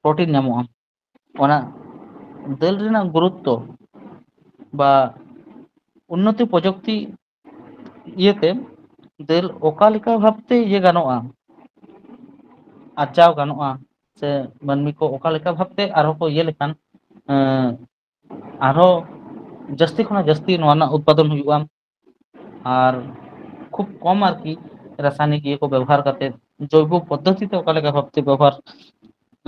ᱯᱨᱳᱴᱤᱱ ᱧᱟᱢᱚᱜᱼᱟ᱾ ᱚᱱᱟ ᱫᱟᱹᱞ ᱨᱮᱱᱟᱜ ᱜᱩᱨᱩᱛᱛᱚ ᱵᱟ ᱩᱱᱱᱚᱛᱤ ᱯᱨᱚᱡᱩᱠᱛᱤ ᱤᱭᱟᱹᱛᱮ ᱫᱟᱹᱞ ᱚᱠᱟ ᱞᱮᱠᱟ ᱵᱷᱟᱵᱛᱮ ᱤᱭᱟᱹ ᱜᱟᱱᱚᱜᱼᱟ, ᱟᱨᱡᱟᱣ ᱜᱟᱱᱚᱜᱼᱟ, ᱥᱮ ᱢᱟᱹᱱᱢᱤ ᱠᱚ ᱚᱠᱟ ᱞᱮᱠᱟ ᱵᱷᱟᱵᱛᱮ ᱟᱨᱦᱚᱸ ᱠᱚ ᱤᱭᱟᱹ ᱞᱮᱠᱷᱟᱱ, ᱮᱸ, ᱟᱨᱦᱚᱸ ᱡᱟᱹᱥᱛᱤ ᱠᱷᱚᱱᱟᱜ ᱡᱟᱹᱥᱛᱤ ᱱᱚᱣᱟ ᱨᱮᱱᱟᱜ ᱩᱛᱯᱟᱫᱚᱱ ᱦᱩᱭᱩᱜᱼᱟ᱾ ᱟᱨ ᱠᱷᱩᱵ ᱠᱚᱢ ᱟᱨᱠᱤ ᱨᱟᱥᱟᱭᱱᱤᱠ ᱤᱭᱟᱹ ᱠᱚ ᱵᱮᱵᱚᱦᱟᱨ ᱠᱟᱛᱮ ᱡᱳᱭᱵᱚ ᱯᱚᱫᱽᱫᱷᱚᱛᱤ ᱛᱮ ᱚᱠᱟ ᱞᱮᱠᱟ ᱵᱷᱟᱵᱛᱮ ᱵᱮᱵᱚᱦᱟᱨ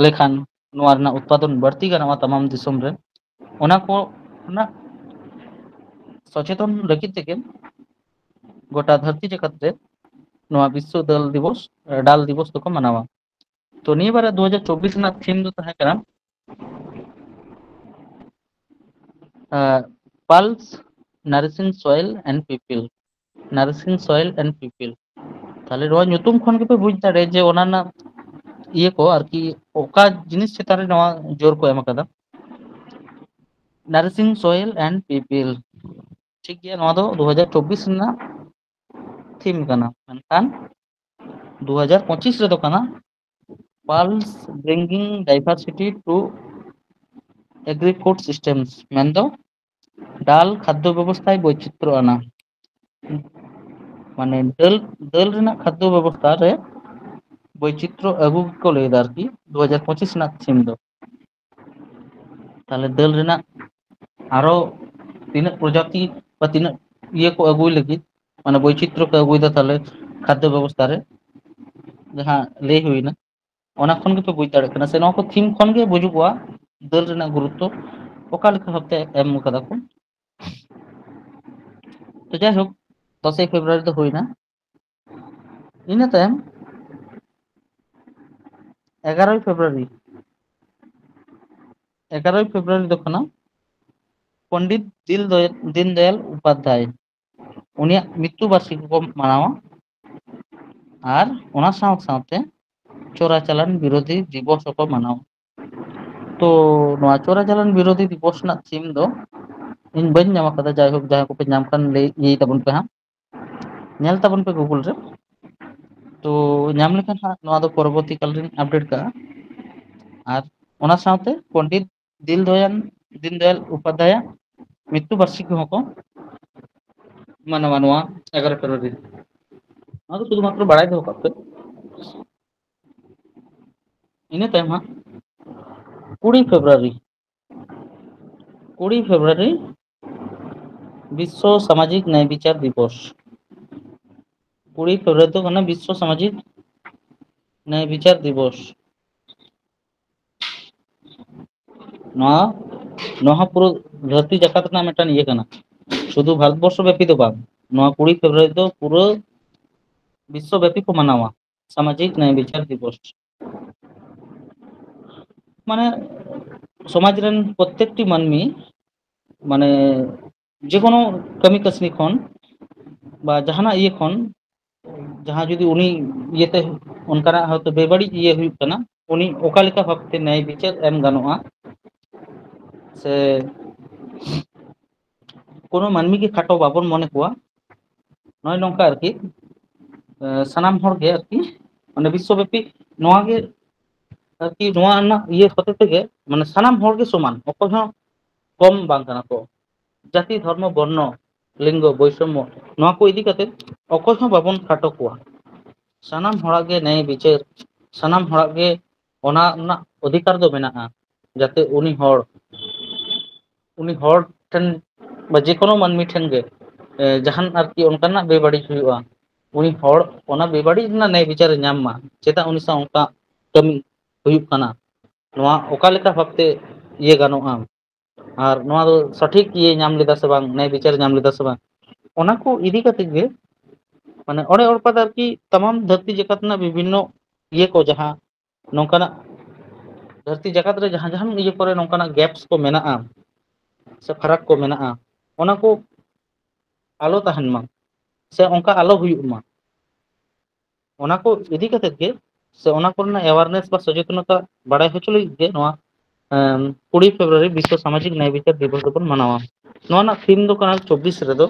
ᱞᱮᱠᱷᱟᱱ ᱱᱚᱣᱟ ᱨᱮᱱᱟᱜ ᱩᱛᱯᱟᱫᱚᱱ ᱵᱟᱹᱲᱛᱤ ᱜᱟᱱᱚᱜᱼᱟ ᱛᱟᱢᱟᱢ ᱫᱤᱥᱚᱢ ᱨᱮ, ᱚᱱᱟ ᱠᱚ ᱨᱮᱱᱟᱜ ᱥᱚᱪᱮᱛᱚᱱ ᱞᱟᱹᱜᱤᱫ ᱛᱮᱜᱮ ᱜᱚᱴᱟ ᱫᱷᱟᱹᱨᱛᱤ ᱡᱟᱠᱟᱛ ᱨᱮ ᱱᱚᱣᱟ ᱵᱤᱥᱥᱚ ᱫᱟᱹᱞ ᱫᱤᱵᱚᱥ, ᱰᱟᱞ ᱫᱤᱵᱚᱥ ᱫᱚᱠᱚ ᱢᱟᱱᱟᱣᱟ᱾ ᱛᱚ ᱱᱤᱭᱟᱹ ᱵᱟᱨ ᱫᱩ ᱦᱟᱡᱟᱨ ᱪᱚᱵᱵᱤᱥ ᱨᱮᱱᱟᱜ ᱛᱷᱤᱢ ᱫᱚ ᱛᱟᱦᱮᱸ ᱠᱟᱱᱟ, ᱟᱸ, Pulse Nourishing Soil and People, Nourishing Soil and People᱾ ᱛᱟᱦᱞᱮ ᱱᱚᱣᱟ ᱧᱩᱛᱩᱢ ᱠᱷᱚᱱ ᱜᱮᱯᱮ ᱵᱩᱡᱽ ᱫᱟᱲᱮᱭᱟᱜᱼᱟ ᱡᱮ ᱚᱱᱟ ᱨᱮᱱᱟᱜ ᱤᱭᱟᱹ ᱠᱚ ᱟᱨᱠᱤ ᱚᱠᱟ ᱡᱤᱱᱤᱥ ᱪᱮᱛᱟᱱ ᱨᱮ ᱱᱚᱣᱟ ᱡᱳᱨ ᱠᱚ ᱮᱢ ᱟᱠᱟᱫᱟ, Nourishing Soil and People᱾ ᱴᱷᱤᱠ ᱜᱮᱭᱟ, ᱱᱚᱣᱟ ᱫᱚ ᱫᱩ ᱦᱟᱡᱟᱨ ᱪᱚᱵᱵᱤᱥ ᱨᱮᱱᱟᱜ ᱛᱷᱤᱢ ᱠᱟᱱᱟ, ᱢᱮᱱᱠᱷᱟᱱ ᱫᱩ ᱦᱟᱡᱟᱨ ᱯᱚᱸᱪᱤᱥ ᱨᱮᱫᱚ ᱠᱟᱱᱟ Pulse Bringing Diversity to Agri-Food Systems, ᱢᱮᱱᱫᱚ ᱰᱟᱞ ᱠᱷᱟᱫᱽᱫᱚ ᱵᱮᱵᱚᱥᱛᱷᱟᱭ ᱵᱳᱭᱪᱤᱛᱨᱚ ᱟᱱᱟ᱾ ᱢᱟᱱᱮ ᱫᱟᱹᱞ, ᱫᱟᱹᱞ ᱨᱮᱱᱟᱜ ᱠᱷᱟᱫᱽᱫᱚ ᱵᱮᱵᱚᱥᱛᱷᱟ ᱨᱮ ᱵᱳᱭᱪᱤᱛᱨᱚ ᱟᱹᱜᱩ ᱜᱮᱠᱚ ᱞᱟᱹᱭ ᱮᱫᱟ ᱟᱨᱠᱤ, ᱫᱩ ᱦᱟᱡᱟᱨ ᱯᱚᱸᱪᱤᱥ ᱨᱮᱱᱟᱜ ᱛᱷᱤᱢ ᱫᱚ᱾ ᱛᱟᱦᱞᱮ ᱫᱟᱹᱞ ᱨᱮᱱᱟᱜ ᱟᱨᱚ ᱛᱤᱱᱟᱹᱜ ᱯᱨᱚᱡᱟᱛᱤ ᱵᱟ ᱛᱤᱱᱟᱹᱜ ᱤᱭᱟᱹ ᱠᱚ ᱟᱹᱜᱩᱭ ᱞᱟᱹᱜᱤᱫ, ᱢᱟᱱᱮ ᱵᱳᱭᱪᱤᱛᱨᱚ ᱠᱚ ᱟᱹᱜᱩᱭᱮᱫᱟ ᱛᱟᱦᱞᱮ ᱠᱷᱟᱫᱽᱫᱚ ᱵᱮᱵᱚᱥᱛᱷᱟ ᱨᱮ, ᱡᱟᱦᱟᱸ ᱞᱟᱹᱭ ᱦᱩᱭᱱᱟ, ᱚᱱᱟ ᱠᱷᱚᱱ ᱜᱮᱯᱮ ᱵᱩᱡᱽ ᱫᱟᱲᱮᱭᱟᱜ ᱠᱟᱱᱟ, ᱥᱮ ᱱᱚᱣᱟ ᱠᱚ ᱛᱷᱤᱢ ᱠᱷᱚᱱ ᱜᱮ ᱵᱩᱡᱩᱜᱚᱜᱼᱟ ᱫᱟᱹᱞ ᱨᱮᱱᱟᱜ ᱜᱩᱨᱩᱛᱛᱚ ᱚᱠᱟ ᱞᱮᱠᱟ ᱵᱷᱟᱵᱛᱮ ᱮᱢ ᱠᱟᱫᱟ ᱠᱚ᱾ ᱛᱚ ᱡᱟᱭᱦᱳᱠ, ᱫᱚᱥᱮᱭ ᱯᱷᱮᱵᱽᱨᱩᱣᱟᱨᱤ ᱫᱚ ᱦᱩᱭᱱᱟ᱾ ᱤᱱᱟᱹ ᱛᱟᱭᱚᱢ ᱮᱜᱟᱨᱳᱭ ᱯᱷᱮᱵᱽᱨᱩᱣᱟᱨᱤ, ᱮᱜᱟᱨᱳᱭ ᱯᱷᱮᱵᱽᱨᱩᱣᱟᱨᱤ ᱫᱚ ᱠᱟᱱᱟ ᱯᱚᱱᱰᱤᱛ ᱫᱤᱞ ᱫᱚᱭ-, ᱫᱤᱱ ᱫᱚᱭᱟᱞ ᱩᱯᱟᱫᱽᱫᱷᱟᱭ᱾ ᱩᱱᱤᱭᱟᱜ ᱢᱨᱤᱛᱛᱩ ᱵᱟᱨᱥᱤᱠᱤ ᱠᱚ ᱢᱟᱱᱟᱣᱟ᱾ ᱟᱨ ᱚᱱᱟ ᱥᱟᱶ ᱥᱟᱶᱛᱮ ᱪᱳᱨᱟᱪᱟᱞᱟᱱ ᱵᱤᱨᱳᱫᱷᱤ ᱫᱤᱵᱚᱥ ᱦᱚᱸᱠᱚ ᱢᱟᱱᱟᱣᱟ᱾ ᱛᱚ ᱱᱚᱣᱟ ᱪᱳᱨᱟᱪᱟᱞᱟᱱ ᱵᱤᱨᱳᱫᱷᱤ ᱫᱤᱵᱚᱥ ᱨᱮᱱᱟᱜ ᱛᱷᱤᱢ ᱫᱚ ᱤᱧ ᱵᱟᱹᱧ ᱧᱟᱢ ᱟᱠᱟᱫᱟ, ᱡᱟᱭᱦᱳᱠ ᱡᱟᱦᱟᱸᱭ ᱠᱚᱯᱮ ᱧᱟᱢ ᱠᱷᱟᱱ ᱞᱟᱹᱭ ᱤᱭᱟᱹᱭ ᱛᱟᱵᱚᱱ ᱯᱮ ᱦᱟᱸᱜ, ᱧᱮᱞ ᱛᱟᱵᱚᱱ ᱯᱮ ᱜᱩᱜᱩᱞ ᱨᱮ᱾ ᱛᱚ ᱧᱟᱢ ᱞᱮᱠᱷᱟᱱ ᱦᱟᱸᱜ ᱱᱚᱣᱟ ᱫᱚ ᱯᱚᱨᱚᱵᱚᱨᱛᱤ ᱠᱟᱞ ᱨᱤᱧ ᱟᱯᱰᱮᱴ ᱠᱟᱜᱼᱟ᱾ ᱟᱨ ᱚᱱᱟ ᱥᱟᱶᱛᱮ ᱯᱚᱱᱰᱤᱛ ᱫᱤᱞ ᱫᱚᱭᱟᱱ, ᱫᱤᱱ ᱫᱚᱭᱟᱞ ᱩᱯᱟᱫᱽᱫᱷᱟᱭᱟᱜ ᱢᱨᱤᱛᱛᱩ ᱵᱟᱨᱥᱤᱠᱤ ᱦᱚᱸᱠᱚ ᱢᱟᱱᱟᱣᱟ ᱱᱚᱣᱟ ᱮᱜᱟᱨᱚ ᱯᱷᱮᱵᱽᱨᱩᱣᱟᱨᱤ᱾ ᱱᱚᱣᱟ ᱫᱚ ᱥᱩᱫᱷᱩ ᱢᱟᱛᱨᱚ ᱵᱟᱲᱟᱭ ᱫᱚᱦᱚ ᱠᱟᱜ ᱯᱮ᱾ ᱤᱱᱟᱹ ᱛᱟᱭᱚᱢ ᱦᱟᱸᱜ ᱠᱩᱲᱤ ᱯᱷᱮᱵᱽᱨᱩᱣᱟᱨᱤ, ᱠᱩᱲᱤ ᱯᱷᱮᱵᱽᱨᱩᱣᱟᱨᱤ ᱵᱤᱥᱥᱚ ᱥᱟᱢᱟᱡᱤᱠ ᱱᱭᱟᱭ ᱵᱤᱪᱟᱨ ᱫᱤᱵᱚᱥ᱾ ᱠᱩᱲᱤ ᱯᱷᱮᱵᱽᱨᱩᱣᱟᱨᱤ ᱫᱚ ᱠᱟᱱᱟ ᱵᱤᱥᱥᱚ ᱥᱟᱢᱟᱡᱤᱠ ᱱᱭᱟᱭ ᱵᱤᱪᱟᱨ ᱫᱤᱵᱚᱥ᱾ ᱱᱚᱣᱟ, ᱱᱚᱣᱟ ᱦᱚᱸ ᱯᱩᱨᱟᱹ ᱫᱷᱟᱹᱨᱛᱤ ᱡᱟᱠᱟᱛ ᱨᱮᱱᱟᱜ ᱢᱤᱫᱴᱟᱝ ᱤᱭᱟᱹ ᱠᱟᱱᱟ, ᱥᱩᱫᱷᱩ ᱵᱷᱟᱨᱚᱛ ᱵᱚᱨᱥᱚ ᱵᱮᱯᱤ ᱫᱚ ᱵᱟᱝ᱾ ᱱᱚᱣᱟ ᱠᱩᱲᱤ ᱯᱷᱮᱵᱽᱨᱩᱣᱟᱨᱤ ᱫᱚ ᱯᱩᱨᱟᱹ ᱵᱤᱥᱥᱚ ᱵᱮᱯᱤ ᱠᱚ ᱢᱟᱱᱟᱣᱟ ᱥᱟᱢᱟᱡᱤᱠ ᱱᱭᱟᱭ ᱵᱤᱪᱟᱨ ᱫᱤᱵᱚᱥ᱾ ᱢᱟᱱᱮ ᱥᱚᱢᱟᱡᱽ ᱨᱮᱱ ᱯᱨᱚᱛᱮᱠᱴᱤ ᱢᱟᱹᱱᱢᱤ, ᱢᱟᱱᱮ ᱡᱮᱠᱳᱱᱳ ᱠᱟᱹᱢᱤ ᱠᱟᱹᱥᱱᱤ ᱠᱷᱚᱱ ᱵᱟ ᱡᱟᱦᱟᱱᱟᱜ ᱤᱭᱟᱹ ᱠᱷᱚᱱ, ᱡᱟᱦᱟᱸ ᱡᱩᱫᱤ ᱩᱱᱤ ᱤᱭᱟᱹᱛᱮ ᱚᱱᱠᱟᱱᱟᱜ ᱦᱚᱭᱛᱳ ᱵᱮᱵᱟᱹᱲᱤᱡ ᱤᱭᱟᱹ ᱦᱩᱭᱩᱜ ᱠᱟᱱᱟ, ᱩᱱᱤ ᱚᱠᱟ ᱞᱮᱠᱟ ᱵᱷᱟᱵᱛᱮ ᱱᱭᱟᱭ ᱵᱤᱪᱟᱹᱨ ᱮᱢ ᱜᱟᱱᱚᱜᱼᱟ, ᱥᱮ ᱠᱳᱱᱳ ᱢᱟᱹᱱᱢᱤ ᱜᱮ ᱠᱷᱟᱴᱚ ᱵᱟᱵᱚᱱ ᱢᱚᱱᱮ ᱠᱚᱣᱟ, ᱱᱚᱜᱼᱚᱭ ᱱᱚᱝᱠᱟ ᱟᱨᱠᱤ᱾ ᱮ, ᱥᱟᱱᱟᱢ ᱦᱚᱲ ᱜᱮ ᱟᱨᱠᱤ, ᱢᱟᱱᱮ ᱵᱤᱥᱥᱚᱵᱮᱯᱤ ᱱᱚᱣᱟ ᱜᱮ ᱟᱨᱠᱤ, ᱱᱚᱣᱟ ᱨᱮᱱᱟᱜ ᱤᱭᱟᱹ ᱦᱚᱛᱮ ᱛᱮᱜᱮ ᱢᱟᱱᱮ ᱥᱟᱱᱟᱢ ᱦᱚᱲ ᱜᱮ ᱥᱚᱢᱟᱱ, ᱚᱠᱚᱭ ᱦᱚᱸ ᱠᱚᱢ ᱵᱟᱝ ᱠᱟᱱᱟ ᱠᱚ᱾ ᱡᱟᱹᱛᱤ, ᱫᱷᱚᱨᱢᱚ, ᱵᱚᱨᱱᱚ, ᱞᱤᱝᱜᱚ, ᱵᱳᱭᱥᱚᱢᱢᱚ, ᱱᱚᱣᱟ ᱠᱚ ᱤᱫᱤ ᱠᱟᱛᱮ ᱚᱠᱚᱭ ᱦᱚᱸ ᱵᱟᱵᱚᱱ ᱠᱷᱟᱴᱚ ᱠᱚᱣᱟ᱾ ᱥᱟᱱᱟᱢ ᱦᱚᱲᱟᱜ ᱜᱮ ᱱᱮᱭ ᱵᱤᱪᱟᱹᱨ, ᱥᱟᱱᱟᱢ ᱦᱚᱲᱟᱜ ᱜᱮ ᱚᱱᱟ ᱨᱮᱱᱟᱜ ᱚᱫᱷᱤᱠᱟᱨ ᱫᱚ ᱢᱮᱱᱟᱜᱼᱟ, ᱡᱟᱛᱮ ᱩᱱᱤ ᱦᱚᱲ, ᱩᱱᱤ ᱦᱚᱲ ᱴᱷᱮᱱ ᱵᱟ ᱡᱮᱠᱳᱱᱳ ᱢᱟᱹᱱᱢᱤ ᱴᱷᱮᱱ ᱜᱮ, ᱮ, ᱡᱟᱦᱟᱱ ᱟᱨᱠᱤ ᱚᱱᱠᱟᱱᱟᱜ ᱵᱮᱵᱟᱹᱲᱤᱡ ᱦᱩᱭᱩᱜᱼᱟ, ᱩᱱᱤ ᱦᱚᱲ ᱚᱱᱟ ᱵᱮᱵᱟᱹᱲᱤᱡ ᱨᱮᱱᱟᱜ ᱱᱮᱭ ᱵᱤᱪᱟᱹᱨ ᱮ ᱧᱟᱢ ᱢᱟ᱾ ᱪᱮᱫᱟᱜ ᱩᱱᱤ ᱥᱟᱶ ᱚᱱᱠᱟ ᱠᱟᱹᱢᱤ ᱦᱩᱭᱩᱜ ᱠᱟᱱᱟ, ᱱᱚᱣᱟ ᱚᱠᱟ ᱞᱮᱠᱟ ᱵᱷᱟᱵᱛᱮ ᱤᱭᱟᱹ ᱜᱟᱱᱚᱜᱼᱟ, ᱟᱨ ᱱᱚᱣᱟ ᱫᱚ ᱥᱚᱴᱷᱤᱠ ᱤᱭᱟᱹ ᱧᱟᱢ ᱞᱮᱫᱟ ᱥᱮ ᱵᱟᱝ, ᱱᱮᱭ ᱵᱤᱪᱟᱹᱨ ᱧᱟᱢ ᱞᱮᱫᱟ ᱥᱮ ᱵᱟᱝ, ᱚᱱᱟ ᱠᱚ ᱤᱫᱤ ᱠᱟᱛᱮ ᱜᱮ, ᱢᱟᱱᱮ, ᱚᱲᱮ ᱚᱲᱯᱟ ᱫᱚ ᱟᱨᱠᱤ ᱛᱟᱢᱟᱢ ᱫᱷᱟᱹᱨᱛᱤ ᱡᱟᱠᱟᱛ ᱨᱮᱱᱟᱜ ᱵᱤᱵᱷᱤᱱᱱᱚ ᱤᱭᱟᱹ ᱠᱚ, ᱡᱟᱦᱟᱸ ᱱᱚᱝᱠᱟᱱᱟᱜ ᱫᱷᱟᱹᱨᱛᱤ ᱡᱟᱠᱟᱛ ᱨᱮ ᱡᱟᱦᱟᱸ ᱡᱟᱦᱟᱸ ᱤᱭᱟᱹ ᱠᱚᱨᱮ ᱱᱚᱝᱠᱟᱱᱟᱜ ᱜᱮᱯᱥ ᱠᱚ ᱢᱮᱱᱟᱜᱼᱟ ᱥᱮ ᱯᱷᱟᱨᱟᱠ ᱠᱚ ᱢᱮᱱᱟᱜᱼᱟ, ᱚᱱᱟ ᱠᱚ ᱟᱞᱚ ᱛᱟᱦᱮᱱ ᱢᱟ ᱥᱮ ᱚᱱᱠᱟ ᱟᱞᱚ ᱦᱩᱭᱩᱜ ᱢᱟ, ᱚᱱᱟ ᱠᱚ ᱤᱫᱤ ᱠᱟᱛᱮ ᱜᱮ, ᱥᱮ ᱚᱱᱟ ᱠᱚᱨᱮᱱᱟᱜ ᱮᱣᱟᱨᱱᱮᱥ ᱵᱟ ᱥᱚᱪᱮᱛᱚᱱᱚᱛᱟ ᱵᱟᱲᱟᱭ ᱦᱚᱪᱚ ᱞᱟᱹᱜᱤᱫ ᱜᱮ ᱱᱚᱣᱟ, ᱮᱢ, ᱠᱩᱲᱤ ᱯᱷᱮᱵᱽᱨᱩᱣᱟᱨᱤ ᱵᱤᱥᱥᱚ ᱥᱟᱢᱟᱡᱤᱠ ᱱᱟᱭ ᱵᱤᱪᱟᱨ ᱫᱤᱵᱚᱥ ᱫᱚᱵᱚᱱ ᱢᱟᱱᱟᱣᱟ᱾ ᱱᱚᱣᱟ ᱨᱮᱱᱟᱜ ᱛᱷᱤᱢ ᱫᱚ ᱠᱟᱱᱟ ᱪᱚᱵᱵᱤᱥ ᱨᱮᱫᱚ,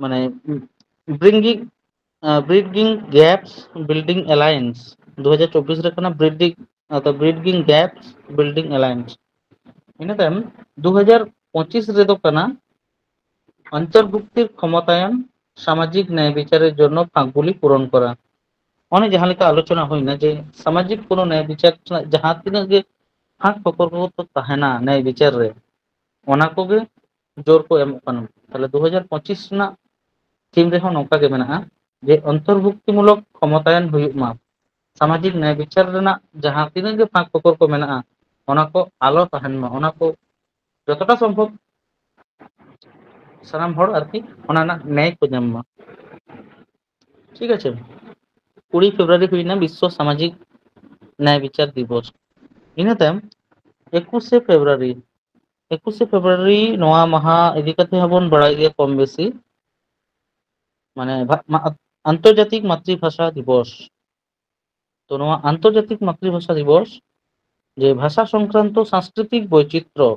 ᱢᱟᱱᱮ, bringing, bridging gaps, building alliance᱾ ᱫᱩ ᱦᱟᱡᱟᱨ ᱪᱚᱵᱵᱤᱥ ᱨᱮ ᱠᱟᱱᱟ bridging, ᱟᱫᱚ bridging gaps, building alliance᱾ ᱤᱱᱟᱹ ᱛᱟᱭᱚᱢ ᱫᱩ ᱦᱟᱡᱟᱨ ᱯᱚᱸᱪᱤᱥ ᱨᱮᱫᱚ ᱠᱟᱱᱟ ᱚᱱᱛᱚᱨᱵᱷᱩᱠᱛᱤ ᱠᱷᱚᱢᱚᱛᱟᱭᱚᱱ, ᱥᱟᱢᱟᱡᱤᱠ ᱱᱟᱭ ᱵᱤᱪᱟᱨᱮᱨ ᱡᱚᱱᱱᱚ ᱯᱷᱟᱸᱠᱜᱩᱞᱤ ᱯᱩᱨᱚᱱ ᱠᱚᱨᱟ᱾ ᱚᱱᱮ ᱡᱟᱦᱟᱸ ᱞᱮᱠᱟ ᱟᱞᱳᱪᱚᱱᱟ ᱦᱩᱭᱱᱟ ᱡᱮ ᱥᱟᱢᱟᱡᱤᱠ ᱠᱳᱱᱳ ᱱᱟᱭ ᱵᱤᱪᱟᱨ ᱨᱮᱱᱟᱜ ᱡᱟᱦᱟᱸ ᱛᱤᱱᱟᱹᱜ ᱜᱮ ᱯᱷᱟᱸᱠ ᱯᱷᱚᱠᱚᱨ ᱠᱚ ᱛᱟᱦᱮᱱᱟ ᱱᱟᱭ ᱵᱤᱪᱟᱨ ᱨᱮ, ᱚᱱᱟ ᱠᱚᱜᱮ ᱡᱳᱨ ᱠᱚ ᱮᱢᱚᱜ ᱠᱟᱱᱟ᱾ ᱛᱟᱦᱞᱮ ᱫᱩ ᱦᱟᱡᱟᱨ ᱯᱚᱸᱪᱤᱥ ᱨᱮᱱᱟᱜ ᱛᱷᱤᱢ ᱨᱮᱦᱚᱸ ᱱᱚᱝᱠᱟ ᱜᱮ ᱢᱮᱱᱟᱜᱼᱟ ᱡᱮ ᱚᱱᱛᱚᱨᱵᱷᱩᱠᱛᱤᱢᱩᱞᱚᱠ ᱠᱷᱚᱢᱚᱛᱟᱭᱚᱱ ᱦᱩᱭᱩᱜ ᱢᱟ, ᱥᱟᱢᱟᱡᱤᱠ ᱱᱟᱭ ᱵᱤᱪᱟᱨ ᱨᱮᱱᱟᱜ ᱡᱟᱦᱟᱸ ᱛᱤᱱᱟᱹᱜ ᱜᱮ ᱯᱷᱟᱸᱠ ᱯᱷᱚᱠᱚᱨ ᱠᱚ ᱢᱮᱱᱟᱜᱼᱟ, ᱚᱱᱟ ᱠᱚ ᱟᱞᱚ ᱛᱟᱦᱮᱱ ᱢᱟ, ᱚᱱᱟ ᱠᱚ ᱡᱚᱛᱚᱴᱟ ᱥᱚᱢᱵᱷᱚᱵ ᱥᱟᱱᱟᱢ ᱦᱚᱲ ᱟᱨᱠᱤ ᱚᱱᱟ ᱨᱮᱱᱟᱜ ᱱᱮᱭ ᱠᱚ ᱧᱟᱢ ᱢᱟ᱾ ᱴᱷᱤᱠ ᱟᱪᱷᱮ, ᱠᱩᱲᱤ ᱯᱷᱮᱵᱽᱨᱩᱣᱟᱨᱤ ᱦᱩᱭᱱᱟ ᱵᱤᱥᱥᱚ ᱥᱟᱢᱟᱡᱤᱠ ᱱᱟᱭ ᱵᱤᱪᱟᱨ ᱫᱤᱵᱚᱥ᱾ ᱤᱱᱟᱹ ᱛᱟᱭᱚᱢ ᱮᱠᱩᱥᱮ ᱯᱷᱮᱵᱽᱨᱩᱣᱟᱨᱤ, ᱮᱠᱩᱥᱮ ᱯᱷᱮᱵᱽᱨᱩᱣᱟᱨᱤ ᱱᱚᱣᱟ ᱢᱟᱦᱟ ᱤᱫᱤ ᱠᱟᱛᱮ ᱦᱚᱸᱵᱚᱱ ᱵᱟᱲᱟᱭ ᱜᱮᱭᱟ ᱠᱚᱢ ᱵᱮᱥᱤ, ᱢᱟᱱᱮ ᱵᱷᱟ-, ᱢᱟ-, ᱟᱱᱛᱚᱨᱡᱟᱛᱤᱠ ᱢᱟᱛᱨᱤᱵᱷᱟᱥᱟ ᱫᱤᱵᱚᱥ᱾ ᱛᱚ ᱱᱚᱣᱟ ᱟᱱᱛᱚᱨᱡᱟᱛᱤᱠ ᱢᱟᱛᱨᱤᱵᱷᱟᱥᱟ ᱫᱤᱵᱚᱥ ᱡᱮ ᱵᱷᱟᱥᱟ ᱥᱚᱝᱠᱨᱟᱱᱛᱚ ᱥᱟᱝᱥᱠᱨᱤᱛᱤᱠ ᱵᱳᱭᱪᱤᱛᱨᱚ,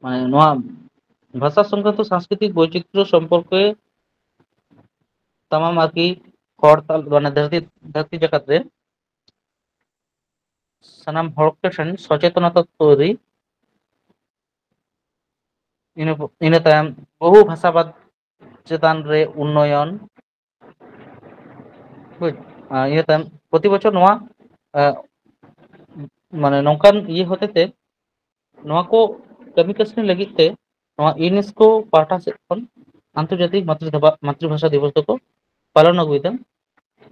ᱢᱟᱱᱮ ᱱᱚᱣᱟ ᱵᱷᱟᱥᱟ ᱥᱚᱝᱠᱨᱟᱱᱛᱚ ᱥᱟᱝᱥᱠᱨᱤᱛᱤᱠ ᱵᱳᱭᱪᱤᱛᱨᱚ ᱥᱚᱢᱯᱚᱨᱠᱮ ᱛᱟᱢᱟᱢ ᱟᱨᱠᱤ ᱦᱚᱲ ᱛᱟᱞ-, ᱢᱟᱱᱮ ᱫᱷᱟᱹᱨᱛᱤ, ᱫᱷᱟᱹᱨᱛᱤ ᱡᱟᱠᱟᱛ ᱨᱮ ᱥᱟᱱᱟᱢ ᱦᱚᱲ ᱠᱚ ᱴᱷᱮᱱ ᱥᱚᱪᱮᱛᱚᱱᱚᱛᱟ ᱛᱚᱭᱨᱤ ᱤᱱᱟᱹ ᱯᱚ-, ᱤᱱᱟᱹ ᱛᱟᱭᱚᱢ ᱵᱚᱦᱩ ᱵᱷᱟᱥᱟᱵᱟᱫ ᱪᱮᱛᱟᱱ ᱨᱮ ᱩᱱᱱᱚᱭᱚᱱ᱾ ᱵᱩᱡᱽ? ᱟᱨ ᱤᱱᱟᱹ ᱛᱟᱭᱚᱢ ᱯᱨᱚᱛᱤ ᱵᱚᱪᱷᱚᱨ ᱱᱚᱣᱟ, ᱟᱸ, ᱢᱟᱱᱮ ᱱᱚᱝᱠᱟᱱ ᱤᱭᱟᱹ ᱦᱚᱛᱮ ᱛᱮ ᱱᱚᱣᱟ ᱠᱚ ᱠᱟᱹᱢᱤ ᱠᱟᱹᱥᱱᱤ ᱞᱟᱹᱜᱤᱫ ᱛᱮ ᱱᱚᱣᱟ ᱤᱭᱩᱱᱮᱥᱠᱳ ᱯᱟᱦᱴᱟ ᱥᱮᱫ ᱠᱷᱚᱱ ᱟᱱᱛᱚᱨᱡᱟᱛᱤᱠ ᱢᱟᱛᱨᱤ ᱫᱷᱟᱵᱟ-, ᱢᱟᱛᱨᱤᱵᱷᱟᱥᱟ ᱫᱤᱵᱚᱥ ᱫᱚᱠᱚ ᱯᱟᱞᱚᱱ ᱟᱹᱜᱩᱭᱮᱫᱟ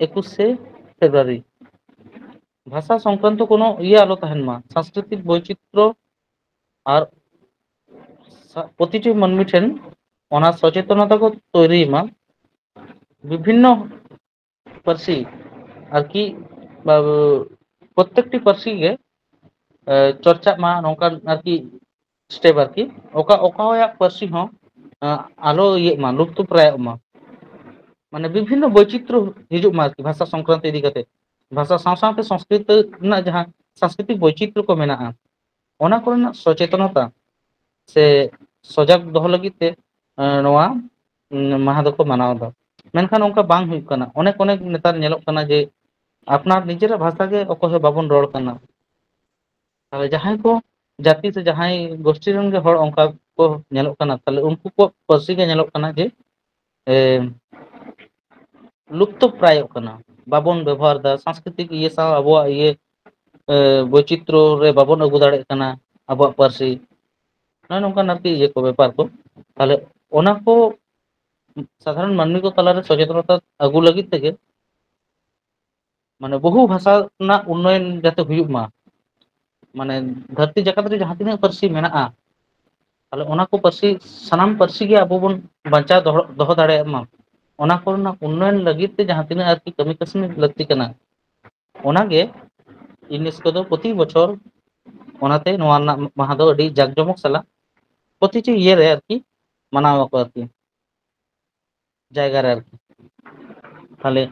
ᱮᱠᱩᱥᱮ ᱯᱷᱮᱵᱽᱨᱩᱣᱟᱨᱤ᱾ ᱵᱷᱟᱥᱟ ᱥᱚᱝᱠᱨᱟᱱᱛᱚ ᱠᱳᱱᱳ ᱤᱭᱟᱹ ᱟᱞᱚ ᱛᱟᱦᱮᱱ ᱢᱟ, ᱥᱟᱝᱥᱠᱨᱤᱛᱤᱠ ᱵᱳᱭᱪᱤᱛᱨᱚ ᱟᱨ ᱥᱟ-, ᱯᱨᱚᱛᱤᱴᱤ ᱢᱟᱹᱱᱢᱤ ᱴᱷᱮᱱ ᱚᱱᱟ ᱥᱚᱪᱮᱛᱚᱱᱚᱛᱟ ᱠᱚ ᱛᱚᱭᱨᱤᱭ ᱢᱟ᱾ ᱵᱤᱵᱷᱤᱱᱱᱚ ᱯᱟᱹᱨᱥᱤ ᱟᱨᱠᱤ, ᱵᱟ-, ᱯᱨᱚᱛᱮᱠᱴᱤ ᱯᱟᱹᱨᱥᱤ ᱜᱮ, ᱮ, ᱪᱚᱨᱪᱟᱜ ᱢᱟ, ᱱᱚᱝᱠᱟᱱ ᱟᱨᱠᱤ ᱥᱴᱮᱯ ᱟᱨᱠᱤ, ᱚᱠᱟ, ᱚᱠᱟᱭᱟᱜ ᱯᱟᱹᱨᱥᱤ ᱦᱚᱸ, ᱮ, ᱟᱞᱚ ᱤᱭᱟᱹᱜ ᱢᱟ, ᱞᱩᱯᱛᱚ ᱯᱨᱟᱭᱚᱜ ᱢᱟ᱾ ᱢᱟᱱᱮ ᱵᱤᱵᱷᱤᱱᱱᱚ ᱵᱳᱭᱪᱤᱛᱨᱚ ᱦᱤᱡᱩᱜ ᱢᱟ ᱟᱨᱠᱤ, ᱵᱷᱟᱥᱟ ᱥᱚᱝᱠᱨᱟᱱᱛᱚ ᱤᱫᱤ ᱠᱟᱛᱮ, ᱵᱷᱟᱥᱟ ᱥᱟᱶ ᱥᱟᱶᱛᱮ ᱥᱚᱝᱥᱠᱨᱤᱛ ᱨᱮᱱᱟᱜ ᱡᱟᱦᱟᱸ ᱥᱟᱝᱥᱠᱨᱤᱛᱤᱠ ᱵᱳᱭᱪᱤᱛᱨᱚ ᱠᱚ ᱢᱮᱱᱟᱜᱼᱟ, ᱚᱱᱟ ᱠᱚᱨᱮᱱᱟᱜ ᱥᱚᱪᱮᱛᱚᱱᱚᱛᱟ ᱥᱮ ᱥᱚᱡᱟᱜ ᱫᱚᱦᱚ ᱞᱟᱹᱜᱤᱫ ᱛᱮ, ᱮ, ᱱᱚᱣᱟ, ᱩᱸ, ᱢᱟᱦᱟ ᱫᱚᱠᱚ ᱢᱟᱱᱟᱣ ᱮᱫᱟ᱾ ᱢᱮᱱᱠᱷᱟᱱ ᱚᱱᱠᱟ ᱵᱟᱝ ᱦᱩᱭᱩᱜ ᱠᱟᱱᱟ᱾ ᱚᱱᱮᱠ ᱚᱱᱮᱠ ᱱᱮᱛᱟᱨ ᱧᱮᱞᱚᱜ ᱠᱟᱱᱟ ᱡᱮ ᱟᱯᱱᱟᱨ ᱱᱤᱡᱮᱨᱟᱜ ᱵᱷᱟᱥᱟ ᱜᱮ ᱚᱠᱚᱭ ᱦᱚᱸ ᱵᱟᱵᱚᱱ ᱨᱚᱲ ᱠᱟᱱᱟ᱾ ᱛᱟᱦᱞᱮ ᱡᱟᱦᱟᱸᱭ ᱠᱚ ᱡᱟᱹᱛᱤ ᱥᱮ ᱡᱟᱦᱟᱸᱭ ᱜᱳᱥᱴᱤ ᱨᱮᱱ ᱜᱮ ᱦᱚᱲ ᱚᱱᱠᱟ ᱠᱚ ᱧᱮᱞᱚᱜ ᱠᱟᱱᱟ, ᱛᱟᱦᱞᱮ ᱩᱱᱠᱩ ᱠᱚᱣᱟᱜ ᱯᱟᱹᱨᱥᱤ ᱜᱮ ᱧᱮᱞᱚᱜ ᱠᱟᱱᱟ ᱡᱮ, ᱮ, ᱞᱩᱯᱛᱚ ᱯᱨᱟᱭᱚᱜ ᱠᱟᱱᱟ, ᱵᱟᱵᱚᱱ ᱵᱮᱵᱚᱦᱟᱨ ᱮᱫᱟ᱾ ᱥᱟᱝᱥᱠᱨᱤᱛᱤᱠ ᱤᱭᱟᱹ ᱥᱟᱶ ᱟᱵᱚᱣᱟᱜ ᱤᱭᱟᱹ, ᱮ, ᱵᱳᱭᱪᱤᱛᱨᱚ ᱨᱮ ᱵᱟᱵᱚᱱ ᱟᱹᱜᱩ ᱫᱟᱲᱮᱭᱟᱜ ᱠᱟᱱᱟ ᱟᱵᱚᱣᱟᱜ ᱯᱟᱹᱨᱥᱤ᱾ ᱱᱚᱜᱼᱚᱭ ᱱᱚᱝᱠᱟᱱ ᱟᱨᱠᱤ ᱤᱭᱟᱹ ᱠᱚ, ᱵᱮᱯᱟᱨ ᱠᱚ᱾ ᱛᱟᱦᱞᱮ ᱚᱱᱟ ᱠᱚ ᱥᱟᱫᱷᱟᱨᱚᱱ ᱢᱟᱹᱱᱢᱤ ᱠᱚ ᱛᱟᱞᱟᱨᱮ ᱥᱚᱪᱮᱛᱚᱱᱚᱛᱟ ᱟᱹᱜᱩ ᱞᱟᱹᱜᱤᱫ ᱛᱮᱜᱮ, ᱢᱟᱱᱮ ᱵᱚᱦᱩ ᱵᱷᱟᱥᱟ ᱨᱮᱱᱟᱜ ᱩᱱᱱᱚᱭᱚᱱ ᱡᱟᱛᱮ ᱦᱩᱭᱩᱜ ᱢᱟ, ᱢᱟᱱᱮ ᱫᱷᱟᱹᱨᱛᱤ ᱡᱟᱠᱟᱛ ᱨᱮ ᱡᱟᱦᱟᱸ ᱛᱤᱱᱟᱹᱜ ᱯᱟᱹᱨᱥᱤ ᱢᱮᱱᱟᱜᱼᱟ, ᱛᱟᱦᱞᱮ ᱚᱱᱟ ᱠᱚ ᱯᱟᱹᱨᱥᱤ, ᱥᱟᱱᱟᱢ ᱯᱟᱹᱨᱥᱤ ᱜᱮ ᱟᱵᱚ ᱵᱚᱱ ᱵᱟᱧᱪᱟᱣ ᱫᱚᱦᱚ, ᱫᱚᱦᱚ ᱫᱟᱲᱮᱭᱟᱜ ᱢᱟ, ᱚᱱᱟ ᱠᱚᱨᱮᱱᱟᱜ ᱩᱱᱱᱚᱭᱚᱱ ᱞᱟᱹᱜᱤᱫ ᱛᱮ ᱡᱟᱦᱟᱸ ᱛᱤᱱᱟᱹᱜ ᱟᱨᱠᱤ ᱠᱟᱹᱢᱤ ᱠᱟᱹᱥᱱᱤ ᱞᱟᱹᱠᱛᱤ ᱠᱟᱱᱟ, ᱚᱱᱟᱜᱮ ᱤᱭᱩᱱᱮᱥᱠᱳ ᱫᱚ ᱯᱨᱚᱛᱤ ᱵᱚᱪᱷᱚᱨ, ᱚᱱᱟᱛᱮ ᱱᱚᱣᱟ ᱨᱮᱱᱟᱜ ᱢᱟᱦᱟ ᱫᱚ ᱟᱹᱰᱤ ᱡᱟᱠ ᱡᱚᱢᱚᱠ ᱥᱟᱞᱟᱜ ᱯᱨᱚᱛᱤᱴᱤ ᱤᱭᱟᱹ ᱨᱮ ᱟᱨᱠᱤ ᱢᱟᱱᱟᱣ ᱟᱠᱚ ᱟᱨᱠᱤ, ᱡᱟᱭᱜᱟ ᱨᱮ ᱟᱨᱠᱤ᱾ ᱛᱟᱦᱞᱮ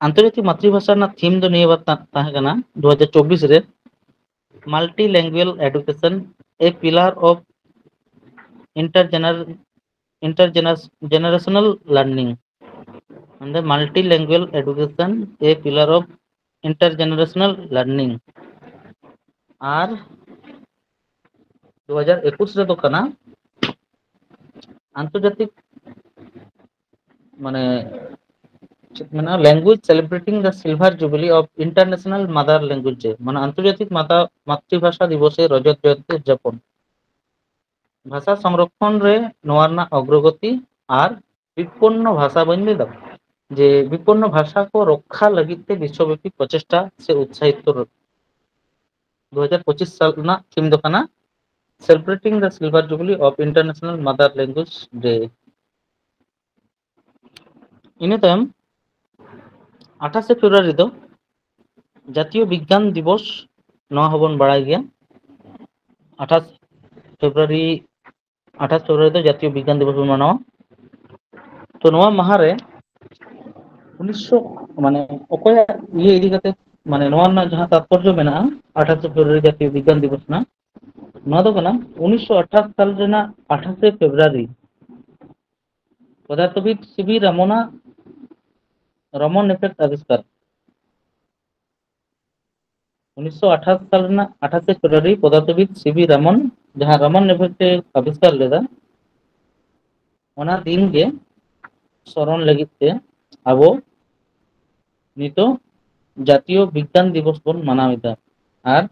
ᱟᱱᱛᱚᱨᱡᱟᱛᱤᱠ ᱢᱟᱛᱨᱤᱵᱷᱟᱥᱟ ᱨᱮᱱᱟᱜ ᱛᱷᱤᱢ ᱫᱚ ᱱᱤᱭᱟᱹ ᱵᱟᱨ ᱛᱟ-, ᱛᱟᱦᱮᱸ ᱠᱟᱱᱟ ᱫᱩ ᱦᱟᱡᱟᱨ ᱪᱚᱵᱵᱤᱥ ᱨᱮ, Multilingual Education, a Pillar of Intergener-, Intergener-, Generational Learning. ᱚᱸᱰᱮ Multilingual Education, a Pillar of Intergenerational Learning᱾ ᱟᱨ ᱫᱩ ᱦᱟᱡᱟᱨ ᱮᱠᱩᱥ ᱨᱮᱫᱚ ᱠᱟᱱᱟ ᱟᱱᱛᱚᱨᱡᱟᱛᱤᱠ ᱢᱟᱱᱮ ᱪᱮᱫ ᱢᱮᱱᱟᱜᱼᱟ, language celebrating the silver jubilee of international mother language day, ᱢᱟᱱᱮ ᱟᱱᱛᱚᱨᱡᱟᱛᱤᱠ ᱢᱟᱛᱟ ᱢᱟᱛᱨᱤᱵᱷᱟᱥᱟ ᱫᱤᱵᱚᱥᱮ ᱨᱚᱡᱚᱛ ᱡᱚᱭᱚᱱᱛᱤ ᱩᱫᱽᱡᱟᱯᱚᱱ᱾ ᱵᱷᱟᱥᱟ ᱥᱚᱝᱨᱚᱠᱷᱚᱱ ᱨᱮ ᱱᱚᱣᱟ ᱨᱮᱱᱟᱜ ᱚᱜᱽᱨᱚᱜᱚᱛᱤ ᱟᱨ ᱵᱤᱯᱚᱱᱱᱚ ᱵᱷᱟᱥᱟ, ᱵᱟᱹᱧ ᱞᱟᱹᱭ ᱫᱟ ᱡᱮ ᱵᱤᱯᱚᱱᱱᱚ ᱵᱷᱟᱥᱟ ᱠᱚ ᱨᱚᱠᱠᱷᱟ ᱞᱟᱹᱜᱤᱫ ᱛᱮ ᱵᱤᱥᱥᱚᱵᱮᱯᱤ ᱯᱨᱚᱪᱮᱥᱴᱟ ᱥᱮ ᱩᱛᱥᱟᱦᱤᱛᱚ᱾ ᱫᱩ ᱦᱟᱡᱟᱨ ᱯᱚᱸᱪᱤᱥ ᱥᱟᱞ ᱨᱮᱱᱟᱜ theme ᱫᱚ ᱠᱟᱱᱟ Celebrating the Silver Jubilee of International Mother Language Day. ᱤᱱᱟᱹ ᱛᱟᱭᱚᱢ ᱟᱴᱷᱟᱥᱮ ᱯᱷᱮᱵᱽᱨᱩᱣᱟᱨᱤ ᱫᱚ ᱡᱟᱛᱤᱭᱚ ᱵᱤᱜᱽᱜᱟᱱ ᱫᱤᱵᱚᱥ, ᱱᱚᱣᱟ ᱦᱚᱸᱵᱚᱱ ᱵᱟᱲᱟᱭ ᱜᱮᱭᱟ᱾ ᱟᱴᱷᱟᱥ ᱯᱷᱮᱵᱽᱨᱩᱣᱟᱨᱤ ᱟᱴᱷᱟᱥ ᱯᱷᱮᱵᱽᱨᱩᱣᱟᱨᱤ ᱫᱚ ᱡᱟᱛᱤᱭᱚ ᱵᱤᱜᱽᱜᱟᱱ ᱫᱤᱵᱚᱥ ᱵᱚᱱ ᱢᱟᱱᱟᱣᱟ᱾ ᱛᱚ ᱱᱚᱣᱟ ᱢᱟᱦᱟ ᱨᱮ ᱩᱱᱤᱥᱥᱚ ᱢᱟᱱᱮ ᱚᱠᱚᱭᱟᱜ ᱤᱭᱟᱹ ᱤᱫᱤ ᱠᱟᱛᱮ, ᱢᱟᱱᱮ ᱱᱚᱣᱟ ᱨᱮᱱᱟᱜ ᱡᱟᱦᱟᱸ ᱛᱟᱛᱯᱚᱨᱡᱚ ᱢᱮᱱᱟᱜᱼᱟ ᱟᱴᱷᱟᱥᱮ ᱯᱷᱮᱵᱽᱨᱩᱣᱟᱨᱤ ᱡᱟᱛᱤᱭᱚ ᱵᱤᱜᱽᱜᱟᱱ ᱫᱤᱵᱚᱥ ᱨᱮᱱᱟᱜ, ᱱᱚᱣᱟ ᱫᱚ ᱠᱟᱱᱟ ᱩᱱᱤᱥᱥᱚ ᱟᱴᱷᱟᱥ ᱥᱟᱞ ᱨᱮᱱᱟᱜ ᱟᱴᱷᱟᱥᱮ ᱯᱷᱮᱵᱽᱨᱩᱣᱟᱨᱤ ᱯᱚᱫᱟᱨᱛᱷᱚᱵᱤᱫ ᱥᱤᱵᱤ ᱨᱟᱢᱚᱱᱟᱜ ᱨᱚᱢᱚᱱ ᱮᱯᱷᱮᱠᱴ ᱟᱵᱤᱥᱠᱟᱨ᱾ ᱩᱱᱤᱥᱥᱚ ᱟᱴᱷᱟᱥ ᱥᱟᱞ ᱨᱮᱱᱟᱜ ᱟᱴᱷᱟᱥᱮ ᱯᱷᱮᱵᱽᱨᱩᱣᱟᱨᱤ ᱯᱚᱫᱟᱨᱛᱷᱚᱵᱤᱫ ᱥᱤᱵᱤ ᱨᱟᱢᱚᱱ ᱡᱟᱦᱟᱸ ᱨᱟᱢᱚᱱ ᱮᱯᱷᱮᱠᱴ ᱮ ᱟᱵᱤᱥᱠᱟᱨ ᱞᱮᱫᱟ, ᱚᱱᱟ ᱫᱤᱱ ᱜᱮ ᱥᱚᱨᱚᱱ ᱞᱟᱹᱜᱤᱫ ᱛᱮ ᱟᱵᱚ ᱱᱤᱛᱚᱜ ᱡᱟᱛᱤᱭᱚ ᱵᱤᱜᱽᱜᱟᱱ ᱫᱤᱵᱚᱥ ᱵᱚᱱ ᱢᱟᱱᱟᱣ ᱮᱫᱟ᱾ ᱟᱨ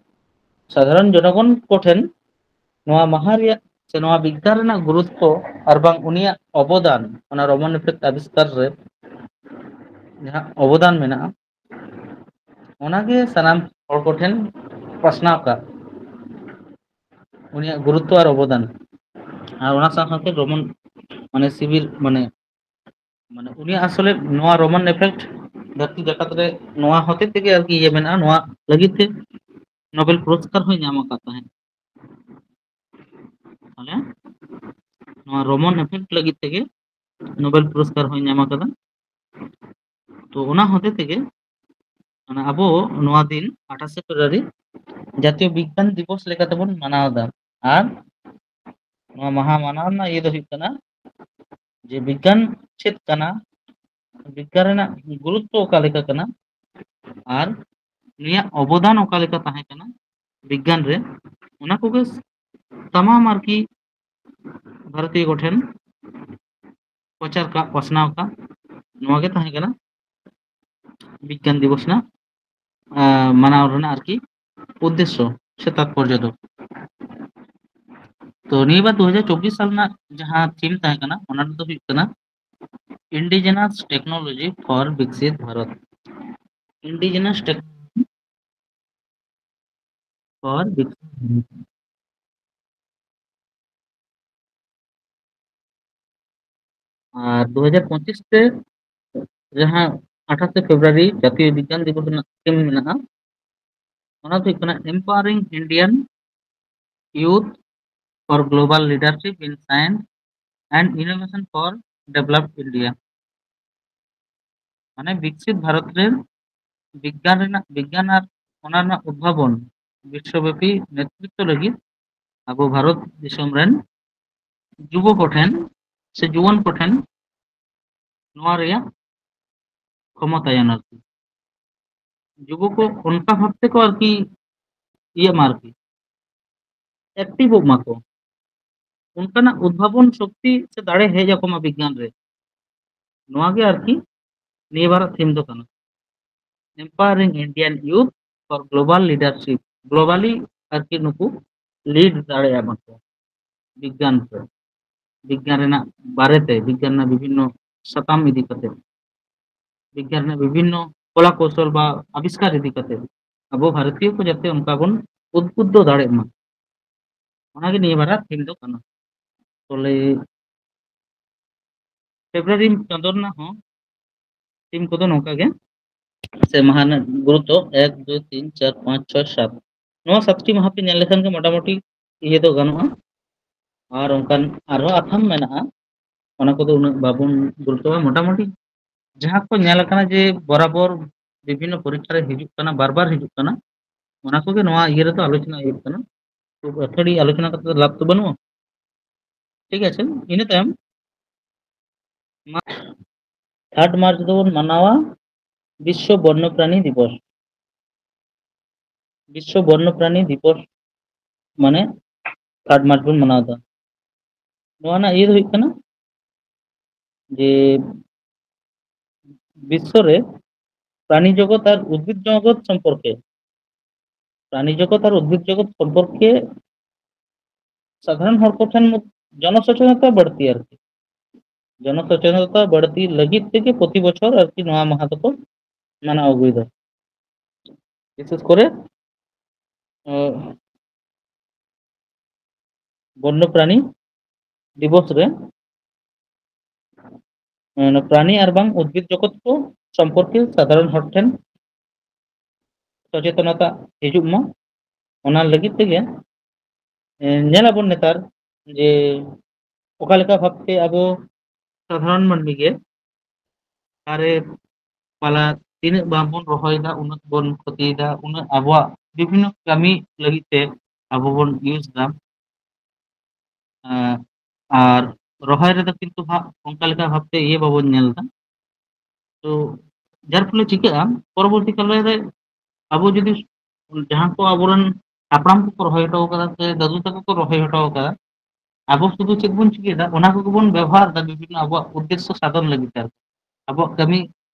ᱥᱟᱫᱷᱟᱨᱚᱱ ᱡᱚᱱᱚᱜᱚᱱ ᱠᱚᱴᱷᱮᱱ ᱱᱚᱣᱟ ᱢᱟᱦᱟ ᱨᱮᱭᱟᱜ ᱥᱮ ᱱᱚᱣᱟ ᱵᱤᱜᱽᱜᱟᱱ ᱨᱮᱱᱟᱜ ᱜᱩᱨᱩᱛᱛᱚ ᱟᱨ ᱵᱟᱝ ᱩᱱᱤᱭᱟᱜ ᱚᱵᱚᱫᱟᱱ, ᱚᱱᱟ ᱨᱚᱢᱚᱱ ᱮᱯᱷᱮᱠᱴ ᱟᱵᱤᱥᱠᱟᱨ ᱨᱮ ᱡᱟᱦᱟᱸ ᱚᱵᱚᱫᱟᱱ ᱢᱮᱱᱟᱜᱼᱟ, ᱚᱱᱟᱜᱮ ᱥᱟᱱᱟᱢ ᱦᱚᱲ ᱠᱚᱴᱷᱮᱱ ᱯᱟᱥᱱᱟᱣ ᱠᱟᱜ, ᱩᱱᱤᱭᱟᱜ ᱜᱩᱨᱩᱛᱛᱚ ᱟᱨ ᱚᱵᱚᱫᱟᱱ᱾ ᱟᱨ ᱚᱱᱟ ᱥᱟᱶ ᱥᱟᱶᱛᱮ ᱨᱚᱢᱚᱱ ᱢᱟᱱᱮ ᱥᱤᱵᱤᱨ ᱢᱟᱱᱮ ᱢᱟᱱᱮ ᱩᱱᱤᱭᱟᱜ ᱟᱥᱚᱞᱮ ᱱᱚᱣᱟ ᱨᱚᱢᱚᱱ ᱮᱯᱷᱮᱠᱴ ᱫᱷᱟᱹᱨᱛᱤ ᱡᱟᱠᱟᱛ ᱨᱮ ᱱᱚᱣᱟ ᱦᱚᱛᱮ ᱛᱮᱜᱮ ᱟᱨᱠᱤ ᱤᱭᱟᱹ ᱢᱮᱱᱟᱜᱼᱟ, ᱱᱚᱣᱟ ᱞᱟᱹᱜᱤᱫ ᱛᱮ ᱱᱳᱵᱮᱞ ᱯᱩᱨᱚᱥᱠᱟᱨ ᱦᱚᱸᱭ ᱧᱟᱢ ᱟᱠᱟᱫ ᱛᱟᱦᱮᱸᱫ᱾ ᱛᱟᱦᱞᱮ ᱱᱚᱣᱟ ᱨᱚᱢᱚᱱ ᱮᱯᱷᱮᱠᱴ ᱞᱟᱹᱜᱤᱫ ᱛᱮᱜᱮ ᱱᱳᱵᱮᱞ ᱯᱩᱨᱚᱥᱠᱟᱨ ᱦᱚᱸᱭ ᱧᱟᱢ ᱟᱠᱟᱫᱟ᱾ ᱛᱚ ᱚᱱᱟ ᱦᱚᱛᱮ ᱛᱮᱜᱮ ᱢᱟᱱᱮ ᱟᱵᱚ ᱱᱚᱣᱟ ᱫᱤᱱ ᱟᱴᱷᱟᱥᱮ ᱯᱷᱮᱵᱽᱨᱩᱣᱟᱨᱤ ᱡᱟᱛᱤᱭᱚ ᱵᱤᱜᱽᱜᱟᱱ ᱫᱤᱵᱚᱥ ᱞᱮᱠᱟᱛᱮᱵᱚᱱ ᱢᱟᱱᱟᱣ ᱮᱫᱟ᱾ ᱟᱨ ᱱᱚᱣᱟ ᱢᱟᱦᱟ ᱢᱟᱱᱟᱣ ᱨᱮᱱᱟᱜ ᱤᱭᱟᱹ ᱫᱚ ᱦᱩᱭᱩᱜ ᱠᱟᱱᱟ ᱡᱮ ᱵᱤᱜᱽᱜᱟᱱ ᱪᱮᱫ ᱠᱟᱱᱟ, ᱵᱤᱜᱽᱜᱟᱱ ᱨᱮᱱᱟᱜ ᱜᱩᱨᱩᱛᱛᱚ ᱚᱠᱟ ᱞᱮᱠᱟ ᱠᱟᱱᱟ ᱟᱨ ᱱᱩᱭᱟᱜ ᱚᱵᱚᱫᱟᱱ ᱚᱠᱟ ᱞᱮᱠᱟ ᱛᱟᱦᱮᱸ ᱠᱟᱱᱟ ᱵᱤᱜᱽᱜᱟᱱ ᱨᱮ, ᱚᱱᱟ ᱠᱚᱜᱮ ᱛᱟᱢᱟᱢ ᱟᱨᱠᱤ ᱵᱷᱟᱨᱚᱛᱤᱭᱚ ᱠᱚᱴᱷᱮᱱ ᱯᱨᱚᱪᱟᱨ ᱠᱟᱜ, ᱯᱟᱥᱱᱟᱣ ᱠᱟᱜ, ᱱᱚᱣᱟ ᱜᱮ ᱛᱟᱦᱮᱸ ᱠᱟᱱᱟ ᱵᱤᱜᱽᱜᱟᱱ ᱫᱤᱵᱚᱥ ᱨᱮᱱᱟᱜ, ᱟᱸ, ᱢᱟᱱᱟᱣ ᱨᱮᱱᱟᱜ ᱟᱨᱠᱤ ᱩᱫᱽᱫᱮᱥᱥᱚ ᱥᱮ ᱛᱟᱛᱯᱚᱨᱡᱚ ᱫᱚ᱾ ᱛᱚ ᱱᱤᱭᱟᱹ ᱵᱟᱨ ᱫᱩ ᱦᱟᱡᱟᱨ ᱪᱚᱵᱵᱤᱥ ᱥᱟᱞ ᱨᱮᱱᱟᱜ ᱡᱟᱦᱟᱸ ᱛᱷᱤᱢ ᱛᱟᱦᱮᱸ ᱠᱟᱱᱟ, ᱚᱱᱟ ᱫᱚ ᱦᱩᱭᱩᱜ ᱠᱟᱱᱟ Indigenous Technology for Viksit Bharat, Indigenous Technology for Viksit Bharat. ᱟᱨ ᱫᱩ ᱦᱟᱡᱟᱨ ᱯᱚᱸᱪᱤᱥ ᱛᱮ ᱡᱟᱦᱟᱸ ᱟᱴᱷᱟᱥᱮ ᱯᱷᱮᱵᱽᱨᱩᱣᱟᱨᱤ ᱡᱟᱛᱤᱭᱚ ᱵᱤᱜᱽᱜᱟᱱ ᱫᱤᱵᱚᱥ ᱨᱮᱱᱟᱜ ᱛᱷᱤᱢ ᱢᱮᱱᱟᱜᱼᱟ, ᱚᱱᱟ ᱫᱚ ᱦᱩᱭᱩᱜ ᱠᱟᱱᱟ Empowering Indian Youth for Global Leadership in Science and Innovation for Developed India. ᱢᱟᱱᱮ ᱵᱤᱠᱥᱤᱛ ᱵᱷᱟᱨᱚᱛ ᱨᱮ ᱵᱤᱜᱽᱜᱟᱱ ᱨᱮᱱᱟᱜ, ᱵᱤᱜᱽᱜᱟᱱ ᱟᱨ ᱚᱱᱟ ᱨᱮᱱᱟᱜ ᱩᱫᱵᱷᱟᱵᱚᱱ ᱵᱤᱥᱥᱚᱵᱮᱯᱤ ᱱᱮᱛᱨᱤᱛᱵ ᱞᱟᱹᱜᱤᱫ ᱟᱵᱚ ᱵᱷᱟᱨᱚᱛ ᱫᱤᱥᱚᱢ ᱨᱮᱱ ᱡᱩᱵᱚ ᱠᱚᱴᱷᱮᱱ ᱥᱮ ᱡᱩᱣᱟᱹᱱ ᱠᱚᱴᱷᱮᱱ ᱱᱚᱣᱟ ᱨᱮᱭᱟᱜ ᱠᱷᱚᱢᱚᱛᱟᱭᱟᱱ ᱟᱨᱠᱤ᱾ ᱡᱩᱵᱚ ᱠᱚ ᱚᱱᱠᱟ ᱵᱷᱟᱵ ᱛᱮᱠᱚ ᱟᱨᱠᱤ ᱤᱭᱟᱹᱜ ᱢᱟ ᱟᱨᱠᱤ, ᱮᱠᱴᱤᱵᱷᱚᱜ ᱢᱟᱠᱚ, ᱚᱱᱠᱟᱱᱟᱜ ᱩᱫᱵᱷᱟᱵᱚᱱ ᱥᱚᱠᱛᱤ ᱥᱮ ᱫᱟᱲᱮ ᱦᱮᱡ ᱟᱠᱚ ᱢᱟ ᱵᱤᱜᱽᱜᱟᱱ ᱨᱮ᱾ ᱱᱚᱣᱟ ᱜᱮ ᱟᱨᱠᱤ ᱱᱤᱭᱟᱹ ᱵᱟᱨᱟᱜ ᱛᱷᱤᱢ ᱫᱚ ᱠᱟᱱᱟ, Empowering Indian Youth for Global Leadership, globally ᱟᱨᱠᱤ ᱱᱩᱠᱩ ᱞᱤᱰ ᱫᱟᱲᱮᱭᱟᱜ ᱢᱟᱠᱚ ᱵᱤᱜᱽᱜᱟᱱ ᱛᱮ, ᱵᱤᱜᱽᱜᱟᱱ ᱨᱮᱱᱟᱜ ᱵᱟᱨᱮᱛᱮ, ᱵᱤᱜᱽᱜᱟᱱ ᱨᱮᱱᱟᱜ ᱵᱤᱵᱷᱤᱱᱱᱚ ᱥᱟᱛᱟᱢ ᱤᱫᱤ ᱠᱟᱛᱮ, ᱵᱤᱜᱽᱜᱟᱱ ᱨᱮᱱᱟᱜ ᱵᱤᱵᱷᱤᱱᱱᱚ ᱠᱚᱞᱟ ᱠᱚᱣᱥᱚᱞ ᱵᱟ ᱟᱵᱤᱥᱠᱟᱨ ᱤᱫᱤ ᱠᱟᱛᱮ ᱟᱵᱚ ᱵᱷᱟᱨᱚᱛᱤᱭᱚ ᱠᱚ ᱡᱟᱛᱮ ᱚᱱᱠᱟ ᱵᱚᱱ ᱩᱫᱵᱩᱫᱽᱫᱷᱚ ᱫᱟᱲᱮᱜ ᱢᱟ, ᱚᱱᱟᱜᱮ ᱱᱤᱭᱟᱹ ᱵᱟᱨᱟᱜ ᱛᱷᱤᱢ ᱫᱚ ᱠᱟᱱᱟ᱾ ᱛᱚᱞᱮ ᱯᱷᱮᱵᱽᱨᱩᱣᱟᱨᱤ ᱪᱟᱸᱫᱳ ᱨᱮᱱᱟᱜ ᱦᱚᱸ ᱛᱷᱤᱢ ᱠᱚᱫᱚ ᱱᱚᱝᱠᱟ ᱜᱮ, ᱥᱮ ᱢᱟᱦᱟ ᱨᱮᱱᱟᱜ ᱜᱩᱨᱩᱛᱛᱚ ᱮᱠ, ᱫᱩᱭ, ᱛᱤᱱ, ᱪᱟᱨ, ᱯᱟᱸᱪ, ᱪᱷᱚᱭ, ᱥᱟᱛ, ᱱᱚᱣᱟ ᱥᱟᱛᱴᱤ ᱢᱟᱦᱟ ᱯᱮ ᱧᱮᱞ ᱞᱮᱠᱷᱟᱱ ᱜᱮ ᱢᱚᱴᱟᱢᱩᱴᱤ ᱤᱭᱟᱹ ᱫᱚ ᱜᱟᱱᱚᱜᱼᱟ᱾ ᱟᱨ ᱚᱱᱠᱟᱱ ᱟᱨᱦᱚᱸ ᱟᱛᱷᱟᱢ ᱢᱮᱱᱟᱜᱼᱟ, ᱚᱱᱟ ᱠᱚᱫᱚ ᱩᱱᱟᱹᱜ ᱵᱟᱵᱚᱱ ᱜᱩᱨᱩᱛᱛᱚᱣᱟ᱾ ᱢᱚᱴᱟᱢᱩᱴᱤ ᱡᱟᱦᱟᱸ ᱠᱚ ᱧᱮᱞ ᱟᱠᱟᱱᱟ ᱡᱮ ᱵᱚᱨᱟᱵᱚᱨ ᱵᱤᱵᱷᱤᱱᱱᱚ ᱯᱚᱨᱤᱠᱠᱷᱟ ᱨᱮ ᱦᱤᱡᱩᱜ ᱠᱟᱱᱟ, ᱵᱟᱨ ᱵᱟᱨ ᱦᱤᱡᱩᱜ ᱠᱟᱱᱟ, ᱚᱱᱟ ᱠᱚᱜᱮ ᱱᱚᱣᱟ ᱤᱭᱟᱹ ᱨᱮᱫᱚ ᱟᱞᱳᱪᱚᱱᱟ ᱦᱩᱭᱩᱜ ᱠᱟᱱᱟ᱾ ᱠᱷᱩᱵ ᱟᱹᱛᱷᱟᱹᱲᱤ ᱟᱞᱳᱪᱚᱱᱟ ᱠᱟᱛᱮ ᱫᱚ ᱞᱟᱵᱷ ᱫᱚ ᱵᱟᱹᱱᱩᱜᱼᱟ᱾ ᱴᱷᱤᱠ ᱟᱪᱷᱮ, ᱤᱱᱟᱹ ᱛᱟᱭᱚᱢ ᱢᱟ-, ᱛᱷᱟᱨᱰ ᱢᱟᱨᱪ ᱫᱚᱵᱚᱱ ᱢᱟᱱᱟᱣᱟ ᱵᱤᱥᱥᱚ ᱵᱚᱱᱱᱚ ᱯᱨᱟᱱᱤ ᱫᱤᱵᱚᱥ᱾ ᱵᱤᱥᱥᱚ ᱵᱚᱱᱱᱚ ᱯᱨᱟᱱᱤ ᱫᱤᱵᱚᱥ ᱢᱟᱱᱮ ᱛᱷᱟᱨᱰ ᱢᱟᱨᱪ ᱵᱚᱱ ᱢᱟᱱᱟᱣ ᱮᱫᱟ᱾ ᱱᱚᱣᱟ ᱨᱮᱱᱟᱜ ᱤᱭᱟᱹ ᱫᱚ ᱦᱩᱭᱩᱜ ᱠᱟᱱᱟ, ᱡᱮ ᱵᱤᱥᱥᱚ ᱨᱮ ᱯᱨᱟᱱᱤ ᱡᱚᱜᱚᱛ ᱟᱨ ᱩᱫᱵᱷᱤᱫ ᱡᱚᱜᱚᱛ ᱥᱚᱢᱯᱚᱨᱠᱮ, ᱯᱨᱟᱱᱤ ᱡᱚᱜᱚᱛ ᱟᱨ ᱩᱫᱵᱷᱤᱫ ᱡᱚᱜᱚᱛ ᱥᱚᱢᱯᱚᱨᱠᱮ ᱥᱟᱫᱷᱟᱨᱚᱱ ᱦᱚᱲ ᱠᱚᱴᱷᱮᱱ ᱡᱚᱱᱚ ᱥᱚᱪᱮᱛᱚᱱᱚᱛᱟ ᱵᱟᱹᱲᱛᱤ ᱟᱨᱠᱤ᱾ ᱡᱚᱱᱚ ᱥᱚᱪᱮᱛᱚᱱᱚᱛᱟ ᱵᱟᱹᱲᱛᱤ ᱞᱟᱹᱜᱤᱫ ᱛᱮᱜᱮ ᱯᱨᱚᱛᱤ ᱵᱚᱪᱷᱚᱨ ᱟᱨᱠᱤ ᱱᱚᱣᱟ ᱢᱟᱦᱟ ᱫᱚᱠᱚ ᱢᱟᱱᱟᱣ ᱟᱹᱜᱩᱭᱮᱫᱟ᱾ ᱵᱤᱥᱮᱥ ᱠᱚᱨᱮ, ᱟᱸ, ᱵᱚᱱᱱᱚ ᱯᱨᱟᱱᱤ ᱫᱤᱵᱚᱥ ᱨᱮ, ᱟᱸ, ᱯᱨᱟᱱᱤ ᱟᱨ ᱵᱟᱝ ᱩᱫᱵᱷᱤᱫ ᱡᱚᱜᱚᱛ ᱠᱚ ᱥᱚᱢᱯᱚᱨᱠᱮ ᱥᱟᱫᱷᱟᱨᱚᱱ ᱦᱚᱲ ᱴᱷᱮᱱ ᱥᱚᱪᱮᱛᱚᱱᱚᱛᱟ ᱦᱤᱡᱩᱜ ᱢᱟ, ᱚᱱᱟ ᱞᱟᱹᱜᱤᱫ ᱛᱮᱜᱮ, ᱮᱸ, ᱧᱮᱞ ᱟᱵᱚᱱ ᱱᱮᱛᱟᱨ ᱡᱮ ᱚᱠᱟ ᱞᱮᱠᱟ ᱵᱷᱟᱵᱛᱮ ᱟᱵᱚ ᱥᱟᱫᱷᱟᱨᱚᱱ ᱢᱟᱹᱱᱢᱤ ᱜᱮ ᱫᱟᱨᱮ ᱯᱟᱞᱟ ᱛᱤᱱᱟᱹᱜ ᱵᱟᱝᱵᱚᱱ ᱨᱚᱦᱚᱭᱮᱫᱟ, ᱩᱱᱟᱹᱜ ᱵᱚᱱ ᱠᱷᱚᱛᱤᱭᱮᱫᱟ, ᱩᱱᱟᱹᱜ ᱟᱵᱚᱣᱟᱜ ᱵᱤᱵᱷᱤᱱᱱᱚ ᱠᱟᱹᱢᱤ ᱞᱟᱹᱜᱤᱫ ᱛᱮ ᱟᱵᱚ ᱵᱚᱱ ᱤᱭᱩᱡᱽ ᱮᱫᱟ᱾ ᱮᱸ, ᱟᱨ ᱨᱚᱦᱚᱭ ᱨᱮᱫᱚ ᱠᱤᱱᱛᱩ ᱦᱟᱸᱜ ᱚᱱᱠᱟ ᱞᱮᱠᱟ ᱵᱷᱟᱵᱛᱮ ᱤᱭᱟᱹ ᱵᱟᱵᱚᱱ ᱧᱮᱞ ᱮᱫᱟ᱾ ᱛᱚ ᱡᱟᱨ ᱯᱷᱚᱞᱮ ᱪᱤᱠᱟᱹᱜᱼᱟ, ᱯᱚᱨᱚᱵᱚᱨᱛᱤ ᱠᱟᱞ ᱨᱮ ᱟᱵᱚ ᱡᱩᱫᱤ ᱡᱟᱦᱟᱸ ᱠᱚ ᱟᱵᱚᱨᱮᱱ ᱦᱟᱯᱲᱟᱢ ᱠᱚᱠᱚ ᱨᱚᱦᱚᱭ ᱦᱚᱴᱚ ᱠᱟᱫᱟ ᱥᱮ ᱫᱟᱫᱩ ᱛᱟᱠᱚ ᱠᱚ ᱨᱚᱦᱚᱭ ᱦᱚᱴᱚ ᱠᱟᱫᱟ, ᱟᱵᱚ ᱥᱩᱫᱷᱩ ᱪᱮᱫ ᱵᱚᱱ ᱪᱤᱠᱟᱹᱭᱮᱫᱟ, ᱚᱱᱟ ᱠᱚᱜᱮ ᱵᱚᱱ ᱵᱮᱵᱚᱦᱟᱨ ᱮᱫᱟ ᱵᱤᱵᱷᱤᱱᱱᱚ ᱟᱵᱚᱣᱟᱜ ᱩᱫᱽᱫᱮᱥᱥᱚ ᱥᱟᱫᱷᱚᱱ ᱞᱟᱹᱜᱤᱫ ᱛᱮ ᱟᱨᱠᱤ᱾ ᱟᱵᱚᱣᱟᱜ ᱠᱟᱹᱢᱤ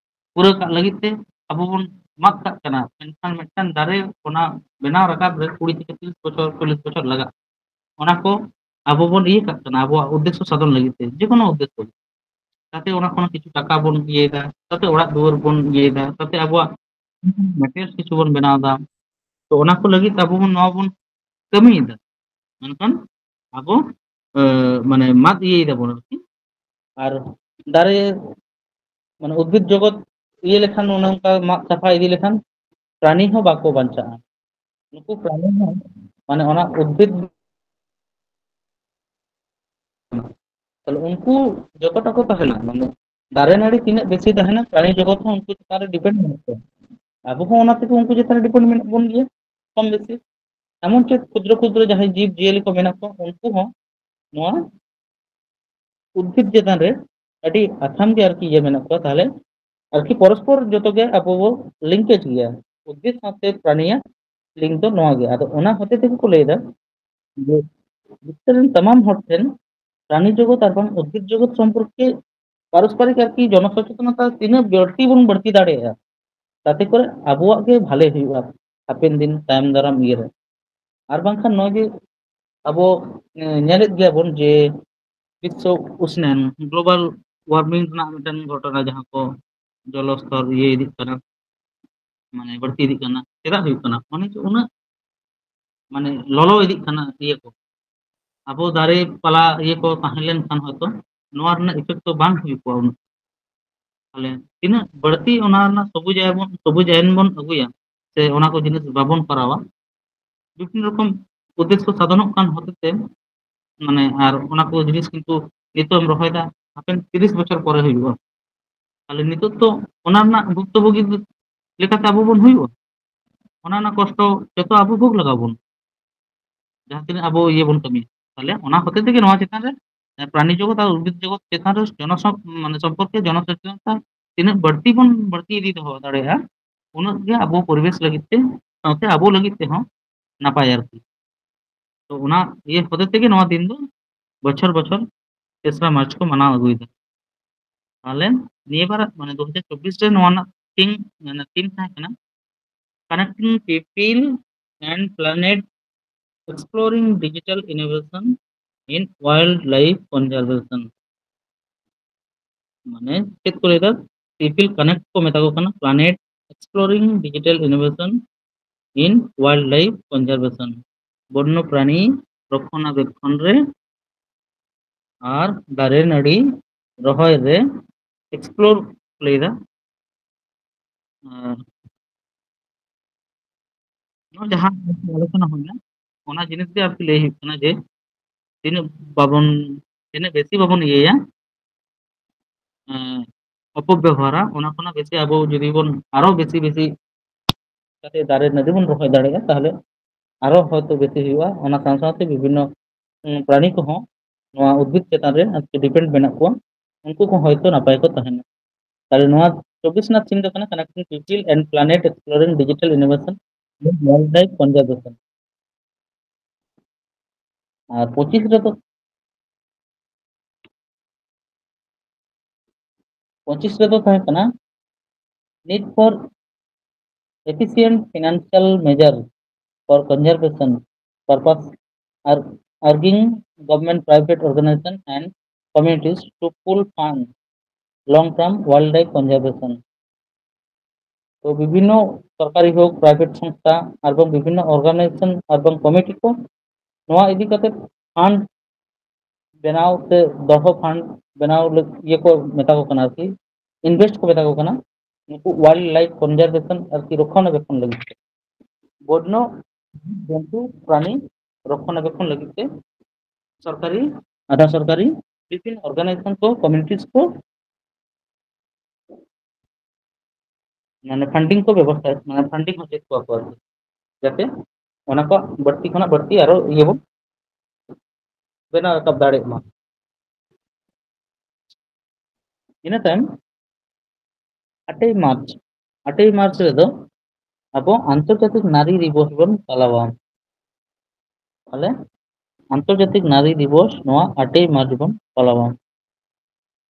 ᱯᱩᱨᱟᱹ ᱠᱟᱜ ᱞᱟᱹᱜᱤᱫ ᱛᱮ ᱟᱵᱚ ᱵᱚᱱ ᱢᱟᱜ ᱠᱟᱜ ᱠᱟᱱᱟ, ᱢᱮᱱᱠᱷᱟᱱ ᱢᱤᱫᱴᱟᱝ ᱫᱟᱨᱮ ᱚᱱᱟ ᱵᱮᱱᱟᱣ ᱨᱟᱠᱟᱵ ᱨᱮ ᱠᱩᱲᱤ ᱛᱷᱮᱠᱮ ᱛᱤᱨᱤᱥ ᱵᱚᱪᱷᱚᱨ, ᱪᱚᱞᱞᱤᱥ ᱵᱚᱪᱷᱚᱨ ᱞᱟᱜᱟᱜᱼᱟ᱾ ᱚᱱᱟ ᱠᱚ ᱟᱵᱚ ᱵᱚᱱ ᱤᱭᱟᱹ ᱠᱟᱜ ᱠᱟᱱᱟ ᱟᱵᱚᱣᱟᱜ ᱩᱫᱽᱫᱮᱥᱥᱚ ᱥᱟᱫᱷᱚᱱ ᱞᱟᱹᱜᱤᱫ ᱛᱮ, ᱡᱮᱠᱳᱱᱳ ᱩᱫᱽᱫᱮᱥᱥᱚ ᱜᱮ᱾ ᱛᱟᱛᱮ ᱚᱱᱟ ᱠᱷᱚᱱ ᱠᱤᱪᱷᱩ ᱴᱟᱠᱟ ᱵᱚᱱ ᱤᱭᱟᱹᱭᱮᱫᱟ, ᱛᱟᱛᱮ ᱚᱲᱟᱜ ᱫᱩᱣᱟᱹᱨ ᱵᱚᱱ ᱤᱭᱟᱹᱭᱮᱫᱟ, ᱛᱟᱛᱮ ᱟᱵᱚᱣᱟᱜ ᱢᱟᱴᱮᱨᱤᱭᱟᱞᱥ ᱠᱤᱪᱷᱩ ᱵᱚᱱ ᱵᱮᱱᱟᱣ ᱮᱫᱟ᱾ ᱛᱚ ᱚᱱᱟ ᱠᱚ ᱞᱟᱹᱜᱤᱫ ᱟᱵᱚ ᱵᱚᱱ ᱱᱚᱣᱟ ᱵᱚᱱ ᱠᱟᱹᱢᱤᱭᱮᱫᱟ, ᱢᱮᱱᱠᱷᱟᱱ ᱟᱵᱚ, ᱮ, ᱢᱟᱱᱮ ᱢᱟᱫ ᱤᱭᱟᱹᱭ ᱫᱟᱵᱚᱱ ᱟᱨᱠᱤ᱾ ᱟᱨ ᱫᱟᱨᱮ, ᱢᱟᱱᱮ ᱩᱫᱽᱵᱷᱤᱫ ᱡᱚᱜᱚᱛ ᱤᱭᱟᱹ ᱞᱮᱠᱷᱟᱱ, ᱚᱱᱮ ᱚᱱᱠᱟ ᱢᱟᱜ ᱥᱟᱯᱷᱟ ᱤᱫᱤ ᱞᱮᱠᱷᱟᱱ ᱯᱨᱟᱱᱤ ᱦᱚᱸ ᱵᱟᱠᱚ ᱵᱟᱧᱪᱟᱜᱼᱟ᱾ ᱱᱩᱠᱩ ᱯᱨᱟᱱᱤ ᱦᱚᱸ, ᱢᱟᱱᱮ ᱚᱱᱟ ᱩᱫᱽᱵᱷᱤᱫ, ᱛᱟᱦᱞᱮ ᱩᱱᱠᱩ ᱡᱚᱛᱚᱴᱟ ᱠᱚ ᱛᱟᱦᱮᱱᱟ, ᱢᱟᱱᱮ ᱫᱟᱨᱮ ᱱᱟᱹᱲᱤ ᱛᱤᱱᱟᱹᱜ ᱵᱮᱥᱤ ᱛᱟᱦᱮᱱᱟ, ᱯᱨᱟᱱᱤ ᱡᱚᱜᱚᱛ ᱦᱚᱸ ᱩᱱᱠᱩ ᱪᱮᱛᱟᱱ ᱨᱮ ᱰᱤᱯᱮᱱᱰ ᱢᱮᱱᱟᱜ ᱠᱚᱣᱟ᱾ ᱟᱵᱚ ᱦᱚᱸ ᱚᱱᱟ ᱛᱮᱜᱮ ᱩᱱᱠᱩ ᱪᱮᱛᱟᱱ ᱨᱮ ᱰᱤᱯᱮᱱᱰ ᱢᱮᱱᱟᱜ ᱵᱚᱱ ᱜᱮᱭᱟ ᱠᱚᱢ ᱵᱮᱥᱤ᱾ ᱮᱢᱚᱱ ᱪᱮᱫ ᱠᱷᱩᱫᱨᱚ ᱠᱷᱩᱫᱨᱚ ᱡᱟᱦᱟᱸᱭ ᱡᱤᱵᱽ ᱡᱤᱭᱟᱹᱞᱤ ᱠᱚ ᱢᱮᱱᱟᱜ ᱠᱚᱣᱟ, ᱩᱱᱠᱩ ᱦᱚᱸ ᱱᱚᱣᱟ ᱩᱫᱽᱵᱷᱤᱫ ᱪᱮᱛᱟᱱ ᱨᱮ ᱟᱹᱰᱤ ᱟᱛᱷᱟᱢ ᱜᱮ ᱟᱨᱠᱤ ᱤᱭᱟᱹ ᱢᱮᱱᱟᱜ ᱠᱚᱣᱟ᱾ ᱛᱟᱦᱞᱮ ᱟᱨᱠᱤ ᱯᱚᱨᱚᱥᱯᱚᱨ ᱡᱚᱛᱚ ᱜᱮ ᱟᱵᱚ ᱵᱚ ᱞᱤᱝᱠᱮᱡᱽ ᱜᱮᱭᱟ᱾ ᱩᱫᱽᱵᱷᱤᱫ ᱥᱟᱶᱛᱮ ᱯᱨᱟᱱᱤᱭᱟᱜ ᱞᱤᱝᱠ ᱫᱚ ᱱᱚᱣᱟ ᱜᱮ᱾ ᱟᱫᱚ ᱚᱱᱟ ᱦᱚᱛᱮ ᱛᱮᱜᱮ ᱠᱚ ᱞᱟᱹᱭ ᱮᱫᱟ ᱡᱮ ᱵᱤᱥᱥᱚ ᱨᱮᱱ ᱛᱟᱢᱟᱢ ᱦᱚᱲ ᱴᱷᱮᱱ ᱯᱨᱟᱱᱤ ᱡᱚᱜᱚᱛ ᱟᱨ ᱵᱟᱝ ᱩᱫᱽᱵᱷᱤᱫ ᱡᱚᱜᱚᱛ ᱥᱚᱢᱯᱚᱨᱠᱮ ᱯᱟᱨᱚᱥᱯᱚᱨᱤᱠ ᱟᱨᱠᱤ ᱡᱚᱱᱚᱥᱚᱪᱮᱛᱚᱱᱚᱛᱟ ᱛᱤᱱᱟᱹᱜ ᱵᱟᱹᱲᱛᱤ ᱵᱚᱱ ᱵᱟᱹᱲᱛᱤ ᱫᱟᱲᱮᱭᱟᱜᱼᱟ, ᱛᱟᱛᱮ ᱠᱚᱨᱮ ᱟᱵᱚᱣᱟᱜ ᱜᱮ ᱵᱷᱟᱞᱮ ᱦᱩᱭᱩᱜᱼᱟ ᱦᱟᱯᱮᱱ ᱫᱤᱱ ᱛᱟᱭᱚᱢ ᱫᱟᱨᱟᱢ ᱤᱭᱟᱹ ᱨᱮ᱾ ᱟᱨ ᱵᱟᱝᱠᱷᱟᱱ ᱱᱚᱜᱼᱚᱭ ᱡᱮ ᱟᱵᱚ, ᱮ, ᱧᱮᱞᱮᱫ ᱜᱮᱭᱟ ᱵᱚᱱ ᱡᱮ ᱵᱤᱥᱥᱚ ᱩᱥᱱᱟᱭᱚᱱ, global warming ᱨᱮᱱᱟᱜ ᱢᱤᱫᱴᱮᱱ ᱜᱷᱚᱴᱚᱱᱟ, ᱡᱟᱦᱟᱸ ᱠᱚ ᱡᱚᱞᱚ ᱥᱛᱚᱨ ᱤᱭᱟᱹ ᱤᱫᱤᱜ ᱠᱟᱱᱟ, ᱢᱟᱱᱮ ᱵᱟᱹᱲᱛᱤ ᱤᱫᱤᱜ ᱠᱟᱱᱟ᱾ ᱪᱮᱫᱟᱜ ᱦᱩᱭᱩᱜ ᱠᱟᱱᱟ? ᱚᱱᱮ ᱡᱮ ᱩᱱᱟᱹᱜ ᱢᱟᱱᱮ ᱞᱚᱞᱚ ᱤᱫᱤᱜ ᱠᱟᱱᱟ ᱤᱭᱟᱹ ᱠᱚ, ᱟᱵᱚ ᱫᱟᱨᱮ ᱯᱟᱞᱟ ᱤᱭᱟᱹ ᱠᱚ ᱛᱟᱦᱮᱸ ᱞᱮᱱᱠᱷᱟᱱ ᱦᱚᱭᱛᱚ ᱱᱚᱣᱟ ᱨᱮᱱᱟᱜ effect ᱫᱚ ᱵᱟᱝ ᱦᱩᱭ ᱠᱚᱜᱼᱟ ᱩᱱᱟᱹᱜ᱾ ᱛᱟᱦᱞᱮ ᱛᱤᱱᱟᱹᱜ ᱵᱟᱹᱲᱛᱤ ᱚᱱᱟ ᱨᱮᱱᱟᱜ ᱥᱚᱵᱩᱡ ᱟᱭ ᱵᱚᱱ, ᱥᱚᱵᱩᱡ ᱟᱭᱚᱱ ᱵᱚᱱ ᱟᱹᱜᱩᱭᱟ, ᱥᱮ ᱚᱱᱟ ᱠᱚ ᱡᱤᱱᱤᱥ ᱵᱟᱵᱚᱱ ᱠᱚᱨᱟᱣᱟ, ᱵᱤᱵᱷᱤᱱᱱᱚ ᱨᱚᱠᱚᱢ ᱩᱫᱽᱫᱮᱥᱥᱚ ᱥᱟᱫᱷᱚᱱᱚᱜ ᱠᱟᱱ ᱦᱚᱛᱮ ᱛᱮ, ᱢᱟᱱᱮ, ᱟᱨ ᱚᱱᱟ ᱠᱚ ᱡᱤᱱᱤᱥ ᱠᱤᱱᱛᱩ ᱱᱤᱛᱚᱜ ᱮᱢ ᱨᱚᱦᱚᱭ ᱫᱟ, ᱦᱟᱯᱮᱱ ᱛᱤᱨᱤᱥ ᱵᱚᱪᱷᱚᱨ ᱯᱚᱨᱮ ᱦᱩᱭᱩᱜᱼᱟ᱾ ᱛᱟᱦᱞᱮ ᱱᱤᱛᱚᱜ ᱛᱚ ᱚᱱᱟ ᱨᱮᱱᱟᱜ ᱵᱷᱩᱠᱛᱚᱵᱷᱳᱜᱤ ᱞᱮᱠᱟᱛᱮ ᱟᱵᱚ ᱵᱚᱱ ᱦᱩᱭᱩᱜᱼᱟ, ᱚᱱᱟ ᱨᱮᱱᱟᱜ ᱠᱚᱥᱴᱚ ᱡᱚᱛᱚ ᱟᱵᱚ ᱵᱷᱳᱜᱽ ᱞᱟᱜᱟᱣ ᱵᱚᱱ, ᱡᱟᱦᱟᱸ ᱛᱤᱱᱟᱹᱜ ᱟᱵᱚ ᱤᱭᱟᱹ ᱵᱚᱱ ᱠᱟᱹᱢᱤᱭᱟ᱾ ᱛᱟᱦᱞᱮ ᱚᱱᱟ ᱦᱚᱛᱮ ᱛᱮᱜᱮ ᱱᱚᱣᱟ ᱪᱮᱛᱟᱱ ᱨᱮ, ᱮ, ᱯᱨᱟᱱᱤ ᱡᱚᱜᱚᱛ ᱟᱨ ᱩᱫᱽᱵᱷᱤᱫ ᱡᱚᱜᱚᱛ ᱪᱮᱛᱟᱱ ᱨᱮ ᱡᱚᱱᱚᱥᱚ-, ᱢᱟᱱᱮ, ᱥᱚᱢᱯᱚᱨᱠᱮ ᱡᱚᱱᱚᱥᱚᱪᱮᱛᱚᱱᱚᱛᱟ ᱛᱤᱱᱟᱹᱜ ᱵᱟᱹᱲᱛᱤ ᱵᱚᱱ ᱵᱟᱹᱲᱛᱤ ᱤᱫᱤ ᱫᱚᱦᱚ ᱫᱟᱲᱮᱭᱟᱜᱼᱟ, ᱩᱱᱟᱹᱜ ᱜᱮ ᱟᱵᱚ ᱯᱚᱨᱤᱵᱮᱥ ᱞᱟᱹᱜᱤᱫ ᱛᱮ, ᱥᱟᱶᱛᱮ ᱟᱵᱚ ᱞᱟᱹᱜᱤᱫ ᱛᱮᱦᱚᱸ ᱱᱟᱯᱟᱭ ᱟᱨᱠᱤ᱾ ᱛᱚ ᱚᱱᱟ ᱤᱭᱟᱹ ᱦᱚᱛᱮ ᱛᱮᱜᱮ ᱱᱚᱣᱟ ᱫᱤᱱ ᱫᱚ ᱵᱚᱪᱷᱚᱨ ᱵᱚᱪᱷᱚᱨ ᱛᱮᱥᱨᱟ ᱢᱟᱨᱪ ᱠᱚ ᱢᱟᱱᱟᱣ ᱟᱹᱜᱩᱭᱮᱫᱟ᱾ ᱛᱟᱦᱞᱮ ᱱᱤᱭᱟᱹ ᱵᱟᱨ, ᱢᱟᱱᱮ, ᱫᱩ ᱦᱟᱡᱟᱨ ᱪᱚᱵᱵᱤᱥ ᱨᱮ ᱱᱚᱣᱟ ᱨᱮᱱᱟᱜ ᱛᱷᱤᱢ, ᱢᱟᱱᱮ, ᱛᱷᱤᱢ ᱛᱟᱦᱮᱸ ᱠᱟᱱᱟ Connecting People and Planet, Exploring Digital Innovation in Wildlife Conservation. ᱢᱟᱱᱮ ᱪᱮᱫ ᱠᱚ ᱞᱟᱹᱭᱫᱟ? People Connect ᱠᱚ ᱢᱮᱛᱟ ᱠᱚ ᱠᱟᱱᱟ, Planet Exploring Digital Innovation in Wildlife Conservation, ᱵᱚᱱᱱᱚ ᱯᱨᱟᱱᱤ ᱨᱚᱠᱷᱚᱱᱟᱵᱮᱠᱠᱷᱚᱱ ᱨᱮ ᱟᱨ ᱫᱟᱨᱮ ᱱᱟᱹᱲᱤ ᱨᱚᱦᱚᱭ ᱨᱮ ᱮᱠᱥᱯᱞᱳᱨ ᱞᱟᱹᱭᱫᱟ᱾ ᱟᱨ ᱱᱚᱣᱟ ᱡᱟᱦᱟᱸ ᱟᱞᱳᱪᱚᱱᱟ ᱦᱩᱭᱱᱟ, ᱚᱱᱟ ᱡᱤᱱᱤᱥ ᱜᱮ ᱟᱨᱠᱤ ᱞᱟᱹᱭ ᱦᱩᱭᱩᱜ ᱠᱟᱱᱟ ᱡᱮ ᱛᱤᱱᱟᱹᱜ ᱵᱟᱵᱚᱱ, ᱛᱤᱱᱟᱹᱜ ᱵᱮᱥᱤ ᱵᱟᱵᱚᱱ ᱤᱭᱟᱹᱭᱟ, ᱮᱸ, ᱚᱯᱚᱵᱮᱵᱚᱦᱟᱨᱟ, ᱚᱱᱟ ᱠᱷᱚᱱᱟᱜ ᱵᱮᱥᱤ ᱟᱵᱚ ᱡᱩᱫᱤ ᱵᱚᱱ ᱟᱨᱚ ᱵᱮᱥᱤ ᱵᱮᱥᱤ ᱠᱟᱛᱮ ᱫᱟᱨᱮ ᱱᱟᱹᱲᱤ ᱵᱚᱱ ᱨᱚᱦᱚᱭ ᱫᱟᱲᱮᱭᱟᱜᱼᱟ, ᱛᱟᱦᱚᱞᱮ ᱟᱨᱚ ᱦᱚᱭᱛᱳ ᱵᱮᱥᱤ ᱦᱩᱭᱩᱜᱼᱟ᱾ ᱚᱱᱟ ᱥᱟᱶ ᱥᱟᱶᱛᱮ ᱵᱤᱵᱷᱤᱱᱱᱚ, ᱩᱸ, ᱯᱨᱟᱱᱤ ᱠᱚᱦᱚᱸ ᱱᱚᱣᱟ ᱩᱫᱽᱵᱷᱤᱫ ᱪᱮᱛᱟᱱ ᱨᱮ ᱟᱨᱠᱤ ᱰᱤᱯᱮᱱᱰ ᱢᱮᱱᱟᱜ ᱠᱚᱣᱟ, ᱩᱱᱠᱩ ᱠᱚ ᱦᱚᱭᱛᱳ ᱱᱟᱯᱟᱭ ᱠᱚ ᱛᱟᱦᱮᱱᱟ᱾ ᱛᱟᱦᱞᱮ ᱱᱚᱣᱟ ᱪᱚᱵᱵᱤᱥ ᱨᱮᱱᱟᱜ ᱛᱷᱤᱢ ᱫᱚ ᱠᱟᱱᱟ Connecting People and Planet, Exploring Digital Innovation in Wildlife Conservation. ᱟᱨ ᱯᱚᱸᱪᱤᱥ ᱨᱮᱫᱚ ᱯᱚᱸᱪᱤᱥ ᱨᱮᱫᱚ ᱛᱟᱦᱮᱸ ᱠᱟᱱᱟ need for efficient financial measure for conservation purpose, urging government, private organization and communities to pool fund long term wildlife conservation. ᱛᱚ ᱵᱤᱵᱷᱤᱱᱱᱚ ᱥᱚᱨᱠᱟᱨᱤ ᱦᱳᱠ, ᱯᱨᱟᱭᱵᱷᱮᱴ ᱥᱚᱝᱥᱛᱷᱟ ᱟᱨ ᱵᱟᱝ ᱵᱤᱵᱷᱤᱱᱱᱚ ᱚᱨᱜᱟᱱᱟᱭᱡᱮᱥᱚᱱ ᱟᱨ ᱵᱟᱝ ᱠᱚᱢᱤᱴᱤ ᱠᱚ ᱱᱚᱣᱟ ᱤᱫᱤ ᱠᱟᱛᱮ ᱯᱷᱟᱱᱰ ᱵᱮᱱᱟᱣ ᱥᱮ ᱫᱚᱦᱚ ᱯᱷᱟᱱᱰ ᱵᱮᱱᱟᱣ ᱞᱟᱹᱜ- ᱤᱭᱟᱹ ᱠᱚ ᱢᱮᱛᱟ ᱠᱚ ᱠᱟᱱᱟ ᱟᱨᱠᱤ, ᱤᱱᱵᱷᱮᱥᱴ ᱠᱚ ᱢᱮᱛᱟ ᱠᱚ ᱠᱟᱱᱟ ᱱᱩᱠᱩ ᱣᱟᱭᱤᱞᱰ ᱞᱟᱭᱤᱯᱷ ᱠᱚᱱᱡᱟᱨᱵᱷᱮᱥᱚᱱ ᱟᱨᱠᱤ ᱨᱚᱠᱷᱚᱱᱟᱵᱮᱠᱷᱚᱱ ᱞᱟᱹᱜᱤᱫ ᱛᱮ, ᱵᱚᱱᱱᱚ ᱡᱚᱱᱛᱩ ᱯᱨᱟᱱᱤ ᱨᱚᱠᱷᱚᱱᱟᱵᱮᱠᱷᱚᱱ ᱞᱟᱹᱜᱤᱫ ᱛᱮ ᱥᱚᱨᱠᱟᱨᱤ, ᱟᱫᱷᱟ ᱥᱚᱨᱠᱟᱨᱤ ᱵᱤᱵᱷᱤᱱᱱᱚ ᱚᱨᱜᱟᱱᱟᱭᱡᱮᱥᱚᱱ ᱠᱚ, ᱠᱚᱢᱤᱭᱩᱱᱤᱴᱤᱡᱽ ᱠᱚ ᱢᱟᱱᱮ ᱯᱷᱟᱱᱰᱤᱝ ᱠᱚ ᱵᱮᱵᱚᱥᱛᱷᱟ, ᱢᱟᱱᱮ ᱯᱷᱟᱱᱰᱤᱝ ᱦᱚᱪᱚᱭᱮᱫ ᱠᱚᱣᱟ ᱠᱚ ᱟᱨᱠᱤ, ᱡᱟᱛᱮ ᱚᱱᱟ ᱠᱚ ᱵᱟᱹᱲᱛᱤ ᱠᱷᱚᱱᱟᱜ ᱵᱟᱹᱲᱛᱤ ᱟᱨᱚ ᱤᱭᱟᱹ ᱵᱚᱱ ᱵᱮᱱᱟᱣ ᱨᱟᱠᱟᱵ ᱫᱟᱲᱮᱭᱟᱜ ᱢᱟ᱾ ᱤᱱᱟᱹ ᱛᱟᱭᱚᱢ ᱟᱴᱮᱭ ᱢᱟᱨᱪ, ᱟᱴᱮᱭ ᱢᱟᱨᱪ ᱨᱮᱫᱚ ᱟᱵᱚ ᱟᱱᱛᱚᱨᱡᱟᱛᱤᱠ ᱱᱟᱨᱤ ᱫᱤᱵᱚᱥ ᱵᱚᱱ ᱯᱟᱞᱟᱣᱟ᱾ ᱛᱟᱦᱞᱮ ᱟᱱᱛᱚᱨᱡᱟᱛᱤᱠ ᱱᱟᱨᱤ ᱫᱤᱵᱚᱥ ᱱᱚᱣᱟ ᱟᱴᱮᱭ ᱢᱟᱨᱪ ᱵᱚᱱ ᱯᱟᱞᱟᱣᱟ᱾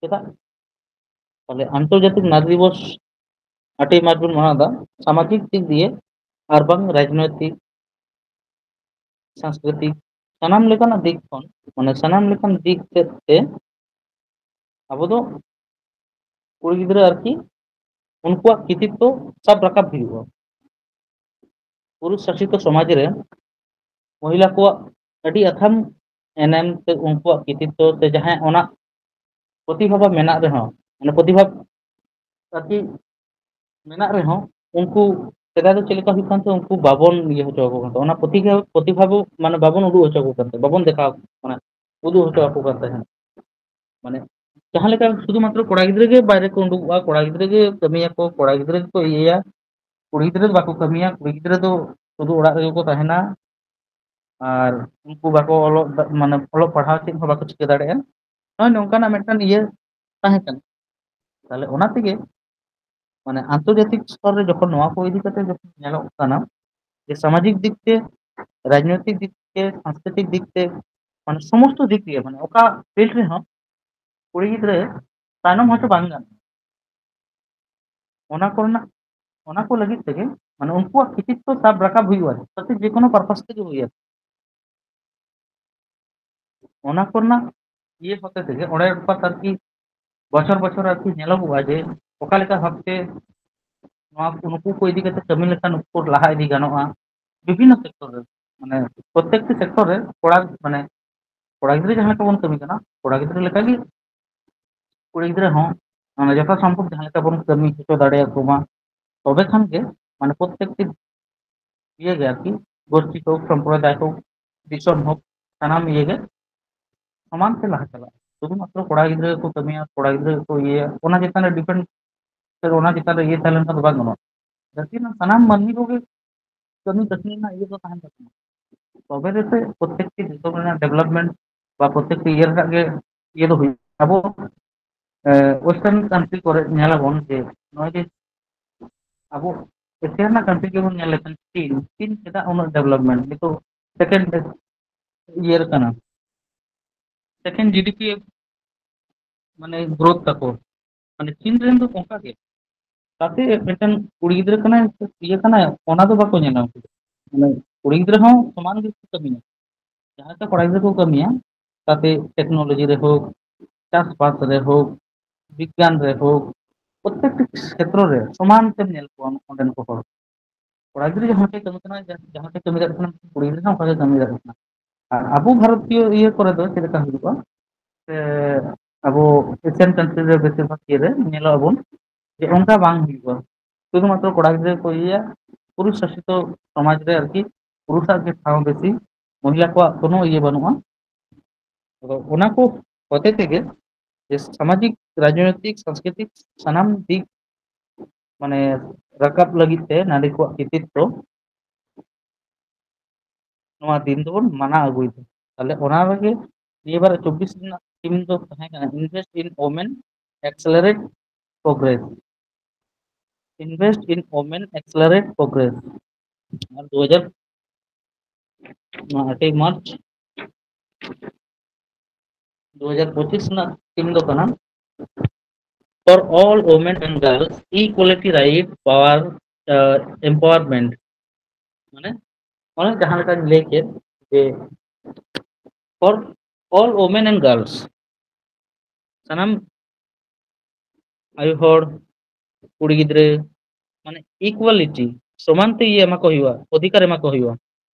ᱪᱮᱫᱟᱜ? ᱛᱟᱦᱞᱮ ᱟᱱᱛᱚᱨᱡᱟᱛᱤᱠ ᱱᱟᱨᱤ ᱫᱤᱵᱚᱥ ᱟᱴᱮᱭ ᱢᱟᱨᱪ ᱵᱚᱱ ᱢᱟᱱᱟᱣ ᱮᱫᱟ, ᱥᱟᱢᱟᱡᱤᱠ ᱫᱤᱠ ᱫᱤᱭᱮ ᱟᱨ ᱵᱟᱝ ᱨᱟᱡᱽᱱᱳᱭᱛᱤᱠ, ᱥᱟᱝᱥᱠᱨᱤᱛᱤᱠ, ᱥᱟᱱᱟᱢ ᱞᱮᱠᱟᱱᱟᱜ ᱫᱤᱠ ᱠᱷᱚᱱ, ᱢᱟᱱᱮ ᱥᱟᱱᱟᱢ ᱞᱮᱠᱟᱱ ᱫᱤᱠ ᱥᱮᱫ ᱛᱮ ᱟᱵᱚ ᱫᱚ ᱠᱩᱲᱤ ᱜᱤᱫᱽᱨᱟᱹ ᱟᱨᱠᱤ ᱩᱱᱠᱩᱣᱟᱜ ᱠᱨᱤᱛᱤᱛᱛᱚ ᱥᱟᱵ ᱨᱟᱠᱟᱵ ᱦᱩᱭᱩᱜᱼᱟ᱾ ᱯᱩᱨᱩᱥ ᱥᱟᱥᱤᱛᱚ ᱥᱚᱢᱟᱡᱽ ᱨᱮ ᱢᱚᱦᱤᱞᱟ ᱠᱚᱣᱟᱜ ᱟᱹᱰᱤ ᱟᱛᱷᱟᱢ ᱮᱱᱮᱢ ᱥᱮ ᱩᱱᱠᱩᱣᱟᱜ ᱠᱨᱤᱛᱤᱛᱛᱚ ᱥᱮ ᱡᱟᱦᱟᱸᱭ ᱚᱱᱟ ᱯᱨᱚᱛᱤᱵᱷᱟ ᱢᱮᱱᱟᱜ ᱨᱮᱦᱚᱸ, ᱢᱟᱱᱮ ᱯᱨᱚᱛᱤᱵᱷᱟ ᱟᱨᱠᱤ ᱢᱮᱱᱟᱜ ᱨᱮᱦᱚᱸ, ᱩᱱᱠᱩ ᱥᱮᱫᱟᱭ ᱫᱚ ᱪᱮᱫ ᱞᱮᱠᱟ ᱦᱩᱭᱩᱜ ᱠᱟᱱ ᱛᱟᱦᱮᱸ, ᱩᱱᱠᱩ ᱵᱟᱵᱚᱱ ᱤᱭᱟᱹ ᱦᱚᱪᱚ ᱟᱠᱚ ᱠᱟᱱ ᱛᱟᱦᱮᱸ, ᱚᱱᱟ ᱯᱨᱚᱛᱤᱵᱷᱟ, ᱯᱨᱚᱛᱤᱵᱷᱟ ᱵᱚ, ᱢᱟᱱᱮ ᱵᱟᱵᱚᱱ ᱩᱫᱩᱜ ᱦᱚᱪᱚ ᱟᱠᱚ ᱠᱟᱱ ᱛᱟᱦᱮᱸ, ᱵᱟᱵᱚᱱ ᱫᱮᱠᱷᱟᱣ, ᱢᱟᱱᱮ ᱩᱫᱩᱜ ᱦᱚᱪᱚ ᱟᱠᱚ ᱠᱟᱱ ᱛᱟᱦᱮᱸ᱾ ᱢᱟᱱᱮ ᱡᱟᱦᱟᱸ ᱞᱮᱠᱟ ᱥᱩᱫᱷᱩ ᱢᱟᱛᱨᱚ ᱠᱚᱲᱟ ᱜᱤᱫᱽᱨᱟᱹ ᱜᱮ ᱵᱟᱭᱨᱮ ᱠᱚ ᱩᱰᱩᱠᱚᱜᱼᱟ, ᱠᱚᱲᱟ ᱜᱤᱫᱽᱨᱟᱹ ᱜᱮ ᱠᱟᱹᱢᱤᱭᱟᱠᱚ, ᱠᱚᱲᱟ ᱜᱤᱫᱽᱨᱟᱹ ᱜᱮᱠᱚ ᱤᱭᱟᱹᱭᱟ, ᱠᱩᱲᱤ ᱜᱤᱫᱽᱨᱟᱹ ᱫᱚ ᱵᱟᱠᱚ ᱠᱟᱹᱢᱤᱭᱟ, ᱠᱩᱲᱤ ᱜᱤᱫᱽᱨᱟᱹ ᱫᱚ ᱥᱩᱫᱷᱩ ᱚᱲᱟᱜ ᱨᱮᱜᱮ ᱠᱚ ᱛᱟᱦᱮᱱᱟ᱾ ᱟᱨ ᱩᱱᱠᱩ ᱵᱟᱠᱚ ᱚᱞᱚᱜ, ᱢᱟᱱᱮ ᱚᱞᱚᱜ ᱯᱟᱲᱦᱟᱣ ᱪᱮᱫ ᱦᱚᱸ ᱵᱟᱠᱚ ᱪᱤᱠᱟᱹ ᱫᱟᱲᱮᱭᱟᱜᱼᱟ᱾ ᱱᱚᱜᱼᱚᱭ ᱱᱚᱝᱠᱟᱱᱟᱜ ᱢᱤᱫᱴᱟᱝ ᱤᱭᱟᱹ ᱛᱟᱦᱮᱸ ᱠᱟᱱᱟ᱾ ᱛᱟᱦᱞᱮ ᱚᱱᱟ ᱛᱮᱜᱮ ᱢᱟᱱᱮ ᱟᱱᱛᱚᱨᱡᱟᱛᱤᱠ ᱥᱛᱚᱨ ᱨᱮ ᱡᱚᱠᱷᱚᱱ ᱱᱚᱣᱟ ᱠᱚ ᱤᱫᱤ ᱠᱟᱛᱮ ᱡᱚᱠᱷᱚᱱ ᱧᱮᱞᱚᱜ ᱠᱟᱱᱟ ᱡᱮ ᱥᱟᱢᱟᱡᱤᱠ ᱫᱤᱠ ᱛᱮ, ᱨᱟᱡᱽᱱᱳᱭᱛᱤᱠ ᱫᱤᱠ ᱛᱮ, ᱥᱟᱝᱥᱠᱨᱤᱛᱤᱠ ᱫᱤᱠ ᱛᱮ, ᱢᱟᱱᱮ ᱥᱚᱢᱚᱥᱛᱚ ᱫᱤᱠ ᱫᱤᱭᱮ, ᱢᱟᱱᱮ ᱚᱠᱟ ᱯᱷᱤᱞᱰ ᱨᱮᱦᱚᱸ ᱠᱩᱲᱤ ᱜᱤᱫᱽᱨᱟᱹ ᱛᱟᱭᱱᱚᱢ ᱦᱚᱪᱚ ᱵᱟᱝ ᱜᱟᱱᱚᱜᱼᱟ᱾ ᱚᱱᱟ ᱠᱚᱨᱮᱱᱟᱜ, ᱚᱱᱟ ᱠᱚ ᱞᱟᱹᱜᱤᱫ ᱛᱮᱜᱮ, ᱢᱟᱱᱮ, ᱩᱱᱠᱩᱣᱟᱜ ᱠᱷᱮᱛᱤᱛᱛᱚ ᱥᱟᱵ ᱨᱟᱠᱟᱵ ᱦᱩᱭᱩᱜᱼᱟ, ᱡᱟᱛᱮ ᱡᱮ ᱠᱳᱱᱳ purpose ᱛᱮᱜᱮ ᱦᱩᱭᱩᱜᱼᱟ᱾ ᱚᱱᱟ ᱠᱚᱨᱮᱱᱟᱜ ᱤᱭᱟᱹ ᱦᱚᱛᱮ ᱛᱮᱜᱮ ᱚᱸᱰᱮ ᱚᱱᱠᱟ ᱟᱨᱠᱤ ᱵᱚᱪᱷᱚᱨ ᱵᱚᱪᱷᱚᱨ ᱟᱨᱠᱤ ᱧᱮᱞᱚᱜᱚᱜᱼᱟ ᱡᱮ ᱚᱠᱟ ᱞᱮᱠᱟ ᱵᱷᱟᱵᱛᱮ ᱱᱚᱣᱟ, ᱱᱩᱠᱩ ᱠᱚ ᱤᱫᱤ ᱠᱟᱛᱮ ᱠᱟᱹᱢᱤ ᱞᱮᱠᱷᱟᱱ ᱱᱩᱠᱩ ᱠᱚ ᱞᱟᱦᱟ ᱤᱫᱤ ᱜᱟᱱᱚᱜᱼᱟ᱾ ᱵᱤᱵᱷᱤᱱᱱᱚ ᱥᱮᱠᱴᱚᱨ ᱨᱮ, ᱢᱟᱱᱮ, ᱯᱨᱚᱛᱮᱠᱴᱤ ᱥᱮᱠᱴᱚᱨ ᱨᱮ ᱠᱚᱲᱟ, ᱢᱟᱱᱮ, ᱠᱚᱲᱟ ᱜᱤᱫᱽᱨᱟᱹ ᱡᱟᱦᱟᱸ ᱞᱮᱠᱟ ᱵᱚᱱ ᱠᱟᱹᱢᱤ ᱠᱟᱱᱟ, ᱠᱚᱲᱟ ᱜᱤᱫᱽᱨᱟᱹ ᱞᱮᱠᱟᱜᱮ ᱠᱩᱲᱤ ᱜᱤᱫᱽᱨᱟᱹ ᱦᱚᱸ, ᱢᱟᱱᱮ, ᱡᱚᱛᱷᱟ ᱥᱚᱢᱵᱷᱚᱵ ᱡᱟᱦᱟᱸ ᱞᱮᱠᱟ ᱵᱚᱱ ᱠᱟᱹᱢᱤ ᱦᱚᱪᱚ ᱫᱟᱲᱮᱭᱟᱠᱚ ᱢᱟ, ᱛᱚᱵᱮ ᱠᱷᱟᱱ ᱜᱮ, ᱢᱟᱱᱮ, ᱯᱨᱚᱛᱮᱠᱴᱤ ᱤᱭᱟᱹ ᱜᱮ ᱟᱨᱠᱤ, ᱜᱳᱥᱴᱤ ᱦᱳᱠ, ᱥᱚᱢᱯᱨᱚᱫᱟᱭ ᱦᱳᱠ, ᱫᱤᱥᱚᱢ ᱦᱳᱠ, ᱥᱟᱱᱟᱢ ᱤᱭᱟᱹ ᱜᱮ ᱥᱚᱢᱟᱱ ᱛᱮ ᱞᱟᱦᱟ ᱪᱟᱞᱟᱜᱼᱟ᱾ ᱥᱩᱫᱷᱩ ᱢᱟᱛᱨᱚ ᱠᱚᱲᱟ ᱜᱤᱫᱽᱨᱟᱹ ᱜᱮᱠᱚ ᱠᱟᱹᱢᱤᱭᱟ, ᱠᱚᱲᱟ ᱜᱤᱫᱽᱨᱟᱹ ᱜᱮᱠᱚ ᱤᱭᱟᱹᱭᱟ, ᱚᱱᱟ ᱪᱮᱛᱟᱱ ᱨᱮ ᱰᱤᱯᱮᱱᱰ, ᱥᱮ ᱚᱱᱟ ᱪᱮᱛᱟᱱ ᱨᱮ ᱤᱭᱟᱹ ᱛᱟᱦᱮᱸ ᱞᱮᱱᱠᱷᱟᱱ ᱫᱚ ᱵᱟᱝ ᱜᱟᱱᱚᱜᱼᱟ᱾ ᱫᱷᱟᱹᱨᱛᱤ ᱨᱮᱱᱟᱜ ᱥᱟᱱᱟᱢ ᱢᱟᱹᱱᱢᱤ ᱠᱚᱜᱮ ᱠᱟᱹᱢᱤ ᱠᱟᱹᱥᱱᱤ ᱨᱮᱱᱟᱜ ᱤᱭᱟᱹ ᱫᱚ ᱛᱟᱦᱮᱱ ᱛᱟᱵᱚᱱᱟ, ᱛᱚᱵᱮ ᱨᱮᱥᱮ ᱯᱨᱚᱛᱮᱠᱴᱤ ᱫᱤᱥᱚᱢ ᱨᱮᱱᱟᱜ ᱰᱮᱵᱷᱞᱚᱯᱢᱮᱱᱴ ᱵᱟ ᱯᱨᱚᱛᱮᱠᱴᱤ ᱤᱭᱟᱹ ᱨᱮᱱᱟᱜ ᱜᱮ ᱤᱭᱟᱹ ᱫᱚ ᱦᱩᱭᱩᱜᱼᱟ᱾ ᱟᱵᱚ, ᱮ, ᱳᱭᱮᱥᱴᱟᱨᱱ ᱠᱟᱱᱴᱨᱤ ᱠᱚᱨᱮ ᱧᱮᱞᱟᱵᱚᱱ ᱡᱮ ᱱᱚᱜᱼᱚᱭ ᱡᱮ ᱟᱵᱚ ᱮᱥᱤᱭᱟ ᱨᱮᱱᱟᱜ ᱠᱟᱱᱴᱨᱤ ᱜᱮᱵᱚᱱ ᱧᱮᱞ ᱞᱮᱠᱷᱟᱱ ᱪᱤᱱ, ᱪᱤᱱ ᱪᱮᱫᱟᱜ ᱩᱱᱟᱹᱜ ᱰᱮᱵᱷᱞᱚᱯᱢᱮᱱᱴ? ᱱᱤᱛᱚᱜ ᱥᱮᱠᱮᱱᱰ ᱤᱭᱟᱹ ᱨᱮ ᱠᱟᱱᱟ, ᱥᱮᱠᱮᱱᱰ ᱡᱤᱰᱤᱯᱤ ᱢᱟᱱᱮ ᱜᱨᱳᱛᱷ ᱛᱟᱠᱚ, ᱢᱟᱱᱮ ᱪᱤᱱ ᱨᱮᱱ ᱫᱚ ᱚᱱᱠᱟ ᱜᱮ᱾ ᱛᱟᱛᱮ ᱢᱤᱫᱴᱮᱱ ᱠᱩᱲᱤ ᱜᱤᱫᱽᱨᱟᱹ ᱠᱟᱱᱟᱭ ᱥᱮ ᱤᱭᱟᱹ ᱠᱟᱱᱟᱭ, ᱚᱱᱟ ᱫᱚ ᱵᱟᱠᱚ ᱧᱮᱞᱟ ᱩᱱᱠᱩ ᱫᱚ᱾ ᱢᱟᱱᱮ ᱠᱩᱲᱤ ᱜᱤᱫᱽᱨᱟᱹ ᱦᱚᱸ ᱥᱚᱢᱟᱱ ᱜᱮᱠᱚ ᱠᱟᱹᱢᱤᱭᱟ, ᱡᱟᱦᱟᱸ ᱞᱮᱠᱟ ᱠᱚᱲᱟ ᱜᱤᱫᱽᱨᱟᱹ ᱠᱚ ᱠᱟᱹᱢᱤᱭᱟ, ᱛᱟᱛᱮ ᱴᱮᱠᱱᱳᱞᱚᱡᱤ ᱨᱮ ᱦᱳᱠ, ᱪᱟᱥᱵᱟᱥ ᱨᱮ ᱦᱳᱠ, ᱵᱤᱜᱽᱜᱟᱱ ᱨᱮ ᱦᱳᱠ, ᱯᱨᱚᱛᱮᱠᱴᱤ ᱠᱷᱮᱛᱨᱚ ᱨᱮ ᱥᱚᱢᱟᱱ ᱛᱮᱢ ᱧᱮᱞ ᱠᱚᱣᱟ ᱚᱸᱰᱮᱱ ᱠᱚ ᱦᱚᱲ᱾ ᱠᱚᱲᱟ ᱜᱤᱫᱽᱨᱟᱹ ᱡᱟᱦᱟᱸ ᱞᱮᱠᱟᱭ ᱠᱟᱹᱢᱤ ᱠᱟᱱᱟ, ᱡᱟᱦᱟᱸ ᱞᱮᱠᱟᱭ ᱠᱟᱹᱢᱤ ᱫᱟᱲᱮᱭᱟᱜ ᱠᱟᱱᱟ, ᱠᱩᱲᱤ ᱜᱤᱫᱽᱨᱟᱹ ᱦᱚᱸ ᱚᱱᱠᱟ ᱜᱮ ᱠᱟᱹᱢᱤ ᱫᱟᱲᱮᱭᱟᱜ ᱠᱟᱱᱟ᱾ ᱟᱨ ᱟᱵᱚ ᱵᱷᱟᱨᱚᱛᱤᱭᱚ ᱤᱭᱟᱹ ᱠᱚᱨᱮ ᱫᱚ ᱪᱮᱫ ᱞᱮᱠᱟ ᱦᱩᱭᱩᱜᱼᱟ, ᱥᱮ ᱟᱵᱚ ᱮᱥᱤᱭᱟᱱ ᱠᱟᱱᱴᱨᱤ ᱨᱮ ᱵᱮᱥᱤᱨ ᱵᱷᱟᱜᱽ ᱤᱭᱟᱹ ᱨᱮ ᱧᱮᱞᱚᱜ ᱟᱵᱚᱱ ᱡᱮ ᱚᱱᱠᱟ ᱵᱟᱝ ᱦᱩᱭᱩᱜᱼᱟ, ᱥᱩᱫᱷᱩ ᱢᱟᱛᱨᱚ ᱠᱚᱲᱟ ᱜᱤᱫᱽᱨᱟᱹ ᱠᱚ ᱤᱭᱟᱹᱭᱟ, ᱯᱩᱨᱩᱥ ᱥᱟᱥᱤᱛᱚ ᱥᱚᱢᱟᱡᱽ ᱨᱮ ᱟᱨᱠᱤ ᱯᱩᱨᱩᱥᱟᱜ ᱜᱮ ᱴᱷᱟᱶ ᱵᱮᱥᱤ, ᱢᱚᱦᱤᱞᱟ ᱠᱚᱣᱟᱜ ᱠᱳᱱᱳ ᱤᱭᱟᱹ ᱵᱟᱹᱱᱩᱜᱼᱟ᱾ ᱟᱫᱚ ᱚᱱᱟ ᱠᱚ ᱦᱚᱛᱮ ᱛᱮᱜᱮ ᱡᱮ ᱥᱟᱢᱟᱡᱤᱠ, ᱨᱟᱡᱽᱱᱳᱭᱛᱤᱠ, ᱥᱟᱝᱥᱠᱨᱤᱛᱤᱠ ᱥᱟᱱᱟᱢ ᱫᱤᱠ, ᱢᱟᱱᱮ, ᱨᱟᱠᱟᱵ ᱞᱟᱹᱜᱤᱫ ᱛᱮ ᱱᱟᱨᱤ ᱠᱚᱣᱟᱜ ᱠᱨᱤᱛᱤᱛᱛᱚ ᱱᱚᱣᱟ ᱫᱤᱱ ᱫᱚᱵᱚᱱ ᱢᱟᱱᱟᱣ ᱟᱹᱜᱩᱭᱮᱫᱟ᱾ ᱛᱟᱦᱞᱮ ᱚᱱᱟ ᱨᱮᱜᱮ ᱱᱤᱭᱟᱹ ᱵᱟᱨ ᱪᱚᱵᱵᱤᱥ ᱨᱮᱱᱟᱜ ᱛᱷᱤᱢ ᱫᱚ ᱛᱟᱦᱮᱸ ᱠᱟᱱᱟ Invest in Women, Accelerate Progress, Invest in Women, Accelerate Progress᱾ ᱟᱨ ᱫᱩ ᱦᱟᱡᱟᱨ, ᱱᱚᱣᱟ ᱟᱴᱮᱭ ᱢᱟᱨᱪ ᱫᱩ ᱦᱟᱡᱟᱨ ᱯᱚᱸᱪᱤᱥ ᱨᱮᱱᱟᱜ ᱛᱷᱤᱢ ᱫᱚ ᱠᱟᱱᱟ for all women and girls equality, right, power, uh, empowerment. ᱢᱟᱱᱮ ᱚᱱᱮ ᱡᱟᱦᱟᱸ ᱞᱮᱠᱟᱧ ᱞᱟᱹᱭ ᱠᱮᱫ, ᱡᱮ for all women and girls, ᱥᱟᱱᱟᱢ ᱟᱭᱳ ᱦᱚᱲ, ᱠᱩᱲᱤ ᱜᱤᱫᱽᱨᱟᱹ, ᱢᱟᱱᱮ equality, ᱥᱚᱢᱟᱱ ᱛᱮ ᱤᱭᱟᱹ ᱮᱢᱟ ᱠᱚ ᱦᱩᱭᱩᱜᱼᱟ, ᱚᱫᱷᱤᱠᱟᱨ ᱮᱢᱟ ᱠᱚ ᱦᱩᱭᱩᱜᱼᱟ,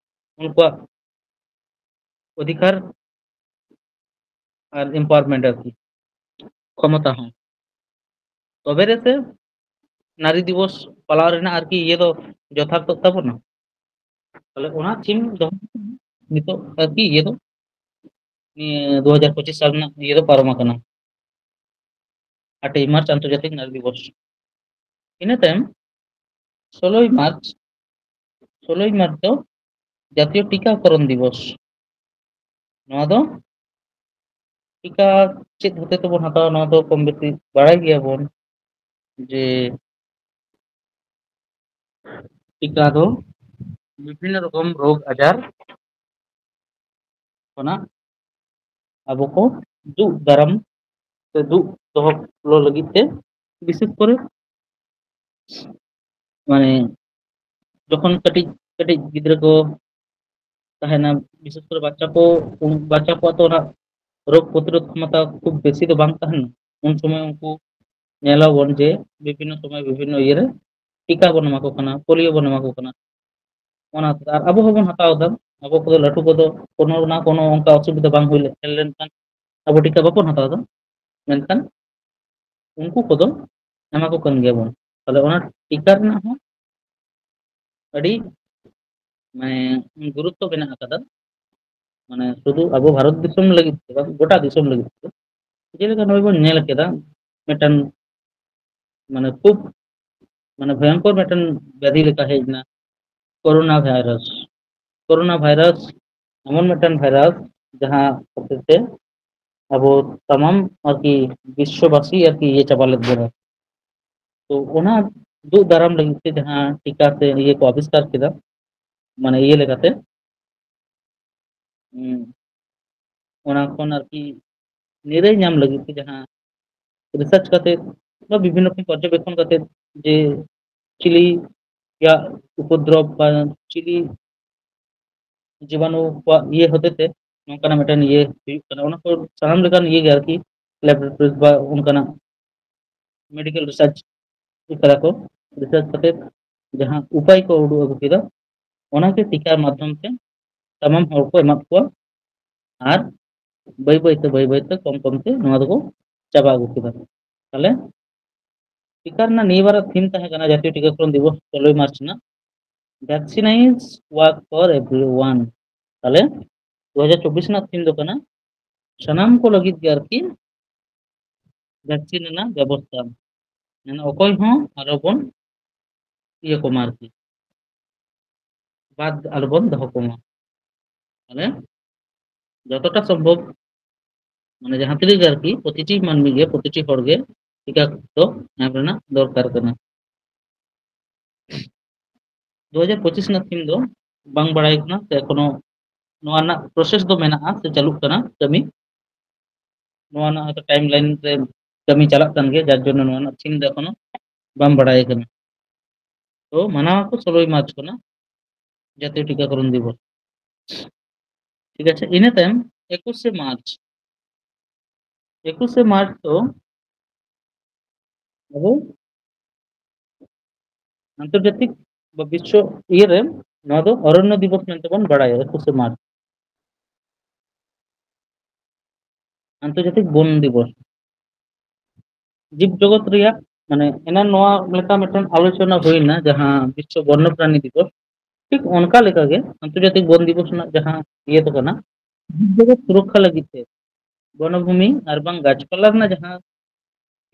ᱩᱱᱠᱩᱣᱟᱜ ᱚᱫᱷᱤᱠᱟᱨ ᱟᱨ empowerment ᱟᱨᱠᱤ, ᱠᱷᱚᱢᱚᱛᱟ ᱦᱚᱸ᱾ ᱛᱚᱵᱮ ᱨᱮᱥᱮ ᱱᱟᱨᱤ ᱫᱤᱵᱚᱥ ᱯᱟᱞᱟᱣ ᱨᱮᱱᱟᱜ ᱟᱨᱠᱤ ᱤᱭᱟᱹ ᱫᱚ ᱡᱚᱛᱷᱟᱨᱛᱚᱜ ᱛᱟᱵᱚᱱᱟ᱾ ᱛᱟᱦᱞᱮ ᱚᱱᱟ ᱛᱷᱤᱢ ᱫᱚᱦᱚ ᱠᱟᱛᱮ ᱱᱤᱛᱚᱜ ᱟᱨᱠᱤ ᱤᱭᱟᱹ ᱫᱚ ᱱᱤᱭᱟᱹ ᱫᱩ ᱦᱟᱡᱟᱨ ᱯᱚᱸᱪᱤᱥ ᱥᱟᱞ ᱨᱮᱱᱟᱜ ᱤᱭᱟᱹ ᱫᱚ ᱯᱟᱨᱚᱢ ᱟᱠᱟᱱᱟ, ᱟᱴᱮᱭ ᱢᱟᱨᱪ ᱟᱱᱛᱚᱨᱡᱟᱛᱤᱠ ᱱᱟᱨᱤ ᱫᱤᱵᱚᱥ᱾ ᱤᱱᱟᱹ ᱛᱟᱭᱚᱢ ᱥᱳᱞᱳᱭ ᱢᱟᱨᱪ, ᱥᱳᱞᱳᱭ ᱢᱟᱨᱪ ᱫᱚ ᱡᱟᱛᱤᱭᱚ ᱴᱤᱠᱟᱠᱚᱨᱚᱱ ᱫᱤᱵᱚᱥ᱾ ᱱᱚᱣᱟ ᱫᱚ ᱴᱤᱠᱟ ᱪᱮᱫ ᱦᱚᱛᱮ ᱛᱮᱵᱚᱱ ᱦᱟᱛᱟᱣᱟ, ᱱᱚᱣᱟ ᱫᱚ ᱠᱚᱢ ᱵᱮᱥᱤ ᱵᱟᱲᱟᱭ ᱜᱮᱭᱟᱵᱚᱱ ᱡᱮ ᱴᱤᱠᱟ ᱫᱚ ᱵᱤᱵᱷᱤᱱᱱᱚ ᱨᱚᱠᱚᱢ ᱨᱳᱜᱽ ᱟᱡᱟᱨ ᱠᱷᱚᱱᱟᱜ ᱟᱵᱚ ᱠᱚ ᱫᱩᱜ ᱫᱟᱨᱟᱢ ᱥᱮ ᱫᱩᱜ ᱫᱚᱦᱚ ᱞᱟᱹᱜᱤᱫ ᱛᱮ, ᱵᱤᱥᱮᱥ ᱠᱚᱨᱮ ᱢᱟᱱᱮ ᱡᱚᱠᱷᱚᱱ ᱠᱟᱹᱴᱤᱡ ᱠᱟᱹᱴᱤᱡ ᱜᱤᱫᱽᱨᱟᱹ ᱠᱚ ᱛᱟᱦᱮᱱᱟ, ᱵᱤᱥᱮᱥ ᱠᱚᱨᱮ ᱵᱟᱪᱪᱟ ᱠᱚ, ᱩᱱ ᱵᱟᱪᱪᱟ ᱠᱚᱣᱟᱜ ᱛᱚ ᱚᱱᱟ ᱨᱳᱜᱽ ᱯᱨᱚᱛᱤᱨᱳᱫᱷ ᱠᱷᱚᱢᱚᱛᱟ ᱠᱷᱩᱵ ᱵᱮᱥᱤ ᱫᱚ ᱵᱟᱝ ᱛᱟᱦᱮᱱᱟ᱾ ᱩᱱ ᱥᱚᱢᱚᱭ ᱩᱱᱠᱩ ᱧᱮᱞᱟᱵᱚᱱ ᱡᱮ ᱵᱤᱵᱷᱤᱱᱱᱚ ᱥᱚᱢᱚᱭ ᱵᱤᱵᱷᱤᱱᱱᱚ ᱤᱭᱟᱹᱨᱮ ᱴᱤᱠᱟ ᱵᱚᱱ ᱮᱢᱟ ᱠᱚ ᱠᱟᱱᱟ, ᱯᱳᱞᱤᱭᱳ ᱵᱚᱱ ᱮᱢᱟ ᱠᱚ ᱠᱟᱱᱟ᱾ ᱚᱱᱟ ᱦᱚᱛᱮᱛᱮ ᱟᱨ ᱟᱵᱚ ᱦᱚᱸᱵᱚᱱ ᱦᱟᱛᱟᱣ ᱮᱫᱟ᱾ ᱟᱵᱚ ᱠᱚᱫᱚ ᱞᱟᱹᱴᱩ ᱠᱚᱫᱚ ᱠᱳᱱᱳ ᱱᱟ ᱠᱳᱱᱳ ᱚᱱᱠᱟ ᱚᱥᱩᱵᱤᱫᱷᱟ ᱵᱟᱝ ᱦᱩᱭ ᱞᱮᱱ ᱠᱷᱟᱱ ᱟᱵᱚ ᱴᱤᱠᱟ ᱵᱟᱵᱚᱱ ᱦᱟᱛᱟᱣ ᱮᱫᱟ, ᱢᱮᱱᱠᱷᱟᱱ ᱩᱱᱠᱩ ᱠᱚᱫᱚ ᱮᱢᱟ ᱠᱚ ᱠᱟᱱ ᱜᱮᱭᱟᱵᱚᱱ᱾ ᱛᱟᱦᱞᱮ ᱚᱱᱟ ᱴᱤᱠᱟ ᱨᱮᱱᱟᱜ ᱦᱚᱸ ᱟᱹᱰᱤ ᱢᱟᱱᱮ ᱜᱩᱨᱩᱛᱛᱚ ᱢᱮᱱᱟᱜ ᱟᱠᱟᱫᱟ, ᱢᱟᱱᱮ ᱥᱩᱫᱷᱩ ᱟᱵᱚ ᱵᱷᱟᱨᱚᱛ ᱫᱤᱥᱚᱢ ᱞᱟᱹᱜᱤᱫ ᱫᱚ ᱵᱟᱝ, ᱜᱚᱴᱟ ᱫᱤᱥᱚᱢ ᱞᱟᱹᱜᱤᱫ ᱛᱮ᱾ ᱡᱮᱞᱮᱠᱟ ᱱᱚᱜᱼᱚᱭ ᱵᱚᱱ ᱧᱮᱞ ᱠᱮᱫᱟ, ᱢᱤᱫᱴᱟᱝ ᱢᱟᱱᱮ ᱠᱷᱩᱵ ᱢᱟᱱᱮ ᱵᱷᱚᱭᱚᱝᱠᱚᱨ ᱢᱤᱫᱴᱟᱝ ᱵᱮᱫᱷᱤ ᱞᱮᱠᱟ ᱦᱮᱡ ᱮᱱᱟ, ᱠᱳᱨᱳᱱᱟ ᱵᱷᱟᱭᱨᱟᱥ᱾ ᱠᱳᱨᱳᱱᱟ ᱵᱷᱟᱭᱨᱟᱥ ᱮᱢᱚᱱ ᱢᱤᱫᱴᱟᱝ ᱵᱷᱟᱭᱨᱟᱥ ᱡᱟᱦᱟᱸ ᱠᱷᱟᱹᱛᱤᱨ ᱛᱮ ᱟᱵᱚ ᱛᱟᱢᱟᱢ ᱟᱨᱠᱤ ᱵᱤᱥᱥᱚᱵᱟᱥᱤ ᱟᱨᱠᱤ ᱤᱭᱟᱹ ᱪᱟᱵᱟ ᱞᱮᱫ ᱵᱚᱱᱟ᱾ ᱛᱚ ᱚᱱᱟ ᱫᱩᱜ ᱫᱟᱨᱟᱢ ᱞᱟᱹᱜᱤᱫ ᱛᱮ ᱡᱟᱦᱟᱸ ᱴᱤᱠᱟ ᱥᱮ ᱤᱭᱟᱹ ᱠᱚ ᱟᱵᱤᱥᱠᱟᱨ ᱠᱮᱫᱟ, ᱢᱟᱱᱮ ᱤᱭᱟᱹ ᱞᱮᱠᱟᱛᱮ, ᱦᱩᱸ, ᱚᱱᱟ ᱠᱷᱚᱱ ᱟᱨᱠᱤ ᱱᱤᱨᱟᱹᱭ ᱧᱟᱢ ᱞᱟᱹᱜᱤᱫ ᱛᱮ ᱡᱟᱦᱟᱸ ᱨᱤᱥᱟᱨᱪ ᱠᱟᱛᱮ ᱵᱟ ᱵᱤᱵᱷᱤᱱᱱᱚ ᱨᱚᱠᱚᱢ ᱯᱚᱨᱡᱚᱵᱮᱠᱷᱚᱱ ᱠᱟᱛᱮ ᱡᱮ ᱪᱤᱞᱤᱭᱟᱜ ᱩᱯᱚᱫᱨᱚᱵ ᱵᱟ ᱪᱤᱞᱤ ᱡᱤᱵᱟᱱᱩ ᱠᱚᱣᱟᱜ ᱤᱭᱟᱹ ᱦᱚᱛᱮ ᱛᱮ ᱱᱚᱝᱠᱟᱱᱟᱜ ᱢᱤᱫᱴᱮᱱ ᱤᱭᱟᱹ ᱦᱩᱭᱩᱜ ᱠᱟᱱᱟ, ᱚᱱᱟ ᱠᱚ ᱥᱟᱱᱟᱢ ᱞᱮᱠᱟᱱ ᱤᱭᱟᱹ ᱜᱮ ᱟᱨᱠᱤ ᱞᱮᱵᱚᱨᱮᱴᱚᱨᱤᱡᱽ ᱵᱟ ᱚᱱᱠᱟᱱᱟᱜ ᱢᱮᱰᱤᱠᱮᱞ ᱨᱤᱥᱟᱨᱪ ᱠᱟᱫᱟ ᱠᱚ᱾ ᱨᱤᱥᱟᱨᱪ ᱠᱟᱛᱮ ᱡᱟᱦᱟᱸ ᱩᱯᱟᱭ ᱠᱚ ᱩᱰᱩᱠ ᱟᱹᱜᱩ ᱠᱮᱫᱟ, ᱚᱱᱟᱜᱮ ᱴᱤᱠᱟ ᱢᱟᱫᱽᱫᱷᱚᱢ ᱛᱮ ᱛᱟᱢᱟᱢ ᱦᱚᱲ ᱠᱚ ᱮᱢᱟᱫ ᱠᱚᱣᱟ᱾ ᱟᱨ ᱵᱟᱹᱭ ᱵᱟᱹᱭ ᱛᱮ, ᱵᱟᱹᱭ ᱵᱟᱹᱭ ᱛᱮ, ᱠᱚᱢ ᱠᱚᱢ ᱛᱮ ᱱᱚᱣᱟ ᱫᱚᱠᱚ ᱪᱟᱵᱟ ᱟᱹᱜᱩ ᱠᱮᱫᱟ᱾ ᱛᱟᱦᱞᱮ ᱴᱤᱠᱟ ᱨᱮᱱᱟᱜ ᱱᱤᱭᱟᱹ ᱵᱟᱨ ᱛᱷᱤᱢ ᱛᱟᱦᱮᱸ ᱠᱟᱱᱟ ᱡᱟᱛᱤᱭᱚ ᱴᱤᱠᱟᱠᱚᱨᱚᱱ ᱫᱤᱵᱚᱥ ᱥᱳᱞᱳᱭ ᱢᱟᱨᱪ ᱨᱮᱱᱟᱜ, "Vaccine is work for everyone". ᱛᱟᱦᱞᱮ ᱫᱩ ᱦᱟᱡᱟᱨ ᱪᱚᱵᱵᱤᱥ ᱨᱮᱱᱟᱜ ᱛᱷᱤᱢ ᱫᱚ ᱠᱟᱱᱟ ᱥᱟᱱᱟᱢ ᱠᱚ ᱞᱟᱹᱜᱤᱫ ᱜᱮ ᱟᱨᱠᱤ ᱵᱷᱮᱠᱥᱤᱱ ᱨᱮᱱᱟᱜ ᱵᱮᱵᱚᱥᱛᱷᱟ, ᱢᱟᱱᱮ ᱚᱠᱚᱭ ᱦᱚᱸ ᱟᱞᱚ ᱵᱚᱱ ᱤᱭᱟᱹ ᱠᱚᱢᱟ ᱟᱨᱠᱤ, ᱵᱟᱫ ᱟᱞᱚ ᱵᱚᱱ ᱫᱚᱦᱚ ᱠᱚᱢᱟ᱾ ᱢᱟᱱᱮ ᱡᱚᱛᱚᱴᱟ ᱥᱚᱢᱵᱷᱚᱵ, ᱢᱟᱱᱮ ᱡᱟᱦᱟᱸ ᱛᱤᱱᱟᱹᱜ ᱜᱮ ᱟᱨᱠᱤ ᱯᱨᱚᱛᱤᱴᱤ ᱢᱟᱹᱱᱢᱤ ᱜᱮ, ᱯᱨᱚᱛᱤᱴᱤ ᱦᱚᱲ ᱜᱮ ᱴᱤᱠᱟ ᱫᱚ ᱧᱟᱢ ᱨᱮᱱᱟᱜ ᱫᱚᱨᱠᱟᱨ ᱠᱟᱱᱟ᱾ ᱫᱩ ᱦᱟᱡᱟᱨ ᱯᱚᱸᱪᱤᱥ ᱨᱮᱱᱟᱜ ᱛᱷᱤᱢ ᱫᱚ ᱵᱟᱝ ᱵᱟᱲᱟᱭ ᱠᱟᱱᱟ, ᱥᱮ ᱮᱠᱷᱚᱱᱳ ᱱᱚᱣᱟ ᱨᱮᱱᱟᱜ ᱯᱨᱚᱥᱮᱥ ᱫᱚ ᱢᱮᱱᱟᱜᱼᱟ ᱥᱮ ᱪᱟᱹᱞᱩᱜ ᱠᱟᱱᱟ ᱠᱟᱹᱢᱤ᱾ ᱱᱚᱣᱟ ᱨᱮᱱᱟᱜ ᱦᱚᱭᱛᱳ ᱴᱟᱭᱤᱢ ᱞᱟᱭᱤᱱ ᱨᱮ ᱠᱟᱹᱢᱤ ᱪᱟᱞᱟᱜ ᱠᱟᱱ ᱜᱮᱭᱟ, ᱡᱟᱨ ᱡᱚᱱᱱᱚ ᱱᱚᱣᱟ ᱨᱮᱱᱟᱜ ᱛᱷᱤᱢ ᱫᱚ ᱮᱠᱷᱚᱱᱳ ᱵᱟᱝ ᱵᱟᱲᱟᱭ ᱠᱟᱱᱟ᱾ ᱛᱚ ᱢᱟᱱᱟᱣ ᱟᱠᱚ ᱥᱳᱞᱳᱭ ᱢᱟᱨᱪ ᱠᱷᱚᱱᱟᱜ ᱡᱟᱛᱤᱭᱚ ᱴᱤᱠᱟᱠᱚᱨᱚᱱ ᱫᱤᱵᱚᱥ᱾ ᱴᱷᱤᱠ ᱟᱪᱷᱮ, ᱤᱱᱟᱹ ᱛᱟᱭᱚᱢ ᱮᱠᱩᱥᱮ ᱢᱟᱨᱪ, ᱮᱠᱩᱥᱮ ᱢᱟᱨᱪ ᱫᱚ ᱟᱵᱚ ᱟᱱᱛᱚᱨᱡᱟᱛᱤᱠ ᱵᱟ ᱵᱤᱥᱥᱚ ᱤᱭᱟᱹ ᱨᱮ ᱱᱚᱣᱟ ᱫᱚ ᱚᱨᱚᱱᱱᱚ ᱫᱤᱵᱚᱥ ᱢᱮᱱᱛᱮ ᱵᱚᱱ ᱵᱟᱲᱟᱭᱟ, ᱮᱠᱩᱥᱮ ᱢᱟᱨᱪ, ᱟᱱᱛᱚᱨᱡᱟᱛᱤᱠ ᱵᱚᱱ ᱫᱤᱵᱚᱥ᱾ ᱡᱤᱵ ᱡᱚᱜᱚᱛ ᱨᱮᱭᱟᱜ, ᱢᱟᱱᱮ, ᱮᱱᱟᱱ ᱱᱚᱣᱟ ᱞᱮᱠᱟ ᱢᱤᱫᱴᱮᱱ ᱟᱞᱳᱪᱚᱱᱟ ᱦᱩᱭᱱᱟ, ᱡᱟᱦᱟᱸ ᱵᱤᱥᱥᱚ ᱵᱚᱱᱱᱚ ᱯᱨᱟᱱᱤ ᱫᱤᱵᱚᱥ, ᱴᱷᱤᱠ ᱚᱱᱠᱟ ᱞᱮᱠᱟᱜᱮ ᱟᱱᱛᱚᱨᱡᱟᱛᱤᱠ ᱵᱚᱱ ᱫᱤᱵᱚᱥ ᱨᱮᱱᱟᱜ ᱡᱟᱦᱟᱸ ᱤᱭᱟᱹ ᱠᱚ ᱠᱟᱱᱟ, ᱡᱤᱵ ᱡᱚᱜᱚᱛ ᱥᱩᱨᱚᱠᱠᱷᱟ ᱞᱟᱹᱜᱤᱫ ᱛᱮ ᱵᱚᱱᱚᱵᱷᱩᱢᱤ ᱟᱨ ᱵᱟᱝ ᱜᱟᱪᱷᱯᱟᱞᱟ ᱨᱮᱱᱟᱜ ᱡᱟᱦᱟᱸ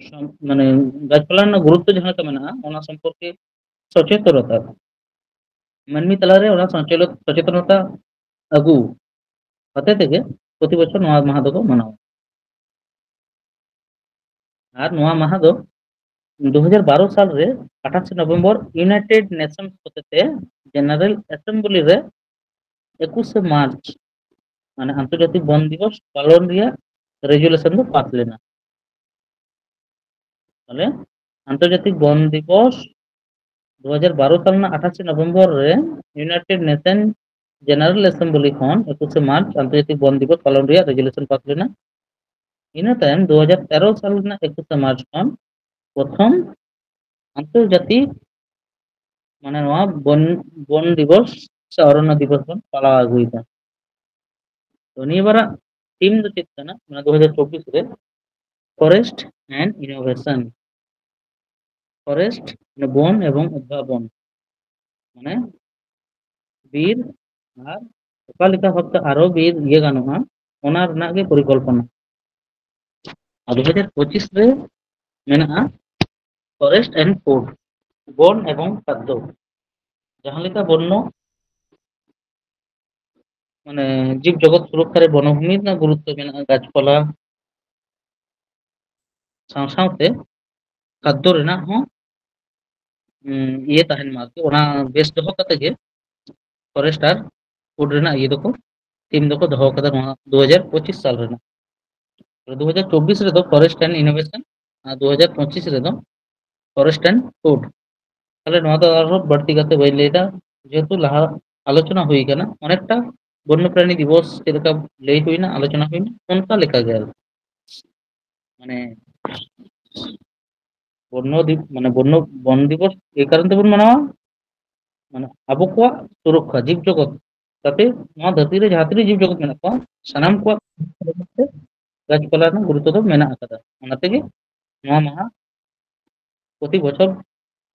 ᱥᱚᱢ-, ᱢᱟᱱᱮ, ᱜᱟᱪᱷᱯᱟᱞᱟ ᱨᱮᱱᱟᱜ ᱜᱩᱨᱩᱛᱛᱚ ᱡᱟᱦᱟᱸ ᱞᱮᱠᱟ ᱢᱮᱱᱟᱜᱼᱟ, ᱚᱱᱟ ᱥᱚᱢᱯᱚᱨᱠᱮ ᱥᱚᱪᱮᱛᱚᱱᱚᱛᱟ, ᱢᱟᱹᱱᱢᱤ ᱛᱟᱞᱟᱨᱮ ᱚᱱᱟ ᱥᱚᱪᱮᱞᱚ-, ᱥᱚᱪᱮᱛᱚᱱᱚᱛᱟ ᱟᱹᱜᱩ ᱦᱚᱛᱮ ᱛᱮᱜᱮ ᱯᱨᱚᱛᱤ ᱵᱚᱪᱷᱚᱨ ᱱᱚᱣᱟ ᱢᱟᱦᱟ ᱫᱚᱠᱚ ᱢᱟᱱᱟᱣᱟ᱾ ᱟᱨ ᱱᱚᱣᱟ ᱢᱟᱦᱟ ᱫᱚ ᱫᱩ ᱦᱟᱡᱟᱨ ᱵᱟᱨᱚ ᱥᱟᱞ ᱨᱮ ᱟᱴᱷᱟᱥᱮ ᱱᱚᱵᱷᱮᱢᱵᱚᱨ United Nations ᱦᱚᱛᱮᱛᱮ General Assembly ᱨᱮ ᱮᱠᱩᱥᱮ ᱢᱟᱨᱪ, ᱢᱟᱱᱮ ᱟᱱᱛᱚᱨᱡᱟᱛᱤᱠ ᱵᱚᱱ ᱫᱤᱵᱚᱥ ᱯᱟᱞᱚᱱ ᱨᱮᱭᱟᱜ ᱨᱮᱡᱩᱞᱮᱥᱚᱱ ᱫᱚ ᱯᱟᱥ ᱞᱮᱱᱟ᱾ ᱛᱟᱦᱞᱮ ᱟᱱᱛᱚᱨᱡᱟᱛᱤᱠ ᱵᱚᱱ ᱫᱤᱵᱚᱥ ᱫᱩ ᱦᱟᱡᱟᱨ ᱵᱟᱨᱚ ᱥᱟᱞ ᱨᱮᱱᱟᱜ ᱟᱴᱷᱟᱥᱮ ᱱᱚᱵᱷᱮᱢᱵᱚᱨ ᱨᱮ United Nation General Assembly ᱠᱷᱚᱱ ᱮᱠᱩᱥᱮ ᱢᱟᱨᱪ ᱟᱱᱛᱚᱨᱡᱟᱛᱤᱠ ᱵᱚᱱ ᱫᱤᱵᱚᱥ ᱯᱟᱞᱚᱱ ᱨᱮᱭᱟᱜ ᱨᱮᱡᱩᱞᱮᱥᱚᱱ ᱯᱟᱥ ᱞᱮᱱᱟ᱾ ᱤᱱᱟᱹ ᱛᱟᱭᱚᱢ ᱫᱩ ᱦᱟᱡᱟᱨ ᱛᱮᱨᱚ ᱥᱟᱞ ᱨᱮᱱᱟᱜ ᱮᱠᱩᱥᱮ ᱢᱟᱨᱪ ᱠᱷᱚᱱ ᱯᱨᱚᱛᱷᱚᱢ ᱟᱱᱛᱚᱨᱡᱟᱛᱤᱠ, ᱢᱟᱱᱮ ᱱᱚᱣᱟ ᱵᱚᱱ, ᱵᱚᱱ ᱫᱤᱵᱚᱥ ᱥᱮ ᱚᱨᱚᱱᱱᱚ ᱫᱤᱵᱚᱥ ᱵᱚᱱ ᱯᱟᱞᱟᱣ ᱟᱹᱜᱩᱭᱮᱫᱟ᱾ ᱛᱚ ᱱᱤᱭᱟᱹ ᱵᱟᱨᱟᱜ ᱛᱷᱤᱢ ᱫᱚ ᱪᱮᱫ ᱠᱟᱱᱟ? ᱢᱟᱱᱮ ᱫᱩ ᱦᱟᱡᱟᱨ ᱪᱚᱵᱵᱤᱥ ᱨᱮ Forest and Innovation, ᱯᱷᱚᱨᱮᱥᱴ, ᱢᱟᱱᱮ ᱵᱚᱱ ᱮᱵᱚᱝ ᱩᱫᱵᱷᱟᱵᱚᱱ, ᱢᱟᱱᱮ ᱵᱤᱨ ᱟᱨ ᱚᱠᱟ ᱞᱮᱠᱟ ᱵᱷᱟᱵᱛᱮ ᱟᱨᱚ ᱵᱤᱨ ᱤᱭᱟᱹ ᱜᱟᱱᱚᱜᱼᱟ, ᱚᱱᱟ ᱨᱮᱱᱟᱜ ᱜᱮ ᱯᱚᱨᱤᱠᱚᱞᱯᱚᱱᱟ᱾ ᱟᱨ ᱫᱩ ᱦᱟᱡᱟᱨ ᱯᱚᱸᱪᱤᱥ ᱨᱮ ᱢᱮᱱᱟᱜᱼᱟ Forest and Food, ᱵᱚᱱ ᱮᱵᱚᱝ ᱠᱷᱟᱫᱽᱫᱚ᱾ ᱡᱟᱦᱟᱸ ᱞᱮᱠᱟ ᱵᱚᱱᱱᱚ, ᱢᱟᱱᱮ ᱡᱤᱵᱽ ᱡᱚᱜᱚᱛ ᱥᱩᱨᱚᱠᱠᱷᱟ ᱨᱮ ᱵᱚᱱᱚᱵᱷᱩᱢᱤ ᱨᱮᱱᱟᱜ ᱜᱩᱨᱩᱛᱛᱚ ᱢᱮᱱᱟᱜᱼᱟ, ᱜᱟᱪᱷᱯᱟᱞᱟ ᱥᱟᱶ ᱥᱟᱶᱛᱮ ᱠᱷᱟᱫᱽᱫᱚ ᱨᱮᱱᱟᱜ ᱦᱚᱸ, ᱩᱸ, ᱤᱭᱟᱹ ᱛᱟᱦᱮᱱ ᱢᱟ ᱟᱨᱠᱤ, ᱚᱱᱟ ᱵᱮᱥ ᱫᱚᱦᱚ ᱠᱟᱛᱮ ᱜᱮ ᱯᱷᱚᱨᱮᱥᱴ ᱟᱨ ᱯᱷᱩᱰ ᱨᱮᱱᱟᱜ ᱤᱭᱟᱹ ᱫᱚᱠᱚ, ᱛᱷᱤᱢ ᱫᱚᱠᱚ ᱫᱚᱦᱚ ᱠᱟᱫᱟ ᱱᱚᱣᱟ ᱫᱩ ᱦᱟᱡᱟᱨ ᱯᱚᱸᱪᱤᱥ ᱥᱟᱞ ᱨᱮᱱᱟᱜ᱾ ᱫᱩ ᱦᱟᱡᱟᱨ ᱪᱚᱵᱵᱤᱥ ᱨᱮᱫᱚ Forest and Innovation ᱟᱨ ᱫᱩ ᱦᱟᱡᱟᱨ ᱯᱚᱸᱪᱤᱥ ᱨᱮᱫᱚ Forest and Food᱾ ᱛᱟᱦᱞᱮ ᱱᱚᱣᱟ ᱫᱚ ᱟᱨᱦᱚᱸ ᱵᱟᱹᱲᱛᱤ ᱠᱟᱛᱮ ᱵᱟᱹᱧ ᱞᱟᱹᱭᱫᱟ, ᱡᱮᱦᱮᱛᱩ ᱞᱟᱦᱟ ᱟᱞᱳᱪᱚᱱᱟ ᱦᱩᱭ ᱠᱟᱱᱟ, ᱚᱱᱮᱠᱴᱟ ᱵᱚᱱᱱᱚ ᱯᱨᱟᱱᱤ ᱫᱤᱵᱚᱥ ᱪᱮᱫ ᱞᱮᱠᱟ ᱞᱟᱹᱭ ᱦᱩᱭᱱᱟ, ᱟᱞᱳᱪᱚᱱᱟ ᱦᱩᱭᱱᱟ, ᱚᱱᱠᱟ ᱞᱮᱠᱟ ᱜᱮ ᱟᱨᱠᱤ᱾ ᱢᱟᱱᱮ ᱵᱚᱱᱱᱚ ᱫᱤ-, ᱢᱟᱱᱮ ᱵᱚᱱᱱᱚ, ᱵᱚᱱ ᱫᱤᱵᱚᱥ ᱮᱭ ᱠᱟᱨᱚᱱ ᱛᱮᱵᱚᱱ ᱢᱟᱱᱟᱣᱟ, ᱢᱟᱱᱮ ᱟᱵᱚ ᱠᱚᱣᱟᱜ ᱥᱩᱨᱚᱠᱠᱷᱟ, ᱡᱤᱵᱽ ᱡᱚᱜᱚᱛ, ᱡᱟᱛᱮ ᱱᱚᱣᱟ ᱫᱷᱟᱹᱨᱛᱤ ᱨᱮ ᱡᱟᱦᱟᱸ ᱛᱤᱱᱟᱹᱜ ᱡᱤᱵᱽ ᱡᱚᱜᱚᱛ ᱢᱮᱱᱟᱜ ᱠᱚᱣᱟ, ᱥᱟᱱᱟᱢ ᱠᱚᱣᱟᱜ ᱜᱟᱪᱷᱯᱟᱞᱟ ᱨᱮᱱᱟᱜ ᱜᱩᱨᱩᱛᱛᱚ ᱫᱚ ᱢᱮᱱᱟᱜ ᱟᱠᱟᱫᱟ᱾ ᱚᱱᱟ ᱛᱮᱜᱮ ᱱᱚᱣᱟ ᱢᱟᱦᱟ ᱯᱨᱚᱛᱤ ᱵᱚᱪᱷᱚᱨ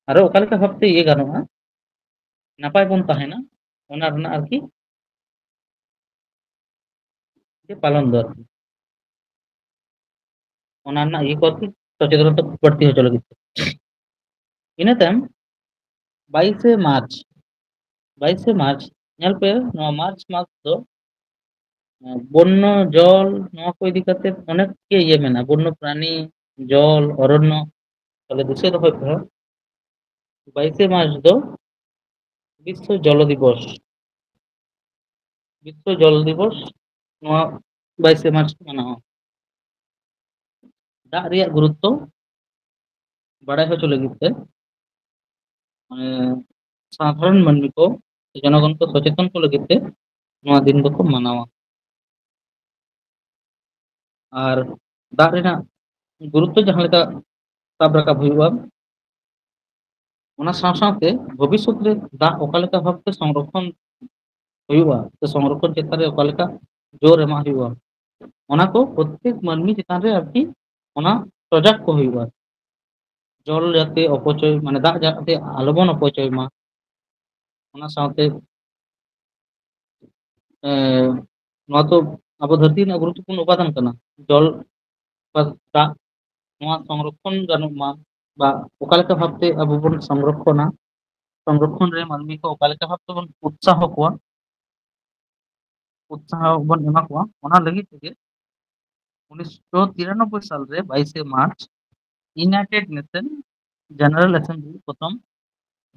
ᱟᱨᱚ ᱚᱠᱟ ᱞᱮᱠᱟ ᱵᱷᱟᱵᱛᱮ ᱤᱭᱟᱹ ᱜᱟᱱᱚᱜᱼᱟ, ᱱᱟᱯᱟᱭ ᱵᱚᱱ ᱛᱟᱦᱮᱱᱟ, ᱚᱱᱟ ᱨᱮᱱᱟᱜ ᱟᱨᱠᱤ ᱯᱟᱞᱚᱱ ᱫᱚ ᱟᱨᱠᱤ᱾ ᱚᱱᱟ ᱨᱮᱱᱟᱜ ᱤᱭᱟᱹ ᱠᱚ ᱟᱨᱠᱤ ᱥᱚᱪᱮᱛᱚᱱᱚᱛᱟ ᱵᱟᱹᱲᱛᱤ ᱦᱚᱪᱚ ᱞᱟᱹᱜᱤᱫ ᱛᱮ᱾ ᱤᱱᱟᱹ ᱛᱟᱭᱚᱢ ᱵᱟᱭᱤᱥᱮ ᱢᱟᱨᱪ, ᱵᱟᱭᱤᱥᱮ ᱢᱟᱨᱪ, ᱧᱮᱞ ᱯᱮ, ᱱᱚᱣᱟ ᱢᱟᱨᱪ ᱢᱟᱥ ᱫᱚ, ᱮᱸ, ᱵᱚᱱᱱᱚ ᱡᱚᱞ, ᱱᱚᱣᱟ ᱠᱚ ᱤᱫᱤ ᱠᱟᱛᱮ ᱚᱱᱮᱠ ᱜᱮ ᱤᱭᱟᱹ ᱢᱮᱱᱟᱜᱼᱟ, ᱵᱚᱱᱱᱚ ᱯᱨᱟᱱᱤ, ᱡᱚᱞ, ᱚᱨᱚᱱᱱᱚ᱾ ᱛᱟᱦᱞᱮ ᱫᱤᱥᱟᱹ ᱫᱚᱦᱚᱭ ᱯᱮ, ᱵᱟᱭᱤᱥᱮ ᱢᱟᱨᱪ ᱫᱚ ᱵᱤᱥᱥᱚ ᱡᱚᱞ ᱫᱤᱵᱚᱥ, ᱵᱤᱥᱥᱚ ᱡᱚᱞ ᱫᱤᱵᱚᱥ ᱱᱚᱣᱟ ᱵᱟᱭᱤᱥᱮ ᱢᱟᱨᱪ ᱠᱚ ᱢᱟᱱᱟᱣᱟ᱾ ᱫᱟᱜ ᱨᱮᱭᱟᱜ ᱜᱩᱨᱩᱛᱛᱚ, ᱵᱟᱲᱟᱭ ᱦᱚᱪᱚ ᱞᱟᱹᱜᱤᱫ ᱛᱮ, ᱢᱟᱱᱮ, ᱥᱟᱫᱷᱟᱨᱚᱱ ᱢᱟᱹᱱᱢᱤ ᱠᱚ, ᱡᱚᱱᱚᱜᱚᱱ ᱠᱚ ᱥᱚᱪᱮᱛᱚᱱ ᱠᱚ ᱞᱟᱹᱜᱤᱫ ᱛᱮ ᱱᱚᱣᱟ ᱫᱤᱱ ᱫᱚᱠᱚ ᱢᱟᱱᱟᱣᱟ᱾ ᱟᱨ ᱫᱟᱜ ᱨᱮᱱᱟᱜ ᱜᱩᱨᱩᱛᱛᱚ ᱡᱟᱦᱟᱸ ᱞᱮᱠᱟ ᱥᱟᱵ ᱨᱟᱠᱟᱵ ᱦᱩᱭᱩᱜᱼᱟ, ᱚᱱᱟ ᱥᱟᱶ ᱥᱟᱶᱛᱮ ᱵᱷᱚᱵᱤᱥᱥᱚᱛ ᱨᱮ ᱫᱟᱜ ᱚᱠᱟ ᱞᱮᱠᱟ ᱵᱷᱟᱵᱛᱮ ᱥᱚᱝᱨᱚᱠᱷᱚᱱ ᱦᱩᱭᱩᱜᱼᱟ ᱥᱮ ᱥᱚᱝᱨᱚᱠᱷᱚᱱ ᱪᱮᱛᱟᱱ ᱨᱮ ᱚᱠᱟ ᱞᱮᱠᱟ ᱡᱳᱨ ᱮᱢᱟᱜ ᱦᱩᱭᱩᱜᱼᱟ, ᱚᱱᱟ ᱠᱚ ᱯᱨᱚᱛᱛᱮᱠ ᱢᱟᱹᱱᱢᱤ ᱪᱮᱛᱟᱱ ᱨᱮ ᱟᱨᱠᱤ ᱚᱱᱟ ᱥᱚᱡᱟᱜ ᱠᱚ ᱦᱩᱭᱩᱜᱼᱟ᱾ ᱡᱚᱞ ᱡᱟᱛᱮ ᱚᱯᱚᱪᱚᱭ, ᱢᱟᱱᱮ ᱫᱟᱜ ᱡᱟᱛᱮ ᱟᱞᱚᱵᱚᱱ ᱚᱯᱚᱪᱚᱭ ᱢᱟ, ᱚᱱᱟ ᱥᱟᱶᱛᱮ, ᱮ, ᱱᱚᱣᱟ ᱫᱚ ᱟᱵᱚ ᱫᱷᱟᱹᱨᱛᱤ ᱨᱮᱱᱟᱜ ᱜᱩᱨᱩᱛᱛᱚᱯᱩᱨᱱᱚ ᱩᱯᱟᱫᱟᱱ ᱠᱟᱱᱟ᱾ ᱡᱚᱞ ᱵᱟ ᱫᱟᱜ ᱱᱚᱣᱟ ᱥᱚᱝᱨᱚᱠᱷᱚᱱ ᱜᱟᱱᱚᱜ ᱢᱟ, ᱵᱟ ᱚᱠᱟ ᱞᱮᱠᱟ ᱵᱷᱟᱵᱛᱮ ᱟᱵᱚ ᱵᱚᱱ ᱥᱚᱝᱨᱚᱠᱷᱚᱱᱟ, ᱥᱚᱝᱨᱚᱠᱷᱚᱱ ᱨᱮ ᱢᱟᱹᱱᱢᱤ ᱠᱚ ᱚᱠᱟ ᱞᱮᱠᱟ ᱵᱷᱟᱵᱛᱮ ᱵᱚᱱ ᱩᱛᱥᱟᱦᱚ ᱠᱚᱣᱟ, ᱩᱛᱥᱟᱦᱚ ᱵᱚᱱ ᱮᱢᱟ ᱠᱚᱣᱟ, ᱚᱱᱟ ᱞᱟᱹᱜᱤᱫ ᱛᱮᱜᱮ ᱩᱱᱤᱥᱥᱚ ᱛᱤᱨᱟᱱᱚᱵᱵᱳᱭ ᱥᱟᱞᱨᱮ ᱵᱟᱭᱤᱥᱮ March United Nation General Assembly ᱯᱨᱚᱛᱷᱚᱢ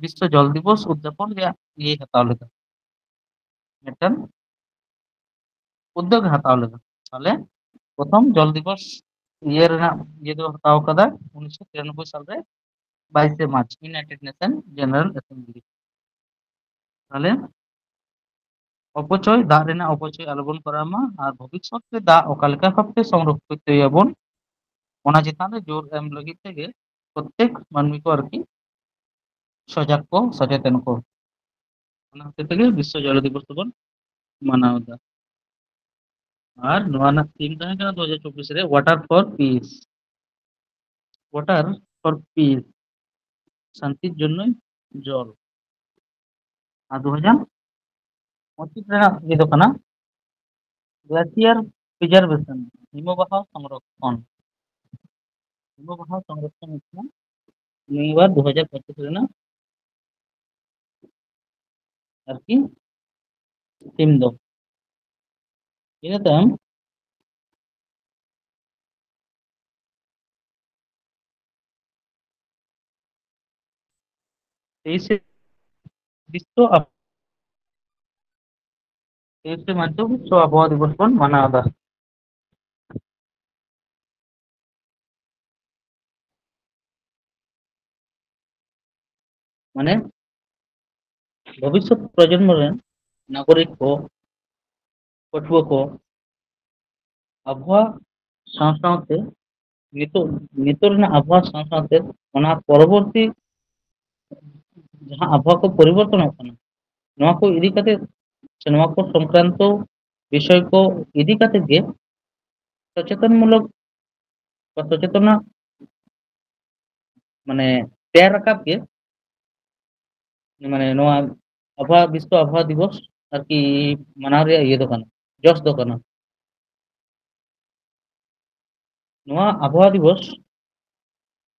ᱵᱤᱥᱥᱚ ᱡᱚᱞ ᱫᱤᱵᱚᱥ ᱩᱫᱽᱡᱟᱯᱚᱱ ᱨᱮᱭᱟᱜ ᱤᱭᱟᱹᱭ ᱦᱟᱛᱟᱣ ᱞᱮᱫᱟ, ᱢᱤᱫᱴᱮᱱ ᱩᱫᱽᱫᱳᱜᱽ ᱮ ᱦᱟᱛᱟᱣ ᱞᱮᱫᱟ᱾ ᱛᱟᱦᱞᱮ ᱯᱨᱚᱛᱷᱚᱢ ᱡᱚᱞ ᱫᱤᱵᱚᱥ ᱤᱭᱟᱹ ᱨᱮᱱᱟᱜ ᱤᱭᱟᱹ ᱫᱚ ᱦᱟᱛᱟᱣ ᱠᱟᱫᱟ ᱩᱱᱤᱥᱥᱚ ᱛᱤᱨᱟᱱᱚᱵᱵᱳᱭ ᱥᱟᱞᱨᱮ, ᱵᱟᱭᱤᱥᱮ March, United Nation General Assembly᱾ ᱛᱟᱦᱞᱮ ᱚᱯᱚᱪᱚᱭ, ᱫᱟᱜ ᱨᱮᱱᱟᱜ ᱚᱯᱚᱪᱚᱭ ᱟᱞᱚᱵᱚᱱ ᱠᱚᱨᱟᱣ ᱢᱟ, ᱟᱨ ᱵᱷᱚᱵᱤᱥᱥᱚᱛ ᱨᱮ ᱫᱟᱜ ᱚᱠᱟ ᱞᱮᱠᱟ ᱵᱷᱟᱵᱛᱮ ᱥᱚᱝᱨᱚᱠᱠᱷᱤᱛ ᱦᱩᱭᱟᱵᱚᱱ, ᱚᱱᱟ ᱪᱮᱛᱟᱱ ᱨᱮ ᱡᱳᱨ ᱮᱢ ᱞᱟᱹᱜᱤᱫ ᱛᱮᱜᱮ ᱯᱨᱚᱛᱛᱮᱠ ᱢᱟᱹᱱᱢᱤ ᱠᱚ ᱟᱨᱠᱤ ᱥᱚᱡᱟᱜ ᱠᱚ, ᱥᱚᱪᱮᱛᱚᱱ ᱠᱚ᱾ ᱚᱱᱟ ᱦᱚᱛᱮᱡ ᱛᱮᱜᱮ ᱵᱤᱥᱥᱚ ᱡᱚᱞ ᱫᱤᱵᱚᱥ ᱫᱚᱵᱚᱱ ᱢᱟᱱᱟᱣ ᱮᱫᱟ᱾ ᱟᱨ ᱱᱚᱣᱟ ᱨᱮᱱᱟᱜ ᱛᱷᱤᱢ ᱛᱟᱦᱮᱸ ᱠᱟᱱᱟ ᱫᱩ ᱦᱟᱡᱟᱨ ᱪᱚᱵᱵᱤᱥ ᱨᱮ Water for Peace, Water for Peace, ᱥᱟᱱᱛᱤᱨ ᱡᱚᱱᱱᱚ ᱡᱚᱞ᱾ ᱟᱨ ᱫᱩ ᱦᱟᱡᱟᱨ ᱯᱚᱸᱪᱤᱥ ᱨᱮᱱᱟᱜ ᱤᱭᱟᱹ ᱫᱚ ᱠᱟᱱᱟ Glacier Preservation, ᱦᱤᱢᱚᱵᱟᱦᱟ ᱥᱚᱝᱨᱚᱠᱷᱚᱱ᱾ ᱦᱤᱢᱚᱵᱟᱦᱟ ᱥᱚᱝᱨᱚᱠᱷᱚᱱ ᱦᱩᱭᱩᱜ ᱠᱟᱱᱟ ᱱᱤᱭᱟᱹ ᱵᱟᱨ ᱫᱩ ᱦᱟᱡᱟᱨ ᱯᱚᱸᱪᱤᱥ ᱨᱮᱱᱟᱜ ᱟᱨᱠᱤ ᱛᱷᱤᱢ ᱫᱚ᱾ ᱤᱱᱟᱹ ᱛᱟᱭᱚᱢ ᱛᱮᱭᱤᱥᱮ ᱵᱤᱥᱥᱚ ᱟᱵ-, ᱛᱮᱭᱤᱥᱮ ᱢᱟᱨᱪ ᱫᱚ ᱵᱤᱥᱥᱚ ᱟᱵᱚᱦᱟᱣᱟ ᱫᱤᱵᱚᱥ ᱵᱚᱱ ᱢᱟᱱᱟᱣ ᱮᱫᱟ᱾ ᱢᱟᱱᱮ ᱵᱷᱚᱵᱤᱥᱥᱚᱛ ᱯᱨᱚᱡᱚᱱᱢᱚ ᱨᱮᱱ ᱱᱟᱜᱚᱨᱤᱠ ᱠᱚ, ᱯᱟᱹᱴᱷᱩᱣᱟᱹ ᱠᱚ ᱟᱵᱚᱣᱟᱜ ᱥᱟᱶ ᱥᱟᱶᱛᱮ ᱱᱤᱛᱚᱜ, ᱱᱤᱛᱚᱜ ᱨᱮᱱᱟᱜ ᱟᱵᱚᱦᱟᱣᱟ ᱥᱟᱶ ᱥᱟᱶᱛᱮ ᱚᱱᱟ ᱯᱚᱨᱚᱵᱚᱨᱛᱤ ᱡᱟᱦᱟᱸ ᱟᱵᱚᱦᱟᱣᱟ ᱠᱚ ᱯᱚᱨᱤᱵᱚᱨᱛᱚᱱᱚᱜ ᱠᱟᱱᱟ, ᱱᱚᱣᱟ ᱠᱚ ᱤᱫᱤ ᱠᱟᱛᱮ ᱥᱮ ᱱᱚᱣᱟ ᱠᱚ ᱥᱚᱝᱠᱨᱟᱱᱛᱚ ᱵᱤᱥᱚᱭ ᱠᱚ ᱤᱫᱤ ᱠᱟᱛᱮ ᱜᱮ ᱥᱚᱪᱮᱛᱚᱱ ᱢᱩᱞᱚᱠ ᱵᱟ ᱥᱚᱪᱮᱛᱚᱱᱟ ᱢᱟᱱᱮ ᱛᱮᱭᱟᱨ ᱨᱟᱠᱟᱵ ᱜᱮ, ᱢᱟᱱᱮ ᱱᱚᱣᱟ ᱟᱵᱚᱦᱟᱣᱟ, ᱵᱤᱥᱥᱚ ᱟᱵᱚᱦᱟᱣᱟ ᱫᱤᱵᱚᱥ ᱟᱨᱠᱤ ᱢᱟᱱᱟᱣ ᱨᱮᱭᱟᱜ ᱤᱭᱟᱹ ᱫᱚ ᱠᱟᱱᱟ, ᱡᱚᱥ ᱫᱚ ᱠᱟᱱᱟ᱾ ᱱᱚᱣᱟ ᱟᱵᱚᱦᱟᱣᱟ ᱫᱤᱵᱚᱥ,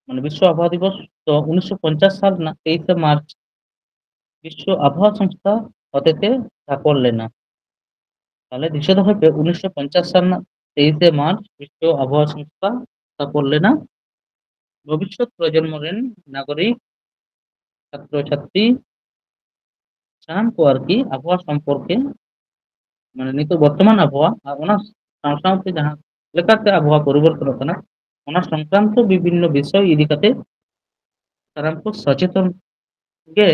ᱢᱟᱱᱮ ᱵᱤᱥᱥᱚ ᱟᱵᱚᱦᱟᱣᱟ ᱫᱤᱵᱚᱥ ᱫᱚ ᱩᱱᱤᱥᱥᱚ ᱯᱚᱧᱪᱟᱥ ᱥᱟᱞ ᱨᱮᱱᱟᱜ ᱛᱮᱭᱤᱥᱮ ᱢᱟᱨᱪ ᱵᱤᱥᱥᱚ ᱟᱵᱚᱦᱟᱣᱟ ᱥᱚᱝᱥᱛᱷᱟ ᱦᱚᱛᱮᱛᱮ ᱛᱷᱟᱯᱚᱱ ᱞᱮᱱᱟ᱾ ᱛᱟᱦᱞᱮ ᱫᱤᱥᱟᱹ ᱫᱚᱦᱚᱭ ᱯᱮ, ᱩᱱᱤᱥᱥᱚ ᱯᱚᱧᱪᱟᱥ ᱥᱟᱞ ᱨᱮᱱᱟᱜ ᱛᱮᱭᱤᱥᱮ ᱢᱟᱨᱪ ᱵᱤᱥᱥᱚ ᱟᱵᱚᱦᱟᱣᱟ ᱥᱚᱝᱥᱛᱷᱟ ᱛᱷᱟᱯᱚᱱ ᱞᱮᱱᱟ᱾ ᱵᱷᱚᱵᱤᱥᱥᱚᱛ ᱯᱨᱚᱡᱚᱱᱢᱚ ᱨᱮᱱ ᱱᱟᱜᱚᱨᱤᱠ, ᱪᱷᱟᱛᱨᱚ ᱪᱷᱟᱛᱨᱤ, ᱥᱟᱱᱟᱢ ᱠᱚ ᱟᱨᱠᱤ ᱟᱵᱚᱦᱟᱣᱟ ᱥᱚᱢᱯᱚᱨᱠᱮ, ᱢᱟᱱᱮ ᱱᱤᱛᱚᱜ ᱵᱚᱨᱛᱚᱢᱟᱱ ᱟᱵᱚᱦᱟᱣᱟ ᱟᱨ ᱚᱱᱟ ᱥᱟᱶ ᱥᱟᱶᱛᱮ ᱡᱟᱦᱟᱸ ᱞᱮᱠᱟᱛᱮ ᱟᱵᱚᱦᱟᱣᱟ ᱯᱚᱨᱤᱵᱚᱨᱛᱚᱱᱚᱜ ᱠᱟᱱᱟ, ᱚᱱᱟ ᱥᱚᱝᱠᱨᱟᱱᱛᱚ ᱵᱤᱵᱷᱤᱱᱱᱚ ᱵᱤᱥᱚᱭ ᱤᱫᱤ ᱠᱟᱛᱮ ᱥᱟᱱᱟᱢ ᱠᱚ ᱥᱚᱪᱮᱛᱚᱱ ᱜᱮ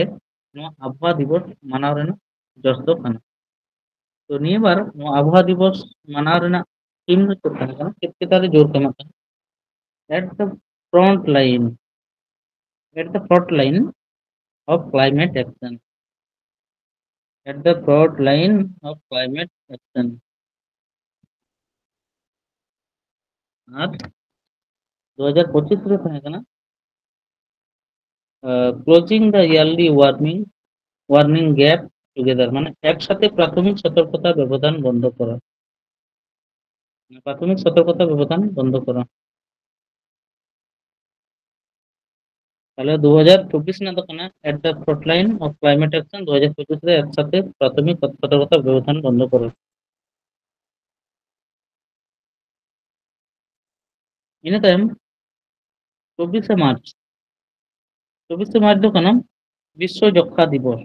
ᱱᱚᱣᱟ ᱟᱵᱚᱦᱟᱣᱟ ᱫᱤᱵᱚᱥ ᱢᱟᱱᱟᱣ ᱨᱮᱱᱟᱜ ᱡᱚᱥ ᱫᱚ ᱠᱟᱱᱟ᱾ ᱛᱚ ᱱᱤᱭᱟᱹ ᱵᱟᱨ ᱱᱚᱣᱟ ᱟᱵᱚᱦᱟᱣᱟ ᱫᱤᱵᱚᱥ ᱢᱟᱱᱟᱣ ᱨᱮᱱᱟᱜ ᱛᱷᱤᱢ ᱫᱚ ᱪᱮᱫ ᱛᱟᱦᱮᱸ ᱠᱟᱱᱟ? ᱪᱮᱫ ᱪᱮᱛᱟᱱ ᱨᱮ ᱡᱳᱨ ᱠᱚ ᱮᱢᱟᱜ ᱠᱟᱱᱟ? At the front line, at the front line of climate action, at the front line of climate action. ᱟᱨ ᱫᱩ ᱦᱟᱡᱟᱨ ᱯᱚᱸᱪᱤᱥ ᱨᱮ ᱛᱟᱦᱮᱸ ᱠᱟᱱᱟ, ᱟᱸ, closing the yearly warming, warning gap together, ᱢᱟᱱᱮ ᱮᱠᱥᱟᱛᱮ ᱯᱨᱟᱛᱷᱚᱢᱤᱠ ᱥᱚᱛᱚᱨᱠᱚᱛᱟ ᱵᱮᱵᱚᱫᱷᱟᱱ ᱵᱚᱱᱫᱚ ᱠᱚᱨᱟ᱾ ᱯᱨᱟᱛᱷᱚᱢᱤᱠ ᱥᱚᱛᱚᱨᱠᱚᱛᱟ ᱵᱮᱵᱚᱫᱷᱟᱱ ᱵᱚᱱᱫᱚ ᱠᱚᱨᱟ᱾ ᱛᱟᱦᱞᱮ ᱫᱩ ᱦᱟᱡᱟᱨ ᱪᱚᱵᱵᱤᱥ ᱨᱮᱱᱟᱜ ᱫᱚ ᱠᱟᱱᱟ at the front line of climate action, ᱫᱩ ᱦᱟᱡᱟᱨ ᱯᱚᱸᱪᱤᱥ ᱨᱮ ᱮᱠᱥᱟᱛᱮ ᱯᱨᱟᱛᱷᱚᱢᱤᱠ ᱥᱚᱛᱚᱨᱠᱚᱛᱟ ᱵᱮᱵᱚᱫᱷᱟᱱ ᱵᱚᱱᱫᱚ ᱠᱚᱨᱟ᱾ ᱤᱱᱟᱹ ᱛᱟᱭᱚᱢ ᱪᱚᱵᱵᱤᱥᱮ ᱢᱟᱨᱪ, ᱪᱚᱵᱵᱤᱥᱮ ᱢᱟᱨᱪ ᱫᱚ ᱠᱟᱱᱟ ᱵᱤᱥᱥᱚ ᱡᱚᱠᱠᱷᱟ ᱫᱤᱵᱚᱥ᱾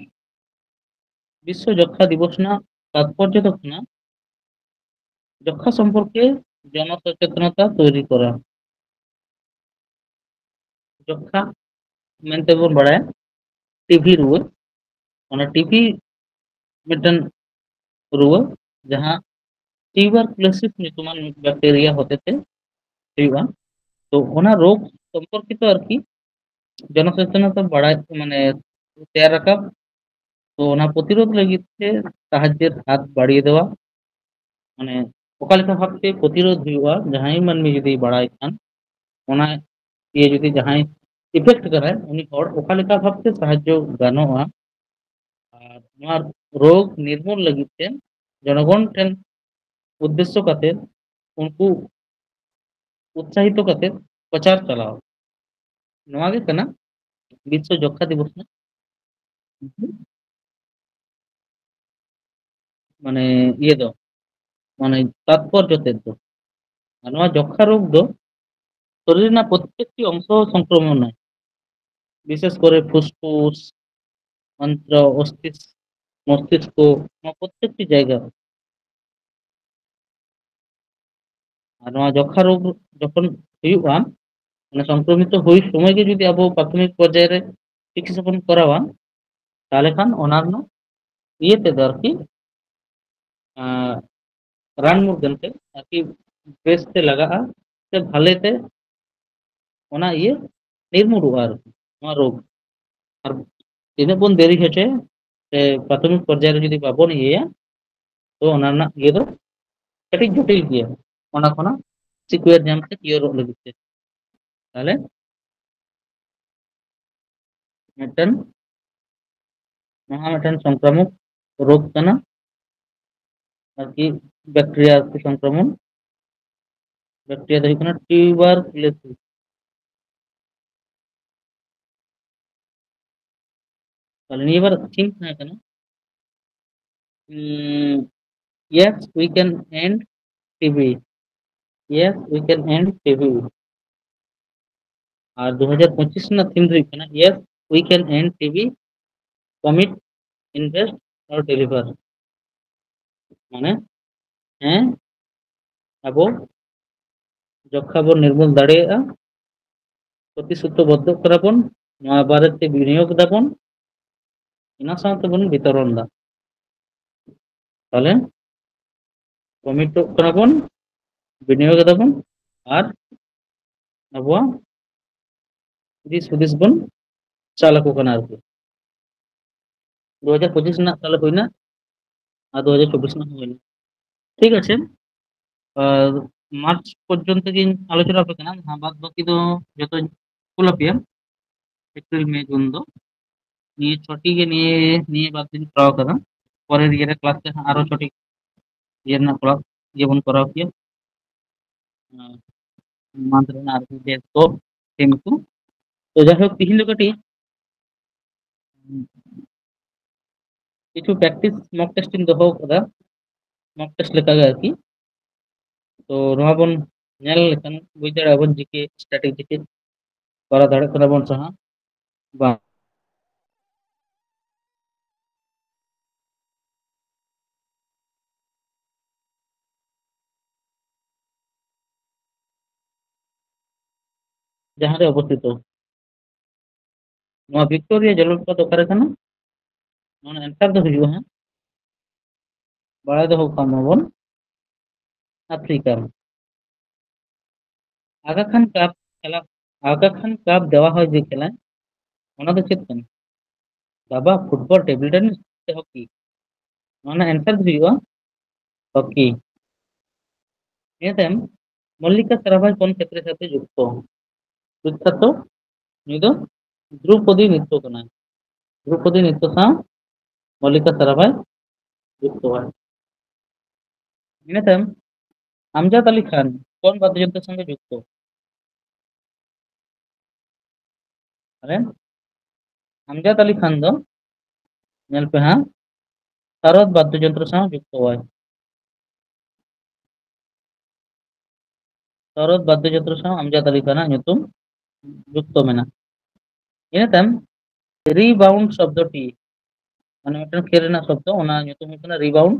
ᱵᱤᱥᱥᱚ ᱡᱚᱠᱠᱷᱟ ᱫᱤᱵᱚᱥ ᱨᱮᱱᱟᱜ ᱛᱟᱛᱯᱚᱨᱡᱚ ᱫᱚ ᱠᱟᱱᱟ ᱡᱚᱠᱠᱷᱟ ᱥᱚᱢᱯᱚᱨᱠᱮ ᱡᱚᱱᱚᱥᱚᱪᱮᱛᱚᱱᱚᱛᱟ ᱛᱚᱭᱨᱤ ᱠᱚᱨᱟ᱾ ᱡᱚᱠᱠᱷᱟ ᱢᱮᱱᱛᱮ ᱵᱚᱱ ᱵᱟᱲᱟᱭᱟ ᱴᱤᱵᱷᱤ ᱨᱩᱣᱟᱹ᱾ ᱚᱱᱟ ᱴᱤᱵᱷᱤ ᱢᱤᱫᱴᱮᱱ ᱨᱩᱣᱟᱹ, ᱡᱟᱦᱟᱸ ᱴᱤᱭᱩᱵᱟᱨᱠᱩᱞᱳᱥᱤᱥ ᱧᱩᱛᱩᱢᱟᱱ ᱢᱤᱫ ᱵᱮᱠᱴᱮᱨᱤᱭᱟ ᱦᱚᱛᱮᱛᱮ ᱦᱩᱭᱩᱜᱼᱟ᱾ ᱛᱚ ᱚᱱᱟ ᱨᱳᱜᱽ ᱥᱚᱢᱯᱚᱨᱠᱤᱛᱚ ᱟᱨᱠᱤ ᱡᱚᱱᱚᱥᱚᱪᱮᱛᱚᱱᱚᱛᱟ ᱵᱟᱲᱟᱭ, ᱢᱟᱱᱮ ᱛᱮᱭᱟᱨ ᱨᱟᱠᱟᱵ, ᱛᱚ ᱚᱱᱟ ᱯᱨᱚᱛᱤᱨᱳᱫᱷ ᱞᱟᱹᱜᱤᱫ ᱛᱮ ᱥᱟᱦᱟᱡᱽᱡᱮᱨ ᱦᱟᱛ ᱵᱟᱲᱤᱭᱮ ᱫᱮᱣᱟ, ᱢᱟᱱᱮ ᱚᱠᱟ ᱞᱮᱠᱟ ᱵᱷᱟᱵᱛᱮ ᱯᱨᱚᱛᱤᱨᱳᱫᱷ ᱦᱩᱭᱩᱜᱼᱟ, ᱡᱟᱦᱟᱸᱭ ᱢᱟᱹᱱᱢᱤ ᱡᱩᱫᱤ ᱵᱟᱲᱟᱭ ᱠᱷᱟᱱ, ᱚᱱᱟ ᱤᱭᱟᱹ ᱡᱩᱫᱤ ᱡᱟᱦᱟᱸᱭ ᱤᱯᱷᱮᱠᱴ ᱠᱟᱱᱟᱭ ᱩᱱᱤ ᱦᱚᱲ ᱚᱠᱟ ᱞᱮᱠᱟ ᱵᱷᱟᱵᱛᱮ ᱥᱟᱦᱟᱡᱽᱡᱚ ᱜᱟᱱᱚᱜᱼᱟ, ᱟᱨ ᱱᱚᱣᱟ ᱨᱳᱜᱽ ᱱᱤᱨᱢᱩᱞ ᱞᱟᱹᱜᱤᱫ ᱛᱮ ᱡᱚᱱᱚᱜᱚᱱ ᱴᱷᱮᱱ ᱩᱫᱽᱫᱮᱥᱥᱚ ᱠᱟᱛᱮ ᱩᱱᱠᱩ ᱩᱛᱥᱟᱦᱤᱛᱚ ᱠᱟᱛᱮ ᱯᱨᱚᱪᱟᱨ ᱪᱟᱞᱟᱣ, ᱱᱚᱣᱟ ᱜᱮ ᱠᱟᱱᱟ ᱵᱤᱥᱥᱚ ᱡᱚᱠᱠᱷᱟ ᱫᱤᱵᱚᱥ ᱨᱮᱱᱟᱜ ᱢᱟᱱᱮ ᱤᱭᱟᱹ ᱫᱚ, ᱢᱟᱱᱮ ᱛᱟᱛᱯᱚᱨᱡᱚ ᱛᱮᱫ ᱫᱚ᱾ ᱟᱨ ᱱᱚᱣᱟ ᱡᱚᱠᱠᱷᱟ ᱨᱳᱜᱽ ᱫᱚ ᱥᱚᱨᱤᱨ ᱨᱮᱱᱟᱜ ᱯᱨᱚᱛᱛᱮᱠᱴᱤ ᱚᱝᱥᱚ ᱥᱚᱝᱠᱨᱚᱢᱚᱱᱟᱭ, ᱵᱤᱥᱮᱥ ᱠᱚᱨᱮ ᱯᱷᱩᱥᱯᱷᱩᱥ, ᱚᱱᱛᱨᱚ, ᱚᱥᱛᱤᱥ-, ᱢᱚᱥᱛᱤᱥᱠᱚ, ᱱᱚᱣᱟ ᱯᱨᱚᱛᱛᱮᱠᱴᱤ ᱡᱟᱭᱜᱟ ᱨᱮ᱾ ᱟᱨ ᱱᱚᱣᱟ ᱡᱚᱠᱠᱷᱟ ᱨᱳᱜᱽ ᱡᱚᱠᱷᱚᱱ ᱦᱩᱭᱩᱜᱼᱟ, ᱢᱟᱱᱮ ᱥᱚᱝᱠᱨᱚᱢᱤᱛᱚ ᱦᱩᱭ ᱥᱚᱢᱚᱭ ᱜᱮ ᱡᱩᱫᱤ ᱟᱵᱚ ᱯᱨᱟᱛᱷᱚᱢᱤᱠ ᱯᱚᱨᱡᱟᱭ ᱨᱮ ᱪᱤᱠᱤᱛᱥᱟ ᱵᱚᱱ ᱠᱚᱨᱟᱣᱟ, ᱛᱟᱦᱚᱞᱮ ᱠᱷᱟᱱ ᱚᱱᱟ ᱨᱮᱱᱟᱜ ᱤᱭᱟᱹ ᱛᱮᱫᱚ ᱟᱨᱠᱤ, ᱟᱸ, ᱨᱟᱱ ᱢᱩᱨᱜᱟᱹᱱ ᱛᱮ ᱟᱨᱠᱤ ᱵᱮᱥ ᱛᱮ ᱞᱟᱜᱟᱜᱼᱟ, ᱥᱮ ᱵᱷᱟᱞᱮ ᱛᱮ ᱚᱱᱟ ᱤᱭᱟᱹ ᱱᱤᱨᱢᱩᱞᱚᱜᱼᱟ ᱟᱨᱠᱤ, ᱱᱚᱣᱟ ᱨᱳᱜᱽ᱾ ᱟᱨ ᱛᱤᱱᱟᱹᱜ ᱵᱚᱱ ᱫᱮᱨᱤ ᱦᱚᱪᱚᱭᱟ, ᱥᱮ ᱯᱨᱟᱛᱷᱚᱢᱤᱠ ᱯᱚᱨᱡᱟᱭ ᱨᱮ ᱡᱩᱫᱤ ᱵᱟᱵᱚᱱ ᱤᱭᱟᱹᱭᱟ, ᱛᱚ ᱚᱱᱟ ᱨᱮᱱᱟᱜ ᱤᱭᱟᱹ ᱫᱚ ᱠᱟᱹᱴᱤᱡ ᱡᱚᱴᱤᱞ ᱜᱮᱭᱟ, ᱚᱱᱟ ᱠᱷᱚᱱᱟᱜ ᱥᱤᱠᱩᱭᱟᱨ ᱧᱟᱢ ᱛᱮ ᱠᱤᱭᱳᱨᱚᱜ ᱞᱟᱹᱜᱤᱫ ᱛᱮ᱾ ᱛᱟᱦᱞᱮ ᱢᱤᱫᱴᱮᱱ, ᱱᱚᱣᱟ ᱢᱤᱫᱴᱮᱱ ᱥᱚᱝᱠᱨᱟᱢᱚᱠ ᱨᱳᱜᱽ ᱠᱟᱱᱟ, ᱟᱨᱠᱤ ᱵᱮᱠᱴᱮᱨᱤᱭᱟ ᱟᱨᱠᱤ ᱥᱚᱝᱠᱨᱚᱢᱚᱱ᱾ ᱵᱮᱠᱴᱮᱨᱤᱭᱟ ᱫᱚ ᱦᱩᱭᱩᱜ ᱠᱟᱱᱟ ᱴᱤᱭᱩᱵᱟᱨᱠᱩᱞᱳᱥᱤᱥ᱾ ᱛᱟᱦᱞᱮ ᱱᱤᱭᱟᱹ ᱵᱟᱨ ᱛᱷᱤᱢ ᱛᱟᱦᱮᱸ ᱠᱟᱱᱟ, ᱩᱸ, Yes, we can end T B. Yes, we can end T B. ᱟᱨ ᱫᱩ ᱦᱟᱡᱟᱨ ᱯᱚᱸᱪᱤᱥ ᱨᱮᱱᱟᱜ ᱛᱷᱤᱢ ᱫᱚ ᱦᱩᱭᱩᱜ ᱠᱟᱱᱟ, Yes, we can end T B, commit, invest or deliver. ᱢᱟᱱᱮ, ᱦᱮᱸ, ᱟᱵᱚ ᱡᱚᱠᱷᱟ ᱵᱚᱱ ᱱᱤᱨᱢᱩᱞ ᱫᱟᱲᱮᱭᱟᱜᱼᱟ, ᱯᱨᱚᱛᱤᱥᱨᱩᱛᱤᱵᱚᱫᱽᱫᱷᱚᱜ ᱠᱟᱱᱟ ᱵᱚᱱ, ᱱᱚᱣᱟ ᱵᱟᱨᱮᱛᱮ ᱵᱤᱱᱤᱭᱳᱜᱽ ᱫᱟᱵᱚᱱ, ᱚᱱᱟ ᱥᱟᱶᱛᱮ ᱵᱚᱱ ᱵᱤᱛᱚᱨᱚᱱ ᱮᱫᱟ᱾ ᱛᱟᱦᱚᱞᱮ ᱠᱚᱢᱤᱴᱚᱜ ᱠᱟᱱᱟ ᱵᱚᱱ, ᱵᱤᱱᱤᱭᱳᱜ ᱮᱫᱟ ᱵᱚᱱ, ᱟᱨ ᱟᱵᱚᱣᱟᱜ ᱫᱤᱥ ᱦᱩᱫᱤᱥ ᱵᱚᱱ ᱪᱟᱞ ᱟᱠᱚ ᱠᱟᱱᱟ ᱟᱨᱠᱤ᱾ ᱫᱩ ᱦᱟᱡᱟᱨ ᱯᱚᱸᱪᱤᱥ ᱨᱮᱱᱟᱜ ᱛᱟᱦᱚᱞᱮ ᱦᱩᱭᱱᱟ, ᱟᱨ ᱫᱩ ᱦᱟᱡᱟᱨ ᱪᱚᱵᱵᱤᱥ ᱨᱮᱱᱟᱜ ᱦᱚᱸ ᱦᱩᱭᱱᱟ᱾ ᱴᱷᱤᱠ ᱟᱪᱷᱮ, ᱟᱨ ᱢᱟᱨᱪ ᱯᱚᱨᱡᱚᱱᱛᱚ ᱜᱤᱧ ᱟᱞᱳᱪᱚᱱᱟ ᱟᱯᱮ ᱠᱟᱱᱟ, ᱡᱟᱦᱟᱸ ᱵᱟᱫ ᱵᱟᱹᱠᱤ ᱫᱚ ᱡᱚᱛᱚᱧ ᱠᱩᱞ ᱟᱯᱮᱭᱟ᱾ ᱮᱯᱨᱤᱞ, ᱢᱮ, ᱡᱩᱱ ᱫᱚ ᱱᱤᱭᱟᱹ ᱪᱷᱚᱴᱤ ᱜᱮ, ᱱᱤᱭᱟᱹ, ᱱᱤᱭᱟᱹ ᱵᱟᱨ ᱫᱤᱱ ᱠᱚᱨᱟᱣ ᱠᱟᱫᱟ᱾ ᱯᱚᱨᱮᱨ ᱤᱭᱟᱹ ᱨᱮ ᱠᱞᱟᱥ ᱨᱮ ᱦᱟᱸᱜ ᱟᱨᱚ ᱪᱷᱚᱴᱤ ᱤᱭᱟᱹ ᱨᱮᱱᱟᱜ ᱠᱚᱨᱟᱣ, ᱤᱭᱟᱹ ᱵᱚᱱ ᱠᱚᱨᱟᱣ ᱠᱮᱭᱟ᱾ ᱢᱟᱱᱛᱷ ᱨᱮᱱᱟᱜ ᱟᱨᱠᱤ ᱰᱮᱴ ᱠᱚ, ᱴᱤᱢ ᱠᱚ᱾ ᱛᱚ ᱡᱟᱭᱦᱳᱠ, ᱛᱤᱦᱤᱧ ᱫᱚ ᱠᱟᱹᱴᱤᱡ ᱠᱤᱪᱷᱩ ᱯᱨᱮᱠᱴᱤᱥ ᱢᱚᱠ ᱴᱮᱥᱴ ᱤᱧ ᱫᱚᱦᱚ ᱠᱟᱫᱟ, ᱢᱚᱠ ᱴᱮᱥᱴ ᱞᱮᱠᱟᱜᱮ ᱟᱨᱠᱤ᱾ ᱛᱚ ᱱᱚᱣᱟ ᱵᱚᱱ ᱧᱮᱞ ᱞᱮᱠᱷᱟᱱ ᱵᱩᱡᱽ ᱫᱟᱲᱮᱭᱟᱜᱼᱟ ᱵᱚᱱ ᱡᱤᱠᱮ ᱥᱴᱟᱴᱤᱠ ᱡᱤᱠᱮ ᱠᱚᱨᱟᱣ ᱫᱟᱲᱮᱭᱟᱜ ᱠᱟᱱᱟ ᱵᱚᱱ ᱥᱮ ᱦᱟᱸᱜ ᱵᱟᱝ᱾ ᱡᱟᱦᱟᱸ ᱨᱮ ᱚᱵᱚᱥᱛᱷᱤᱛᱚ᱾ ᱱᱚᱣᱟ ᱵᱷᱤᱠᱴᱳᱨᱤᱭᱟ ᱡᱚᱞᱚᱯᱨᱚᱯᱟᱛ ᱚᱠᱟᱨᱮ ᱠᱟᱱᱟ? ᱱᱚᱣᱟ ᱮᱱᱥᱟᱨ ᱫᱚ ᱦᱩᱭᱩᱜᱼᱟ ᱦᱟᱸᱜ, ᱵᱟᱲᱟᱭ ᱫᱚᱦᱚ ᱠᱟᱜ ᱢᱟᱵᱚᱱ, ᱟᱯᱷᱨᱤᱠᱟ᱾ আগা খান কাপ খেলা, আগা খান কাপ দেওয়া হয় যে খেলায়, ᱚᱱᱟ ᱫᱚ ᱪᱮᱫ ᱠᱟᱱᱟ? ᱫᱟᱵᱟ, ᱯᱷᱩᱴᱵᱚᱞ, ᱴᱮᱵᱤᱞ ᱴᱮᱱᱤᱥ ᱥᱮ ᱦᱚᱠᱤ? ᱱᱚᱣᱟ ᱨᱮᱱᱟᱜ ᱮᱱᱥᱟᱨ ᱫᱚ ᱦᱩᱭᱩᱜᱼᱟ ᱦᱚᱠᱤ᱾ ᱤᱱᱟᱹ ᱛᱟᱭᱚᱢ ᱢᱚᱞᱞᱤᱠᱟ ᱥᱟᱨᱟᱵᱷᱟᱭ ᱠᱚᱱ ᱠᱷᱮᱛᱨᱮ ᱥᱟᱛᱮ ᱡᱩᱠᱛᱚ? ᱵᱤᱠᱠᱷᱟᱛᱚ, ᱱᱩᱭ ᱫᱚ ᱫᱨᱩᱯᱚᱫᱤ ᱱᱨᱤᱛᱛᱚ ᱠᱟᱱᱟᱭ᱾ ᱫᱨᱩᱯᱚᱫᱤ ᱱᱨᱤᱛᱛᱚ ᱥᱟᱶ ᱢᱚᱞᱞᱤᱠᱟ ᱥᱟᱨᱟᱵᱷᱟᱭ ᱡᱩᱠᱛᱚ ᱟᱭ᱾ ᱤᱱᱟᱹ ᱛᱟᱭᱚᱢ ᱟᱢᱡᱟᱫ ᱟᱞᱤ ᱠᱷᱟᱱ ᱠᱚᱱ ᱵᱟᱫᱽᱫᱷᱚ ᱡᱚᱱᱛᱨᱚ ᱥᱚᱸᱜᱮ ᱡᱩᱠᱛᱚ? ᱛᱟᱦᱞᱮ ᱟᱢᱡᱟᱫ ᱟᱞᱤ ᱠᱷᱟᱱ ᱫᱚ ᱧᱮᱞ ᱯᱮ ᱦᱟᱸᱜ, ᱛᱟᱨᱚᱫ ᱵᱟᱫᱽᱫᱷᱚ ᱡᱚᱱᱛᱨᱚ ᱥᱟᱶ ᱡᱩᱠᱛᱚ ᱟᱭ᱾ ᱛᱟᱨᱚᱫ ᱵᱟᱫᱽᱫᱷᱚ ᱡᱚᱱᱛᱨᱚ ᱥᱟᱶ ᱟᱢᱡᱟᱫ ᱟᱞᱤ ᱠᱷᱟᱱᱟᱜ ᱧᱩᱛᱩᱢ ᱡᱩᱠᱛᱚ ᱢᱮᱱᱟᱜᱼᱟ᱾ ᱤᱱᱟᱹ ᱛᱟᱭᱚᱢ ᱨᱤᱵᱟᱣᱩᱱᱰ ᱥᱚᱵᱫᱚ ᱴᱤ, ᱢᱟᱱᱮ ᱢᱤᱫᱴᱮᱱ ᱠᱷᱮᱞ ᱨᱮᱱᱟᱜ ᱥᱚᱵᱫᱚ, ᱚᱱᱟ ᱧᱩᱛᱩᱢ ᱦᱩᱭᱩᱜ ᱠᱟᱱᱟ ᱨᱤᱵᱟᱣᱩᱱᱰ᱾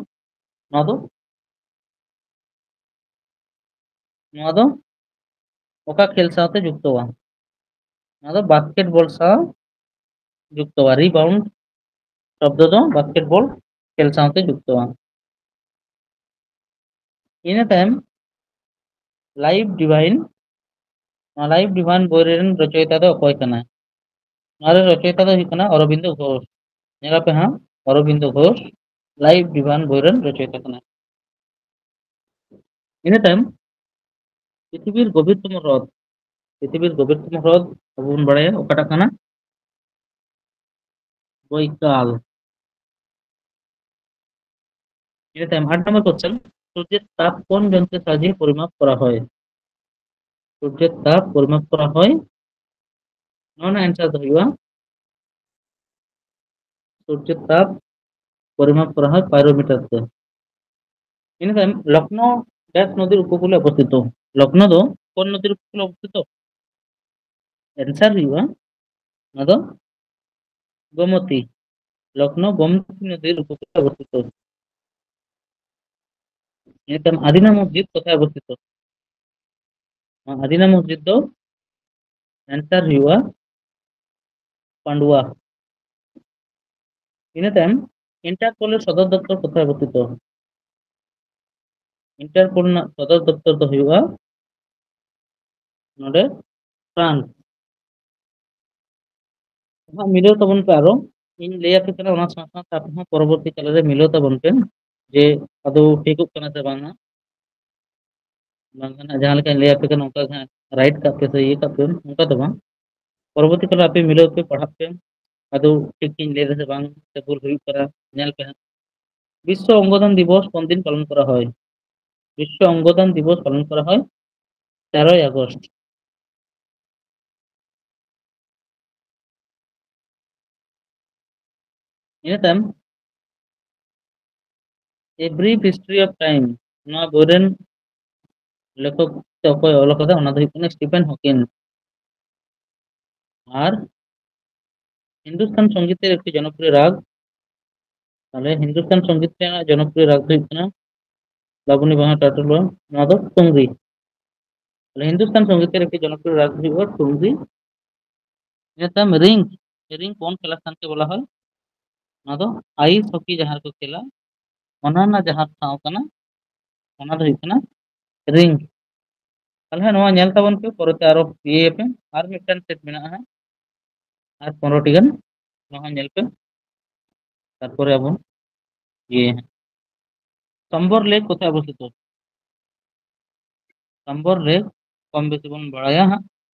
ᱱᱚᱣᱟ ᱫᱚ, ᱱᱚᱣᱟ ᱫᱚ ᱚᱠᱟ ᱠᱷᱮᱞ ᱥᱟᱶᱛᱮ ᱡᱩᱠᱛᱚᱣᱟ? ᱱᱚᱣᱟ ᱫᱚ ᱵᱟᱥᱠᱮᱴᱵᱚᱞ ᱥᱟᱶ ᱡᱩᱠᱛᱚᱣᱟ, ᱨᱤᱵᱟᱣᱩᱱᱰ ᱥᱚᱵᱫᱚ ᱫᱚ ᱵᱟᱥᱠᱮᱴᱵᱚᱞ ᱠᱷᱮᱞ ᱥᱟᱶᱛᱮ ᱡᱩᱠᱛᱚᱜᱼᱟ᱾ ᱤᱱᱟᱹ ᱛᱟᱭᱚᱢ ᱞᱟᱭᱤᱵᱷ ᱰᱤᱵᱷᱟᱭᱤᱱ, ᱱᱚᱣᱟ ᱞᱟᱭᱤᱵᱷ ᱰᱤᱵᱷᱟᱭᱤᱱ ᱵᱳᱭ ᱨᱮᱱ ᱨᱚᱪᱚᱭᱤᱛᱟ ᱫᱚ ᱚᱠᱚᱭ ᱠᱟᱱᱟᱭ? ᱱᱚᱣᱟ ᱨᱮ ᱨᱚᱪᱚᱭᱤᱛᱟ ᱫᱚ ᱦᱩᱭᱩᱜ ᱠᱟᱱᱟ ᱚᱨᱚᱵᱤᱱᱫᱚ ᱜᱷᱳᱥ᱾ ᱧᱮᱞ ᱟᱯᱮ ᱦᱟᱸᱜ, ᱚᱨᱚᱵᱤᱱᱫᱚ ᱜᱷᱳᱥ ᱞᱟᱭᱤᱵᱷ ᱰᱤᱵᱷᱟᱭᱤᱱ ᱵᱳᱭ ᱨᱮᱱ ᱨᱚᱪᱚᱭᱤᱛᱟ ᱠᱟᱱᱟᱭ᱾ ᱤᱱᱟᱹ ᱛᱟᱭᱚᱢ ᱯᱨᱤᱛᱷᱤᱵᱤᱨ ᱜᱚᱵᱷᱤᱨᱛᱚᱢ ᱦᱨᱚᱫ, ᱯᱨᱤᱛᱷᱤᱵᱤᱨ ᱜᱚᱵᱷᱤᱨᱛᱚᱢ ᱦᱨᱚᱫ ᱟᱵᱚ ᱵᱚᱱ ᱵᱟᱲᱟᱭᱟ ᱚᱠᱟᱴᱟᱜ ᱠᱟᱱᱟ? ᱵᱳᱭᱠᱟᱞ᱾ ᱤᱱᱟᱹ ᱛᱟᱭᱚᱢ ᱟᱴ ᱱᱚᱢᱵᱚᱨ ᱠᱚᱥᱪᱮᱱ, ᱥᱩᱨᱡᱮᱨ ᱛᱟᱯ কোন যন্ত্রে সাহায্যে পরিমাপ করা হয়? ᱥᱩᱨᱡᱮᱨ ᱛᱟᱯ ᱯᱚᱨᱤᱢᱟᱯ ᱠᱚᱨᱟ ᱦᱚᱭ᱾ ᱱᱚᱣᱟ ᱨᱮᱱᱟᱜ ᱮᱱᱥᱟᱨ ᱫᱚ ᱦᱩᱭᱩᱜᱼᱟ, ᱥᱩᱨᱡᱮᱨ ᱛᱟᱯ ᱯᱚᱨᱤᱢᱟᱯ ᱠᱚᱨᱟ ᱦᱚᱭ ᱯᱟᱭᱨᱳᱢᱤᱴᱟᱨ ᱛᱮ᱾ ᱤᱱᱟᱹ ᱛᱟᱭᱚᱢ ᱞᱚᱠᱷᱱᱚ ᱰᱮᱥ ᱱᱚᱫᱤᱨ ᱩᱯᱚᱠᱩᱞᱮ ᱚᱵᱚᱥᱛᱷᱤᱛᱚ? ᱞᱚᱠᱷᱱᱚ ᱫᱚ ᱠᱚᱱ ᱱᱚᱫᱤᱨ ᱩᱯᱚᱠᱩᱞᱮ ᱚᱵᱚᱥᱛᱷᱤᱛᱚ? ᱮᱱᱥᱟᱨ ᱦᱩᱭᱩᱜᱼᱟ ᱚᱱᱟ ᱫᱚ ᱜᱳᱢᱚᱛᱤ᱾ ᱞᱚᱠᱷᱱᱚ ᱜᱳᱢᱚᱛᱤ ᱱᱚᱫᱤᱨ ᱩᱯᱚᱠᱩᱞᱮ ᱚᱵᱚᱥᱛᱷᱤᱛᱚ᱾ ᱤᱱᱟᱹ ᱛᱟᱭᱚᱢ ᱟᱫᱤᱱᱟ ᱢᱚᱥᱡᱤᱫ ᱠᱚᱛᱷᱟᱭ ᱚᱵᱚᱥᱛᱷᱤᱛᱚ? ᱱᱚᱣᱟ ᱟᱫᱤᱱᱟ ᱢᱚᱥᱡᱤᱫ ᱫᱚ ᱮᱱᱥᱟᱨ ᱦᱩᱭᱩᱜᱼᱟ ᱯᱟᱱᱰᱩᱣᱟ᱾ ᱤᱱᱟᱹ ᱛᱟᱭᱚᱢ ᱤᱱᱴᱟᱨᱯᱳᱞ ᱨᱮ ᱥᱚᱫᱚᱨ ᱫᱚᱯᱛᱚᱨ ᱠᱚᱛᱷᱟᱭ ᱚᱵᱚᱥᱛᱷᱤᱛᱚ? ᱤᱱᱴᱟᱨᱯᱳᱞ ᱨᱮᱱᱟᱜ ᱥᱚᱫᱚᱨ ᱫᱚᱯᱛᱚᱨ ᱫᱚ ᱦᱩᱭᱩᱜᱼᱟ ᱱᱚᱰᱮ ᱯᱷᱨᱟᱱᱥ᱾ ᱦᱟᱸᱜ ᱢᱤᱞᱟᱹᱣ ᱛᱟᱵᱚᱱ ᱯᱮ ᱟᱨᱚ, ᱤᱧ ᱞᱟᱹᱭ ᱟᱯᱮ ᱠᱟᱱᱟ, ᱚᱱᱟ ᱥᱟᱶ ᱥᱟᱶᱛᱮ ᱟᱯᱮ ᱦᱚᱸ ᱯᱚᱨᱚᱵᱚᱨᱛᱤ ᱠᱟᱞ ᱨᱮ ᱢᱤᱞᱟᱹᱣ ᱛᱟᱵᱚᱱ ᱯᱮ ᱡᱮ ᱟᱫᱚ ᱴᱷᱤᱠᱚᱜ ᱠᱟᱱᱟ ᱥᱮ ᱵᱟᱝᱟ᱾ ᱵᱟᱝᱠᱷᱟᱱ ᱦᱟᱸᱜ ᱡᱟᱦᱟᱸ ᱞᱮᱠᱟᱧ ᱞᱟᱹᱭ ᱟᱯᱮ ᱠᱟᱱᱟ ᱚᱱᱠᱟ ᱜᱮ ᱦᱟᱸᱜ ᱨᱟᱭᱤᱴ ᱠᱟᱜ ᱯᱮ ᱥᱮ ᱤᱭᱟᱹ ᱠᱟᱜ ᱯᱮ, ᱚᱱᱠᱟ ᱫᱚ ᱵᱟᱝ᱾ ᱯᱚᱨᱚᱵᱚᱨᱛᱤ ᱠᱟᱞ ᱨᱮ ᱟᱯᱮ ᱢᱤᱞᱟᱹᱣ ᱯᱮ, ᱯᱟᱲᱦᱟᱜ ᱯᱮ, ᱟᱫᱚ ᱴᱷᱤᱠ ᱤᱧ ᱞᱟᱹᱭ ᱫᱟ ᱥᱮ ᱵᱟᱝ ᱥᱮ ᱵᱷᱩᱞ ᱦᱩᱭᱩᱜ ᱠᱟᱱᱟ ᱧᱮᱞ ᱯᱮ ᱦᱟᱸᱜ᱾ ᱵᱤᱥᱥᱚ ᱚᱝᱜᱚᱫᱟᱱ ᱫᱤᱵᱚᱥ ᱠᱚᱱ ᱫᱤᱱ ᱯᱟᱞᱚᱱ ᱠᱚᱨᱟ ᱦᱚᱭ? ᱵᱤᱥᱥᱚ ᱚᱝᱜᱚᱫᱟᱱ ᱫᱤᱵᱚᱥ ᱯᱟᱞᱚᱱ ᱠᱚᱨᱟ ᱦᱚᱭ ᱪᱟᱨᱚᱭ ᱟᱜᱚᱥᱴ᱾ ᱤᱱᱟᱹ ᱛᱟᱭᱚᱢ A Brief History of Time, ᱱᱚᱣᱟ ᱵᱳᱭ ᱨᱮᱱ ᱞᱮᱠᱷᱚᱠ ᱥᱮ ᱚᱠᱚᱭ ᱚᱞ ᱟᱠᱟᱫᱟ, ᱚᱱᱟ ᱫᱚ ᱦᱩᱭᱩᱜ ᱠᱟᱱᱟ ᱥᱴᱤᱯᱷᱮᱱ ᱦᱚᱠᱤᱱ᱾ ᱟᱨ ᱦᱤᱱᱫᱩᱥᱛᱟᱱ ᱥᱚᱝᱜᱤᱛ ᱨᱮ ᱮᱠᱴᱤ ᱡᱚᱱᱚᱯᱨᱤᱭᱚ ᱨᱟᱜᱽ, ᱛᱟᱦᱞᱮ ᱦᱤᱱᱫᱩᱥᱛᱟᱱ ᱥᱚᱝᱜᱤᱛ ᱨᱮᱱᱟᱜ ᱡᱚᱱᱚᱯᱨᱤᱭᱚ ᱨᱟᱜᱽ ᱫᱚ ᱦᱩᱭᱩᱜ ᱠᱟᱱᱟ ᱞᱟᱵᱚᱱᱤ ᱵᱟᱦᱟ ᱴᱟᱴᱩᱞᱟ, ᱱᱚᱣᱟ ᱫᱚ ᱴᱩᱝᱨᱤ᱾ ᱛᱟᱦᱞᱮ ᱦᱤᱱᱫᱩᱥᱛᱟᱱ ᱥᱚᱝᱜᱤᱛ ᱨᱮ ᱮᱠᱴᱤ ᱡᱚᱱᱚᱯᱨᱤᱭᱚ ᱨᱟᱜᱽ ᱫᱚ ᱦᱩᱭᱩᱜᱼᱟ ᱴᱩᱝᱨᱤ᱾ ᱤᱱᱟᱹ ᱛᱟᱭᱚᱢ ᱨᱤᱝ, ᱨᱤᱝ ᱠᱚᱱ ᱠᱮᱞᱟᱥ ᱠᱷᱟᱱ ᱠᱮ ᱵᱚᱞᱟ ᱦᱚᱭ? ᱱᱚᱣᱟ ᱫᱚ ᱟᱭᱤᱥ ᱦᱚᱠᱤ ᱡᱟᱦᱟᱸ ᱨᱮᱠᱚ ᱠᱷᱮᱞᱟ, ᱚᱱᱟ ᱨᱮᱱᱟᱜ ᱡᱟᱦᱟᱸ ᱴᱷᱟᱶ ᱠᱟᱱᱟ, ᱚᱱᱟ ᱫᱚ ᱦᱩᱭᱩᱜ ᱠᱟᱱᱟ ᱨᱤᱝ᱾ ᱛᱟᱦᱞᱮ ᱱᱚᱣᱟ ᱧᱮᱞ ᱛᱟᱵᱚᱱ ᱯᱮ, ᱯᱚᱨᱮᱛᱮ ᱟᱨᱚ ᱤᱭᱟᱹᱭ ᱯᱮ, ᱟᱨ ᱢᱤᱫᱴᱟᱝ ᱥᱮᱴ ᱢᱮᱱᱟᱜᱼᱟ ᱦᱟᱸᱜ, ᱟᱨ ᱯᱚᱱᱨᱚ ᱴᱤ ᱜᱟᱱ, ᱱᱚᱣᱟ ᱦᱚᱸ ᱧᱮᱞ ᱯᱮ, ᱛᱟᱨᱯᱚᱨᱮ ᱟᱵᱚ ᱤᱭᱟᱹᱭᱟ ᱦᱟᱸᱜ᱾ ᱥᱚᱢᱵᱚᱨ ᱞᱮᱠ ᱠᱚᱛᱷᱮ ᱚᱵᱚᱥᱛᱷᱤᱛᱚ? ᱥᱚᱢᱵᱚᱨ ᱞᱮᱠ ᱠᱚᱢ ᱵᱮᱥᱤ ᱵᱚᱱ ᱵᱟᱲᱟᱭᱟ ᱦᱟᱸᱜ,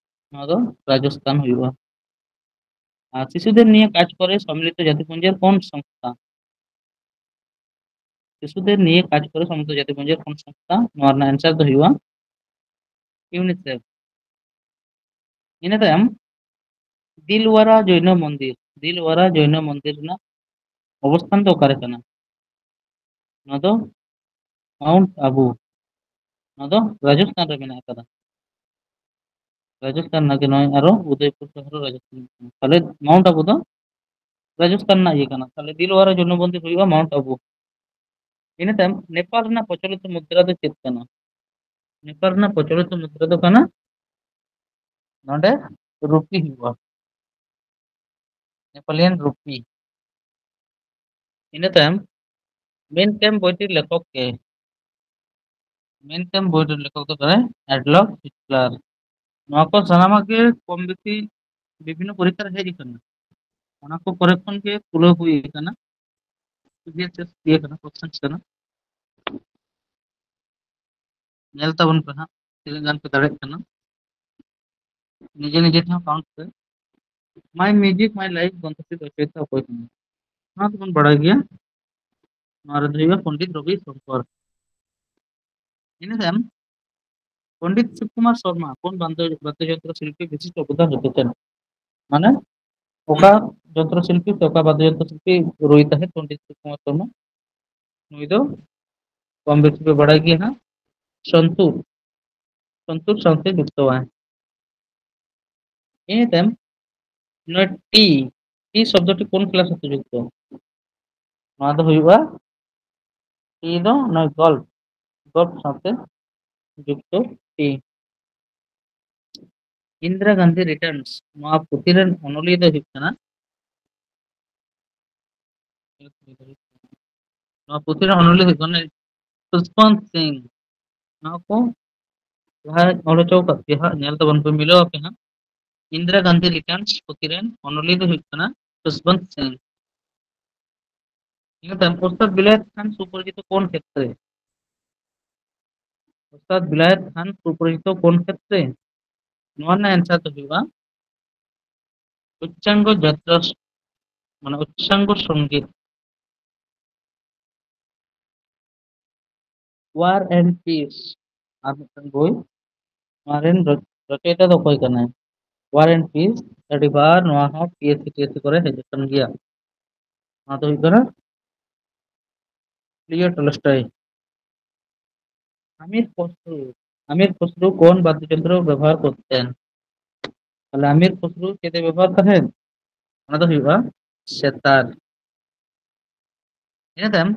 ᱱᱚᱣᱟ ᱫᱚ ᱨᱟᱡᱚᱥᱛᱷᱟᱱ ᱦᱩᱭᱩᱜᱼᱟ᱾ ᱟᱨ শিশুদের নিয়ে কাজ করে সম্মিলিত জাতিপুঞ্জের কোন সংস্থা? শিশুদের নিয়ে কাজ করে সম্মিলিত জাতিপুঞ্জের কোন সংস্থা? ᱱᱚᱣᱟ ᱨᱮᱱᱟᱜ ᱮᱱᱥᱟᱨ ᱫᱚ ᱦᱩᱭᱩᱜᱼᱟ ᱤᱭᱩᱱᱤᱥᱮᱯᱷ᱾ ᱤᱱᱟᱹ ᱛᱟᱭᱚᱢ ᱫᱤᱞᱣᱟᱨᱟ ᱡᱚᱭᱱᱚ ᱢᱚᱱᱫᱤᱨ, ᱫᱤᱞᱣᱟᱨᱟ ᱡᱚᱭᱱᱚ ᱢᱚᱱᱫᱤᱨ ᱨᱮᱱᱟᱜ ᱚᱵᱚᱥᱛᱷᱟᱱ ᱫᱚ ᱚᱠᱟᱨᱮ ᱠᱟᱱᱟ? ᱱᱚᱣᱟ ᱫᱚ ᱢᱟᱣᱩᱱᱴ ᱟᱵᱩ, ᱱᱚᱣᱟ ᱫᱚ ᱨᱟᱡᱚᱥᱛᱷᱟᱱ ᱨᱮ ᱢᱮᱱᱟᱜ ᱟᱠᱟᱫᱟ᱾ ᱨᱟᱡᱚᱥᱛᱷᱟᱱ ᱨᱮᱱᱟᱜ ᱜᱮ ᱱᱚᱜᱼᱚᱭ ᱟᱨᱚ ᱩᱫᱚᱭᱯᱩᱨ ᱥᱚᱦᱚᱨ ᱨᱮ ᱨᱟᱡᱚᱥᱛᱷᱟᱱ ᱨᱮᱱᱟᱜ ᱠᱟᱱᱟ᱾ ᱛᱟᱦᱞᱮ ᱢᱟᱣᱩᱱᱴ ᱟᱵᱩ ᱫᱚ ᱨᱟᱡᱚᱥᱛᱷᱟᱱ ᱨᱮᱱᱟᱜ ᱤᱭᱟᱹ ᱠᱟᱱᱟ᱾ ᱛᱟᱦᱞᱮ ᱫᱤᱞᱣᱟᱨᱟ ᱡᱚᱭᱱᱚ ᱢᱚᱱᱫᱤᱨ ᱦᱩᱭᱩᱜᱼᱟ ᱢᱟᱣᱩᱱᱴ ᱟᱵᱩ᱾ ᱤᱱᱟᱹ ᱛᱟᱭᱚᱢ ᱱᱮᱯᱟᱞ ᱨᱮᱱᱟᱜ ᱯᱨᱚᱪᱚᱞᱤᱛ ᱢᱩᱫᱽᱨᱟ ᱫᱚ ᱪᱮᱫ ᱠᱟᱱᱟ? ᱱᱮᱯᱟᱞ ᱨᱮᱱᱟᱜ ᱯᱨᱚᱪᱚᱞᱤᱛ ᱢᱩᱫᱽᱨᱟ ᱫᱚ ᱠᱟᱱᱟ ᱱᱚᱰᱮ ᱨᱩᱯᱤ ᱦᱩᱭᱩᱜᱼᱟ, ᱱᱮᱯᱟᱞᱤᱭᱟᱱ ᱨᱩᱯᱤ᱾ ᱤᱱᱟᱹ ᱛᱟᱭᱚᱢ ᱢᱮᱱᱠᱮᱢ ᱵᱳᱭᱴᱤ ᱞᱮᱠᱷᱚᱠ ᱠᱮ? ᱢᱮᱱᱠᱮᱢ ᱵᱳᱭᱴᱤ ᱞᱮᱠᱷᱚᱠ ᱫᱚ ᱠᱟᱱᱟᱭ ᱮᱰᱞᱚᱯ ᱦᱤᱴᱞᱟᱨ᱾ ᱱᱚᱣᱟ ᱠᱚ ᱥᱟᱱᱟᱢᱟᱜ ᱜᱮ ᱠᱚᱢ ᱵᱮᱥᱤ ᱵᱤᱵᱷᱤᱱᱱᱚ ᱯᱚᱨᱤᱠᱠᱷᱟ ᱨᱮ ᱦᱮᱡ ᱟᱠᱟᱱᱟ, ᱚᱱᱟ ᱠᱚ ᱠᱚᱨᱮ ᱠᱷᱚᱱ ᱜᱮ ᱛᱩᱞᱟᱹᱣ ᱦᱩᱭ ᱟᱠᱟᱱᱟ᱾ ᱯᱨᱤᱵᱷᱤᱭᱟᱥ ᱤᱭᱟᱨ ᱤᱭᱟᱹ ᱠᱟᱱᱟ, ᱠᱚᱥᱪᱮᱱᱥ ᱠᱟᱱᱟ᱾ ᱧᱮᱞ ᱛᱟᱵᱚᱱ ᱯᱮ ᱦᱟᱸᱜ ᱛᱤᱱᱟᱹᱜ ᱜᱟᱱ ᱯᱮ ᱫᱟᱲᱮᱭᱟᱜ ᱠᱟᱱᱟ᱾ ᱱᱤᱡᱮ ᱱᱤᱡᱮ ᱛᱮᱦᱚᱸ ᱠᱟᱣᱩᱱᱴ ᱯᱮ᱾ My music, my life ᱜᱨᱚᱱᱛᱷᱚ ᱥᱤᱞᱯᱤ ᱨᱚᱪᱚᱭᱤᱛᱟ ᱚᱠᱚᱭ ᱠᱟᱱᱟ? ᱱᱚᱣᱟ ᱫᱚᱵᱚᱱ ᱵᱟᱲᱟᱭ ᱜᱮᱭᱟ, ᱱᱚᱣᱟ ᱨᱮᱫᱚ ᱦᱩᱭᱩᱜᱼᱟ ᱯᱚᱱᱰᱤᱛ ᱨᱚᱵᱤ ᱥᱚᱝᱠᱚᱨ᱾ ᱤᱱᱟᱹ ᱛᱟᱭᱚᱢ ᱯᱚᱱᱰᱤᱛ ᱥᱤᱵ ᱠᱩᱢᱟᱨ ᱥᱚᱨᱢᱟ ᱠᱳᱱ ᱵᱟᱫᱽᱫᱚ, ᱵᱟᱫᱽᱫᱚ ᱡᱚᱱᱛᱨᱚ ᱥᱤᱞᱯᱤ ᱵᱤᱥᱤᱥᱴᱚ ᱚᱵᱚᱫᱟᱱ ᱨᱮᱠᱷᱮᱪᱷᱮᱱ? ᱢᱟᱱᱮ ᱚᱠᱟ ᱡᱚᱱᱛᱨᱚ ᱥᱤᱞᱯᱤ ᱥᱮ ᱚᱠᱟ ᱵᱟᱫᱽᱫᱚ ᱡᱚᱱᱛᱨᱚ ᱥᱤᱞᱯᱤ ᱨᱩᱭ ᱛᱟᱦᱮᱸᱫ ᱯᱚᱱᱰᱤᱛ ᱥᱤᱵ ᱠᱩᱢᱟᱨ ᱥᱚᱨᱢᱟ? ᱱᱩᱭ ᱫᱚ ᱠᱚᱢ ᱵᱮᱥᱤ ᱯᱮ ᱵᱟᱲᱟᱭ ᱜᱮᱭᱟ ᱦᱟᱸᱜ, ᱥᱚᱱᱛᱩᱨ, ᱥᱚᱱᱛᱩᱨ ᱥᱟᱶᱛᱮ ᱡᱩᱠᱛᱚᱣᱟᱭ᱾ ᱤᱱᱟᱹ ᱛᱟᱭᱚᱢ ᱱᱚᱣᱟ ᱴᱤ, ᱴᱤ ᱥᱚᱵᱫᱚᱴᱤ ᱠᱳᱱ ᱠᱞᱟᱥ ᱥᱟᱶᱛᱮ ᱡᱩᱠᱛᱚ? ᱱᱚᱣᱟ ᱫᱚ ᱦᱩᱭᱩᱜᱼᱟ ᱴᱤ ᱫᱚ ᱱᱚᱣᱟ ᱜᱚᱞᱯ, ᱜᱚᱞᱯ ᱥᱟᱶᱛᱮ ᱡᱩᱠᱛᱚ ᱴᱤ᱾ ᱤᱱᱫᱤᱨᱟ ᱜᱟᱱᱫᱷᱤ ᱨᱤᱴᱟᱨᱱᱥ ᱱᱚᱣᱟ ᱯᱩᱛᱷᱤ ᱨᱮᱱ ᱚᱱᱚᱞᱤᱭᱟᱹ ᱫᱚ ᱦᱩᱭᱩᱜ ᱠᱟᱱᱟ ᱱᱚᱣᱟ ᱯᱩᱛᱷᱤ ᱨᱮᱱᱟᱜ ᱚᱱᱚᱞᱤᱭᱟᱹ ᱦᱩᱭᱩᱜ ᱠᱟᱱᱟ ᱥᱩᱥᱯᱟᱱᱛ ᱥᱤᱝ᱾ ᱱᱚᱣᱟ ᱠᱚ ᱡᱟᱦᱟᱸᱭ ᱚᱞ ᱦᱚᱪᱚ ᱟᱠᱟᱫ ᱯᱮᱭᱟ ᱦᱟᱸᱜ, ᱧᱮᱞ ᱛᱟᱵᱚᱱ ᱯᱮ, ᱢᱤᱞᱟᱹᱣ ᱟᱯᱮ ᱦᱟᱸᱜ᱾ ᱤᱱᱫᱤᱨᱟ ᱜᱟᱱᱫᱷᱤ ᱨᱤᱴᱟᱨᱱᱥ ᱯᱩᱛᱷᱤ ᱨᱮᱱ ᱚᱱᱚᱞᱤᱭᱟᱹ ᱫᱚ ᱦᱩᱭᱩᱜ ᱠᱟᱱᱟ ᱥᱩᱥᱯᱟᱱᱛ ᱥᱤᱝ᱾ ᱤᱱᱟᱹ ᱛᱟᱭᱚᱢ ᱩᱥᱛᱟᱫ ᱵᱤᱞᱟᱭᱟᱛ ᱠᱷᱟᱱ ᱥᱩᱯᱚᱨᱤᱪᱤᱛᱚ ᱠᱳᱱ ᱠᱷᱮᱛᱨᱮ? ᱩᱥᱛᱟᱫ ᱵᱤᱞᱟᱭᱟᱛ ᱠᱷᱟᱱ ᱥᱩᱯᱚᱨᱤᱪᱤᱛᱚ ᱠᱳᱱ ᱠᱷᱮᱛᱨᱮ? ᱱᱚᱣᱟ ᱨᱮᱱᱟᱜ ᱮᱱᱥᱟᱨ ᱫᱚ ᱦᱩᱭᱩᱜᱼᱟ ᱩᱪᱪᱟᱝᱜᱚ ᱡᱟᱛᱨᱟ, ᱢᱟᱱᱮ ᱩᱪᱪᱟᱝᱜᱚ ᱥᱚᱝᱜᱤᱛ᱾ War and Peace ᱟᱨ ᱢᱤᱫᱴᱟᱝ ᱵᱳᱭ᱾ ᱱᱚᱣᱟ ᱨᱮᱱ ᱨᱚ-, ᱨᱚᱪᱚᱭᱤᱛᱟ ᱫᱚ ᱚᱠᱚᱭ ᱠᱟᱱᱟᱭ? War and Peace ᱟᱹᱰᱤ ᱵᱟᱨ ᱱᱚᱣᱟ ᱦᱚᱸ P S C T S C ᱠᱚᱨᱮ ᱦᱮᱡ ᱟᱠᱟᱱ ᱜᱮᱭᱟ᱾ ᱱᱚᱣᱟ ᱫᱚ ᱦᱩᱭᱩᱜ ᱠᱟᱱᱟ ᱞᱤᱭᱳ ᱴᱚᱞᱥᱴᱚᱭ᱾ ᱟᱢᱤᱨ ᱠᱷᱩᱥᱨᱩ, ᱟᱢᱤᱨ ᱠᱷᱩᱥᱨᱩ ᱠᱳᱱ ᱵᱟᱫᱽᱫᱷᱚᱡᱚᱱᱛᱨᱚ ᱵᱮᱵᱚᱦᱟᱨ ᱠᱚᱨᱛᱮᱱ? ᱛᱟᱦᱞᱮ ᱟᱢᱤᱨ ᱠᱷᱩᱥᱨᱩ ᱪᱮᱫ ᱮ ᱵᱮᱵᱚᱦᱟᱨ ᱛᱟᱦᱮᱸᱫ? ᱚᱱᱟ ᱫᱚ ᱦᱩᱭᱩᱜᱼᱟ ᱥᱮᱛᱟᱨ᱾ ᱤᱱᱟᱹ ᱛᱟᱭᱚᱢ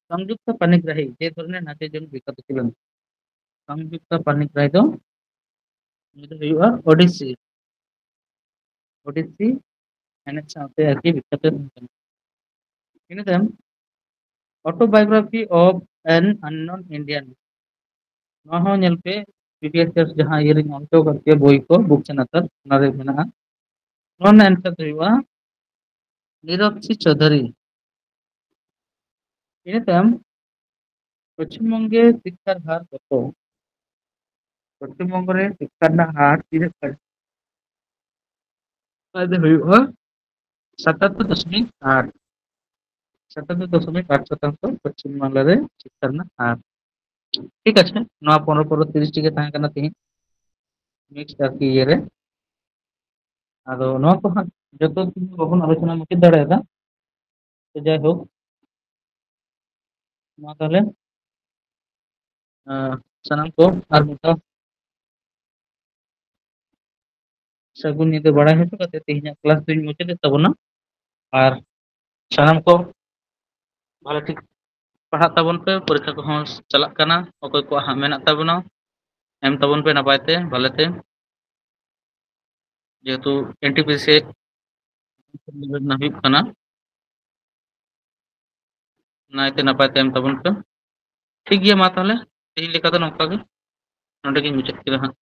ᱥᱚᱝᱡᱩᱠᱛᱟ ᱯᱟᱱᱤᱜᱨᱟᱦᱤ ᱡᱮ ᱫᱷᱚᱨᱚᱱᱮᱨ ᱱᱟᱪᱮᱨ ᱡᱚᱱᱱᱚ ᱵᱤᱠᱠᱷᱟᱛ ᱠᱤᱞᱟᱹᱱ? ᱥᱚᱝᱡᱩᱠᱛᱟ ᱯᱟᱱᱤᱜᱨᱟᱦᱤ ᱫᱚ, ᱩᱱᱤ ᱫᱚ ᱦᱩᱭᱩᱜᱼᱟ ᱳᱰᱤᱥᱤ᱾ ᱳᱰᱤᱥᱤ ᱮᱱᱮᱡ ᱥᱟᱶᱛᱮ ᱟᱨᱠᱤ ᱵᱤᱠᱠᱷᱟᱛ ᱛᱟᱦᱮᱸ ᱠᱟᱱᱟ᱾ ᱤᱱᱟᱹ ᱛᱟᱭᱚᱢ Autobiography of an Unknown Indian, ᱱᱚᱣᱟ ᱦᱚᱸ ᱧᱮᱞ ᱯᱮ, ᱯᱨᱤᱵᱷᱤᱭᱟᱥ ᱤᱭᱟᱨ ᱡᱟᱦᱟᱸ ᱤᱭᱟᱹ ᱨᱤᱧ ᱚᱞ ᱦᱚᱪᱚ ᱟᱠᱟᱫ ᱯᱮᱭᱟ ᱵᱳᱭ ᱠᱚ, ᱵᱩᱠ ᱪᱮᱱᱟᱛᱟᱨ, ᱚᱱᱟ ᱨᱮ ᱢᱮᱱᱟᱜᱼᱟ᱾ ᱱᱚᱣᱟ ᱨᱮᱱᱟᱜ ᱮᱱᱥᱟᱨ ᱫᱚ ᱦᱩᱭᱩᱜᱼᱟ ᱱᱤᱨᱚᱵ ᱥᱤ ᱪᱳᱣᱫᱷᱩᱨᱤ᱾ ᱤᱱᱟᱹ ᱛᱟᱭᱚᱢ ᱯᱚᱪᱷᱤᱢ ᱵᱚᱝᱜᱮ ᱥᱤᱠᱠᱷᱟᱨ ᱦᱟᱨ ᱠᱚᱛᱚ? ᱯᱚᱪᱷᱤᱢ ᱵᱚᱝᱜᱚ ᱨᱮ ᱥᱤᱠᱠᱷᱟ ᱨᱮᱱᱟᱜ ᱦᱟᱨ ᱛᱤᱱᱟᱹᱜ ᱠᱟᱱᱟ? ᱚᱱᱟ ᱫᱚ ᱦᱩᱭᱩᱜᱼᱟ ᱥᱟᱛᱟᱛᱛᱳᱨ ᱫᱚᱥᱚᱢᱤᱠ ᱟᱴ, ᱥᱟᱛᱟᱛᱛᱳᱨ ᱫᱚᱥᱚᱢᱤᱠ ᱟᱴ ᱥᱚᱛᱟᱝᱥᱚ ᱯᱚᱪᱷᱤᱢ ᱵᱟᱝᱞᱟ ᱨᱮ ᱥᱤᱠᱠᱷᱟ ᱨᱮᱱᱟᱜ ᱦᱟᱨ᱾ ᱴᱷᱤᱠ ᱟᱪᱷᱮ, ᱱᱚᱣᱟ ᱯᱚᱱᱨᱚ ᱯᱚᱱᱨᱚ ᱛᱤᱨᱤᱥ ᱴᱤ ᱜᱮ ᱛᱟᱦᱮᱸ ᱠᱟᱱᱟ ᱛᱤᱦᱤᱧ ᱢᱤᱠᱥ ᱟᱨᱠᱤ ᱤᱭᱟᱹ ᱨᱮ᱾ ᱟᱫᱚ ᱱᱚᱣᱟ ᱠᱚ ᱦᱟᱸᱜ ᱡᱚᱛᱚ ᱫᱤᱱ ᱵᱟᱵᱚᱱ ᱟᱞᱳᱪᱚᱱᱟ ᱢᱩᱪᱟᱹᱫ ᱫᱟᱲᱮᱭᱟᱫᱟ᱾ ᱛᱚ ᱡᱟᱭᱦᱳᱠ, ᱢᱟ ᱛᱟᱦᱚᱞᱮ, ᱟᱸ, ᱥᱟᱱᱟᱢ ᱠᱚ ᱟᱨ ᱢᱤᱫ ᱫᱷᱟᱣ ᱥᱟᱹᱜᱩᱱ ᱧᱤᱫᱟᱹ ᱵᱟᱲᱟᱭ ᱦᱚᱪᱚ ᱠᱟᱛᱮ ᱛᱮᱦᱮᱧᱟᱜ ᱠᱞᱟᱥ ᱫᱚᱧ ᱢᱩᱪᱟᱹᱫᱮᱫ ᱛᱟᱵᱚᱱᱟ᱾ ᱟᱨ ᱥᱟᱱᱟᱢ ᱠᱚ ᱵᱷᱟᱞᱮ ᱴᱷᱤᱠ ᱯᱟᱲᱦᱟᱜ ᱛᱟᱵᱚᱱ ᱯᱮ, ᱯᱚᱨᱤᱠᱠᱷᱟ ᱠᱚᱦᱚᱸ ᱪᱟᱞᱟᱜ ᱠᱟᱱᱟ, ᱚᱠᱚᱭ ᱠᱚᱣᱟᱜ ᱦᱟᱸᱜ ᱢᱮᱱᱟᱜ ᱛᱟᱵᱚᱱᱟ, ᱮᱢ ᱛᱟᱵᱚᱱ ᱯᱮ ᱱᱟᱯᱟᱭ ᱛᱮ, ᱵᱷᱟᱞᱮ ᱛᱮ, ᱡᱮᱦᱮᱛᱩ ᱮᱱ ᱴᱤ ᱯᱤ ᱥᱤ ᱦᱩᱭᱩᱜ ᱠᱟᱱᱟ᱾ ᱱᱟᱭᱛᱮ ᱱᱟᱯᱟᱭ ᱛᱮ ᱮᱢ ᱛᱟᱵᱚᱱ ᱯᱮ᱾ ᱴᱷᱤᱠ ᱜᱮᱭᱟ, ᱢᱟ ᱛᱟᱦᱚᱞᱮ ᱛᱮᱦᱮᱧ ᱞᱮᱠᱟ ᱫᱚ ᱱᱚᱝᱠᱟ ᱜᱮ, ᱱᱚᱰᱮ ᱜᱤᱧ ᱢᱩᱪᱟᱹᱫ ᱠᱮᱫᱟ ᱦᱟᱸᱜ᱾